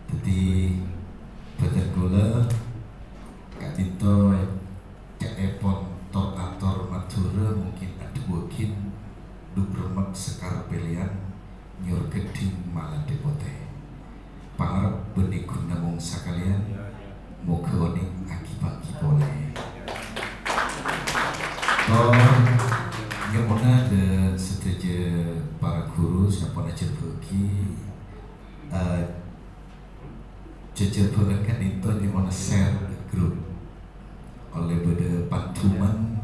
Dhâddhi, bhâdhân kaulâ ka'dinto ca'èpon tor-ator Madhurâ mungkin adhâbuwâghin, "Duk Remmek Sekar Pèlèyan, Nyor Ghedhing Maladhâ Potè." Pangarep bân èghun namong sakalèyan, moghâ onèng aghi-bâghi polè. Tor nyo'ona dhâ' sadhâjâ para ghuru sè ampon ajhârbâ'âghi, eh, jhâjhârbâ'ân ka'dinto nyo'ona share grup. Ollè bâdâ panduman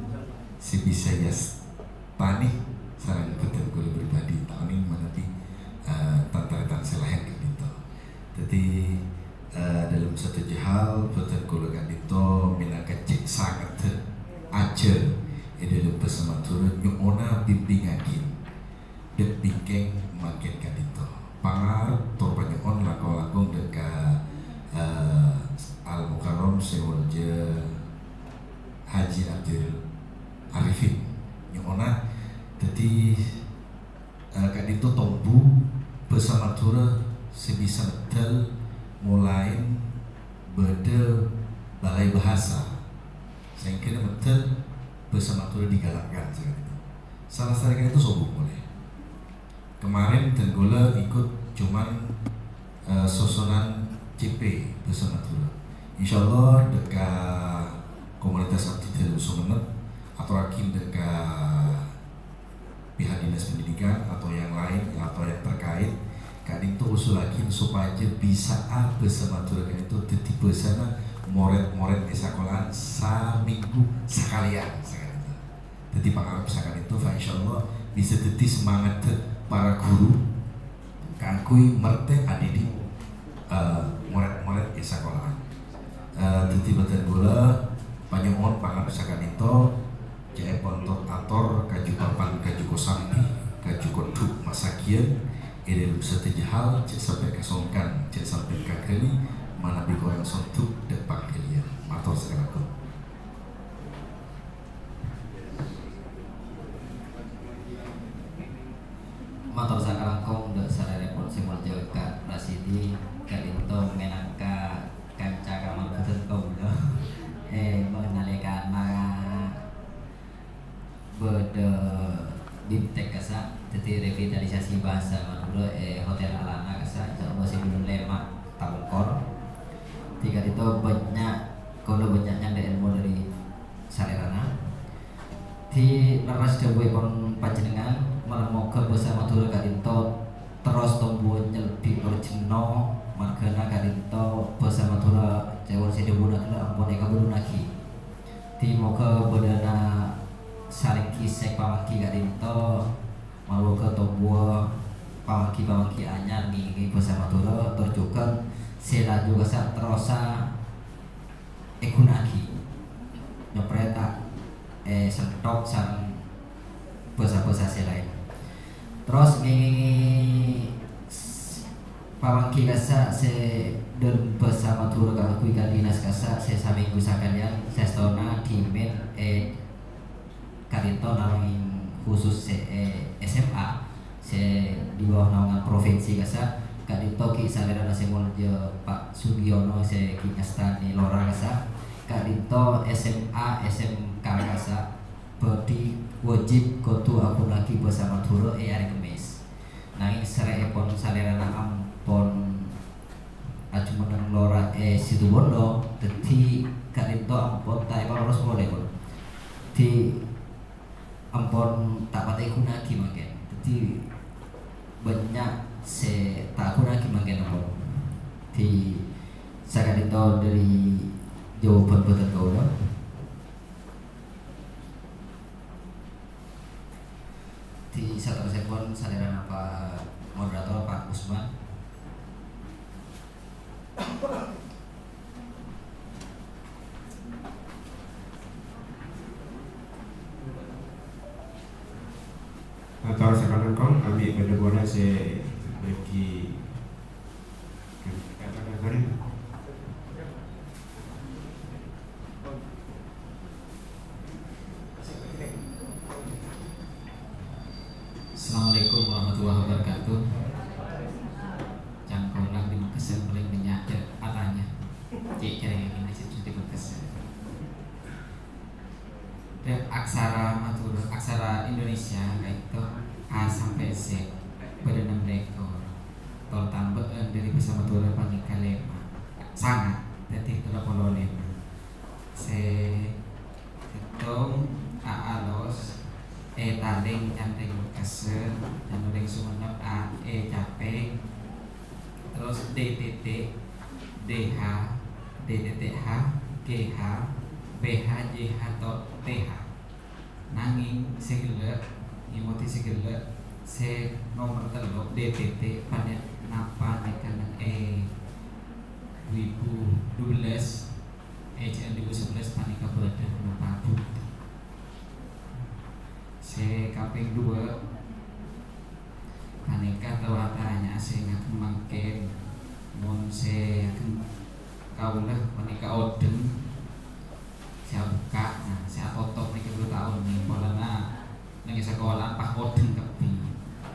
sè bisa èyastana sareng bhâdhân kaulâ pribadi, ta' onèng manabi, eh, tan-tarètan sè laèn ka'dinto. Dhâddhi, eh, dâlem sadhâjâ hal, bhâdhân kaulâ ka'dinto mènangka cè' sangaddhâ ajhâr è dâlem bhâsa Madhurâ nyo'ona bimbingngaghi. Dâ' bingkèng mangkèn ka'dinto. Pangarep tor panyo'on langkong-langkong dâ' ka, eh, Al-Mukarram sè molja Haji Abdul Arifin. Nyo'ona, dhâddhi, eh, ka'dinto tombu bhâsa Madhurâ sè bisa medhâl molaè bâdâ balai bahasa. Saèngghâna medhâl bhâsa Madhurâ digalakkan saka'dinto. Salastarè ka'dinto sobu polè. Kemarin bhâdhân kaulâ ikut cuman, eh, sosonan C P bhâsa Madhurâ. Insyaallah dâ' ka komunitas abdhi dâlem Sumenep, atorraghi dâ' ka pihak dinas pendidikan atau yang lain atau yang terkait, ka'dinto usulaghi supaya bisa'a bhâsa Madhurâ ka'dinto dhâddhi bhâsana morèd-morèd è sakola'an samènggu sakalèyan, saka'dinto. Dhâddhi pangarep saka'dinto, fa insyaallah bisa dhâddhi semangat para ghuru kaangghuy martè adhidhi', eh, morèd-morèd è sakola'an. Eh, dhâddhi bhâdhân kaulâ panyo'on pangarep saka'dinto, ca'èpon tor-ator kaju papan, kaju kosambi, kaju kodhu' masaghiyân, è dâlem sadhâjâ hal, cè' sampè' kasongkan, cè' sampè' kaghâli, manabi korang sonduk dâ' pangghâliyân. Mator sakalangkong. Mator sakalangkong dâ' salèrèpon sè molja Ka' Rasidi, ka'dinto mènangka kanca kamarbhâdhân kaulâ. Eh, mangkana nalèkana bâdâ BIMTEK kassa', dhâddhi revitalisasi bhâsa Madhurâ è Hotel Alana kassa', insyaallah sè bulân lèma' taon kor. Dhâddhi ka'dinto bânnya', kaulâ bânnya' nyandhâ èlmo dâri salèrana. Dhâddhi lerres dhâbuèpon panjhennengngan, moghâ bhâsa Madhurâ ka'dinto terros tombu nyelbi' tor jenno, marghâna ka'dinto bhâsa Madhurâ ca'èpon sè dhâbuna ghellâ' ampon èkabâllunnaghi. Dhâddhi moghâ bâdâna salèng ghissèk pamangghi ka'dinto, moghâ tombuwâ pamangghi-pamangghi anyar ngèngèngè bhâsa Madhurâ, tor jhughân sè laju kassa' terrosa èghuna'aghi. Nyoprè ta' èsenthok sareng bhâsa-bhâsa sè laèn. Terros ngèngèngè s-, pamangghi kassa' sè dâlem bhâsa Madhurâ kaangghuy ka dinas kassa' sè samènggu sakalèyan, sèstona dhimèn è ka'dinto nangèng khusus sè è S M A, sè di bawah naungan provinsi kassa', ka'dinto ghi' salèrana sè molja Pa' Sugiono sè ghi' ngastanè lora kassa', ka'dinto S M A, S M K kassa', bhâdhi wajib kodhu aghuna'aghi bhâsa Madhurâ è arè Kemmès. Nangèng sarèèpon salèrana ampon ajumenneng lora è Situbondo, dhâddhi ka'dinto ampon ta' èpaloros polè, pon. Dhâddhi ampon ta' patè èghuna'aghi mangkèn. Dhâddhi bânnya' sè ta' aghuna'aghi mangkèn ampon. Dhâddhi saka'dinto dâri jhâwâbhân bhâdhân kaulâ. Dhâddhi saterrossèpon salèrana Pa' Moderator, Pa' Usman. Mator sakalangkong, ami' bâdâ polè sè bâgi. Kata-kata ini. Ora panèka lèma'. Sanga', dhâddhi tello polo lèma'. Sè sèttong A alos, E talèng can rèng Pamekasan, can rèng Sumenep, A, E capèng, terros D titik, D H, D titik H, G H, B H, J H, to T H. Nangèng sè ghellâ', nyèmodi sè ghellâ', sè nomer tello', D titik, panè-, napa nèka neng è du èbu dubellâs, è jhân du èbu sabellâs panèka bâdâ napa bhuto. Sè kapèng duwâ', panèka tao atanya'a sè ngagem mangkèn, mon sè ngagem kaulâ panèka odheng, sè abukka', nah, sè atotop nèka buru taon nèka polana neng sakola pas odheng kabbhi.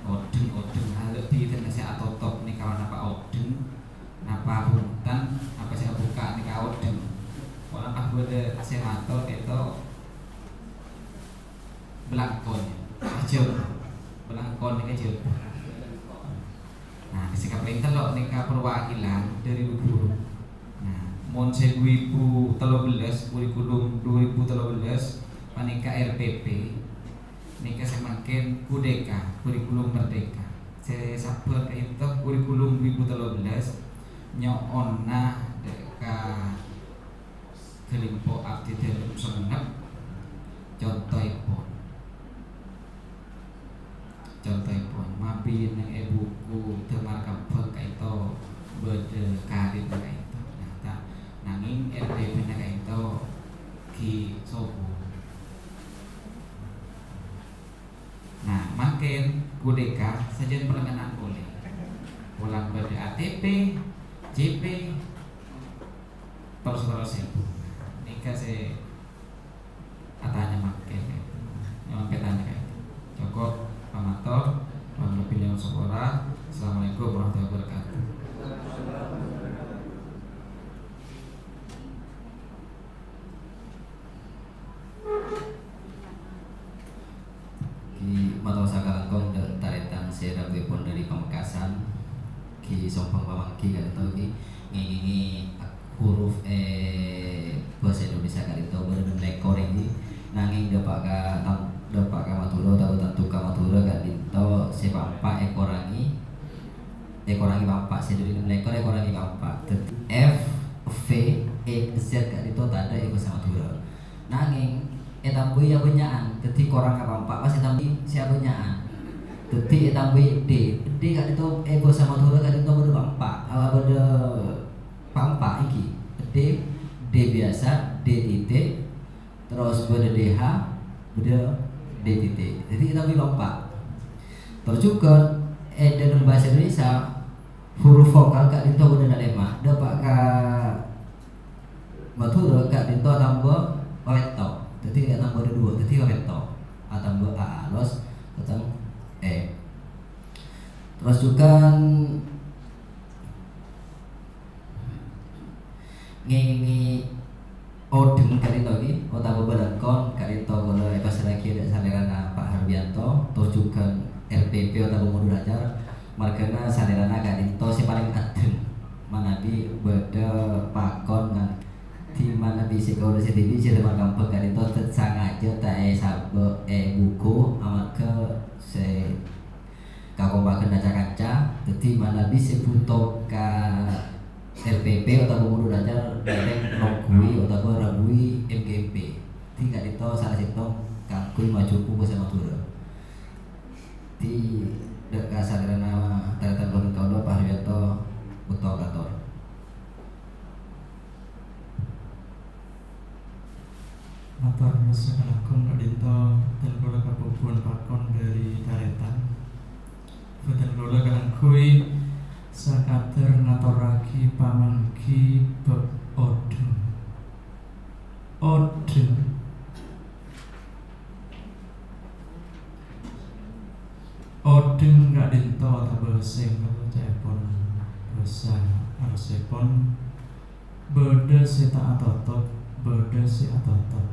Odheng, odheng, halè bhidhâna sè atotop nèka polana pas odheng, napa bhunten, napa sè abukka' nèka odheng. Polana pas bâdâ sè mator kèto, Blangkon. Ajâb. Blangkon nèka ajâb. Nah, sè kapèng tello' nèka perwakilan dâri ru-ghuru. Nah, mon sè du èbu tello bellâs, kurikulum du èbu tello bellâs, panèka R P P, nèka samangkèn Kudeka, kurikulum merdeka. Sè sabbhân kaènto kurikulum du èbu tello bellâs, nyo'ona dâ' ka Ghâlimpo abdhi dâlem Sumenep, contoèpon. Contoèpon, mabi neng è buku Damar Kembhâng kaènto bâdâ karèna kaènto. Nah, ta-, nangèng R P P-na kaènto ghi' sobung. Nah, mangkèn Kudeka sajân palèngngan polè. Polana bâdâ A T P, C P, terros-terros sè. Nèka sè atanya mangkèn, ya. Nyamana pètanya, ya. Cokop, pamator, kurang lebbi nyo'on sapora. Assalamualaikum warahmatullahi wabarakatuh. Ghi mator sakalangkong dâ-, tarètan sè rabuèpon dâri Pamekasan. Ghi sombhâng pamangghi ka'dinto ghi ngèngèngè huruf è bhâsa Indonesia ka'dinto bâdâ ennem lèkor ghi. Nangèng dâpa' ka tam-, dâpa' ka Madhurâ otabâ tanto ka Madhurâ ka'dinto sè pa'-empa' èkorangè Èkorangè pa'-empa', sè dâri ennem lèkor èkorangè pa'-empa'. Dâddhi F, V, E, Z ka'dinto tadâ' è bhâsa Madhurâ. Nangèng ètambâi abânnya'an, dâddhi korang ka pa'-empa', pas ètambâi sè abânnya'an. Dâddhi ètambâi D. D ka'dinto è bhâsa Madhurâ ka'dinto bâdâ pa'-empa', apa bâdâ pa'-empa' èngghi. D, D biyasa, D titik, Terros bâdâ D H, bâdâ D titik. Dâddhi, ètambâi pa'-empa'. Terros jhughân, è dâlem bhâsa Indonesia, huruf vokal ka'dinto bâdâna lèma'. Dâpa' ka Madhurâ ka'dinto atambâ pètto'. Dâddhi, atambâ dâ duwâ', dâddhi pètto'. Atambâ A alos, bhunten E. Terros jhughân Ngèngèngè odheng ka'dinto ghi, otabâ bâlângkon ka'dinto kaulâ èpassra'aghi dâ' salèrana Pa' Harwianto, tor jhughân R P P otabâ mundur ajar, marghâna salèrana ka'dinto sè palèng adheng. Manabi bâdâ pakon ngan-, dhi manabi sè kaulâ sè dhibi' sè Damar Kembhâng ka'dinto sangajâ ta' èsabâ' è buku, amarghâ sè kakompa'an ca-kanca, dâddhi manabi sè bhuto ka R P P otabâ mundur ajar, mèlè nongghuwi otabâ rabuwi M G M P. Dâddhi ka'dinto sala sèttong kaangghuy majhubu bhâsa Madhurâ. Dâddhi, dâ' ka salèrana tarètan bhâdhân kaulâ, Pa' Haryanto, bhunten kator. Mator nuwun sakalangkong ka'dinto, bhâdhân kaulâ kabhubhuwân pakon dâri tarètan. Bhâdhân kaulâ kaangghuy sakadâr ngatorraghi pamangghi bab odheng. Odheng. Odheng ka'dinto otabâ sèngèl ca'èpon bhâsa arosèpon. Bâdâ sè ta' atotop, bâdâ sè atotop.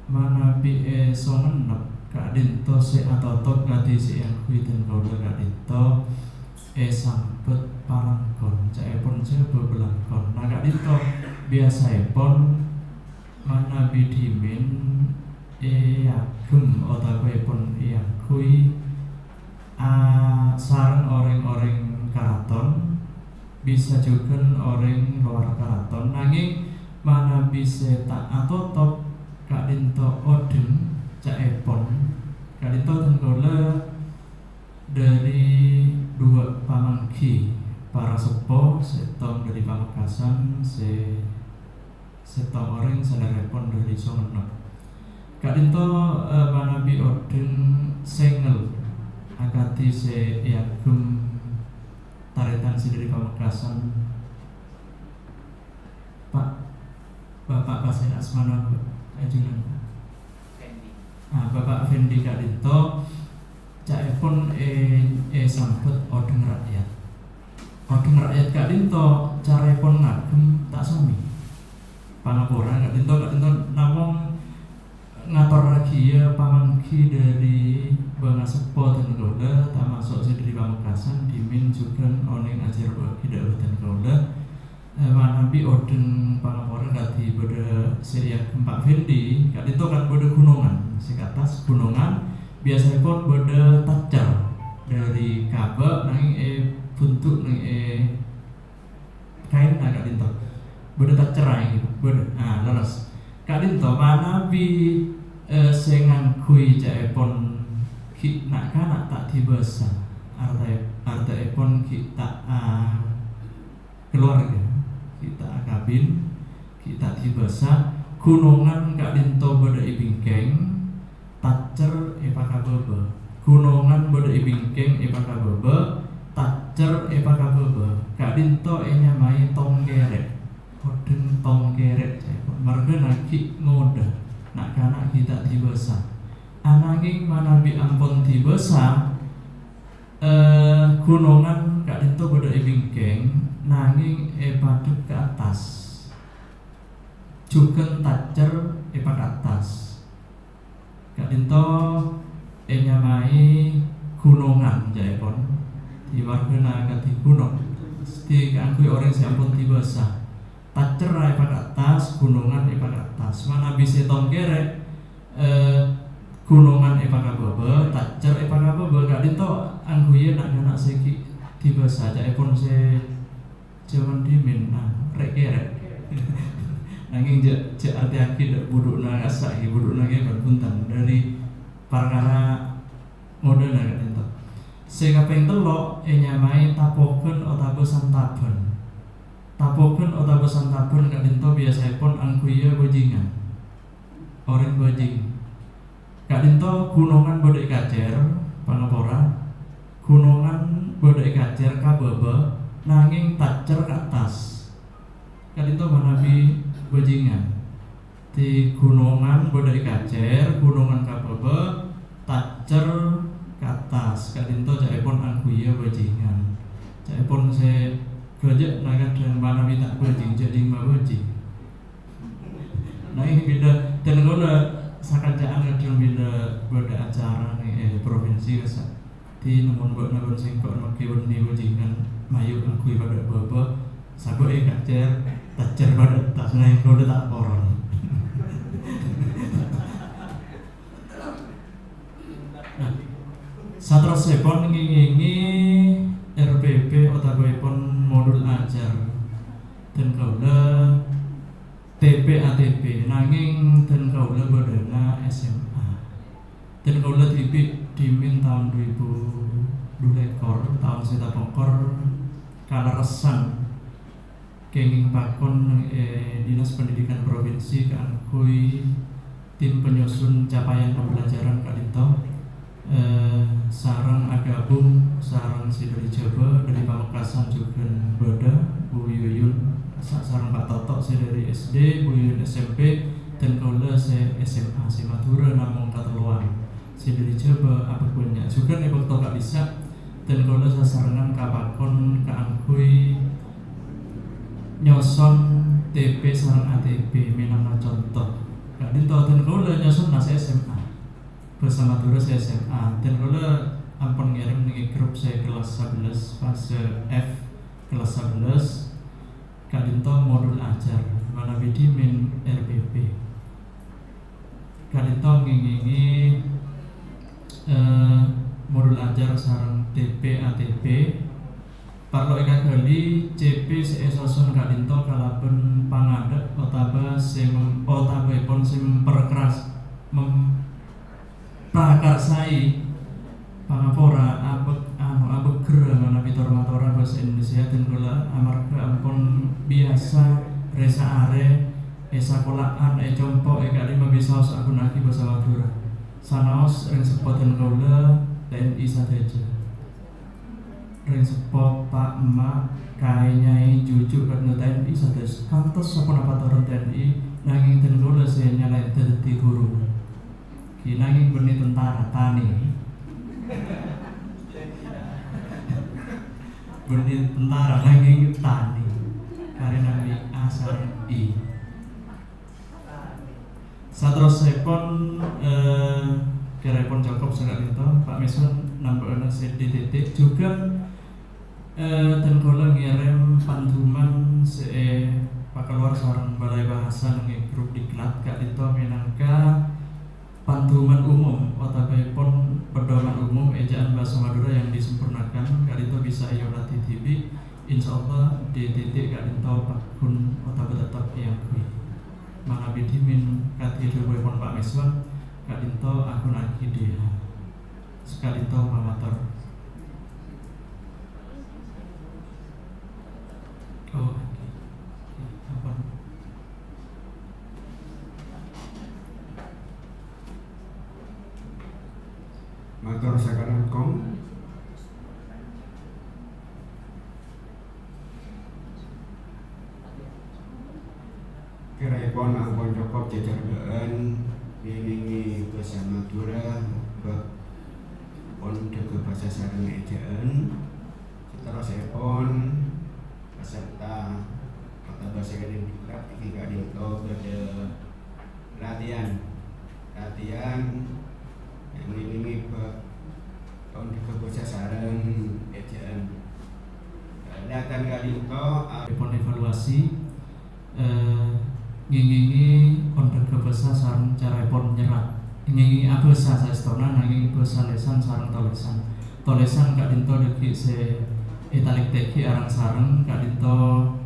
Manabi è Songennep ka'dinto sè atotop kadhi sè èangghuy dhân kaulâ ka'dinto èsambhât palangkon, ca'èpon Biyasa'èpon manabi dhimèn èagem otabâèpon èangghuy, ah, sareng orèng-orèng karaton, bisa jhughân orèng lowar karaton. Nangèng manabi sè ta' atotop ka'dinto ḍhâng ca'èpon, ka'dinto dhân kaulâ ḍâri ḍuwâ' pamangghi para seppo, sèttong ḍâri Pamekasan, sè sèttong orèng salèrèpon ḍâri Songennep. Ka'dinto, eh, manabi oḍhâng sèngèl akadhi sè èagem tarètan sè ḍâri Pamekasan. Pak, Bapak pasèra asmana, Pak? Ajunan, Pak. Fendi. Ah, Bapak Fendi ka'dinto, ca'èpon è-, èsambhât oḍhâng ra'yat. Oḍhâng ra'yat ka'dinto caraèpon ngagem ta' samè. Pangapora ka'dinto, ka'dinto namong ngatorraghiyâ pamangghi ḍâri bângaseppo dhân kaulâ, tamaso' sè ḍâri Pamekasan, dhimèn jhughân onèng ajhârbâ'âghi ḍâ' dhân kaulâ. Eh, manabi oḍhâng pangapora kadhi bâḍâ sè èagem Pak Fendi, ka'dinto kan bâḍâ ghunongan, sè ka attas ghunongan, biyasa'èpon bâḍâ taccer ḍâri kabâ', nangèng è buntu' nèng è kaènna ka'dinto. Bâḍâ taccerra, èngghi, bâḍâ. Ah, lerres. Ka'dinto manabi, eh, sè ngangghuy ca'èpon ghi' na'-kana' ta' dibâsa, artè-, artèèpon ghi' ta', ah, kalowarga, ghi' ta' akabin, ghi' ta' dibâsa, ghunongan ka'dinto bâḍâ è bingkèng, taccer èpakabâbâ. Ghunongan bâḍâ è bingkèng èpakabâbâ, taccer èpakabâbâ. Ka'dinto ènyamaè tongkèrè'. Oḍhâng tongkèrè', ca'èpon. Marghâna ghi' ngoḍâ, na'-kana' ghi' ta' dibâsa. Anangèng manabi ampon dibâsa, Eh, ghunongan ka'dinto bâḍâ è bingkèng, nangèng èpaḍhep ka attas. Jhughân taccer èpaka attas. Ka'dinto ènyamaè ghunongan, ca'èpon. Dhi marghâna kadhi ghunong. Dhi kaangghuy orèng sè ampon dibâsa. Taccerra èpaka attas, ghunongan èpaka attas. Manabi sè tongkèrè', eh, ghunongan èpakabâbâ, taccer èpakabâbâ, ka'dinto angghuyyâ na'-kana' sè ghi' dibâsa, ca'èpon sè jhâman dhimèn, nah, rè'-kèrè'. Nangèng jhâ', jhâ' artèyaghi ḍâ' buḍu'na kassa', ghi, buḍu'na kèbân, bhunten, ḍâri parkara ngoḍâna ka'dinto. Sè kapèng tello' ènyamaè tapoghân otabâ santabhân. Tapoghân otabâ santabhân ka'dinto biyasa'èpon angghuyyâ bhâjingan. Orèng bhâjing. Ka'dinto ghunongan bâḍâ è kacèr, pangapora. Ghunongan bâḍâ è kacèr ka bâbâ, nangèng taccer ka attas. Ka'dinto manabi bhâjingan. Dhi ghunongan bâḍâ è kacèr, ghunongan ka bâbâ, taccer ka attas. Ka'dinto ca'èpon angghuyyâ bhâjingan. Ca'èpon sè ghâjâ' na kadhâng manabi ta' bhâjing, jhâ' ḍing mabhâjing. Nah, ini bhidhâ, dhân kaulâ sakanca'an kadhâng bilâ bâḍâ acara nèng è provinsi, kassa'. Dhi, mon bâ'na bân sèngko' mangkè bânnè bhâjingan mayu' angghuy paḍâ bâbâ, sabâ' è kacèr, taccer paḍâ attas, nah, kaulâ ta' poron. Nah, saterrossèpon ngèngèngè R P P otabâèpon modul ajar. Dhân kaulâ T P A T P, nangèng dhân kaulâ bâḍâna S M A. Dhân kaulâ dhibi' dhimèn taon du èbu du lèkor, taon sè tapokor, kalerressan kèngèng pakon nèng è Dinas Pendidikan Provinsi kaangghuy tim penyusun capaian pembelajaran ka'dinto, eh, sareng aghâbung sareng sè ḍâri Jhâbâ, ḍâri Pamekasan jhughân bâḍâ, Bu Yuyun, sa-, sareng Pak Toto sè ḍâri S D, Bu Yuyun S M P, dhân kaulâ sè S M A sè Madhurâ namong katellowan. Sè ḍâri Jhâbâ abâk bânnya'. Jhughân è bâkto ka'dissa', dhân kaulâ sasarengan kapakon kaangghuy nyoson T P sareng A T P mènangka conto. Ka'dinto dhân kaulâ nyosonna sè S M A. Bhâsa Madhurâ sè S M A. Dhân kaulâ ampon ngèrèm nèng è grup sè kellas sabellâs, fase F, kellas sabellâs. Ka'dinto modul ajar manabi dhimèn R P P. Ka'dinto ngèngèngè, eh, modul ajar sareng T P A T P. Parlo èkaghâli C P sè èsoson ka'dinto kalabân pangadhek otabâ sè mem-, otabâèpon sè memperkeras, mem-, Prakarsai pangapora abeg-, anu, abegher manabi tor-matora bhâsa Indonesia dhân kaulâ amarghâ ampon biyasa rè-saarè è sakola'an, è compo', è ka'dimma bisaos aghunaaghi bhâsa Madhurâ. Sanaos rèng seppo dhân kaulâ T N I sadhâjâ. Rèng seppo, pa', emma', kaè, nyaè, juju', kadhânna T N I sadhâjâ. Kantos saponapa toron T N I, nangèng dhân kaulâ sè nyalaèn dhâddhi ghuru. Ghi nangèng bânnè tentara, tanè. Bânnè tentara nangèng tanè. Karena mi asal i. Saterrossèpon, eh, kèrèpon cokop saka'dinto, Pa' Mèswan namba'ana sè dhâddhi titik. Jhughân Eh, dhân kaulâ ngèrèm panduman sè èpakalowar sareng Balai Bahasa neng è grup diklat ka'dinto mènangka panduman umum otabâèpon pedoman umum èjâ'ân bhâsa Madhurâ yang disempurnakan ka'dinto bisa èoladi dhibi'. Insyaallah di titik ka'dinto paggun otabâ tetep èangghuy. Manabi dhimèn kadhi dhâbuèpon Pa' Mèswan, ka'dinto aghunaaghi D H. Saka'dinto pamator. Oh, oke. Ya, ampon. Mator sakalangkong. Kèrèpon ampon cokop jhâjhârbâ'ân ngèngèngè bhâsa Madhurâ bab ondhâghâ bhâsa sareng èjâ'ân. Saterrossèpon, peserta otabâ sè kèngèng diklat ghi ka'dinto bâdâ latihan. Latihan ngèngèngè bab ondhâghâ bhâsa sareng èjâ'ân. Latihan ka'dinto, a- Èpon evaluasi, eh, ngèngèngè ondhâghâ bhâsa sareng caraèpon nyerrat. Ngèngèngè abhâsa saèstona nangèng bhâsa lèsan sareng tolèsan. Tolèsan ka'dinto dhâggi' sè ètalèktèghi areng-sareng ka'dinto,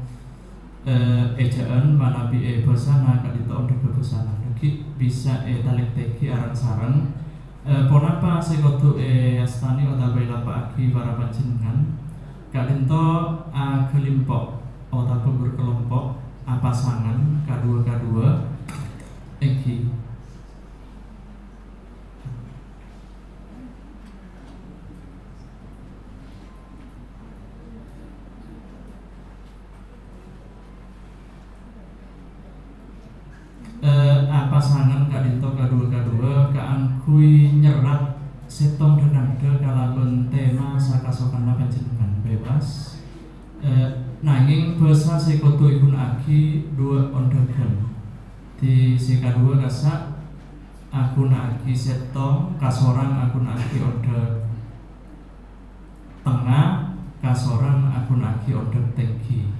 eh, èjâ'ân manabi è bhâsana ka'dinto ondhâghâ bhâsana. Dhâggi' bisa ètalèktèghi areng-sareng. Eh, ponapa sè kodhu èastani otabâ èlapa'aghi para panjhennengngan? Ka'dinto aghâlimpo' otabâ berkelompok, apasangan kadhuwâ-kadhuwâ, èngghi. Eh, apasangan ka'dinto kadhuwâ-kadhuwâ kaangghuy nyerrat sèttong dhâ-kandhâ kalabân tèma sakasokanna panjhennengngan bebas. Eh, nangèng bhâsa sè kodhu èghuna'aghi dhuwâ' ondhâghân. Di sè kadhuwâ kassa' aghuna'aghi sèttong, kasorang aghuna'aghi ondhâg tengnga, kasorang aghuna'aghi ondhâg tèngghi.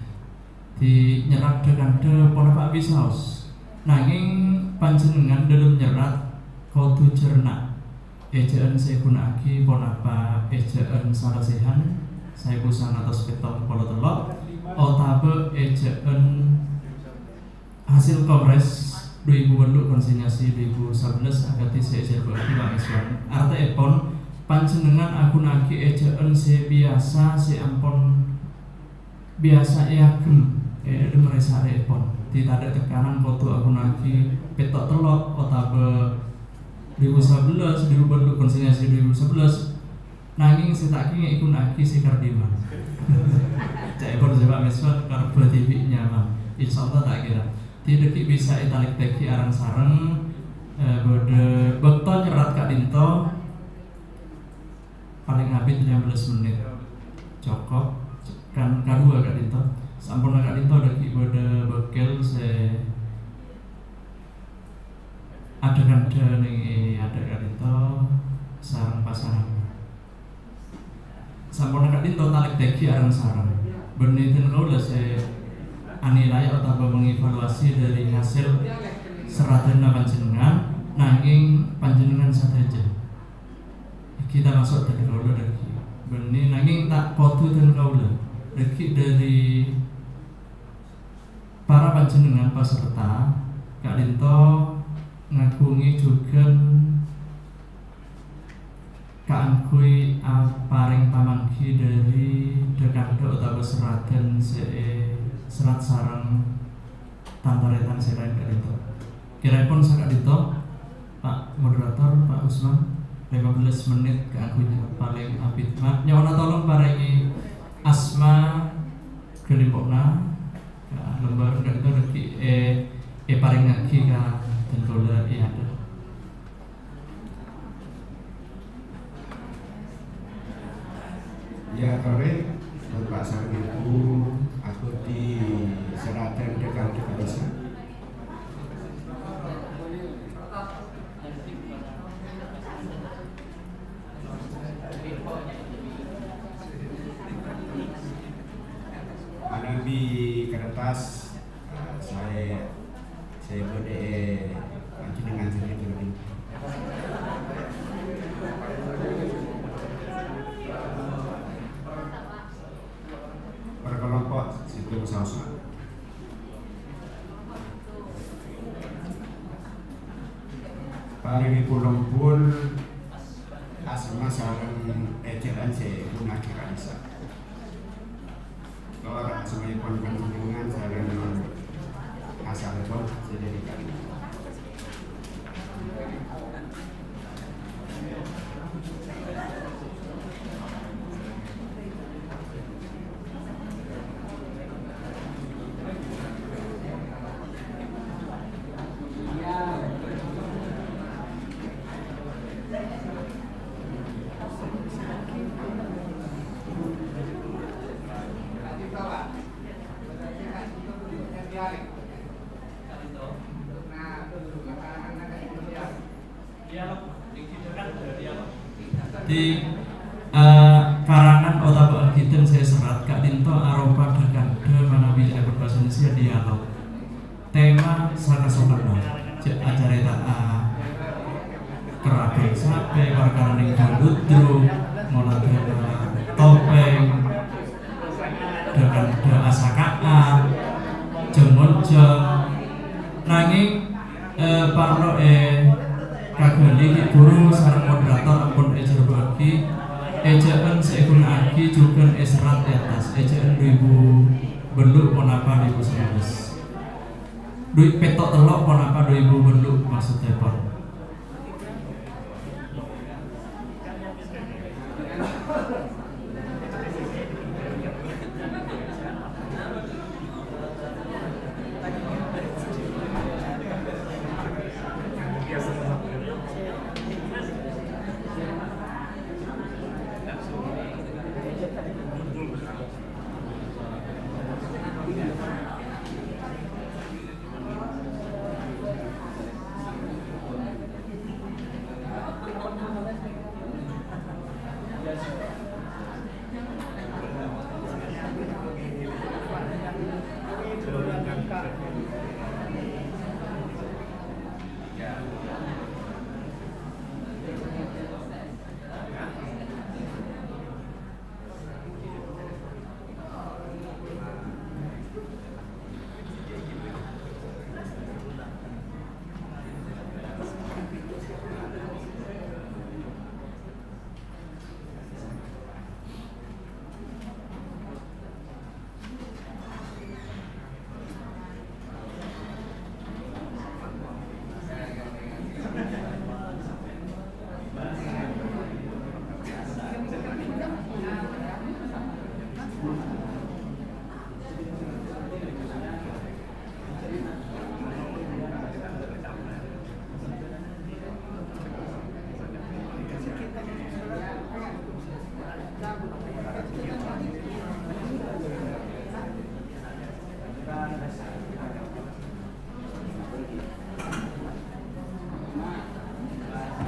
Di nyerrat dhâ-kandhâ ponapa bisaos. Nangèng panjhennengngan dhâlem nyerrat kodhu jhârna. Èjâ'ân sè èghuna'aghi ponapa èjâ'ân salèsèhan saèbu sangang atos pèttong polo tello', otabâ èjâ'ân hasil Kongres dhu èbu tello' konsinyasi dhu èbu sabellâs akadhi sè èjhârbâ'âghi Pa' Mèswan. Artèèpon, panjhennengngan aghuna'aghi èjâ'ân sè biyasa sè ampon biyasa èagem è dhâlem rè-saarèèpon. Di tadâ' tekanan kodhu aghuna'aghi pètto' tello' otabâ dhu èbu sabellâs, dhu èbu tello' konsinyasi dhu èbu sabellâs. Nangèng sè ta' kèngèng èghuna'aghi sè kardimman. Ca'èpon sè Pa' Mèswan karebbhâ dhibi' nyaman. Insyaallah ta' kèra. Dhâddhi dhâggi' bisa ètalèktèghi areng-sareng, eh, bâdâ bâkto nyerrat ka'dinto palèng abit lèma bellâs mennit. Cokop, kan kadhuwâ ka'dinto. Samponna ka'dinto dhâggi' bâdâ bâkkèl sè adhâ-kandhâ neng è adâ' ka'dinto sareng pasaran. Samponna ka'dinto talèktèghi areng-sareng. Bânnè dhân kaulâ sè anilai otabâ mengevaluasi dhâri hasil serratanna panjhennengngan, nangèng panjhennengngan sadhâjâ, èghi tamaso' dhâri kaulâ dhâggi'. Bânnè, nangèng ta' kodhu dhân kaulâ. Dhâggi' dhâri para panjhennengngan paserta ka'dinto ngaghungè jhughân kaangghuy aparèng pamangghi dhâri dhâ-kandhâ otabâ serraghân sè èserrat sareng tan-tarètan sè laèn ka'dinto. Kèraèpon saka'dinto, Pak Moderator, Pak Usman, lèma bellâs mennit kaangghuy nyerrat palèng abit. Ma-, nyo'ona tolong parèngè asma ghâlimpo'na, ka lembâr ka'dinto dhâggi' è-, èparèngaghi ka dhân kaulâ è adâ'. Ya, torè, Bapak sareng Ibu, aku di seratan dekan kita bisa. Manabi kertas, eh, saya Sè bâdâ è panjhennengngan sè ghâllu. Per kelompok sèttong saos. Parèngè polong pon asma sareng èjhâ'ân sè èghuna'aghi ka'dissa'. Tor asmaèpon panjhennengngan sareng asalèpon sè dhâri ka'dissa'. Dhâddhi, eh, karangan otabâ aghidhân sè èserrat ka'dinto aropa dhâ-kandhâ manabi ca'èpon bhâsa Indonesia dialog. Tema sakasokanna, jhâ' acarèta'a keraton sapè, parkara nèng Dangdut Druk, moladhâna topèng, dhâ-kandhâ asaka'an, jâng-onjâng. Nangèng, eh, parlo èkaghâli ghi' ghuru sareng moderator ampon èjhârbâ'âghi, èjhâ'ân sè èghuna'aghi jhughân èserrat è attas, èjhâ'ân du èbu bâllu' ponapa du èbu sabellâs. Du è-, pètto' tello' ponapa du èbu bâllu' maksoddhâpon.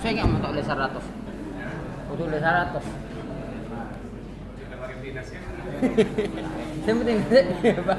Sènga' mè' ta' ollè saratos. Kodhu ollè saratos. Sè penting, Pak.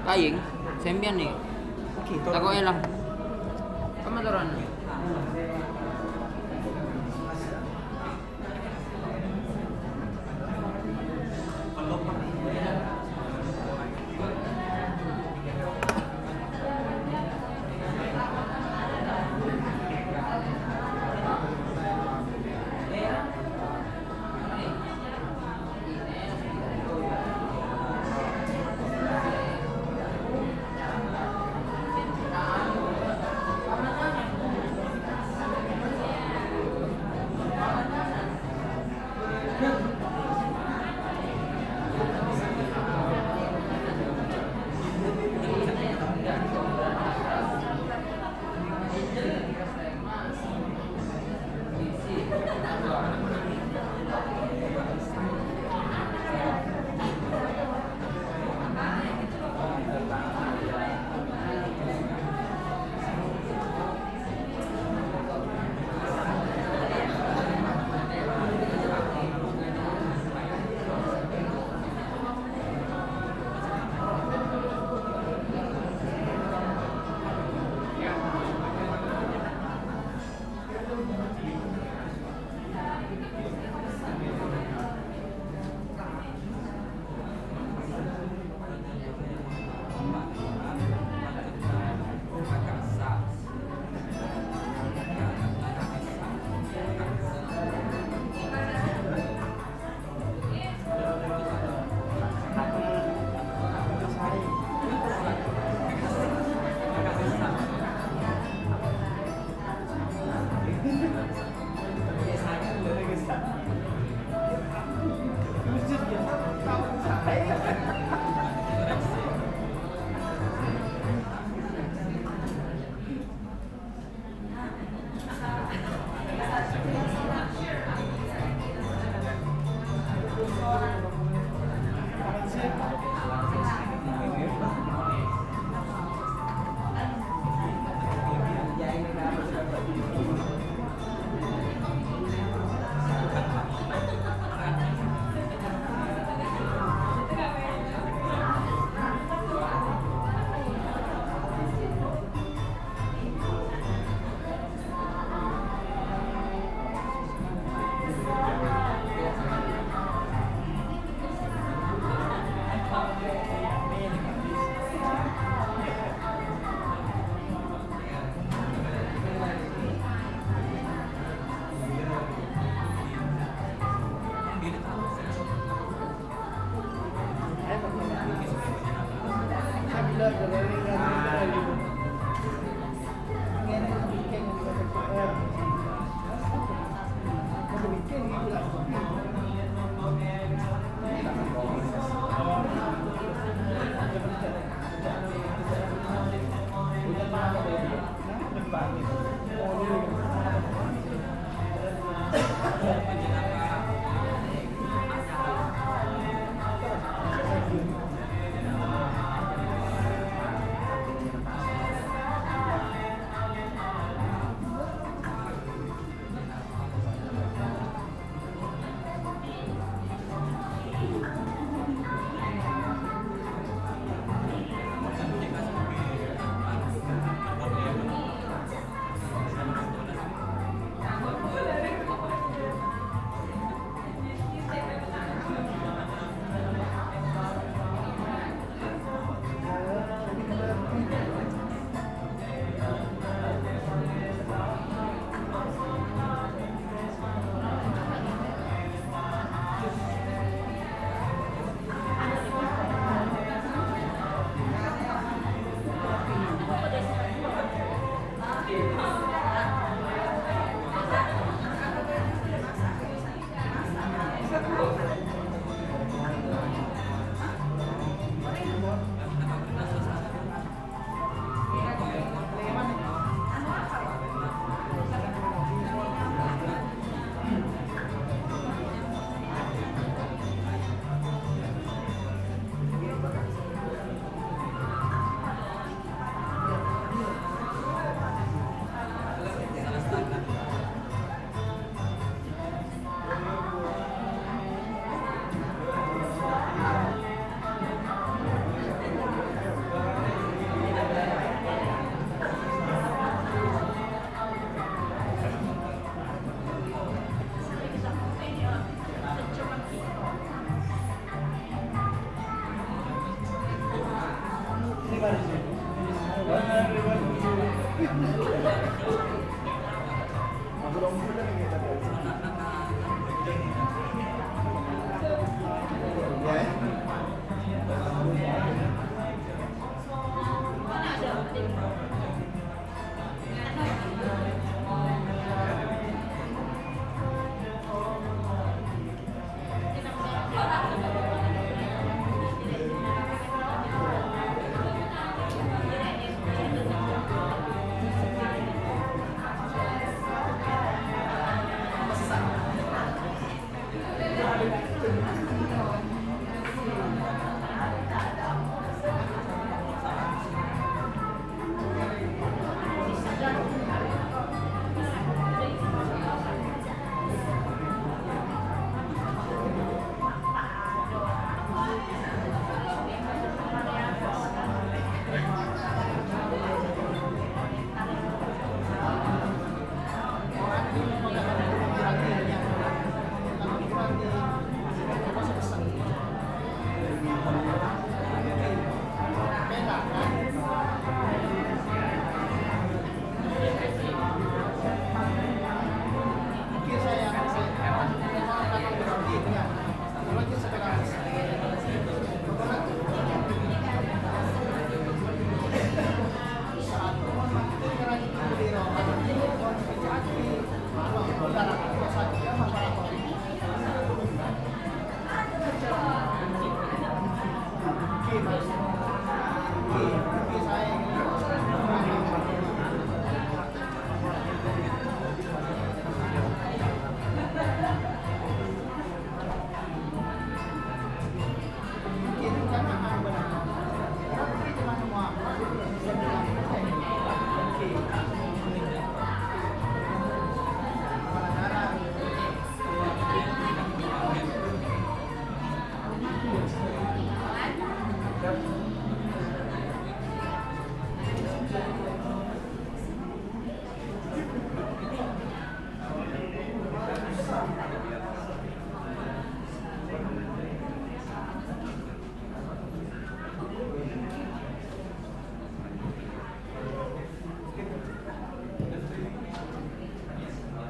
Kayeng. Tako' elang. Kamu turun.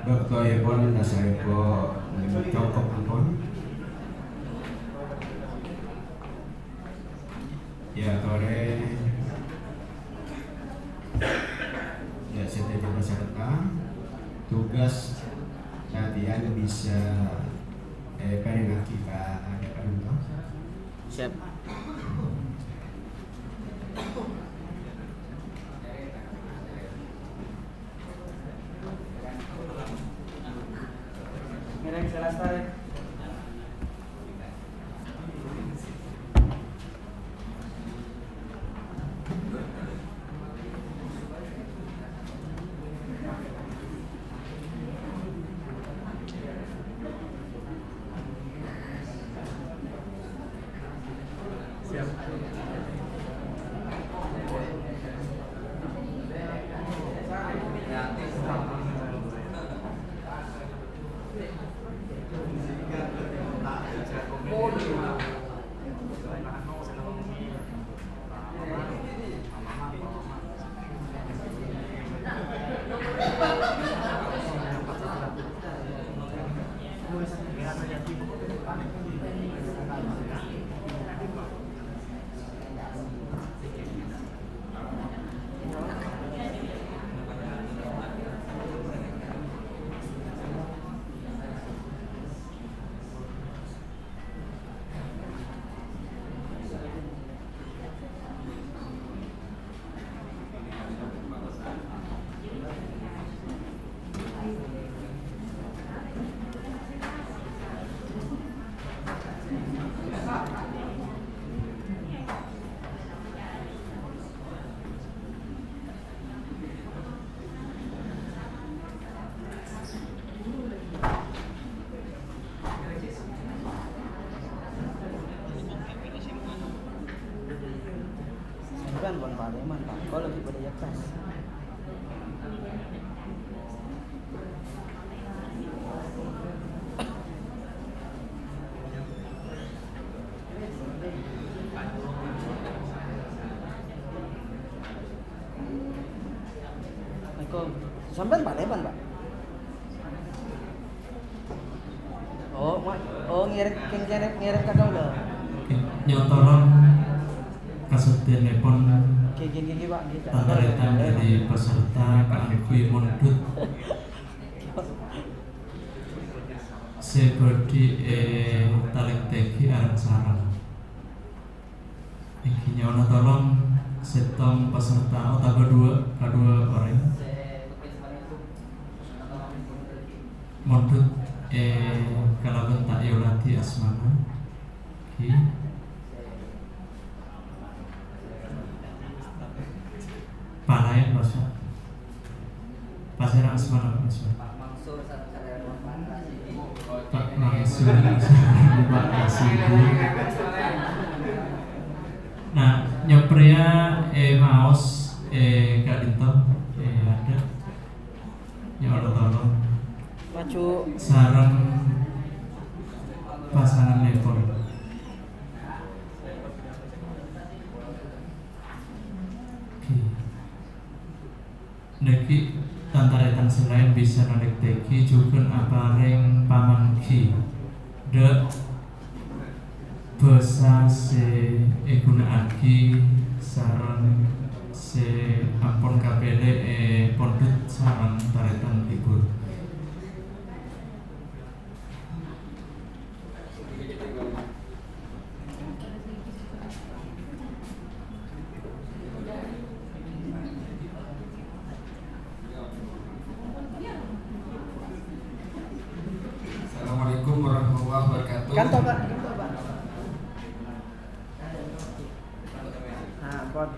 Bâktoèpon, nasa èko cokop ampon. Ya, torè. Ya, sadhâjâ peserta, tugas latihan bisa, eh, èparèngaghi ka aḍâ' panonton. Siap. Sampèyan pon palèman, Pak. Kok lagi pada ya, Pak? Assalamualaikum. Sampèyan palèman, Pak? Oh, ma-, oh, ngèrèm, kèng ngèrèm, ngèrèm ka kaulâ. Oke, nyo'on tolong kasaddhiyaannèpon tan-tarètan dhâri peserta kaangghuy mondhut sè bhâdhi ètalèktèghi areng-sareng. Èngghi nyo'ona tolong sèttong peserta otabâ duwâ', kaduwâ orèng. Mondhut, eh, kalabân ta' èolatè asmana. Èngghi. Palaèn, Pak Ustaz. Pasèra asmana, Pak Ustaz? Pak Mansur, Pak Rasidi. Nah, nyoprèya, eh, maos, eh, ka'dinto, eh, adâ'. Nyo'ona tolong. Maju. Sareng pasangannèpon. Oke. Nèkè tan-tarètan sè laèn bisa nalèktèghi jhughân aparèng pamangghi dâ' bhâsa sè èghuna'aghi sareng sè ampon kapèlè è pondhut sareng tarètan libur. Assalamualaikum warahmatullahi wabarakatuh. Kanto, Pak. Kanto, Pak. Ah, ampon.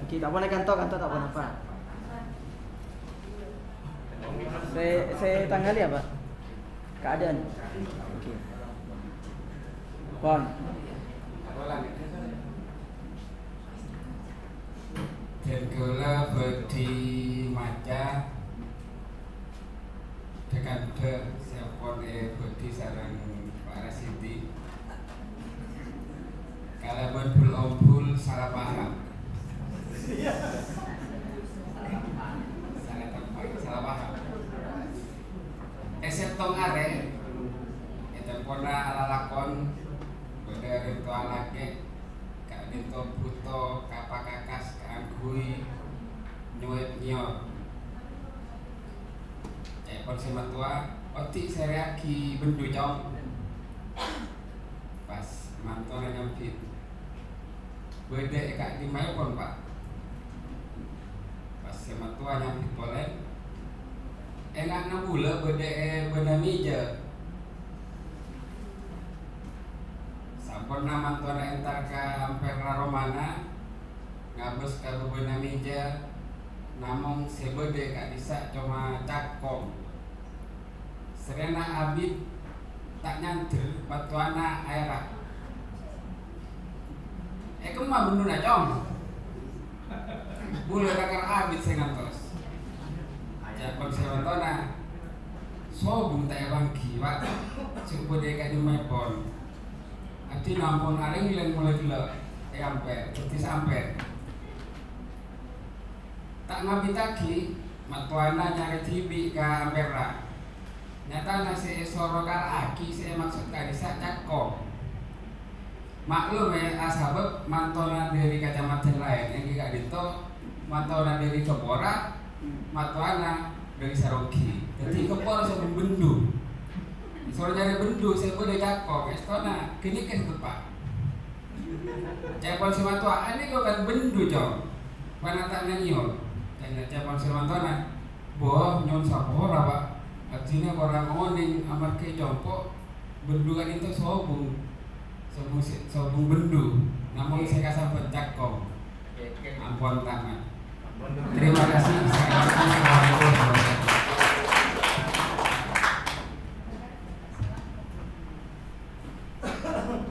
Oke, ta' ponapa kanto, kanto ta' ponapa. Sè, sè tangghâl ya, Pak? Keadaan. Oke. Pon. Dhân kaulâ bhâdhi maca dhâ-kandhâ sè ampon èbhâdhi sareng Pak Rasidi. Kalabân bul-ombul sala paham. Sala tempo, sala paham. È sèttong arè, è tempona alalakon, bâdâ rèng towa lakè', ka'dinto bhuto kapakakas kaangghuy nyoèt nyor. Ca'èpon sè mattowa, "Odi' sèrèyaghi bendhu, Cong." Pas mantona nyambit, "Bâdâ è ka'dimmaèpon, Pak?" Pas sè mattowa nyambit polè, Ènga'na bulâ bâdâ è bâbâna mèja. Samponna mantona entar ka ampèrra romana, ngabâs ka bâbâna mèja, namong sè bâdâ è ka'dissa' coma cakong. Sèrèna abit ta' nyandher, mattowana aèra'. "È kemma bendhuna, Cong?" "Bulâ kakar abit sè ngantos." Ca'èpon sè mattowana, "Sobung ta' èpangghi, Pak, sè bâdâ è ka'dimmaèpon. Abdhina ampon alèng-lèng molaè ghellâ' è ampèr, dhâddhi saampèr." Ta' ngabiddhâghi, mattowana nyarè dhibi' ka ampèrra. Nyatana sè èsoro kara'aghi sè èmaksod ka'dissa' cakong. Maklum, è, asabâb mantona dâri kacamadhân laèn, èngghi ka'dinto mantona dâri Kempora, mattowana dâri Saronggi. Dhâddhi Kempora sè bendhu. Èsoro nyarè bendhu sè bâdâ cakong, èstona ghânèka sè teppa'. Ca'èpon sè mattowa, "Anèko kan bendhu, Cong. Panata' nanyèyong." Ca'na ca'èpon sè mattowana, "Bâh, nyo'on sapora, Pak. Abdhina korang onèng amarghâ è compo' bendhu ka'dinto sobung. Sobung sè, sobung bendhu. Namong sè kasambhât cakong." Ampon tamat. Terima kasih. Assalamualaikum warahmatullahi wabarakatuh.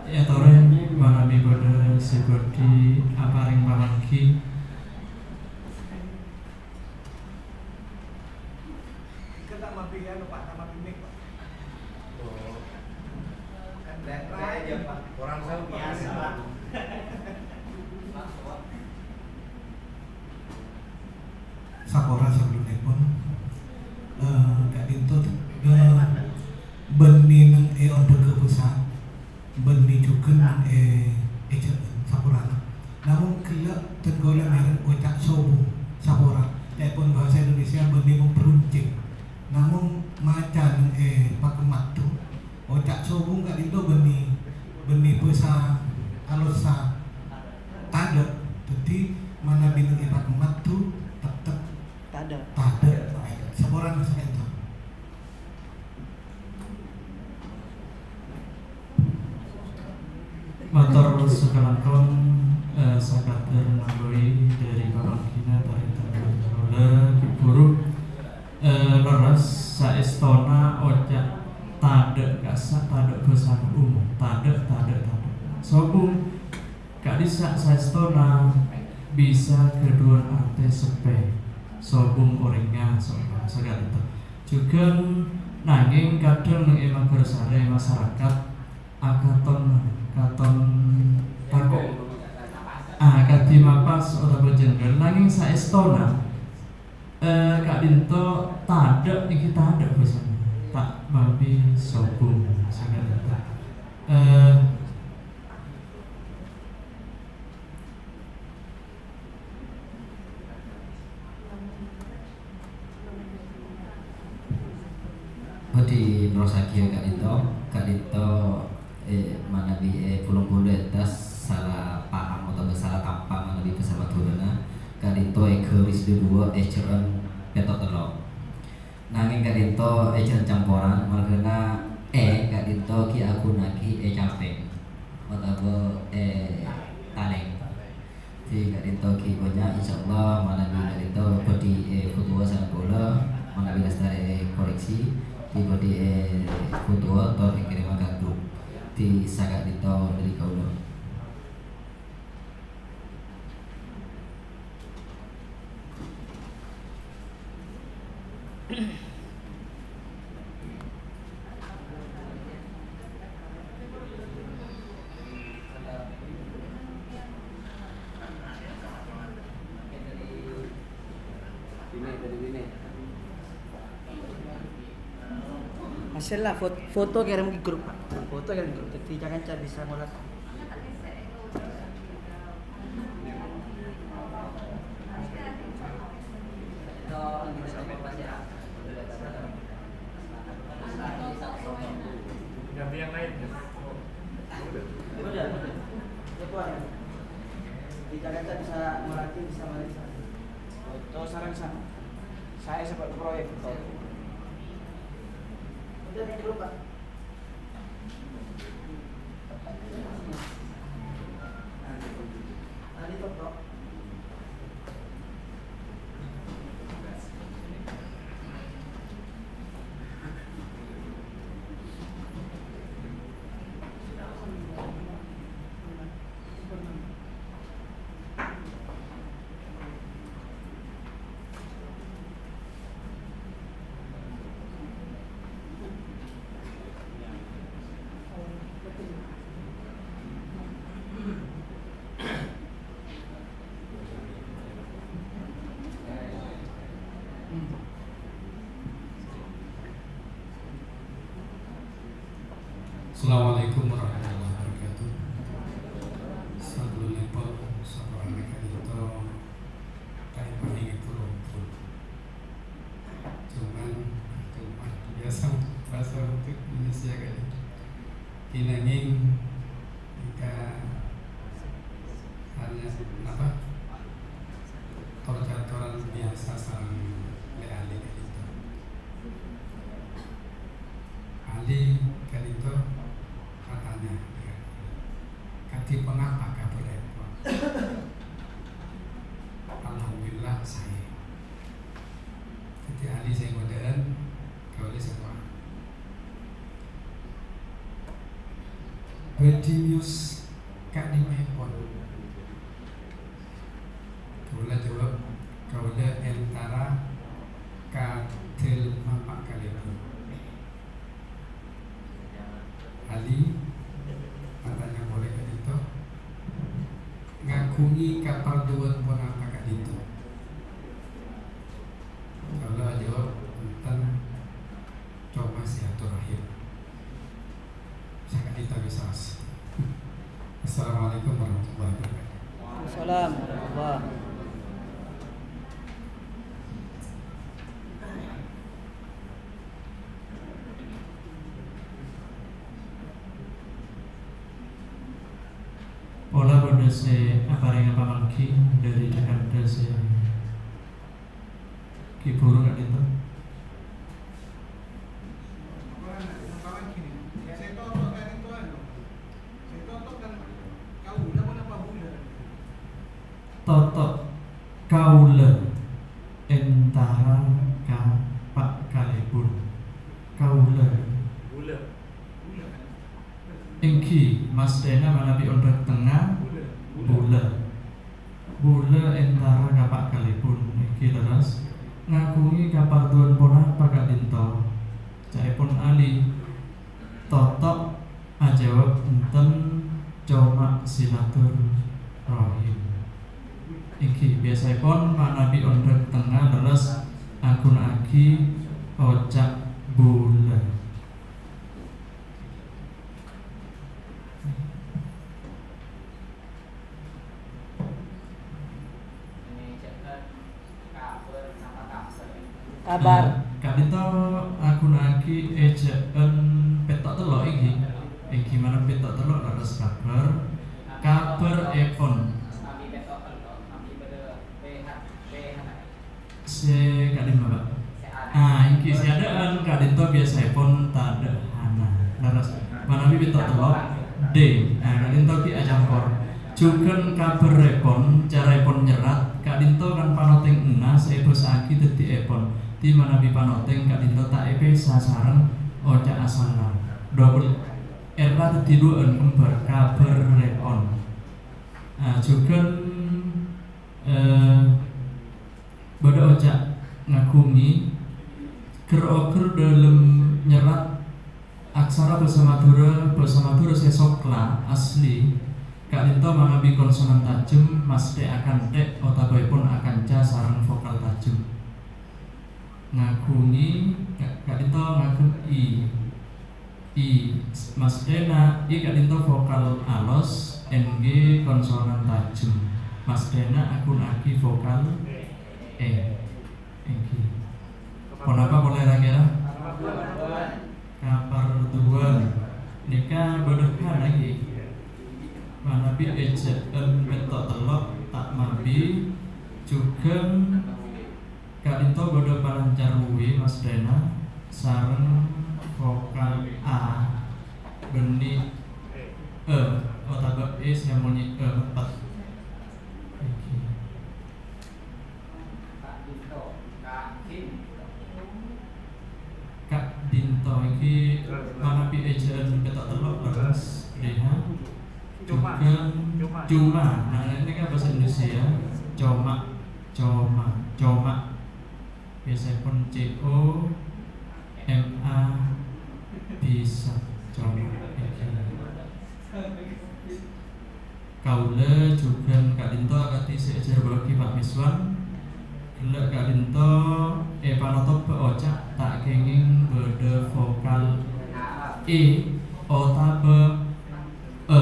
Èyatorè manabi bâdâ sè bhâdhi aparèng pamangghi. Sapora sabellunèpon, eh, ka'dinto, eh, bânnè neng è ondhugghâ pusat, bânnè jhughân neng è, è jhâ-, saporana. Namong ghellâ' dhân kaulâ mèreng oca' sobung, sapora. Ca'èpon bhâsa Indonesia bânnè memperuncing. Namong maca neng è pakemmat, oca' sobung ka'dinto bânnè, bânnè bhâsa alossa tadâ'. Dhâddhi manabi neng è pakemmat, teptep tadâ'. Tadâ'. Saporana saka'dinto. Mator sakalangkong, eh, sakadâr nambahi dâri pamanggina parènta kaulâ, Ki Guru, eh, lerres saèstona oca' tadâ' ka'issa' tadâ' bhâsana umum, tadâ', tadâ', tadâ'. Sobung ka'dissa' saèstona bisa ghâdhuwân artè seppè, sobung orèngnga, sobung saka'dinto. Jhughân, nangèng kadhâng neng è Manggarsari masarakat akaton, katon tako'. Ah, kadhi mapas otabâ jhânggâl, nangèng saèstona, eh, ka'dinto tadâ' èngghi tadâ' bhâsana. Ta' mambi sobung saka'dinto. Eh, Bhâdhi nerrossaghi ka'dinto, ka'dinto, eh, manabi, eh, pulung-pulung èntas sala paham otabâ sala tampa manabi bhâsa Madhurâna, ka'dinto èghâris dhu-duwâ' èjhâ'ân pètto' tello'. Nangèng ka'dinto èjhâ'ân camporan, marghâna è ka'dinto ghi' aghuna'aghi è capèng otabâ è talèng. Dhi ka'dinto ghi' bânnya', insyaallah manabi ka'dinto bhâdhi èfotowa sareng kaulâ, manabi lastarè èkoreksi, dhi bhâdhi èfotowa tor èkèrèma ka grup. Dhi saka'dinto dâri kaulâ. Masella fot-, foto kèrèm ka grup, Pak. Foto kèrèm ka grup. Dhâddhi ca-kanca bisa ngolah. Foto sareng sama. Saya sebut proyek, betul. Assalamualaikum warahmatullahi wabarakatuh. Sabellunna pon, saporana ka'dinto, ta' èparèngè pon-ompon. Cuman, cuman, biasa bahasa untuk Indonesia kali. Kènangèng, èngka hanya, apa, tor-catoran biasa sareng lè-alè ka'dinto. Alè ka'dinto atanya, "Kadhi ponapa kabhâr èpon?" "Alhamdulillah, saè." Dhâddhi alè sè ngodâ'ân, kaulâ sè towa. Bhâdhi mèyos ka'dimma èpon? Kaulâ jawab, "Kaulâ entara ka dhâlemma Pa' Kalèbun." Alè atanya polè ka'dinto, "Ngaghungè kaparlowan ponapa ka'dinto?" Kaulâ ajawab, "Enten, coma silaturahim." Saka'dinto bisa. Assalamualaikum warahmatullahi wabarakatuh. Waalaikumsalam warahmatullahi. Pola bâdâ sè aparènga pamangghi dâri Jakarta sè ghi' buru ka'dinto. Toto' kaulâ entara ka Pa' Kalèbun. Kaulâ. Èngghi, masthèna manabi onḍhâk tengnga, bulâ. Bulâ entara ka Pa' Kalèbun. Èngghi lerres. Ngaghungè kaparlowan ponapa ka'dinto? Ca'èpon alè. Toto' ajawab, "Enten, coma silaturahim." Èngghi, biyasaèpon manabi onḍhâk tengnga lerres aghuna'aghi oca' bulâ. Kabhâr. Nah, ka'dinto aghuna'aghi èjâ'ân pètto' tello', èngghi? Èngghi manabi pètto' tello' lerres kabhâr. Kabhâr èpon. Sè ka'dimma, Pak? Ah, èngghi sè aḍâ'ân ka'dinto biyasaèpon taḍâ' hana. Lerres. Manabi pètto' tello', D. Ah, ka'dinto ghi' acampor. Jhughân kabhâr èpon, caraèpon nyerrat, ka'dinto kan panotèng enna' sè èbhâsa'aghi dhâddhi èpon. Dhâddhi manabi panotèng ka'dinto ta' èpèsa sareng oca' asalla. Double R-a dhâddhi ḍuwâ'ân kembhâr, kabhâr èpon. Ah, jhughân, eh, Bâḍâ oca' ngaghungè ghâr-oghâr ḍâlem nyerrat aksara bhâsa Madhurâ, bhâsa Madhurâ sè sokla asli, ka'ḍinto manabi konsonan tajhem, masthè akanthè' otabâèpon akanca sareng vokal tajhem. Ngaghungè, ka-, ka'ḍinto ngaghung I. I, masthèna I ka'ḍinto vokal alos, N G konsonan tajhem. Masthèna aghuna'aghi vokal E. Èngghi. Ponapa polè ra-kèra? Kaparduwân. Nèka bâḍâ hana ghi. Manabi èjâ'ân pètto' tello' ta' mabi, jhughân Ka'ḍinto bâḍâ palancar W, masthèna, sareng vokal Ka'dinto iki manabi eja'an pètto' tello' lerres, D H. Jhughân coma. Nah, ini kan bahasa Indonesia ya. Coma, coma, coma. Biasanya pun C O M A bisa. Coma. Kaulâ jhughân ka'dinto akadhi sè èjhârbâ'âghi Pa' Miswan. Ghellâ' ka'dinto èpanotop bâ' oca' ta' kèngèng bâdâ vokal E otabâ E.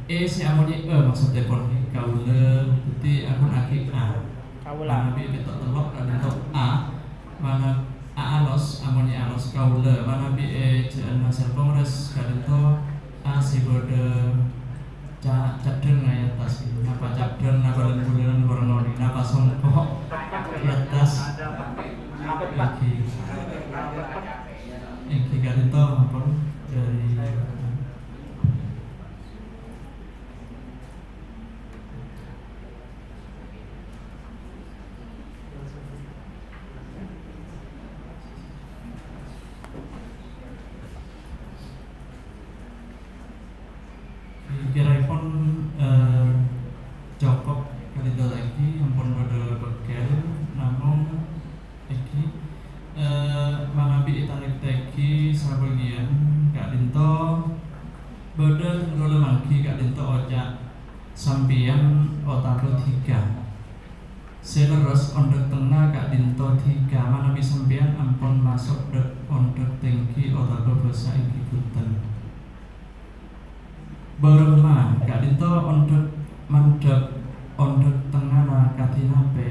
E sè amonyè E maksoddhâpon kaulâ, dhâddhi aghunaghi A. Kaulâ. Manabi pètto' tello' ka'dinto A. Mana A alos, amonyè alos kaulâ. Manabi eja'anna Sèlkongres ka'dinto A sè bâdâ ca-, caddhâng è attas. Napa caddhâng, napa lem-bulem, napa rengoni, napa songko' è attas. Èngghi. Èngghi ka'dinto ampon dâri Kiraèpon, eh, cokop ka'dinto èngghi, ampon bâdâ pegghel, namong èngghi, eh, manabi ètalèktèghi sabâgiyân ka'dinto bâdâ tèngghâllâ mangghi ka'dinto oca' sampèyan otabâ dhika. Sè lerres ondhâk tengnga ka'dinto dhika, manabi sampèyan ampon maso' dhâ' ondhâk tèngghi otabâ bhâsa èngghi bhunten. Bârâmma ka'dinto ondhâk mandhâp, ondhâk tengngana kadhi napè?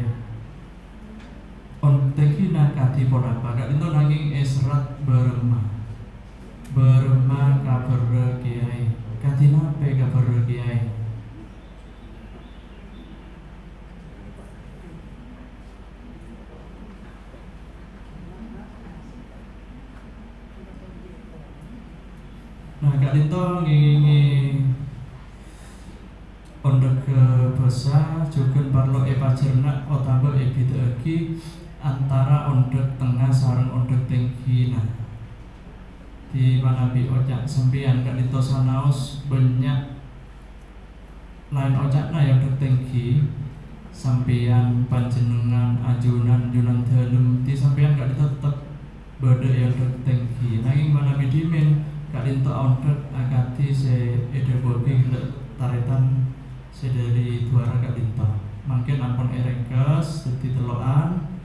On-, tèngghina kadhi ponapa? Ka'dinto nangèng èserrat bârâmma. Bârâmma kabhârrâ kèyaè. Kadhi napè kabhârrâ kèyaè? Nah, ka'dinto ngèngèngè ondhâghâ bhâsa jhughân parlo èpajhârna otabâ èbhidhâ'aghi antara ondhâk tengnga sareng ondhâk tèngghina. Dhâddhi manabi oca' sampèyan ka'dinto sanaos bânnya' laèn oca'na è ondhâk tèngghi, sampèyan, panjhennengngan, ajunan, junandhâlem, dhâddhi sampèyan ka'dinto tettep bâdâ è ondhâk tèngghi. Nangèng manabi dhimèn, ka'dinto aondhâk akadhi sè èdhâbuwaghi ghellâ' tarètan sè dâri duwârâ ka'dinto. Mangkèn ampon èringkes dhâddhi tello'an,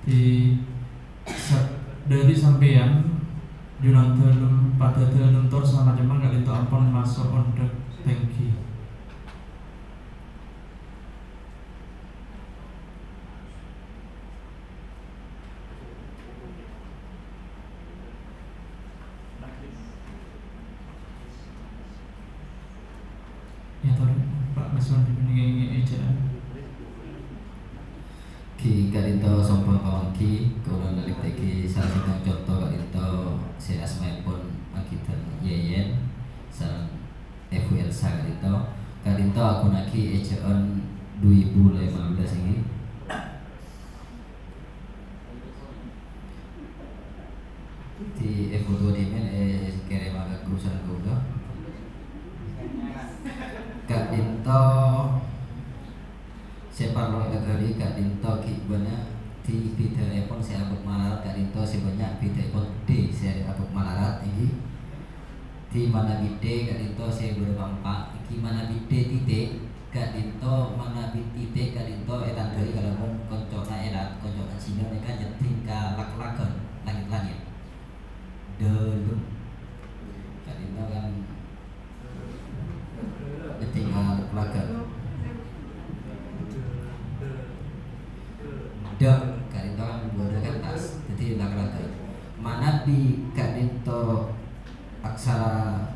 Di sa-, dâri sampèyan, junandhâlem, padâdhâlem, tor samacemma ka'dinto ampon maso' ondhâk tèngghi. Ya, tor, Pak Maswan, ini, ini, ini, jangan. Ghi ka'dinto sombhâng pamangghi, kaulâ nalèktèghi sala sèttong conto ka'dinto sè asmaèpon Aghitan Yèyèn sareng Èbhu Elsa ka'dinto. Ka'dinto aghunaaghi èjhâ'ân du èbu lèma bellâs èngghi. Di Èbhu Tuwa dhimèn, eh, kèrèma ka ghuru sareng kaulâ. Ka'dinto sè parlo èghâli ka'dinto ghi' bânnya' di bhidhâèpon sè abâk malarat, ka'dinto sè bânnya' bhidhâèpon D sè abâk malarat, èngghi. Di manabi D ka'dinto sè bârâmpa, èngghi manabi D titik, ka'dinto manabi titik ka'dinto ètandhâi kalabân koncona èrat, koncona Cina nèka nyeddhing ka lak-laghân, langit-langit. Dâlem. Ka'dinto kan nyeddhing ka lak-laghân. Dâ, ka'dinto kan bâdâ ka attas, dhâddhi lak-laghân. Manabi ka'dinto aksara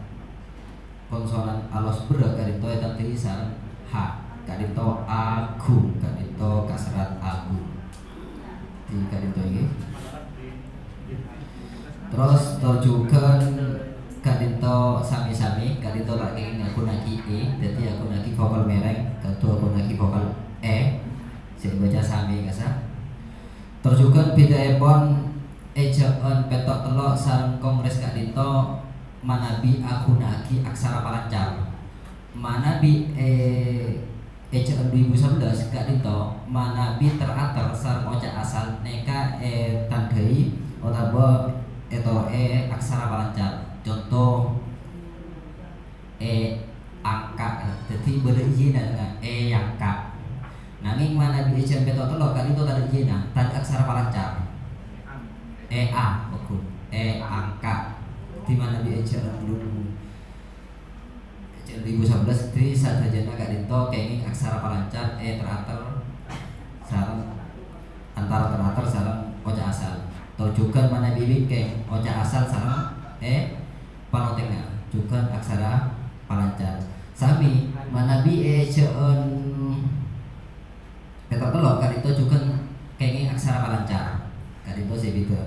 konsonan alos berrâ' ka'dinto ètandhâi sareng H. Ka'dinto agung, ka'dinto kaserrat agung. Di ka'dinto èngghi. Terros tor jhughân ka'dinto sami-sami, ka'dinto ta' kèngèng aghunaaghi E, dhâddhi aghunaaghi vokal mèrèng, kadhu aghunaaghi vokal E, sè èbâca sami kassa'. Tor jhughân bhidhâèpon èjhâ'ân pètto' tello' sareng kongrès ka'dinto manabi aghuna'aghi aksara palancar. Manabi è-, èjhâ'ân du èbu sabellâs ka'dinto manabi ter-ater sareng oca' asal nèka ètandhâi otabâ ètoro'è aksara palancar. Conto, è angka', dhâddhi bâdâ iyâna, è angka'. Nangèng manabi èjhâ'ân pètto' tello' ka'dinto tadâ' iyâna, tadâ' aksara palancar. È a, paggun. È angka'. Dhâddhi manabi èjhâ'ân du, èjhâ'ân du èbu sabellâs, dhâddhi sadhâjâna ka'dinto kèngèng aksara palancar, è ter-ater sareng, antara ter-ater sareng oca' asal. Tor jhughân manabi wingkèng oca' asal sareng è panotèngnga, jhughân aksara palancar. Samè manabi èjhâ'ân pètto' tello' ka'dinto jhughân kèngèng aksara palancar. Ka'dinto sè bhidhâ.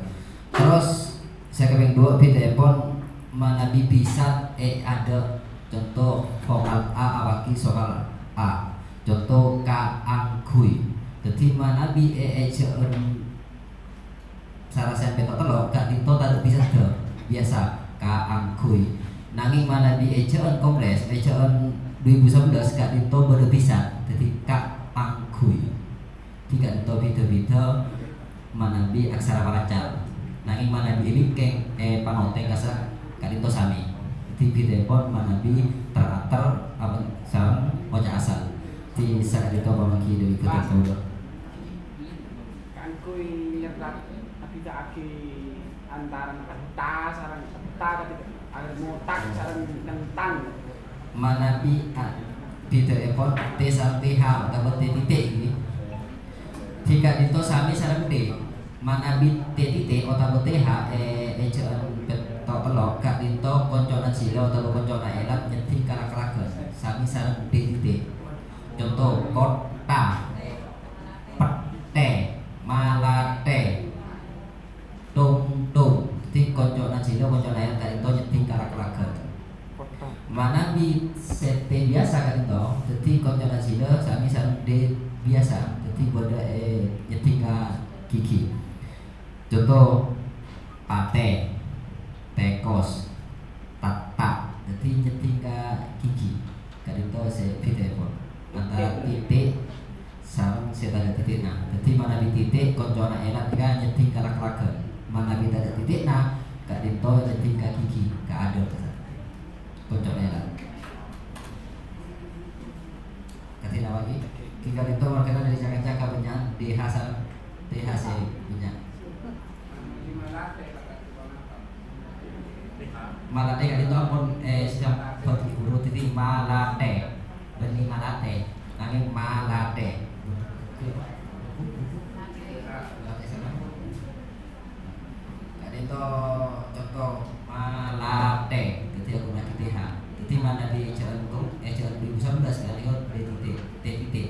Terros sè kapèng duwâ' bhidhâèpon manabi bhisat è adâ', conto vokal a apangghi vokal a. Conto kaangghuy. Dhâddhi manabi è-, èjhâ'ân sarasèn pètto' tello', ka'dinto tadâ' bhisat dâ, biyasa, kaangghuy. Nangèng manabi èjhâ'ân kongrès, èjhâ'ân du èbu sabellâs, ka'dinto bâdâ bhisat, dhâddhi kaangghuy. Dhâddhi ka'dinto bhidhâ-bhidhâ manabi aksara palancar. Nangèng manabi è wingkèng, è panotèng kasa ka'dinto samè. Dhâddhi bhidhâèpon manabi ter-ater apa sareng oca' asal. Dhâddhi saka'dinto pamangghi dâri ghâteng kaulâ. Kaangghuy nyerrat abhidhâ'aghi antarana etta sareng etta kadi, aher motak sareng nentang. Manabi, a, bhidhâèpon T sareng T H otabâ T titik ngghi. Dhâddhi ka'dinto samè sareng T. Manabi T titik otabâ T H è, èjhâ'ân pètto' tello', ka'dinto koncona jhilâ otabâ koncona èlat nyeddhing kalak-kalaghân. Samè sareng T titik. Conto, kottha. Pettè, malatè, tongtong. Dhâddhi koncona jhilâ, koncona èlat ka'dinto nyeddhing kalak-kalaghân. Manabi sè T biyasa ka'dinto, dhâddhi koncona jhilâ samè sareng D biyasa, dhâddhi bâdâ è nyeddhing ka ghighi. Conto, patè, tèkos, tatta'. Dhâddhi nyeddhing ka ghighi. Ka'dinto sè bhidhâèpon antara titik sareng sè tadâ' titikna. Dhâddhi manabi titik, koncona èlat ka nyeddhing kalak-kalaghân. Manabi tadâ' titikna, ka'dinto nyeddhing ka ghighi, ka adâ'. Koncona èlat. Kadhi napa ghi? Ghi ka'dinto marghâna dâri ca-kanca kabânnya'an D H sareng T H sè bânnya'. Malatè ka'dinto ampon, eh, siap bagi guru, dhâddhi malatè. Bânnè malatè. Nangèng malatè. Ka'dinto conto malatè. Dhâddhi aghuna'aghi T H. Dhâddhi manabi èjhâ'ân kong, èjhâ'ân du èbu sabellâs ka'dinto D titik, T titik.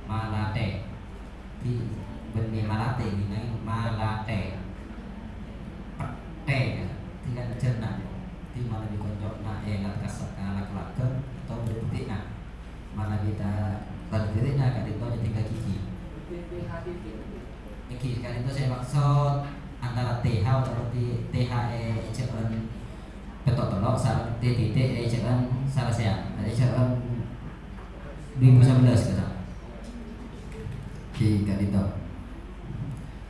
Malatè. Dhâddhi bânnè malatè nangèng malatè. Pettè, ya. Dhâddhi kan jhârna, ya. Dhâddhi manabi koncona èlat kasa-, kalak-kalaghân, to bâdâ titikna. Manabi ta-, tadâ' titikna ka'dinto nyeddhing ka ghighi. Ngghi, ka'dinto sè maksod antara T H otabâ T-, T H è èjhâ'ân pètto' tello' sareng T titik è èjhâ'ân sarasèyan, è èjhâ'ân du èbu sabellâs kata. Ghi ka'dinto.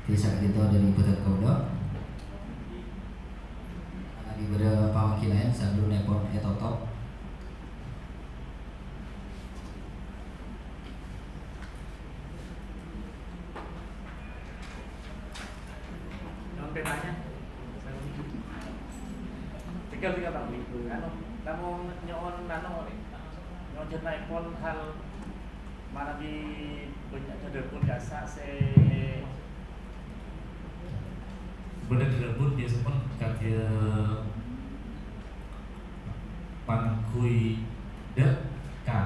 Ghi saka'dinto dâri bhâdhân kaulâ. Manabi bâdâ pamanggi laèn sabellunèpon ètotop. Nyo'on temanya. Tinggal, tinggal, Bang. Anu, kamu nyo'on, anu, nyo'on ceritaèpon hal manabi bânnya' dhâdhâbun ka'issa' sè bâdâ dhâdhâbun biyasapon kadhi, eh, pangghuy dâ' ka.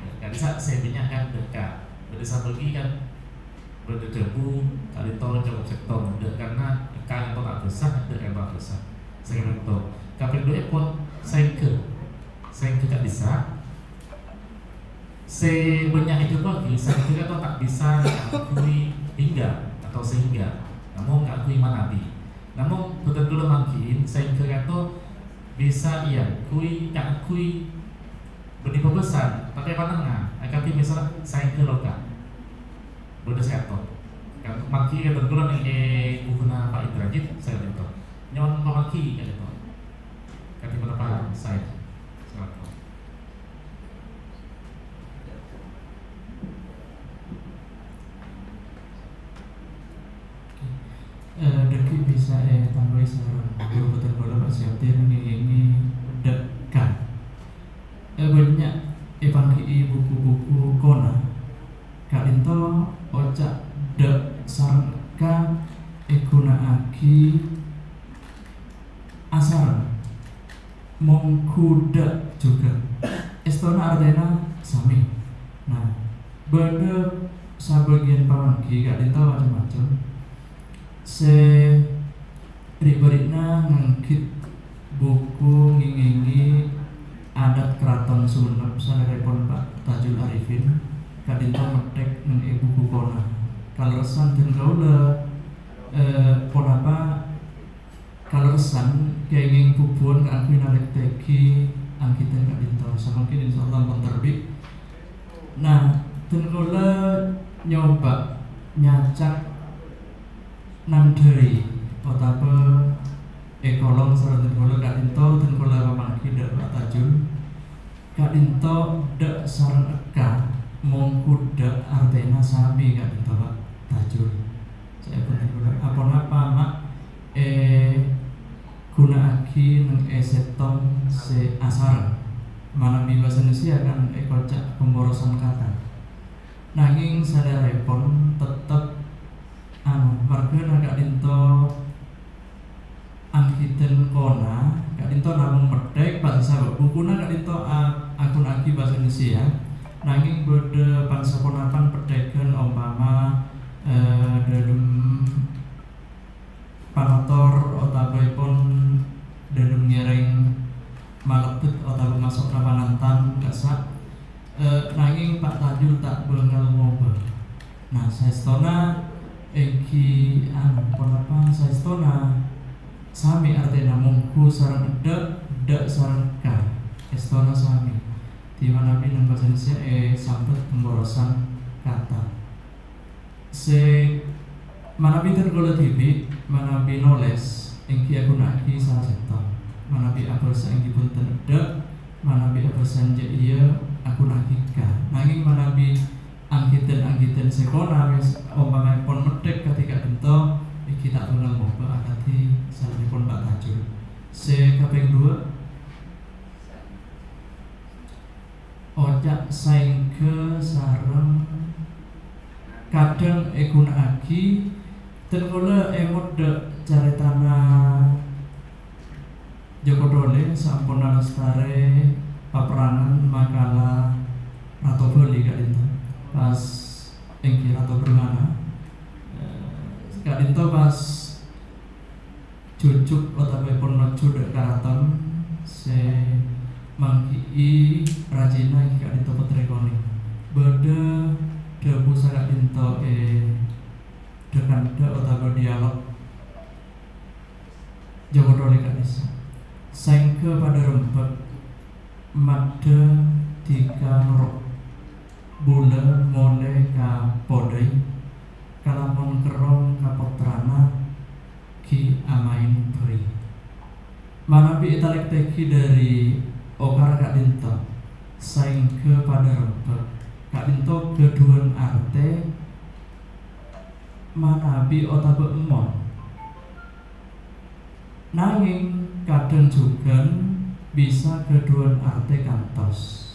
Ya, ka'dissa' sè bânnya' kan dâ' ka. Bâdâ sabâgi kan bâdâ dhâbu ka'dinto cokop sèttong, dâ' karna ka ka'dinto ta' bâsa, dâ' ka ta' bâsa. Sè ka'dinto. Kapèng duwâ'èpon, saèngghâ. Saèngghâ ka'dissa'. Sè bânnya' èdhâbuwaghi, saèngghâ ka'dinto ta' bisa kaangghuy hingga, ta' Atau sehingga, namong kaangghuy manabi. Namong bhunten kaulâ manggi'in, sehingga ka'dinto bisa èangghuy, kaangghuy bânnè pabâsan, tapè panengnga, akadhi misal sehingga loka. Bâdâ sè ator. Kan manggi bhunten kaulâ neng è bhukuna Pak Indrajit, sè ka'dinto. Nyo'on pamanggi ka'dinto. Kadhi ponapa saè? Silakan. Eh, dhâggi' bisa ètambâi sareng ghuru bhunten kaulâ Pak Syabdir ngèngèngè dâ' ka. Eh, bânnya' èpanggi'i buku-buku kona. Ka'dinto oca' dâ' sareng ka èghuna'aghi asareng. Mongghu dâ' jhughân. Èstona artèna samè. Nah, bâdâ sabâgiyân pamanggi ka'dinto macem-macem. Sè ri'-bâri'na nganggit buku ngèngèngè adat Karaton Sumenep salèrèpon Pak Tajul Arifin, ka'dinto metthèk neng è buku kona. Kalerressan dân kaulâ, eh, ponapa kalerressan kèngèng bhubhuwân kaangghuy nalèktèghi anggidhân ka'dinto. Samangkèn insyaallah ampon terbit. Nah, dân kaulâ nyoba nyacak nandhâi otabâ èkolong sareng dân kaulâ ka'dinto, dân kaulâ pamanggi dâ' Pak Tajul. Ka'dinto dâ' sareng ka, mongghu dâ' artèna samè ka'dinto, Pak Tajul. Sè èbhunten kaulâ, aponapa ma' èghuna'aghi neng è sèttong sè asareng. Manabi bhâsa Indonesia kan èkoca' pemborosan kata. Nangèng salèrèpon tettep, anu, marghâna ka'dinto anggidhân kona, ka'dinto namong metthèk, pas sabâb bukuna ka'dinto a-, aghuna'aghi bhâsa Indonesia, nangèng bâdâ pan-saponapan petthèghân, ompama, eh, dâlem panotor otabâèpon dâlem ngèrèng malebbet otabâ maso'na panantan ka'issa', eh, nangèng Pak Tajul ta' bângal ngobâ. Nah, saèstona èngghi, anu, ponapa saèstona samè artèna mongghu sareng dâ', dâ' sareng ka. Èstona samè. Dimanabi neng bhâsa Indonesia èsambhât pemborosan kata. Sè manabi dân kaulâ dhibi', manabi nolès, èngghi aghuna'aghi sala sèttong. Manabi abhâsa èngghi bhunten dâ', manabi abhâsa jâ' iyâ aghuna'aghi ka. Nangèng manabi anggidhân-anggidhân sè kona, mis-, ompamaèpon metthèk kadhi ka'dinto, èngghi ta' bângal ngobâ akadhi salèrèpon Pak Tajul. Sè kapèng duwâ', oca' saèngghâ sareng kadhâng èghuna'aghi, dân kaulâ èmot dâ' carètana Joko Tole saamponna lastarè paperrangan makala Rato Bali ka'dinto. Pas èngghi Rato Brahmana, eh, ka'dinto pas jhujhuk otabâèpon maju dâ' karaton sè manggi'i rajina èngghi ka'dinto Petrè Konèng. Bâdâ dhâbu saka'dinto è dâ'-kandâ' otabâ dialog Joko Tole ka'dissa'. Saèngghâ padâ rembhâk, maddhâ dhika noro'. Bulâ molè ka Podai, kalamon kerrong ka pottrana, ghi' amaèn bhâi. Manabi ètalèktèghi dâri okara ka'dinto, saèngghâ padâ rembhâk, ka'dinto ghâdhuwân artè manabi otabâ emmon. Nangèng kadhâng jhughân bisa ghâdhuwân artè kantos.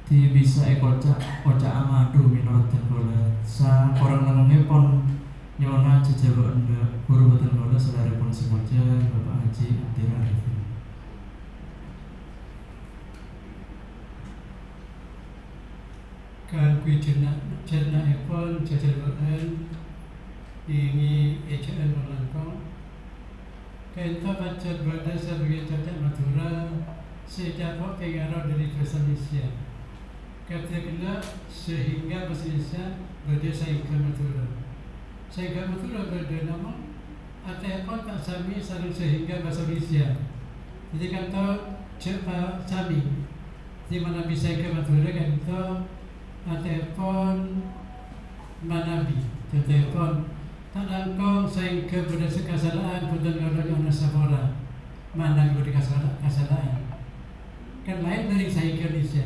Dhi bisa èkoca' oca'a madhu mènorot dân kaulâ. Sakorang langkongèpon nyo'ona jhâjhâbâ'ân dâ' ghuru bhunten kaulâ salèrèpon sè molja Bapak Haji Abdir Arifin. Kaangghuy jhâna-, jhârna'èpon jhâjhâbâ'ân, ènggi èjhâ'ân langkong. Ka'dinto pajhât bâdâ sabâgiyân coca' Madhurâ sè ècapo' tèngaro dâri bhâsa Indonesia. Kadhi ghellâ' sehingga bhâsa Indonesia bâdâ saèngghâ Madhurâ. Sehingga Madhurâ bâdâ namong atèèpon ta' samè sareng sehingga bhâsa Indonesia. Dhâddhi ka'dinto jhâ' pa-, samè. Dhâddhi manabi sehingga Madhurâ ka'dinto atèèpon manabi. Contoèpon, ta' langkong sehingga bâdâ sè kasala'an bhunten kaulâ nyo'ona sapora. Manabi bâdâ kasala-, kasala'an. Kan laèn dâri sehingga Indonesia.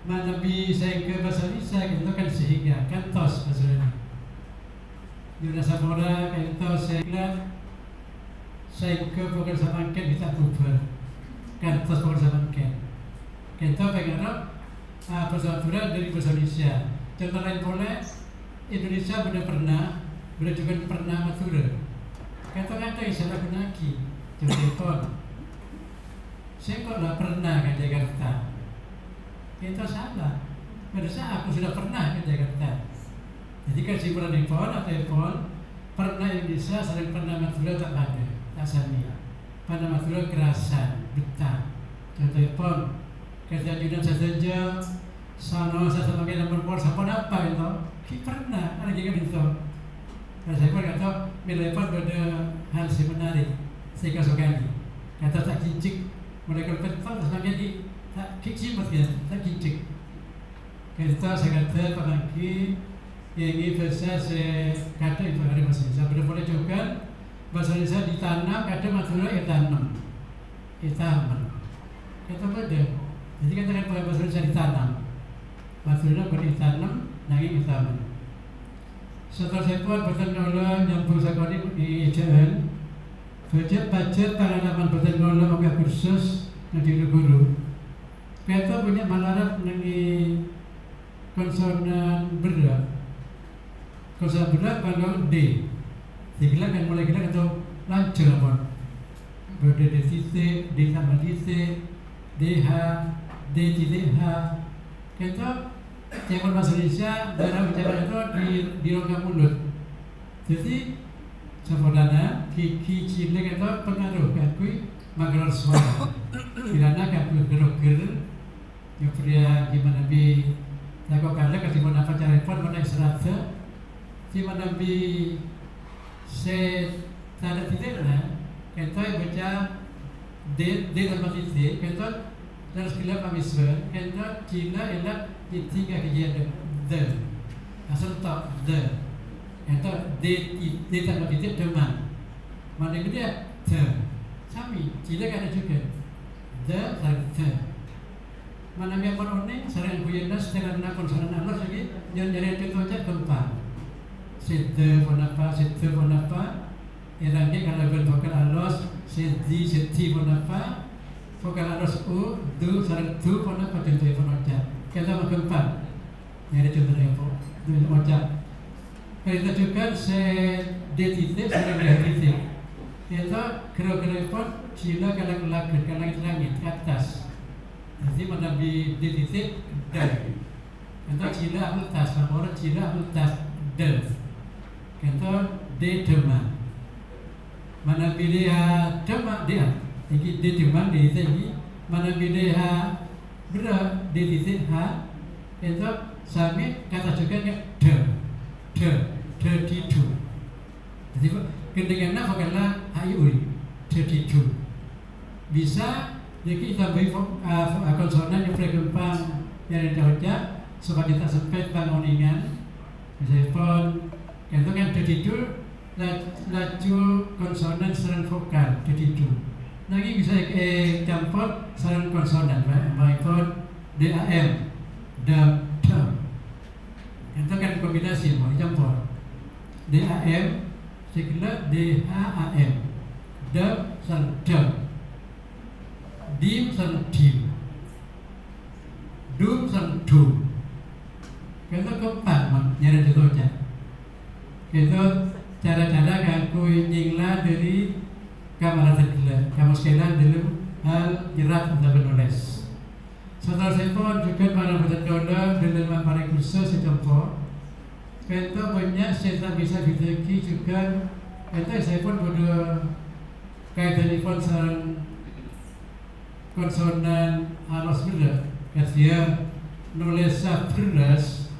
Manabi sehingga bhâsa Indonesia ka'dinto kan sehingga, kantos bhâsa Indonesia. Nyo'ona sapora ka'dinto sehingga, sehingga bhunten samangkèn ghi' ta' bhubhâr. Kantos bhunten samangkèn. Ka'dinto pèngghâr, ah, bhâsa Madhurâ dâri bhâsa Indonesia. Conto laèn polè, Indonesia bâdâ pernah, bâdâ jhughân pernah Madhurâ. Ka'dinto-ka'dinto sè èsalaghunaaghi. Contoèpon, Sèngko' la pernah ka Jakarta. Ka'dinto sala. Pada saat aku sudah pernah ke Jakarta. Dhâddhi, kesimpulanèpon, atèèpon, pernah Indonesia sareng pernah Madhurâ ta' padâ, ta' samè. Pernah Madhurâ kerrasan, bettah. Contoèpon, ka ajunan sadhâjâ, Sano sa-, samangkèn ampon pon saponapa, ènto? Ghi' pernah, ana ghi' ka'dinto. Rasana ka'dinto, mèlèpon bâdâ hal sè menarik, sè èkasokanè. Ka'dinto ta' ghincèk, molaè kalopèt, samangkèn ghi' ta' ghincèk, ta' ghincèk. Ka'dinto sakadhâr pamangghi, ngèngè bhâsa sè kadhâng èpakadhi bhâsa Indonesia. Bâdâ polè jhughân, bhâsa Indonesia ditanam, kadhâng Madhurâ ètanem. Ètamen. Ka'dinto padâ. Dhâddhi, kan, kan, bhâsa Indonesia ditanam. Madhurâ bâdâ ètanem, nangèng ètamen. Saterrossèpon, bhunten kaulâ nyambhung sakonè' è ejjhâ'ân. Bhâjâ-, pajhât pangalaman bhunten kaulâ mangka kursus neng ghuru. Ka'dinto bânnya' malarat neng è konsonan berrâ'. Konsonan berrâ' bângko D. Sè ghellâ' kan molaè ghellâ' atau lanjhâng apa? Bâdâ D titik, D tambah titik, D H, D titik H. Ka'dinto, ca'èpon bhâsa Indonesia, bârâng ucapan itu di, di rongga mulut. Dhâddhi, sabellunna ghighi cèlè ka'dinto pengaruh kaangghuy maghârâr sowara. Bilâna kaangghuy ghâr-ghâr, Nyobârâ ghi' manabi tako' kalè kadhi ponapa carèpon mon èsarata. Ghi' manabi sè tadâ' titikna, ka'dinto èbâca D, D tanpa titik, ka'dinto terros ghellâ' pamèswar, ka'dinto cèlè èllat titik ka ghâjiyâ D. Asal ta' D. Ka'dinto D, D tanpa titik, dâmang. Manabi D, D. Samè, cèlè kadhâ' jhughân. D sareng D. Manabi ampon onèng, sareng ghuyâna satèya konsonan alos lagi, nyar-, nyarè conto oca' ghâmpang. Sè D ponapa, sè D ponapa, èrangghi kalabân vokal alos, sè D, sè D ponapa, vokal alos U, du, sareng du ponapa contoèpon oca'. Ka'dinto ghâmpang. Nyarè conto èpon, du oca'. Ka'dinto jhughân sè D titik sareng D titik. Ka'dinto ghâr-ghârèpon cèlè ka lang-, langit, ka langit-langit, ke atas. Dhâddhi manabi D titik, D. Ka'dinto cèlè atas, nomor cèlè atas, D. Ka'dinto D dâmang. Manabi D H dâmang, D H. Èngghi D dâmang, D titik èngghi. Manabi D H berrâ', D titik H. Ka'dinto samè kata jhughân D. D. D, D, du. Dhâddhi, ghândhèngnganna vokalla A I U I, thirty-two. Bisa, nèka ètambâi fo-, a, fo-, a, konsonan nyobârâ ghâmpang nyarè oca', sopajâ ta' sempèt pangonèngan. Misalèpon, ka'dinto kan thirty-two, la-, laju konsonan sareng vokal, thirty-two. Nangèng bisa è-, ècampor sareng konsonan, ba-, bâ'èpon D A M, dâm, dâm. Ka'dinto kan kombinasi, mon ècampor. D A M, sè ghellâ' D H A M. Dâm sareng dâm. Dim sareng dim. Dum sareng dum. Ka'dinto ghâmpang, mon nyarè conto oca'. Ka'dinto cara-cara kaangghuy nyèngla dâri kamalarat ghellâ', kamuskèlan dâlem hal nyerrat otabâ nolès. Saterrossèpon jhughân para bhâdhân kaulâ dâlem maparèng kursus sè compo'. Ka'dinto bânnya' sè ta' bisa èbhidhâ'aghi jhughân, ka'dinto èsaèpon bâdâ kaèdhânèpon sareng konsonan alos berrâ', kadhiyâ nolèssa berrâs,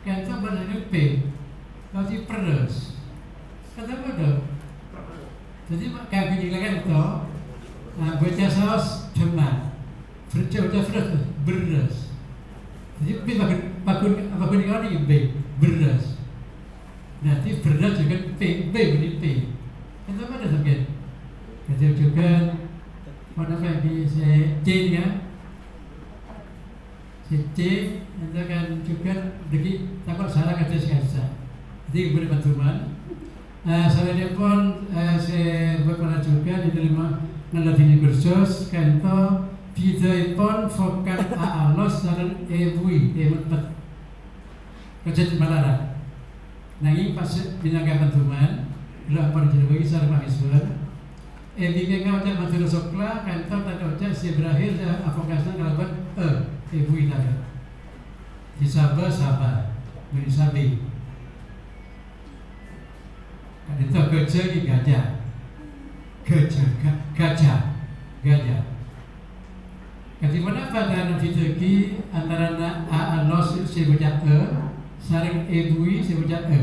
ka'dinto bâdâ P. Tao sè perres. Kata apa tuh? Jadi, Pak, kami juga kan itu, nah, baca saos deman. Baca, baca terus, beres. Jadi, B bagus, bagus, bagus ini orang B, beres. Berarti beres juga P, B ini P. Kata apa tuh, sampeyan? Kata juga, mana lagi, saya C ini ya. Sè C, enten kan juga dâgghi' tako' sala ka sè ka'issa'. Dhâddhi, bhâdhi panduman. Eh, salèddhipon, eh, sè bhâkal ajughân ètarèma ngalèdhingè kursus, ka'dinto bhidhâèpon vokal A alos sareng E bui, E mepet. Kajhât malarat. Nangèng pas mènangka panduman, kaulâ ampon ajhârbâghi sareng pamèswar. È bingkèngnga oca' Madhurâ sokla, ka'dinto tadâ' oca' sè berakhir sè avokasna kalabân e, E bui tadâ'. Sè sabâ, sabâ, bânnè sabè. Ka'dinto ghâjâ ghi ghâjâ. Ghâjâ, ga-, ghâjâ, ghâjâ. Kadhi ponapa carana bhidhâghi antarana a alos sè èbâca e sareng e bui sè èbâca e?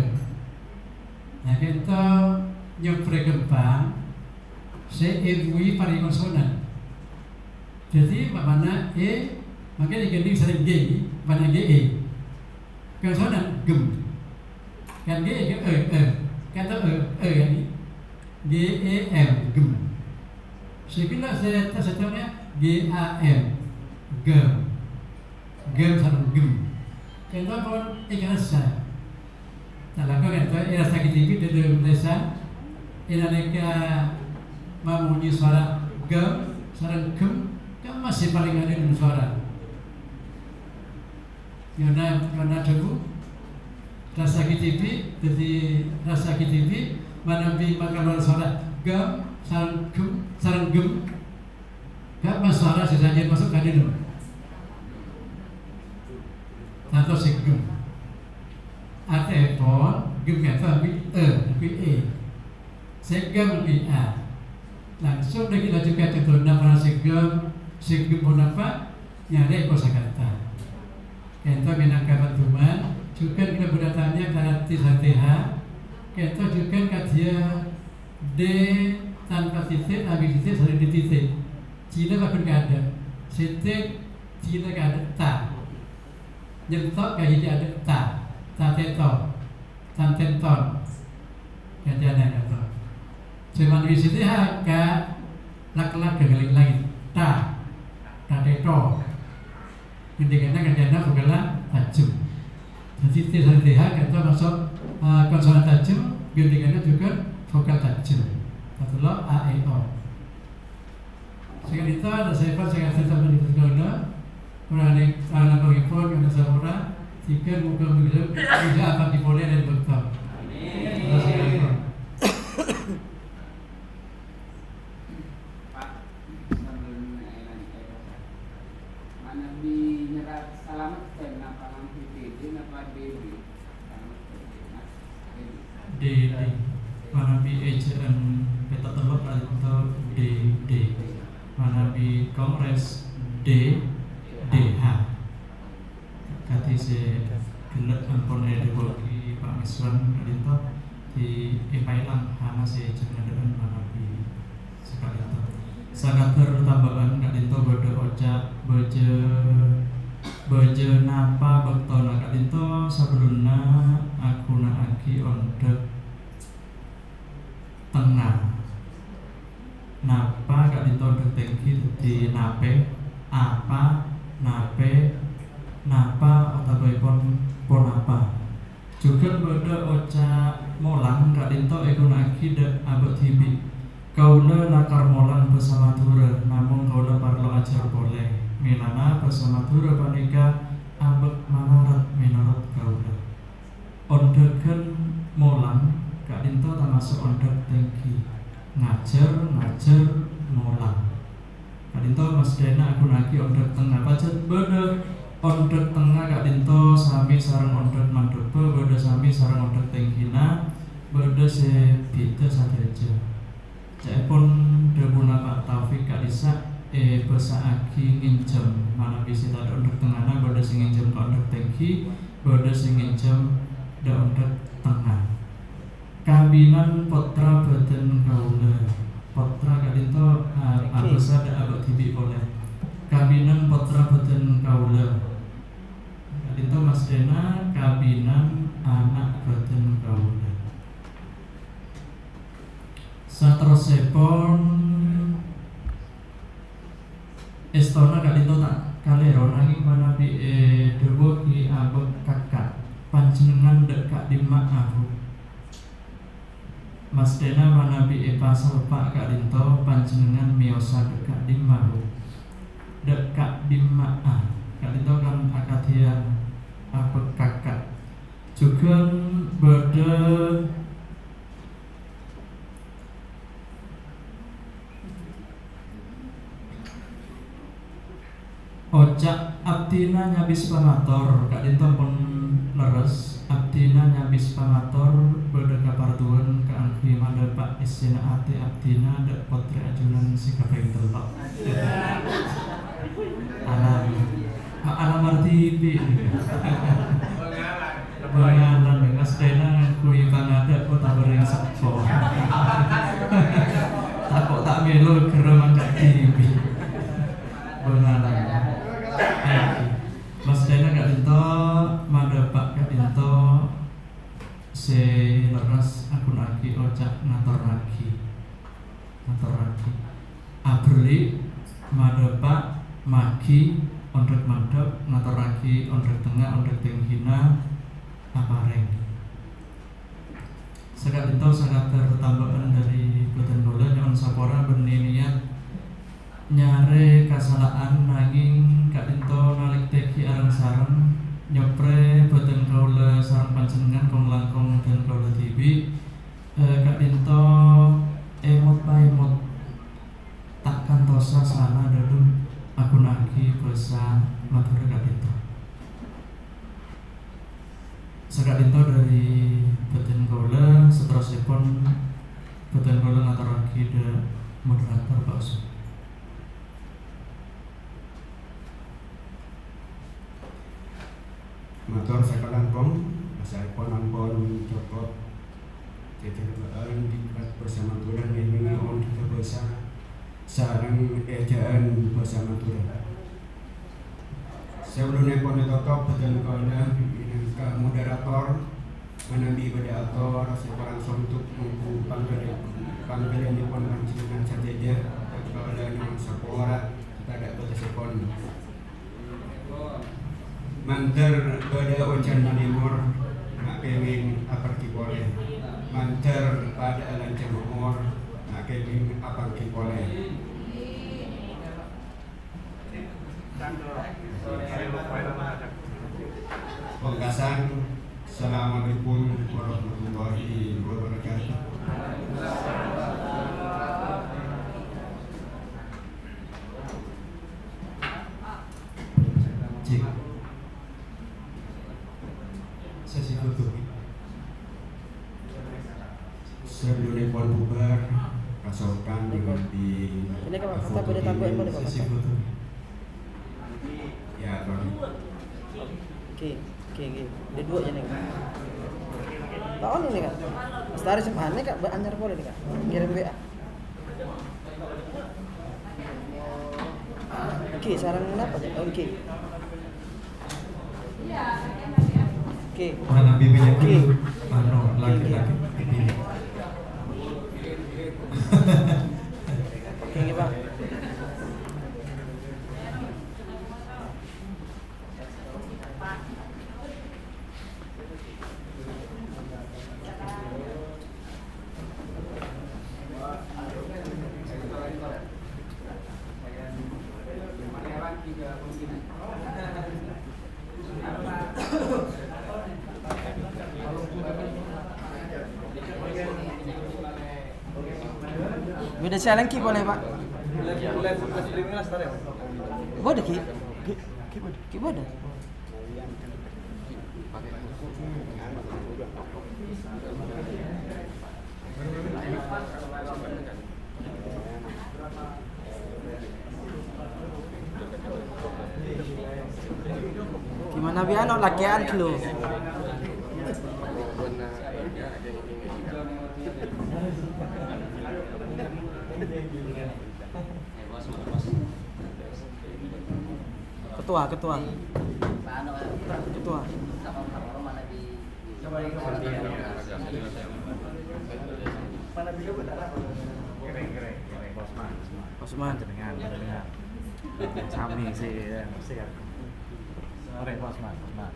Nah, ka'dinto nyoprè ghâmpang, sè e bui parèng konsonan. Dhâddhi, umpamana e, mangkèn èghândhèng sareng G, umpamana G E. Konsonan, gem. Kan G E, kan E, E. Ka'dinto E, E, kan? G E M, gem. Sè ghellâ' sè ta' sèttong ya, G A M, gem. Gem sareng gem. Ka'dinto pon èkarassa. Ta' langkong ka'dinto, èrassaghi dhibi' dâlem lèsan. È nalèka mamonyè sowara gem sareng gem, ka'dinto sè palèng adâ' dâlem sowara. Nyo'ona, nyo'ona dhâbu, rassaghi dhibi', dhâddhi rassaghi dhibi', manabi makalowar sowara gem, sareng gem, sareng gem, ga' pas sowara sè sajân maso' ka dâlem. Tanto sè gem. Artèèpon, gem ka'dinto bi' e, bi' e. Sè gem bi' a. Langsung dâgghi' laju ka contohna para sè gem, sè gem ponapa? Nyarè kosakata. Ka'dinto mènangka panduman, jhughân kaulâ bhâdhi atanya'a ka Rati Santèha, ka'dinto jhughân kadhiyâ D tanpa titik, abis titik, sareng D titik. Cina paggun kaadâ'. Sè titik, cina kaadâ' ta. Nyentok ka hidi adâ' ta. Ta tèto. Tan tènton. Gantianna ka'dinto. Sè manabi sè titik ka lak-lak ghâllu langngè'. Ta. Ta tèto. Ghândhènganna gantianna vokal tajhem. Dhâddhi, T sareng T H ka'dinto maso', eh, konsonan tajhem, ghândhènganna jhughân vokal tajhem. Katello' A, E, O. Saka'dinto, rasaèpon sè ka'dinto sampèyan kaulâ, polana, polana pangèpon, ka'dinto sapora, dhika moghâ bisa, bisa apanggi polè laèn bâkto. Amin. Rasaèpon. Pak, sebelum naik-naik, eh, manabi nyerat salamet, eh, napa ngambi D D, napa D D? Salamet, eh, D D. Manabi eja'an peta tello' ka'dinto D D. Manabi kongres D D H. Kadhi sè ghellâ' ampon èdhâbuwaghi Pak Miswan ka'dinto, di èpaèlang hana sè jhâ' ngadhâ'ân manabi saka'dinto. Sakadhâr tambâ'ân ka'dinto bâdâ oca' bâjâ, bâjâ napa bâktona ka'dinto sabellunna aghuna'aghi ondhâk tengnga. Napa ka'dinto ondhâk tèngghi dhâddhi napè, apa, napè, napa, otabâèpon ponapa. Jhughân bâdâ oca' molang ka'dinto èghuna'aghi dâ' abâ' dhibi'. Kaulâ lakar molang bhâsa Madhurâ, namong kaulâ parlo ajhâr polè. Mèlana bhâsa Madhurâ panèka abâ' malarat mènorot kaulâ. Ondhâghân molang ka'dinto tamaso' ondhâk tèngghi. Ngajhâr, ngajhâr, molang. Ka'dinto masthèna aghuna'aghi ondhâk tengnga. Pajhât bâdâ ondhâk tengnga ka'dinto samè sareng ondhâk mandhâbâ, bâdâ samè sareng ondhâk tèngghina, bâdâ sè bhidhâ sadhâjâ. Ca'èpon dhâbuna Pak Taufik ka'dhissa', èbhâsa'aghi ngènjhâm, manabi sè tadâ' ondhâk tengngana, bâdâ sè ngènjhâm ka ondhâk tèngghi, bâdâ sè ngènjhâm dâ' ondhâk Tengnga. Kabinan pottra bhâdhân kaulâ. Pottra ka'dinto, a-, abhâsa dâ' abâ' dhibi' polè. Kabinan pottra bhâdhân kaulâ. Ka'dinto masthèna kabinan ana' bhâdhân kaulâ. Saterrossèpon, èstona ka'dinto ta' kalèro, nangèng manabi èdhâbuwaghi abâ' kakka', panjhennengngan dâ' ka'dimma'a, Bu? Masthèna manabi èpasalpa' ka'dinto, panjhennengngan mèyosa dâ' ka'dimma, Bu? Dâ' ka'dimma'a, ka'dinto kan akadhiyân abâ' kakka'. Jhughân bâdâ oca' abdhina nyabis pangator, ka'dinto pon lerres, abdhina nyabis pangator bâdâ kaparlowan kaangghuy madhâpa' essèna atè abdhina dâ' pottrè ajunan sè kapèng tello'. Alam. Ma' alamar dhibi'. Bângalan, masthèna ngangghuy pangadâ' otabâ rèng seppo. Tako' ta' mèlo ghârâ mangkat dhibi'. Bângalan. Ayo, masthèna ka'dinto, madhâpa' ka'dinto, sè lerres aghuna'aghi oca' ngatorraghi. Ngatorraghi. Aberri', madhâpa', maghi, ondhek mandhek, ngatorraghi, ondhek tengnga, ondhek tèngghina, aparèng. Saka'dinto sakadâr tamba'an dâri bhâdhân kaulâ, nyo'on sapora bânnè niyat nyarè kasala'an, nangèng ka'dinto nalèktèghi areng-sareng, nyoprè bhâdhân kaulâ sareng panjhennengngan kong-langkong bhâdhân kaulâ dhibi', eh, ka'dinto èmot-paèmot. Ta' kantosa sala dhâlem aghuna'aghi bhâsa Madhurâ ka'dinto. Saka'dinto dâri bhâdhân kaulâ, saterrossèpon bhâdhân kaulâ ngatorraghi dâ' moderator, Pak Usop. Mator sakalangkong, bhâsaèpon ampon cokop. Jhâjhârbâ'ân diklat bhâsa Madhurâ ngèngèngè ondhâghâ bhâsa sareng èjhâ'ân bhâsa Madhurâ. Sabellunèpon ètotop, bhâdhân kaulâ mènangka moderator, manabi bâdâ ator sè korang sontok mongghu pangghâlâ-, pangghâlâ'annèpon panjhennengngan sadhâjâ, bhâdhân kaulâ nyo'on sapora, tadâ' bâtessèpon. Mandhâr bâdâ ojhân manèmor, ma' kèngèng aparghi polè. Mandhâr padâ'â lanjhâng omor, ma' kèngèng aparghi polè. Pungkasan, Assalamualaikum warahmatullahi wabarakatuh. Cek. Sesi foto. Sabellunèpon bubar, kasokan di foto dulu. Sesi foto. Ya, Bang. Oke, oke, oke. Ada dua ya, nih. Tahun ini, Kak. Lestari sempane, Kak, ba-, anyar polè nih, Kak. Ngirim W A. Oke, sareng napa, Kak? Oke. Oke. Mana bibinya dulu? Anu, laki-laki bibinya. Oke, Pak. Bâdâ sè alènggi polè, Pak. Bâdâ, Ki. Ki, Ki bâdâ. Ki bâdâ. Gimana bi anu lakean dulu? Ketua, ketua. Ketua. Osman, Osman. Osman. Jenengan, jenengan. Sami sih, ya, siap. Oke, Osman, Osman.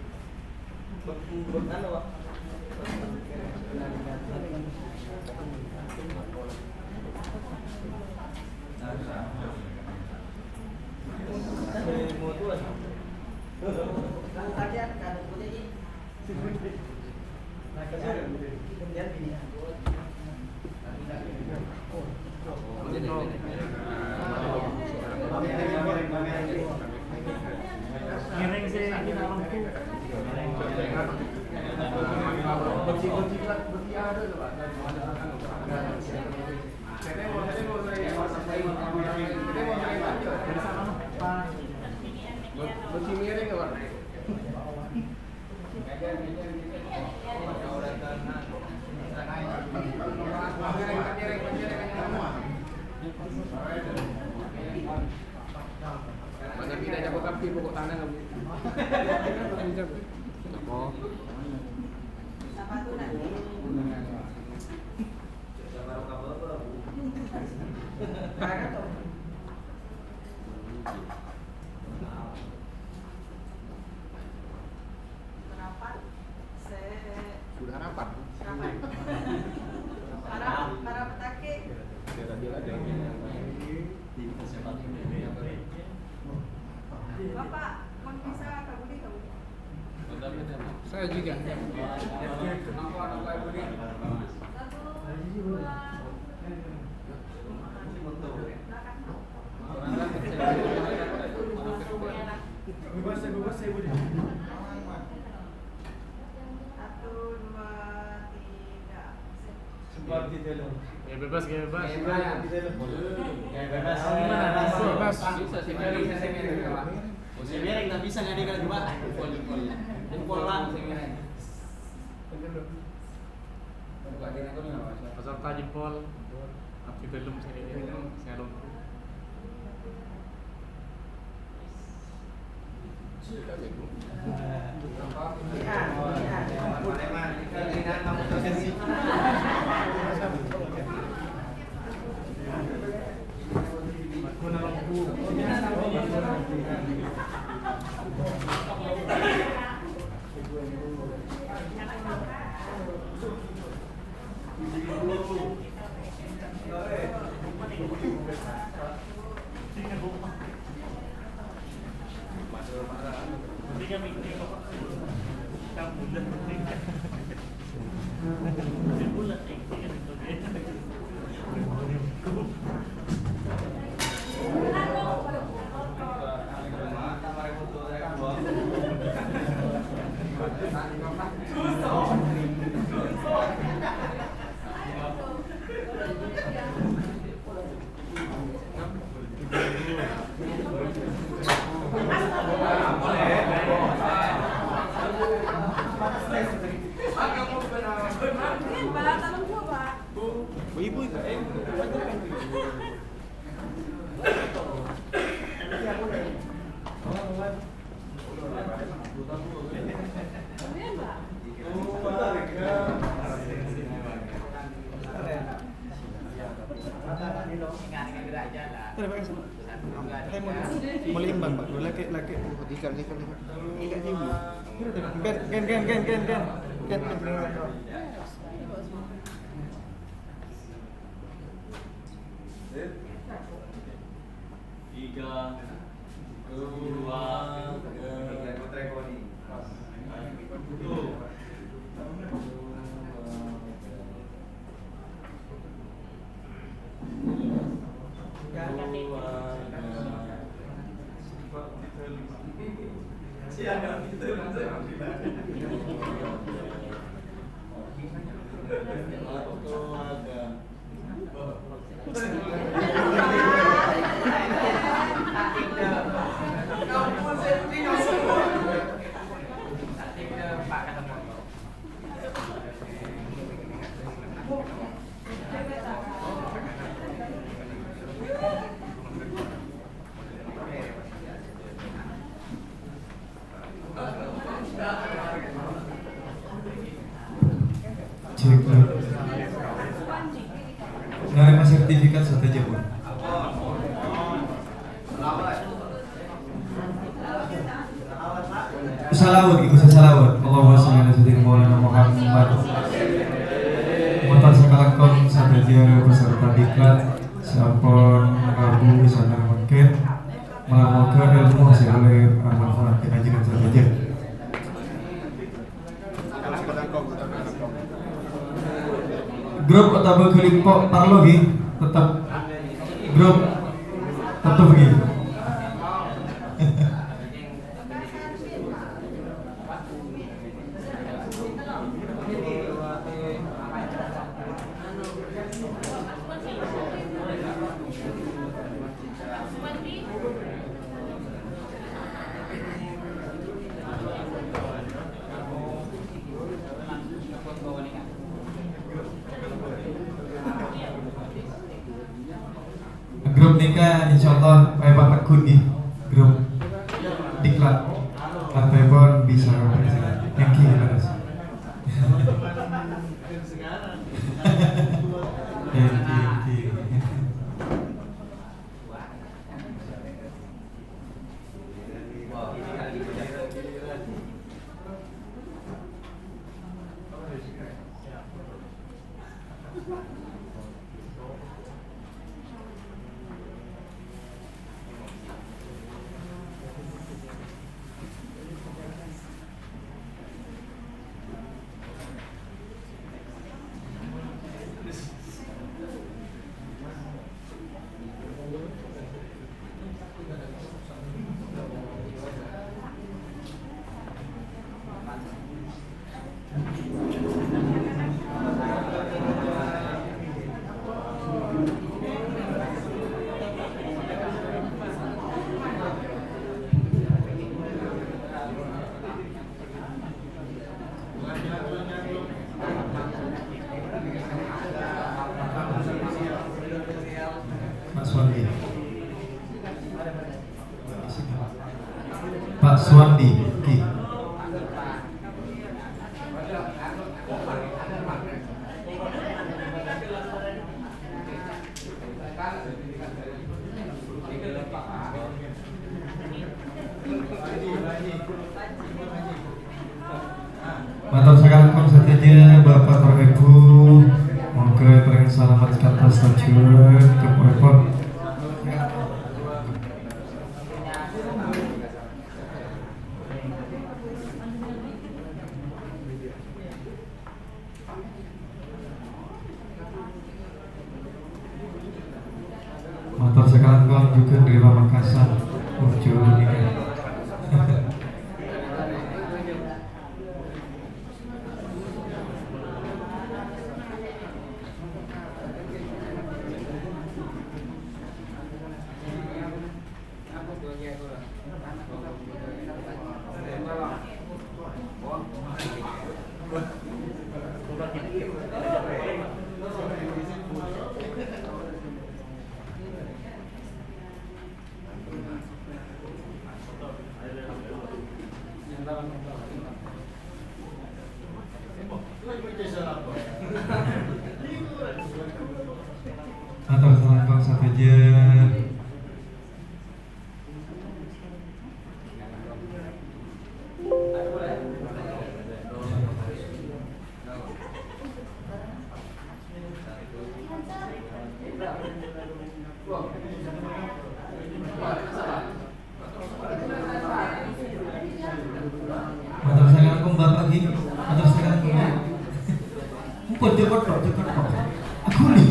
Ngiring sih, kita lampu. Mana pindah jago kapi pokok tanah kamu. Apa? Rapat, se-, Sudah rapat. Rapat. Para, para petake. Bapak, pon bisa kabudi kamu? Saya juga. Satu, dua. Satu, dua, tiga. Ya, bebas, ya, bebas. Ya, bebas. Gimana? Bebas. Bisa sih, bisa sih, bisa sih. Oh, saya mereng, tak bisa ngadek kalau dua. Jempol, jempol. Jempol, Bang, saya mereng. Peserta jempol. Abdi belum saya, saya belum. Ibu, ibu. Mulai imbang, Pak. Laki, laki. Ikan, ikan, ikan. Gen, gen, gen, gen, gen. Gen, gen, gen. Tiga, dua, Sertifikat sadhâjâ, pon. Shalawat, Ibu, shalawat. Allahumma shalli ala sayyidina maulana Muhammad. Mator sakalangkong sadhâjâ peserta diklat sè ampon rabu sareng mangkèn. Moghâ-moghâ èlmo sè ollè manfaat ka panjhennengan sadhâjâ. Grup otabâ ghâlimpo' parlo, ghi? Tettep grup tettep, ghi? Grup nèka insyaallah èpatègghun, ghi, grup diklat. Artèpon bisa. Thank you, terus. Thank you, thank you. Pak Suwandi. Pak Suwandi, ghi. Mator sakalangkong sadhâjâ, Bapak Ibu, moghâ èparèngè salamet kantos tojjhuwân ka èpon. Mator sakalangkong jhughân dâri Pamekasan. Oh, jhâu nèka. Mator sakalangkong sadhâjâ. Mator sakalangkong Bapak ghi, mator sakalangkong ghi. Empon, cokot tok, cokot tok. Aku nih.